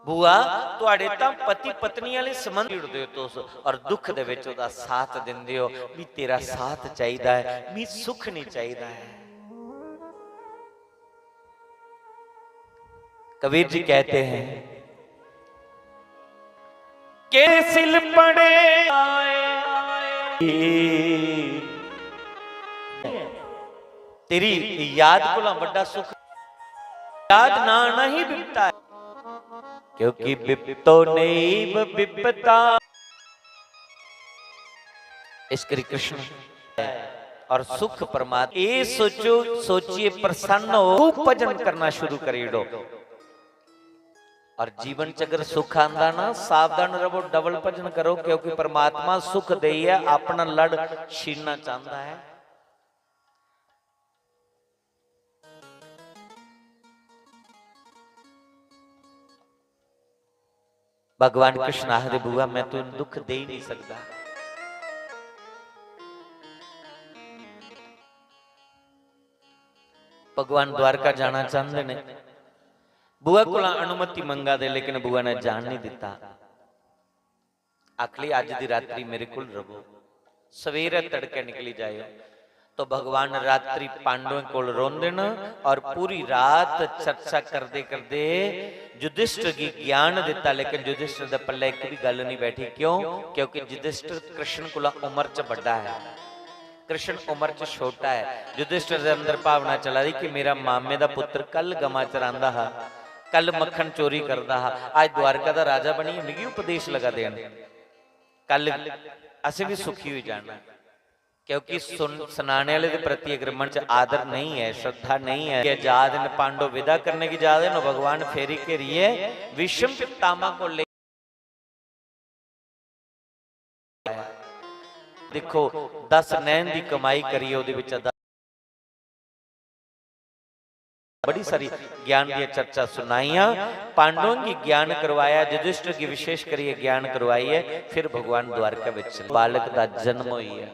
बुआ, तुहाड़े तां पति पत्नी आह्ले संबंध जोड़दे हो तुस, और दुख दे विच ओह्दा साथ दिंदे हो, "मी तेरा साथ चाहिदा है, मी सुख नहीं चाहिदा है।" कबीर जी कहते हैं, "के सिल पड़े तेरी याद कोला बड़ा सुख, याद ना नहीं बिपता है।" क्योंकि बिपतो नैव बिपता। इस करी कृष्ण और सुख परमात्मा, ये सोचो, सोचिए, प्रसन्न हो, खूब भजन करना शुरू करी दो। और जीवन च अगर सुख आंदा ना, सावधान रहो, डबल भजन करो, क्योंकि परमात्मा सुख देइयै अपना लड़ छीनना चाहता है। भगवान कृष्ण आखदे, "बुआ, मैं तुम दुख दे ही नहीं सकता।" भगवान द्वारका जाना चाहते ने, बुआ कोला अनुमति मंगा दे, लेकिन बुआ ने जान नहीं दिता। आखली, "अज दी रात्रि मेरे कोल रवो, सवेरे तड़के निकली जायो।" तो भगवान रात्रि पांडवों कोल रोंदे न और पूरी रात चर्चा करदे करदे युधिष्ठिर गी ज्ञान दिता, लेकिन युधिष्ठिर दे पल्ले इक भी गल नहीं बैठी। क्यों? क्योंकि युधिष्ठिर कृष्ण कोला उम्र च बड़ा है, कृष्ण उम्र च छोटा है। युधिष्ठिर दे अंदर भावना चला दी कि मेरा मामे दा पुत्र कल गवां चरांदा हा, कल मक्खन चोरी करदा हा, अज द्वारका दा राजा बनियै मिगी उपदेश लगा देन, कल असें भी सुखी होई जाना। क्योंकि सुन-, सुनाने वाले के प्रति अगर मन च आदर नहीं है, श्रद्धा नहीं है, ये जा दे न, पांडव विदा करने गी जा दे न, भगवान फेरी घेरियै भीष्म पितामह को ले। देखो, दस नैन दी कमाई करियै ओह्दे बिच्चा दा बड़ी सारी ज्ञान दी चर्चा सुनाइयां, पांडवों गी ज्ञान करवाया, युधिष्ठिर गी विशेष करियै ज्ञान करवाई है, फिर भगवान द्वारका विच बालक दा जन्म होई है।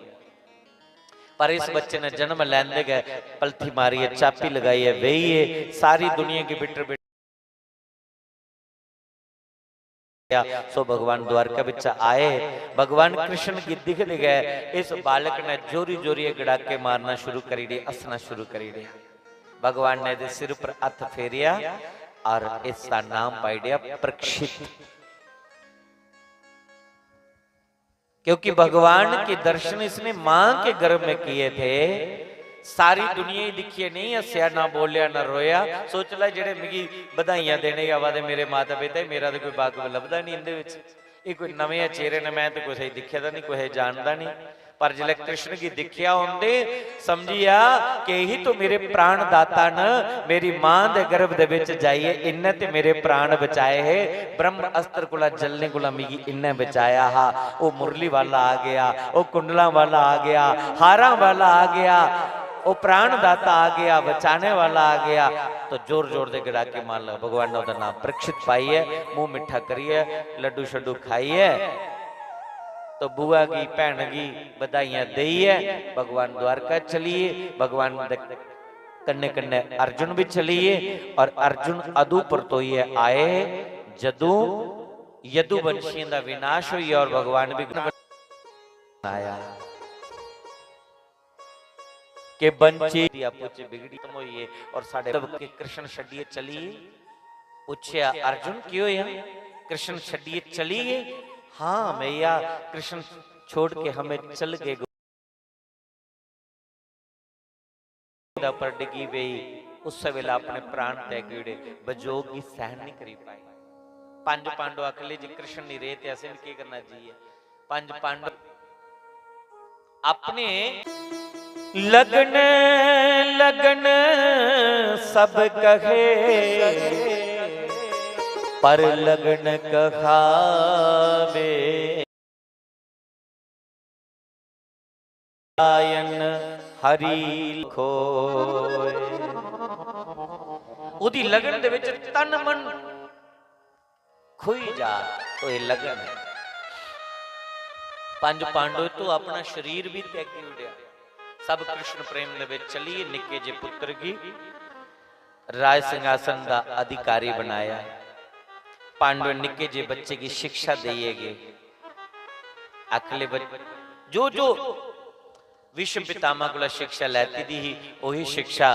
पर इस बच्चे ने जन्म लैंदे गै पलथी मारियै, चापी लगाइयै बेही है, सारी दुनिया गी बिटर बिटर सो भगवान द्वारका विच आए, भगवान कृष्ण गी दिखदे गै इस बालक ने जोरी जोरी गड़ाके मारना शुरू करी दिए, हंसना शुरू करी दिया। भगवान ने इहदे सिर पर हत्थ फेरिया और इसका नाम पाई दिया परीक्षित। क्योंकि भगवान के दर्शन इसने मां के गर्भ में किए थे। सारी दुनिया ही दिखिए, नहीं हंसया, ना बोलिया, ना रोया। सोच लै, जेड़े मिगी बधाइयां देने गी आवा दे मेरे माता पिता, मेरा ते कोई बाकफ लभदा नहीं इंदे विच। ये कोई नवे चेहरे ने, मैं ते कुसै गी दिक्खे दा नहीं, कुसै गी जानदा नहीं। पर जिसलै कृष्ण गी दिक्खेआ उंदे, समझिया कि यही तो मेरे प्राण दाता न, मेरी मां दे गर्भ दे विच जाइए इन्ने ते मेरे प्राण बचाए हे। ब्रह्म अस्त्र कोला जलने कोला मिगी इन्ने बचाया हा। ओ मुरली वाला आ गया, ओ कुंडला वाला आ गया, हारा वाला आ गया, ओ प्राण दाता आ गया, बचाने वाला आ गया। तो जोर जोर दे गड़ाके मार लो, भगवान ने ओदा नाम परीक्षित पाइयै, मुंह मिठा करियै, लड्डू शड्डू खाइयै, तो बुआ गी, भैन गी बधाइयां देइयै भगवान द्वारका चलिए। भगवान दे कन्ने कन्ने अर्जुन भी चलिए और अर्जुन अदू परतोइयै आए जदू यदुवंशियों का विनाश हुई और भगवान भी आया। के बंची दी आपस च बिगड़ी खत्म होई है और साढ़े के कृष्ण छड्डियै चली गे। पूछेआ, "अर्जुन, की होया? कृष्ण छड्डियै चली गे?" "हाँ मैया, कृष्ण छोड़ के हमें चल गए।" गोविंदा पर डिगी पई, उस वेले अपने प्राण त्यागी ओड़े, विजोग गी सहन नहीं करी पाए। पंज पांडव आखले जी, "कृष्ण नहीं रहे ते असें भी केह् करना जी है?" पंज पांडव अपने लगन लगन सब कहे, पर लगन कहावे आयन हरि खोए। ओदी लगन दे विच तन मन खोई जा, तो ये लगन है। पंज पांडव तो अपना शरीर भी त्यागी उड़िया, सब कृष्ण प्रेम दे विच चलिए। निक्के जे पुत्र की राज सिंहासन का अधिकारी बनाया। पांडव निक्के जे बच्चे गी शिक्षा देइयै गे। अगले बच-, जो जो भीष्म पितामह कोला शिक्षा लैती दी ही, ओही शिक्षा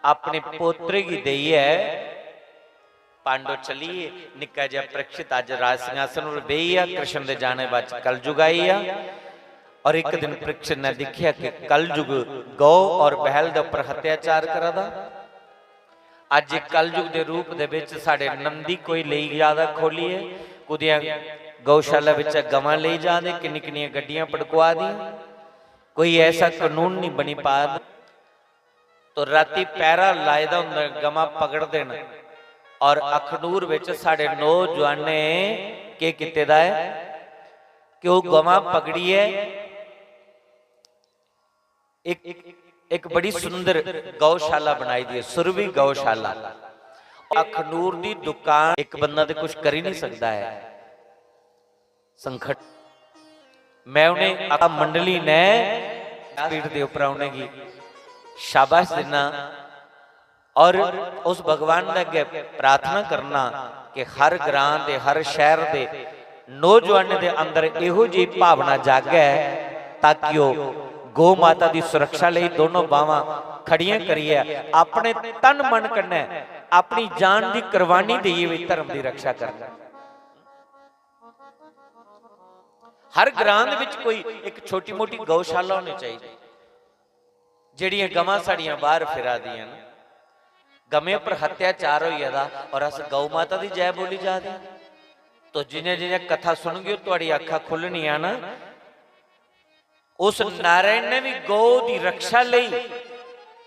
अपने पोतरे गी देइयै पांडव चली गे। निक्का जेहा परीक्षित अज्ज राज सिंहासन पर बेही गेआ, कृष्ण दे जाने बाद च कलयुग आई गेआ। और एक दिन परीक्षित ने दिक्खेआ कि कलयुग गौ और बैल दे उप्पर अत्याचार करा दा। अज्ज कलयुग दे रूप दे विच साढ़े नंदी कोई लेई जा दा खोलियै, कुदियां गौशाला बिच गवां लेई जा दे, किन्नी किन्नियां गड्डियां पड़कुआ दियां। कोई ऐसा कानून नहीं बनी पा दा। तो राती पैरा लाए दा हुंदा, गवां पकड़दे न। और अखनूर विच साढ़े नौजवानें केह् कीते दा ऐ कि ओह् गवां पकड़ियै एक, एक बड़ी सुंदर गौशाला बनाई दी है, सुरभि गौशाला। अखनूर दी दुकान, एक बंदा ते कुछ करी नहीं सकदा है संकट। मैं उन्हें आखा मंडली ने पीठ दे ऊपर उनेंगी शाबाश देना और उस भगवान दे अग्गे प्रार्थना करना कि हर ग्रां दे, हर शहर दे नौजवानें दे अंदर इहो जी भावना जागै ताकि ओह् गौ माता दी सुरक्षा लेई दोनों बावां खड़ियां करियै अपने तन मन कन्नै अपनी जान दी कुर्बानी देइयै भी धर्म दी रक्षा करन। हर ग्रां दे विच कोई एक छोटी मोटी गौशाला होनी चाहिए। जेह्ड़ियां गवां साढ़ियां बाहर फिरा दियां न, गवें पर अत्याचार होई गेदा और अस गौ माता दी जय बोली जा दे। तो जियां जियां कथा सुनगे, थुआड़ी अक्खां खु'ल्लनियां न। उस नारायण ने भी गौ दी रक्षा लेई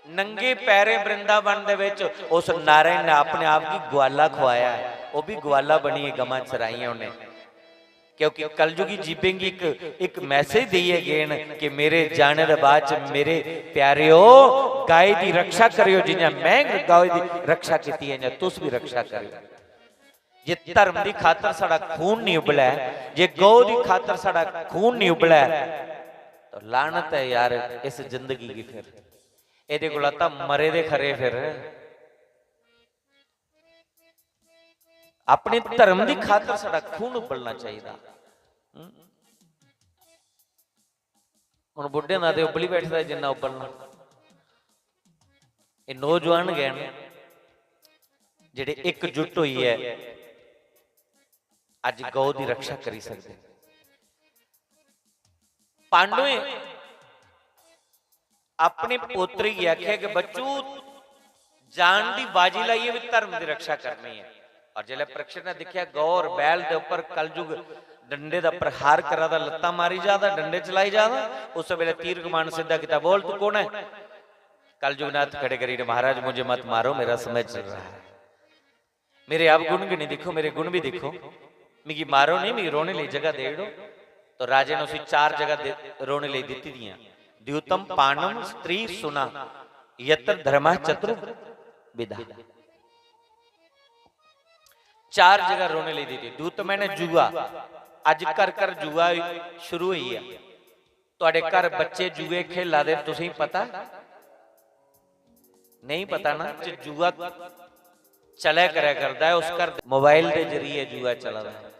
नंगे पैरें वृंदावन दे विच उस नारायण ने अपने आप गी ग्वाला खुआया है। ओह् भी ग्वाला बनियै गवां चराइयां उन्हें। क्योंकि कलयुगी जीवें गी इक, इक मैसेज देइयै गे न कि मेरे जाने दे बाद च मेरे प्यारेओ, गाय दी रक्षा करेओ, जियां मैं गाय दी रक्षा कीती है, इयां तुस भी रक्षा करेओ। जे धर्म दी खातर साढ़ा खून नहीं उबलै, जे गौ दी खातर साढ़ा खून नहीं उबलै, तो लानत है यार इस जिंदगी की। फिर एदे कोला तां मरे दे खरे। फिर अपने धर्म दी खातर साढ़ा खून उबलना चाहिदा। हम्म? हुन बुड्ढें दा ते उब्बली बैठे दा जिन्ना उब्बलना। एह् नौजवान गै न जेह्ड़े इकजुट होइयै अज्ज गौ दी रक्षा करी सकदे। पांडवें अपने पोतरे गी आखेआ कि बच्चू, जान दी बाजी लाइयै भी धर्म दी रक्षा करनी है। और जिसलै परीक्षित ने दिक्खेआ गौ और बैल दे उप्पर कलयुग डंडे दा प्रहार करा दा, लत्तां मारी जा दा, डंडे चलाई जा दा, उस वेले तीर कमान सिद्धा कीता, बोल तू कौन है? कलयुग ने हत्थ खड़े करी, महाराज मुझे मत मारो, मेरा समय चल रहा है। मेरे अवगुण गै नहीं दिक्खो, मेरे गुण भी दिक्खो। मिगी मारो नहीं, मिगी रोने लेई जगह देई ओड़ो। तो राजे ने उसी चार जगह दे, रोने लेई दित्ती दियां। द्यूतम पानम स्त्री सुना, यत्र धर्म चतुर्विधा। चार जगह रोने लेई दित्ती। द्यूतम ने जुआ, अज घर घर जुआ शुरू होई है। तुहाडे घर बच्चे जुए खेला दे, तुसेंगी पता? नहीं पता ना? च जुआ चलै करै करदा है, उस घर मोबाइल दे जरिए जुआ चला दा है।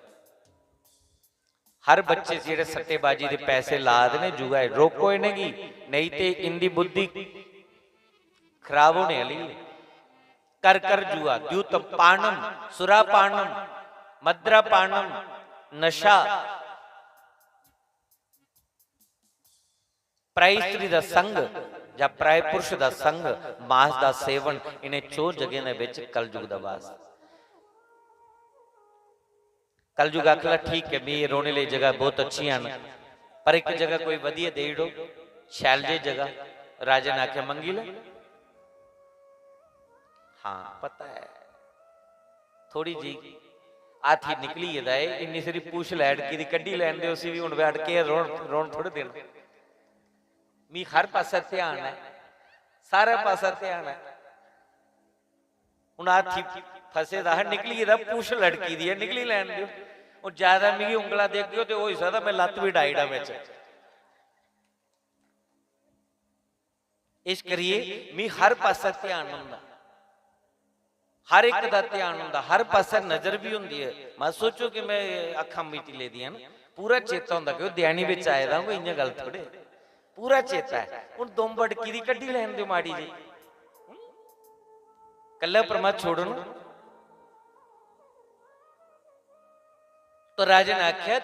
हर बच्चे जेह्ड़े सट्टेबाजी दे पैसे ला दे ने जुआ, रोको इ'नेंगी, नेईं ते इंदी बुद्धि खराब होने आह्ली है। कर कर जुआ, द्यूत पानम, सुरा पानम, मद्रा पानम, नशा, पराई स्त्री दा संग जां पराए पुरुष दा संग, मांस दा सेवन, इ'नें चौं जगहें दे बिच कलयुग दा वास। कलयुग आखला, "ठीक है, मी रोने लेई जगह बहुत अच्छियां न, पर इक जगह कोई वधिया देई ओड़ो, शैल जेही जगह।" राजे ने आखेआ, "मंगी ले।" हाँ, पता है, थोड़ी जी हाथी निकली गेदा है, इन्नी सारी पूछ लै अड़की दी, कड्ढी लैन दे उसी भी, हुन मैं अड़के रोन, रोन थोड़े देना। मी हर पासै ध्यान ऐ, सारे पासै ध्यान ऐ। हुन हाथी फसे दा हा, निकली गेदा, पूछ लड़की दी ऐ, निकली लैन देओ। हुन ज्यादा मिगी उंगला देगेओ ते होई सकदा मैं लत्त बी डाई ओड़ां बिच। इस करियै मी हर पासै ध्यान होंदा, हर एक दा ध्यान होंदा, हर पासै नजर भी होंदी ऐ। मत सोचो कि मैं अक्खां मीटी लेदियां न, पूरा चेता होंदा कि ओह् ध्यानी बिच आए दा, कोई इ'यां गल्ल थोड़े। पूरा चेता ऐ। हुन दुम्ब अड़की दी, कड्ढी लैन देओ माड़ी जी। कल्लै पर मत छोड़ो ना। तो राजे ने आखेआ,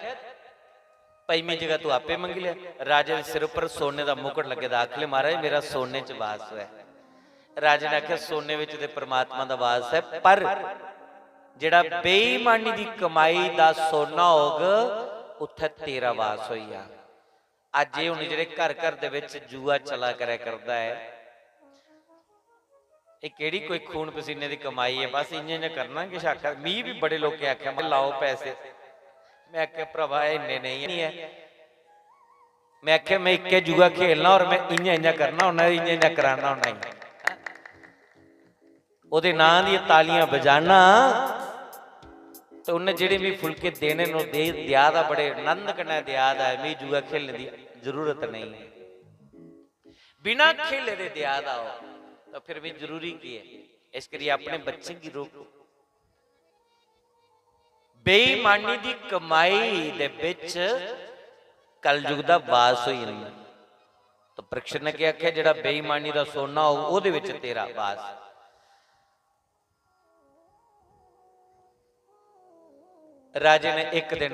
"पंजमी जगह तू आपे मंगी ले।" राजे दे सिर उप्पर सोने दा मुकुट लग्गे दा, आख ले, "महाराज, मेरा सोने च वास होऐ।" राजे ने आखेआ, "सोने विच ते परमात्मा दा वास ऐ, पर जेह्ड़ा बेईमानी दी कमाई दा सोना होग, उत्थै तेरा वास होई जाग।" अज्ज एह् हुन जेह्ड़े घर घर दे विच जुआ चला करै करदा ऐ, एह् केह्ड़ी कोई खून पसीने दी कमाई ऐ? बस इ'यां इ'यां करना, किश आखा, मी बी बड़े लोकें आखेआ, "मैं लाओ पैसे।" मैं आखेआ, "भ्रावा, इन्ने नेईं ऐ।" मैं आखेआ, "मैं इक्कै जुआ खेलना और मैं इ'यां इ'यां करना होन्ना, इ'यां इ'यां कराना होन्ना ई।" ओह्दे नांऽ दियां तालियां बजाना, ते उन्नै जेह्ड़े मी फुलके देने न, ओह् दे, देआ दा, बड़े नंद कन्नै देआ दा ऐ, मी जुआ खेलने दी जरूरत नेईं ऐ। बिना खेले दे देआ दा हो, तो फिर भी जरूरी की है? इस करियै अपने बच्चें गी रोको। बेईमानी दी कमाई दे बिच कलयुग दा वास होई जंदा। तो परीक्षित ने क्या आखेआ, "जेह्ड़ा बेईमानी दा सोना हो, ओह्दे विच तेरा वास।" राजे ने इक दिन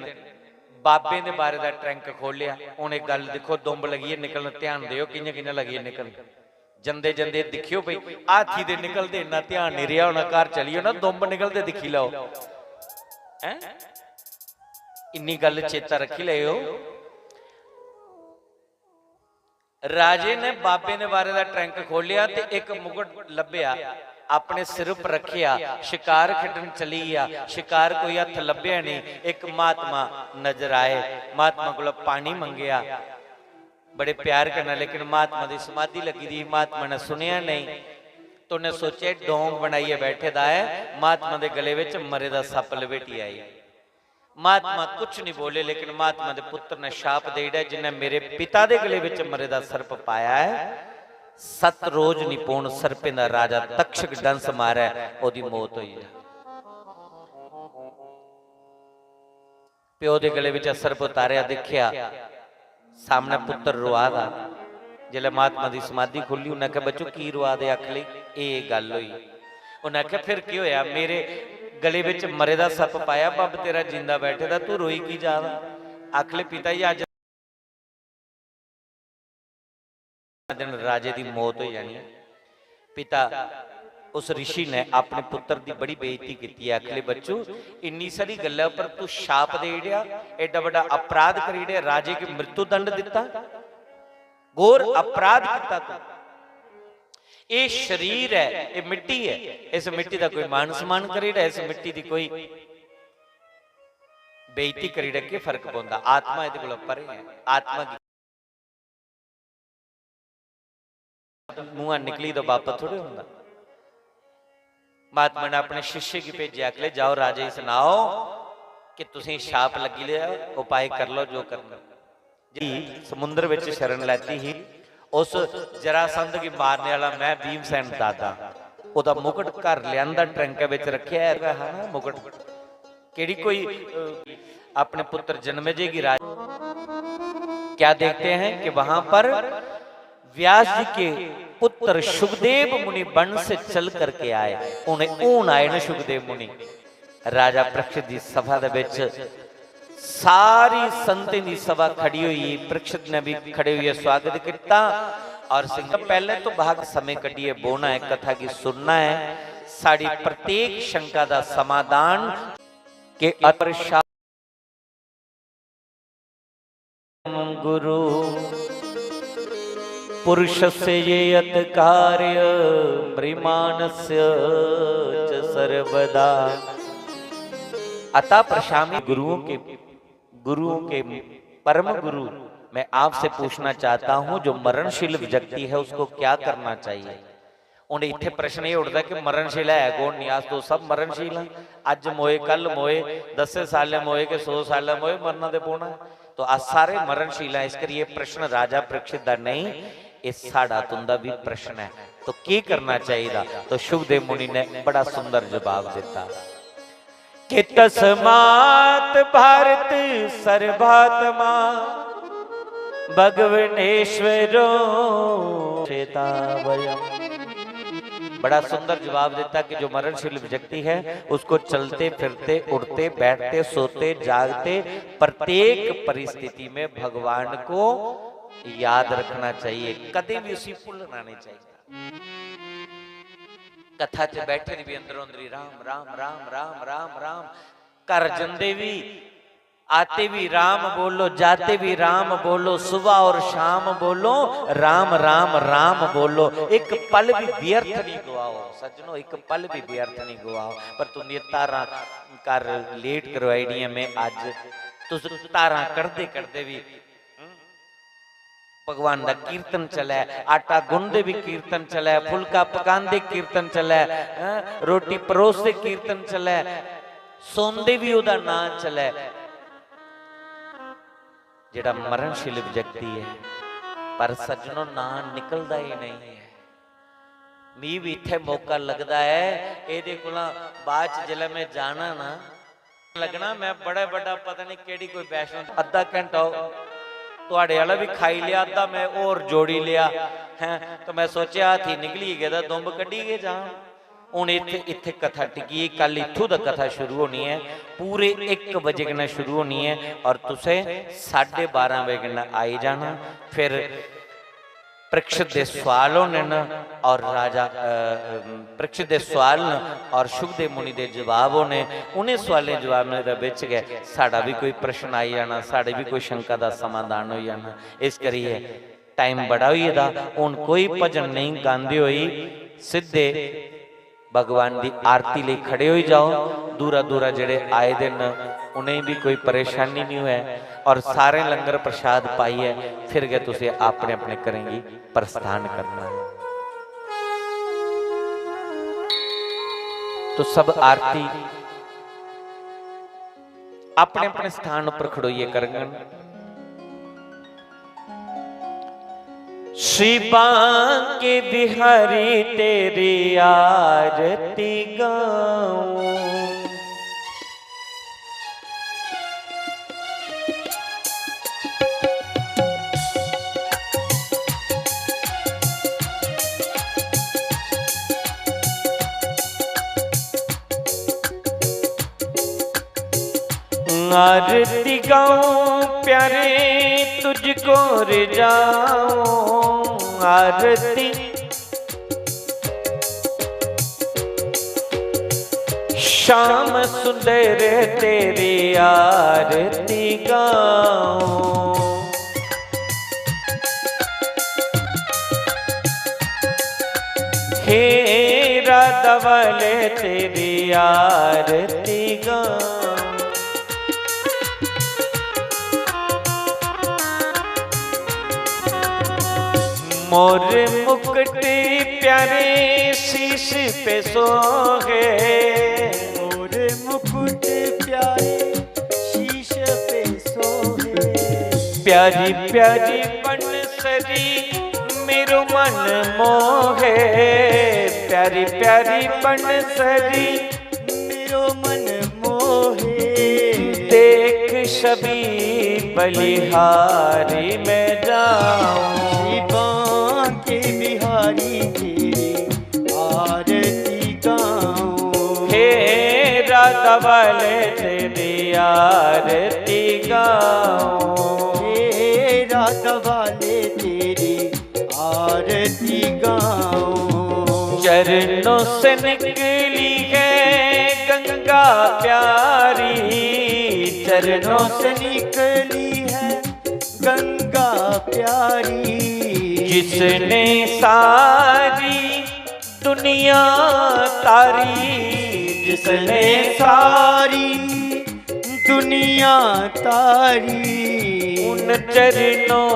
बाबें दे बारे दा टैंक खोलेआ। हुन इक गल्ल दिक्खो, दुंब लगियै निकलन, ध्यान देओ कि'यां कि'यां लगियै निकलन। जंदे जंदे दिक्खेओ भई, हाथी दे निकलदे इन्ना ध्यान निं रेहा होना, घर चली जाओ ना, दुंब निकलदे दिक्खी लैओ। हैं? इन्नी गल्ल चेता रक्खी लैओ। राजे ने बाबे दे बारे दा टैंक खोलेआ ते इक मुकुट लब्भेआ, अपने सिर पर रक्खेआ, शिकार खेडन चली गेआ। शिकार कोई हत्थ लब्भेआ नेईं। इक महात्मा नजर आए, महात्मा कोला पानी मंगेआ बड़े प्यार कन्नै, लेकिन महात्मा दी समाधि लग्गी दी ही, महात्मा ने सुनेआ नेईं। तो उन्नै सोचेआ, "डोंग बनाइयै बैठे दा ऐ, महात्मा दे गले विच मरे दा सप्प लपेटी आई।" महात्मा कुछ नहीं बोले, लेकिन महात्मा दे पुत्र ने शाप दे दिया, "जिन्हें मेरे पिता दे गले विच मरे दा सर्प पाया है, सत रोज नहीं पौन, सर्पें दा राजा तक्षक डंस मारै, ओदी मौत होई जाए।" प्यो दे गले विच सर्प उतारेआ, दिक्खेआ, सामने पुत्तर रोआ दा। जिसलै महात्मा दी समाधि खु'ल्ली, उन्नै आखेआ, "बच्चो, की रोआ दे?" आखन लगी, "एह् गल्ल होई।" उन्नै आखेआ, "फिर केह् होआ? मेरे गले बिच मरे दा सप्प पाया, बब्ब तेरा जींदा बैठे दा, तू रोई की जा दा?" आखन लगी, "पिता जी, अज्ज दिन राजे दी मौत होई जानी ऐ।" पिता, उस ऋषि ने अपने पुत्र दी बड़ी बेइज्जती कीती ऐ। आखले, "बच्चू, इन्नी सारी गल्ला पर तू शाप दे इड़ेआ, एड्डा बड्डा अपराध करी इड़ेआ, राजे गी मृत्यु दंड दित्ता, घोर अपराध कीता तू। एह् शरीर ऐ, एह् मिट्टी ऐ, इस मिट्टी दा कोई मान सम्मान करी इड़ेआ, इस मिट्टी दी कोई बेइज्जती करी इड़ेआ, केह् फर्क पौंदा? आत्मा एह्दे कोला परे ऐ, आत्मा गी मुंहा निकली तो बापस थोड़े होंदा।" महात्मा ने अपने शिष्य गी भेजेआ, आखले, "जाओ, राजे गी सनाओ कि तुसें शाप लग्गी लिया, उपाय कर लो जो करना।" जी, समुद्र विच शरण लैती ही, उस जरासंध गी मारने वाला मैं भीमसेन दादा, ओदा मुकुट घर लियांदा, ट्रंके विच रखेआ हा ना मुकुट। केड़ी कोई, अ, अपने पुत्र जन्मेजय गी राज-, क्या देखते हैं कि वहां पर व्यास जी के पुत्र शुकदेव मुनि वन से चल करके आए, उन्हें हून आए न शुकदेव मुनि। राजा परीक्षित दी सभा दे विच सारी संतें दी सभा खड़ी हुई, परीक्षित ने भी खड़े होइयै स्वागत किया। और सिंह, पहले तो भाग समय कड्ढियै बौहना है, कथा की सुनना है, साड़ी प्रत्येक शंका दा समाधान के अपर शा-, गुरु पुरुषस्य ये यत कार्य मृमाणस्य च सर्वदा। अतः प्रशामी गुरुओं के, गुरुओं के परम गुरु, मैं आपसे पूछना चाहता हूं, जो मरणशील व्यक्ति है, उसको क्या करना चाहिए? हुन इत्थै प्रश्न एह् उठदा कि मरणशील है कौन? नहीं, अस तो सब मरणशील आं। अज्ज मोए, कल मोए, दस्सें सालें मोए कि सौ सालें मोए, मरना ते पौना ऐ। तो अस सारे मरणशील आं। इस करियै प्रश्न राजा परीक्षित दा नेईं, एह् साढ़ा तुं'दा बी प्रश्न ऐ। तो की करना चाहिए? तो शुभदेव मुनि ने बड़ा सुंदर जवाब दिता कि तस्मात् भारत सर्वात्मा भगवनेश्वरो चेता वयम। बड़ा सुंदर जवाब देता कि जो मरणशील व्यक्ति है, उसको चलते फिरते, उठते बैठते, सोते जागते, प्रत्येक परिस्थिति में भगवान को याद रखना चाहिए, कभी भी उसी भूलना नहीं चाहिए। कथा च बैठे भी अंदरों अंदरी राम राम राम राम राम राम, घर जंदे भी, आते भी राम बोलो, जाते भी राम बोलो, सुबह और शाम बोलो राम राम राम बोलो। एक पल भी व्यर्थ नहीं गवाओ सज्जनो, एक पल भी व्यर्थ नहीं गवाओ। पर तुम ये तारा कर लेट करवाई दियां मैं अज, तुस तारा कढ़दे कढ़दे भी भगवान दा कीर्तन चलै, आटा गुनदे भी कीर्तन चलै, फुलका पकांदे कीर्तन चलै, हैं? रोटी परोसदे कीर्तन चलै, सोंदे भी ओदा नां चलै। जेड़ा मरणशील व्यक्ति है, पर सज्जनो, नां निकलदा ही नहीं है। मी भी इत्थै मौका लगदा ऐ, एह्दे कोला बाद च जिसलै में जाना ना, लगना मैं बड़ा बड्डा पता नहीं केह्ड़ी कोई वैष्णो, अद्धा घैंटा ओह् थुआड़े आह्ला बी खाई लेआ, अद्धा मैं होर जोड़ी लेआ, हैं, तो मैं सोचेआ हाथी निकली गेदा, दुंब कड्ढी गै जां। हून इत्थै, इत्थै कथा टिकी, कल इत्थूं दा कथा शुरू होनी ऐ, पूरे इक बजे कन्नै शुरू होनी ऐ और तुसें साढ़े बारां बजे कन्नै आई जाना। फिर परीक्षित दे सवाल होने न और राजा, अ, परीक्षित दे सवाल न और शुभदेव मुनि दे जवाब होने। उ'नें सवालें जवाबें दे बिच गै साढ़ा बी कोई प्रश्न आई जाना, साढ़ी बी कोई शंका दा समाधान होई जाना। इस करियै टाइम बड़ा होई गेदा, हून कोई भजन नेईं गांदे होई सिद्धे भगवान दी आरती लेई खड़े होई जाओ। दूरा दूरा जेह्ड़े आए दे न, उ'नेंगी बी कोई परेशानी निं होऐ और सारें लंगर प्रसाद पाइयै फिर गै तुसें अपने अपने घरें गी प्रस्थान करना है। तो सब आरती अपने अपने स्थान पर खड़ोइयै करङन। श्री बांके बिहारी तेरी आरती गाऊं। आरती गाऊं प्यारे तुझको रिझाऊं, आरती श्याम सुंदर तेरी आरती गाऊं। हे राधा वाले तेरी आरती गाऊं। मोर मुकुट प्यारे शीश पे सोहे। मोर मुकुट प्यारे शीश पे सोहे। प्यारी प्यारी बंसरी मेरो मन मोहे। प्यारी प्यारी बंसरी मेरो मन मोहे। देख छवि बलिहारी मैं जाऊं। श्री बांके बिहारी तेरी आरती गाऊं। हे राधा वाले तेरी आरती गाऊं। हे राधा वाले तेरी आरती गाऊं। चरणों से निकली है गंगा प्यारी, चरणों से निकली है गंगा प्यारी। जिसने सारी दुनिया तारी, जिसने सारी दुनिया तारी। उन चरणों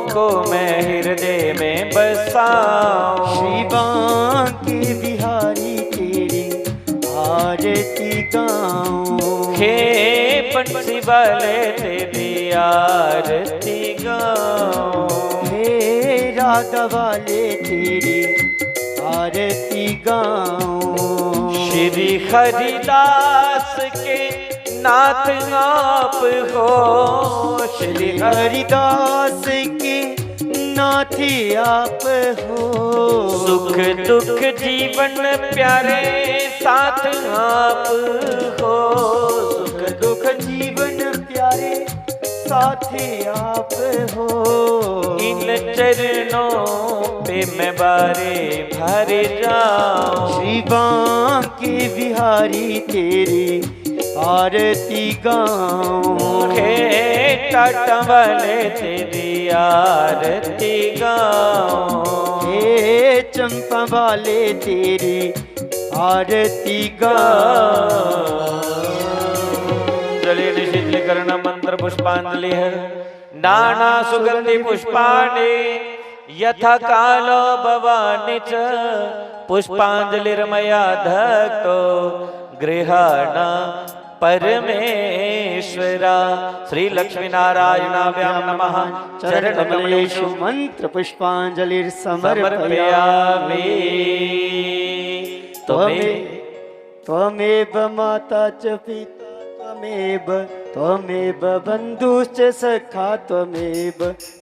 को मैं हृदय में बसाऊं। श्री बांके बिहारी तेरी आरती गाऊं। हे बंसी वाले तेरी आरती गाऊं। हे राधा वाले तेरी आरती गाऊं। श्री हरिदास के नाथ आप हो। श्री हरिदास के नाथ आप हो। सुख दुख जीवन प्यारे साथ आप हो। सुख दुख जीवन प्यारे साथ आप हो। इन चरणों पे मैं बारे भर जाऊं। श्री बांके बिहारी तेरी आरती गाऊं। हे टाटा वाले तेरी आरती गाऊं। हे चंपा वाले तेरी आरती गाऊं। जलेन शीतलीकरण मंत्र पुष्पांजलि है। नाना सुगंधि पुष्पाणि यथा कालो भवानि च। पुष्पांजलिर्मया दत्तो गृहाण परमेश्वरा। श्री लक्ष्मी नारायणाभ्याम नमः। चरण कमलेषु मंत्र पुष्पांजलिर्समर्पयामि। त्वमे त्वमेव माता च पिता त्वमेव, त्वमेव बंधुश्च सखा त्वमेव।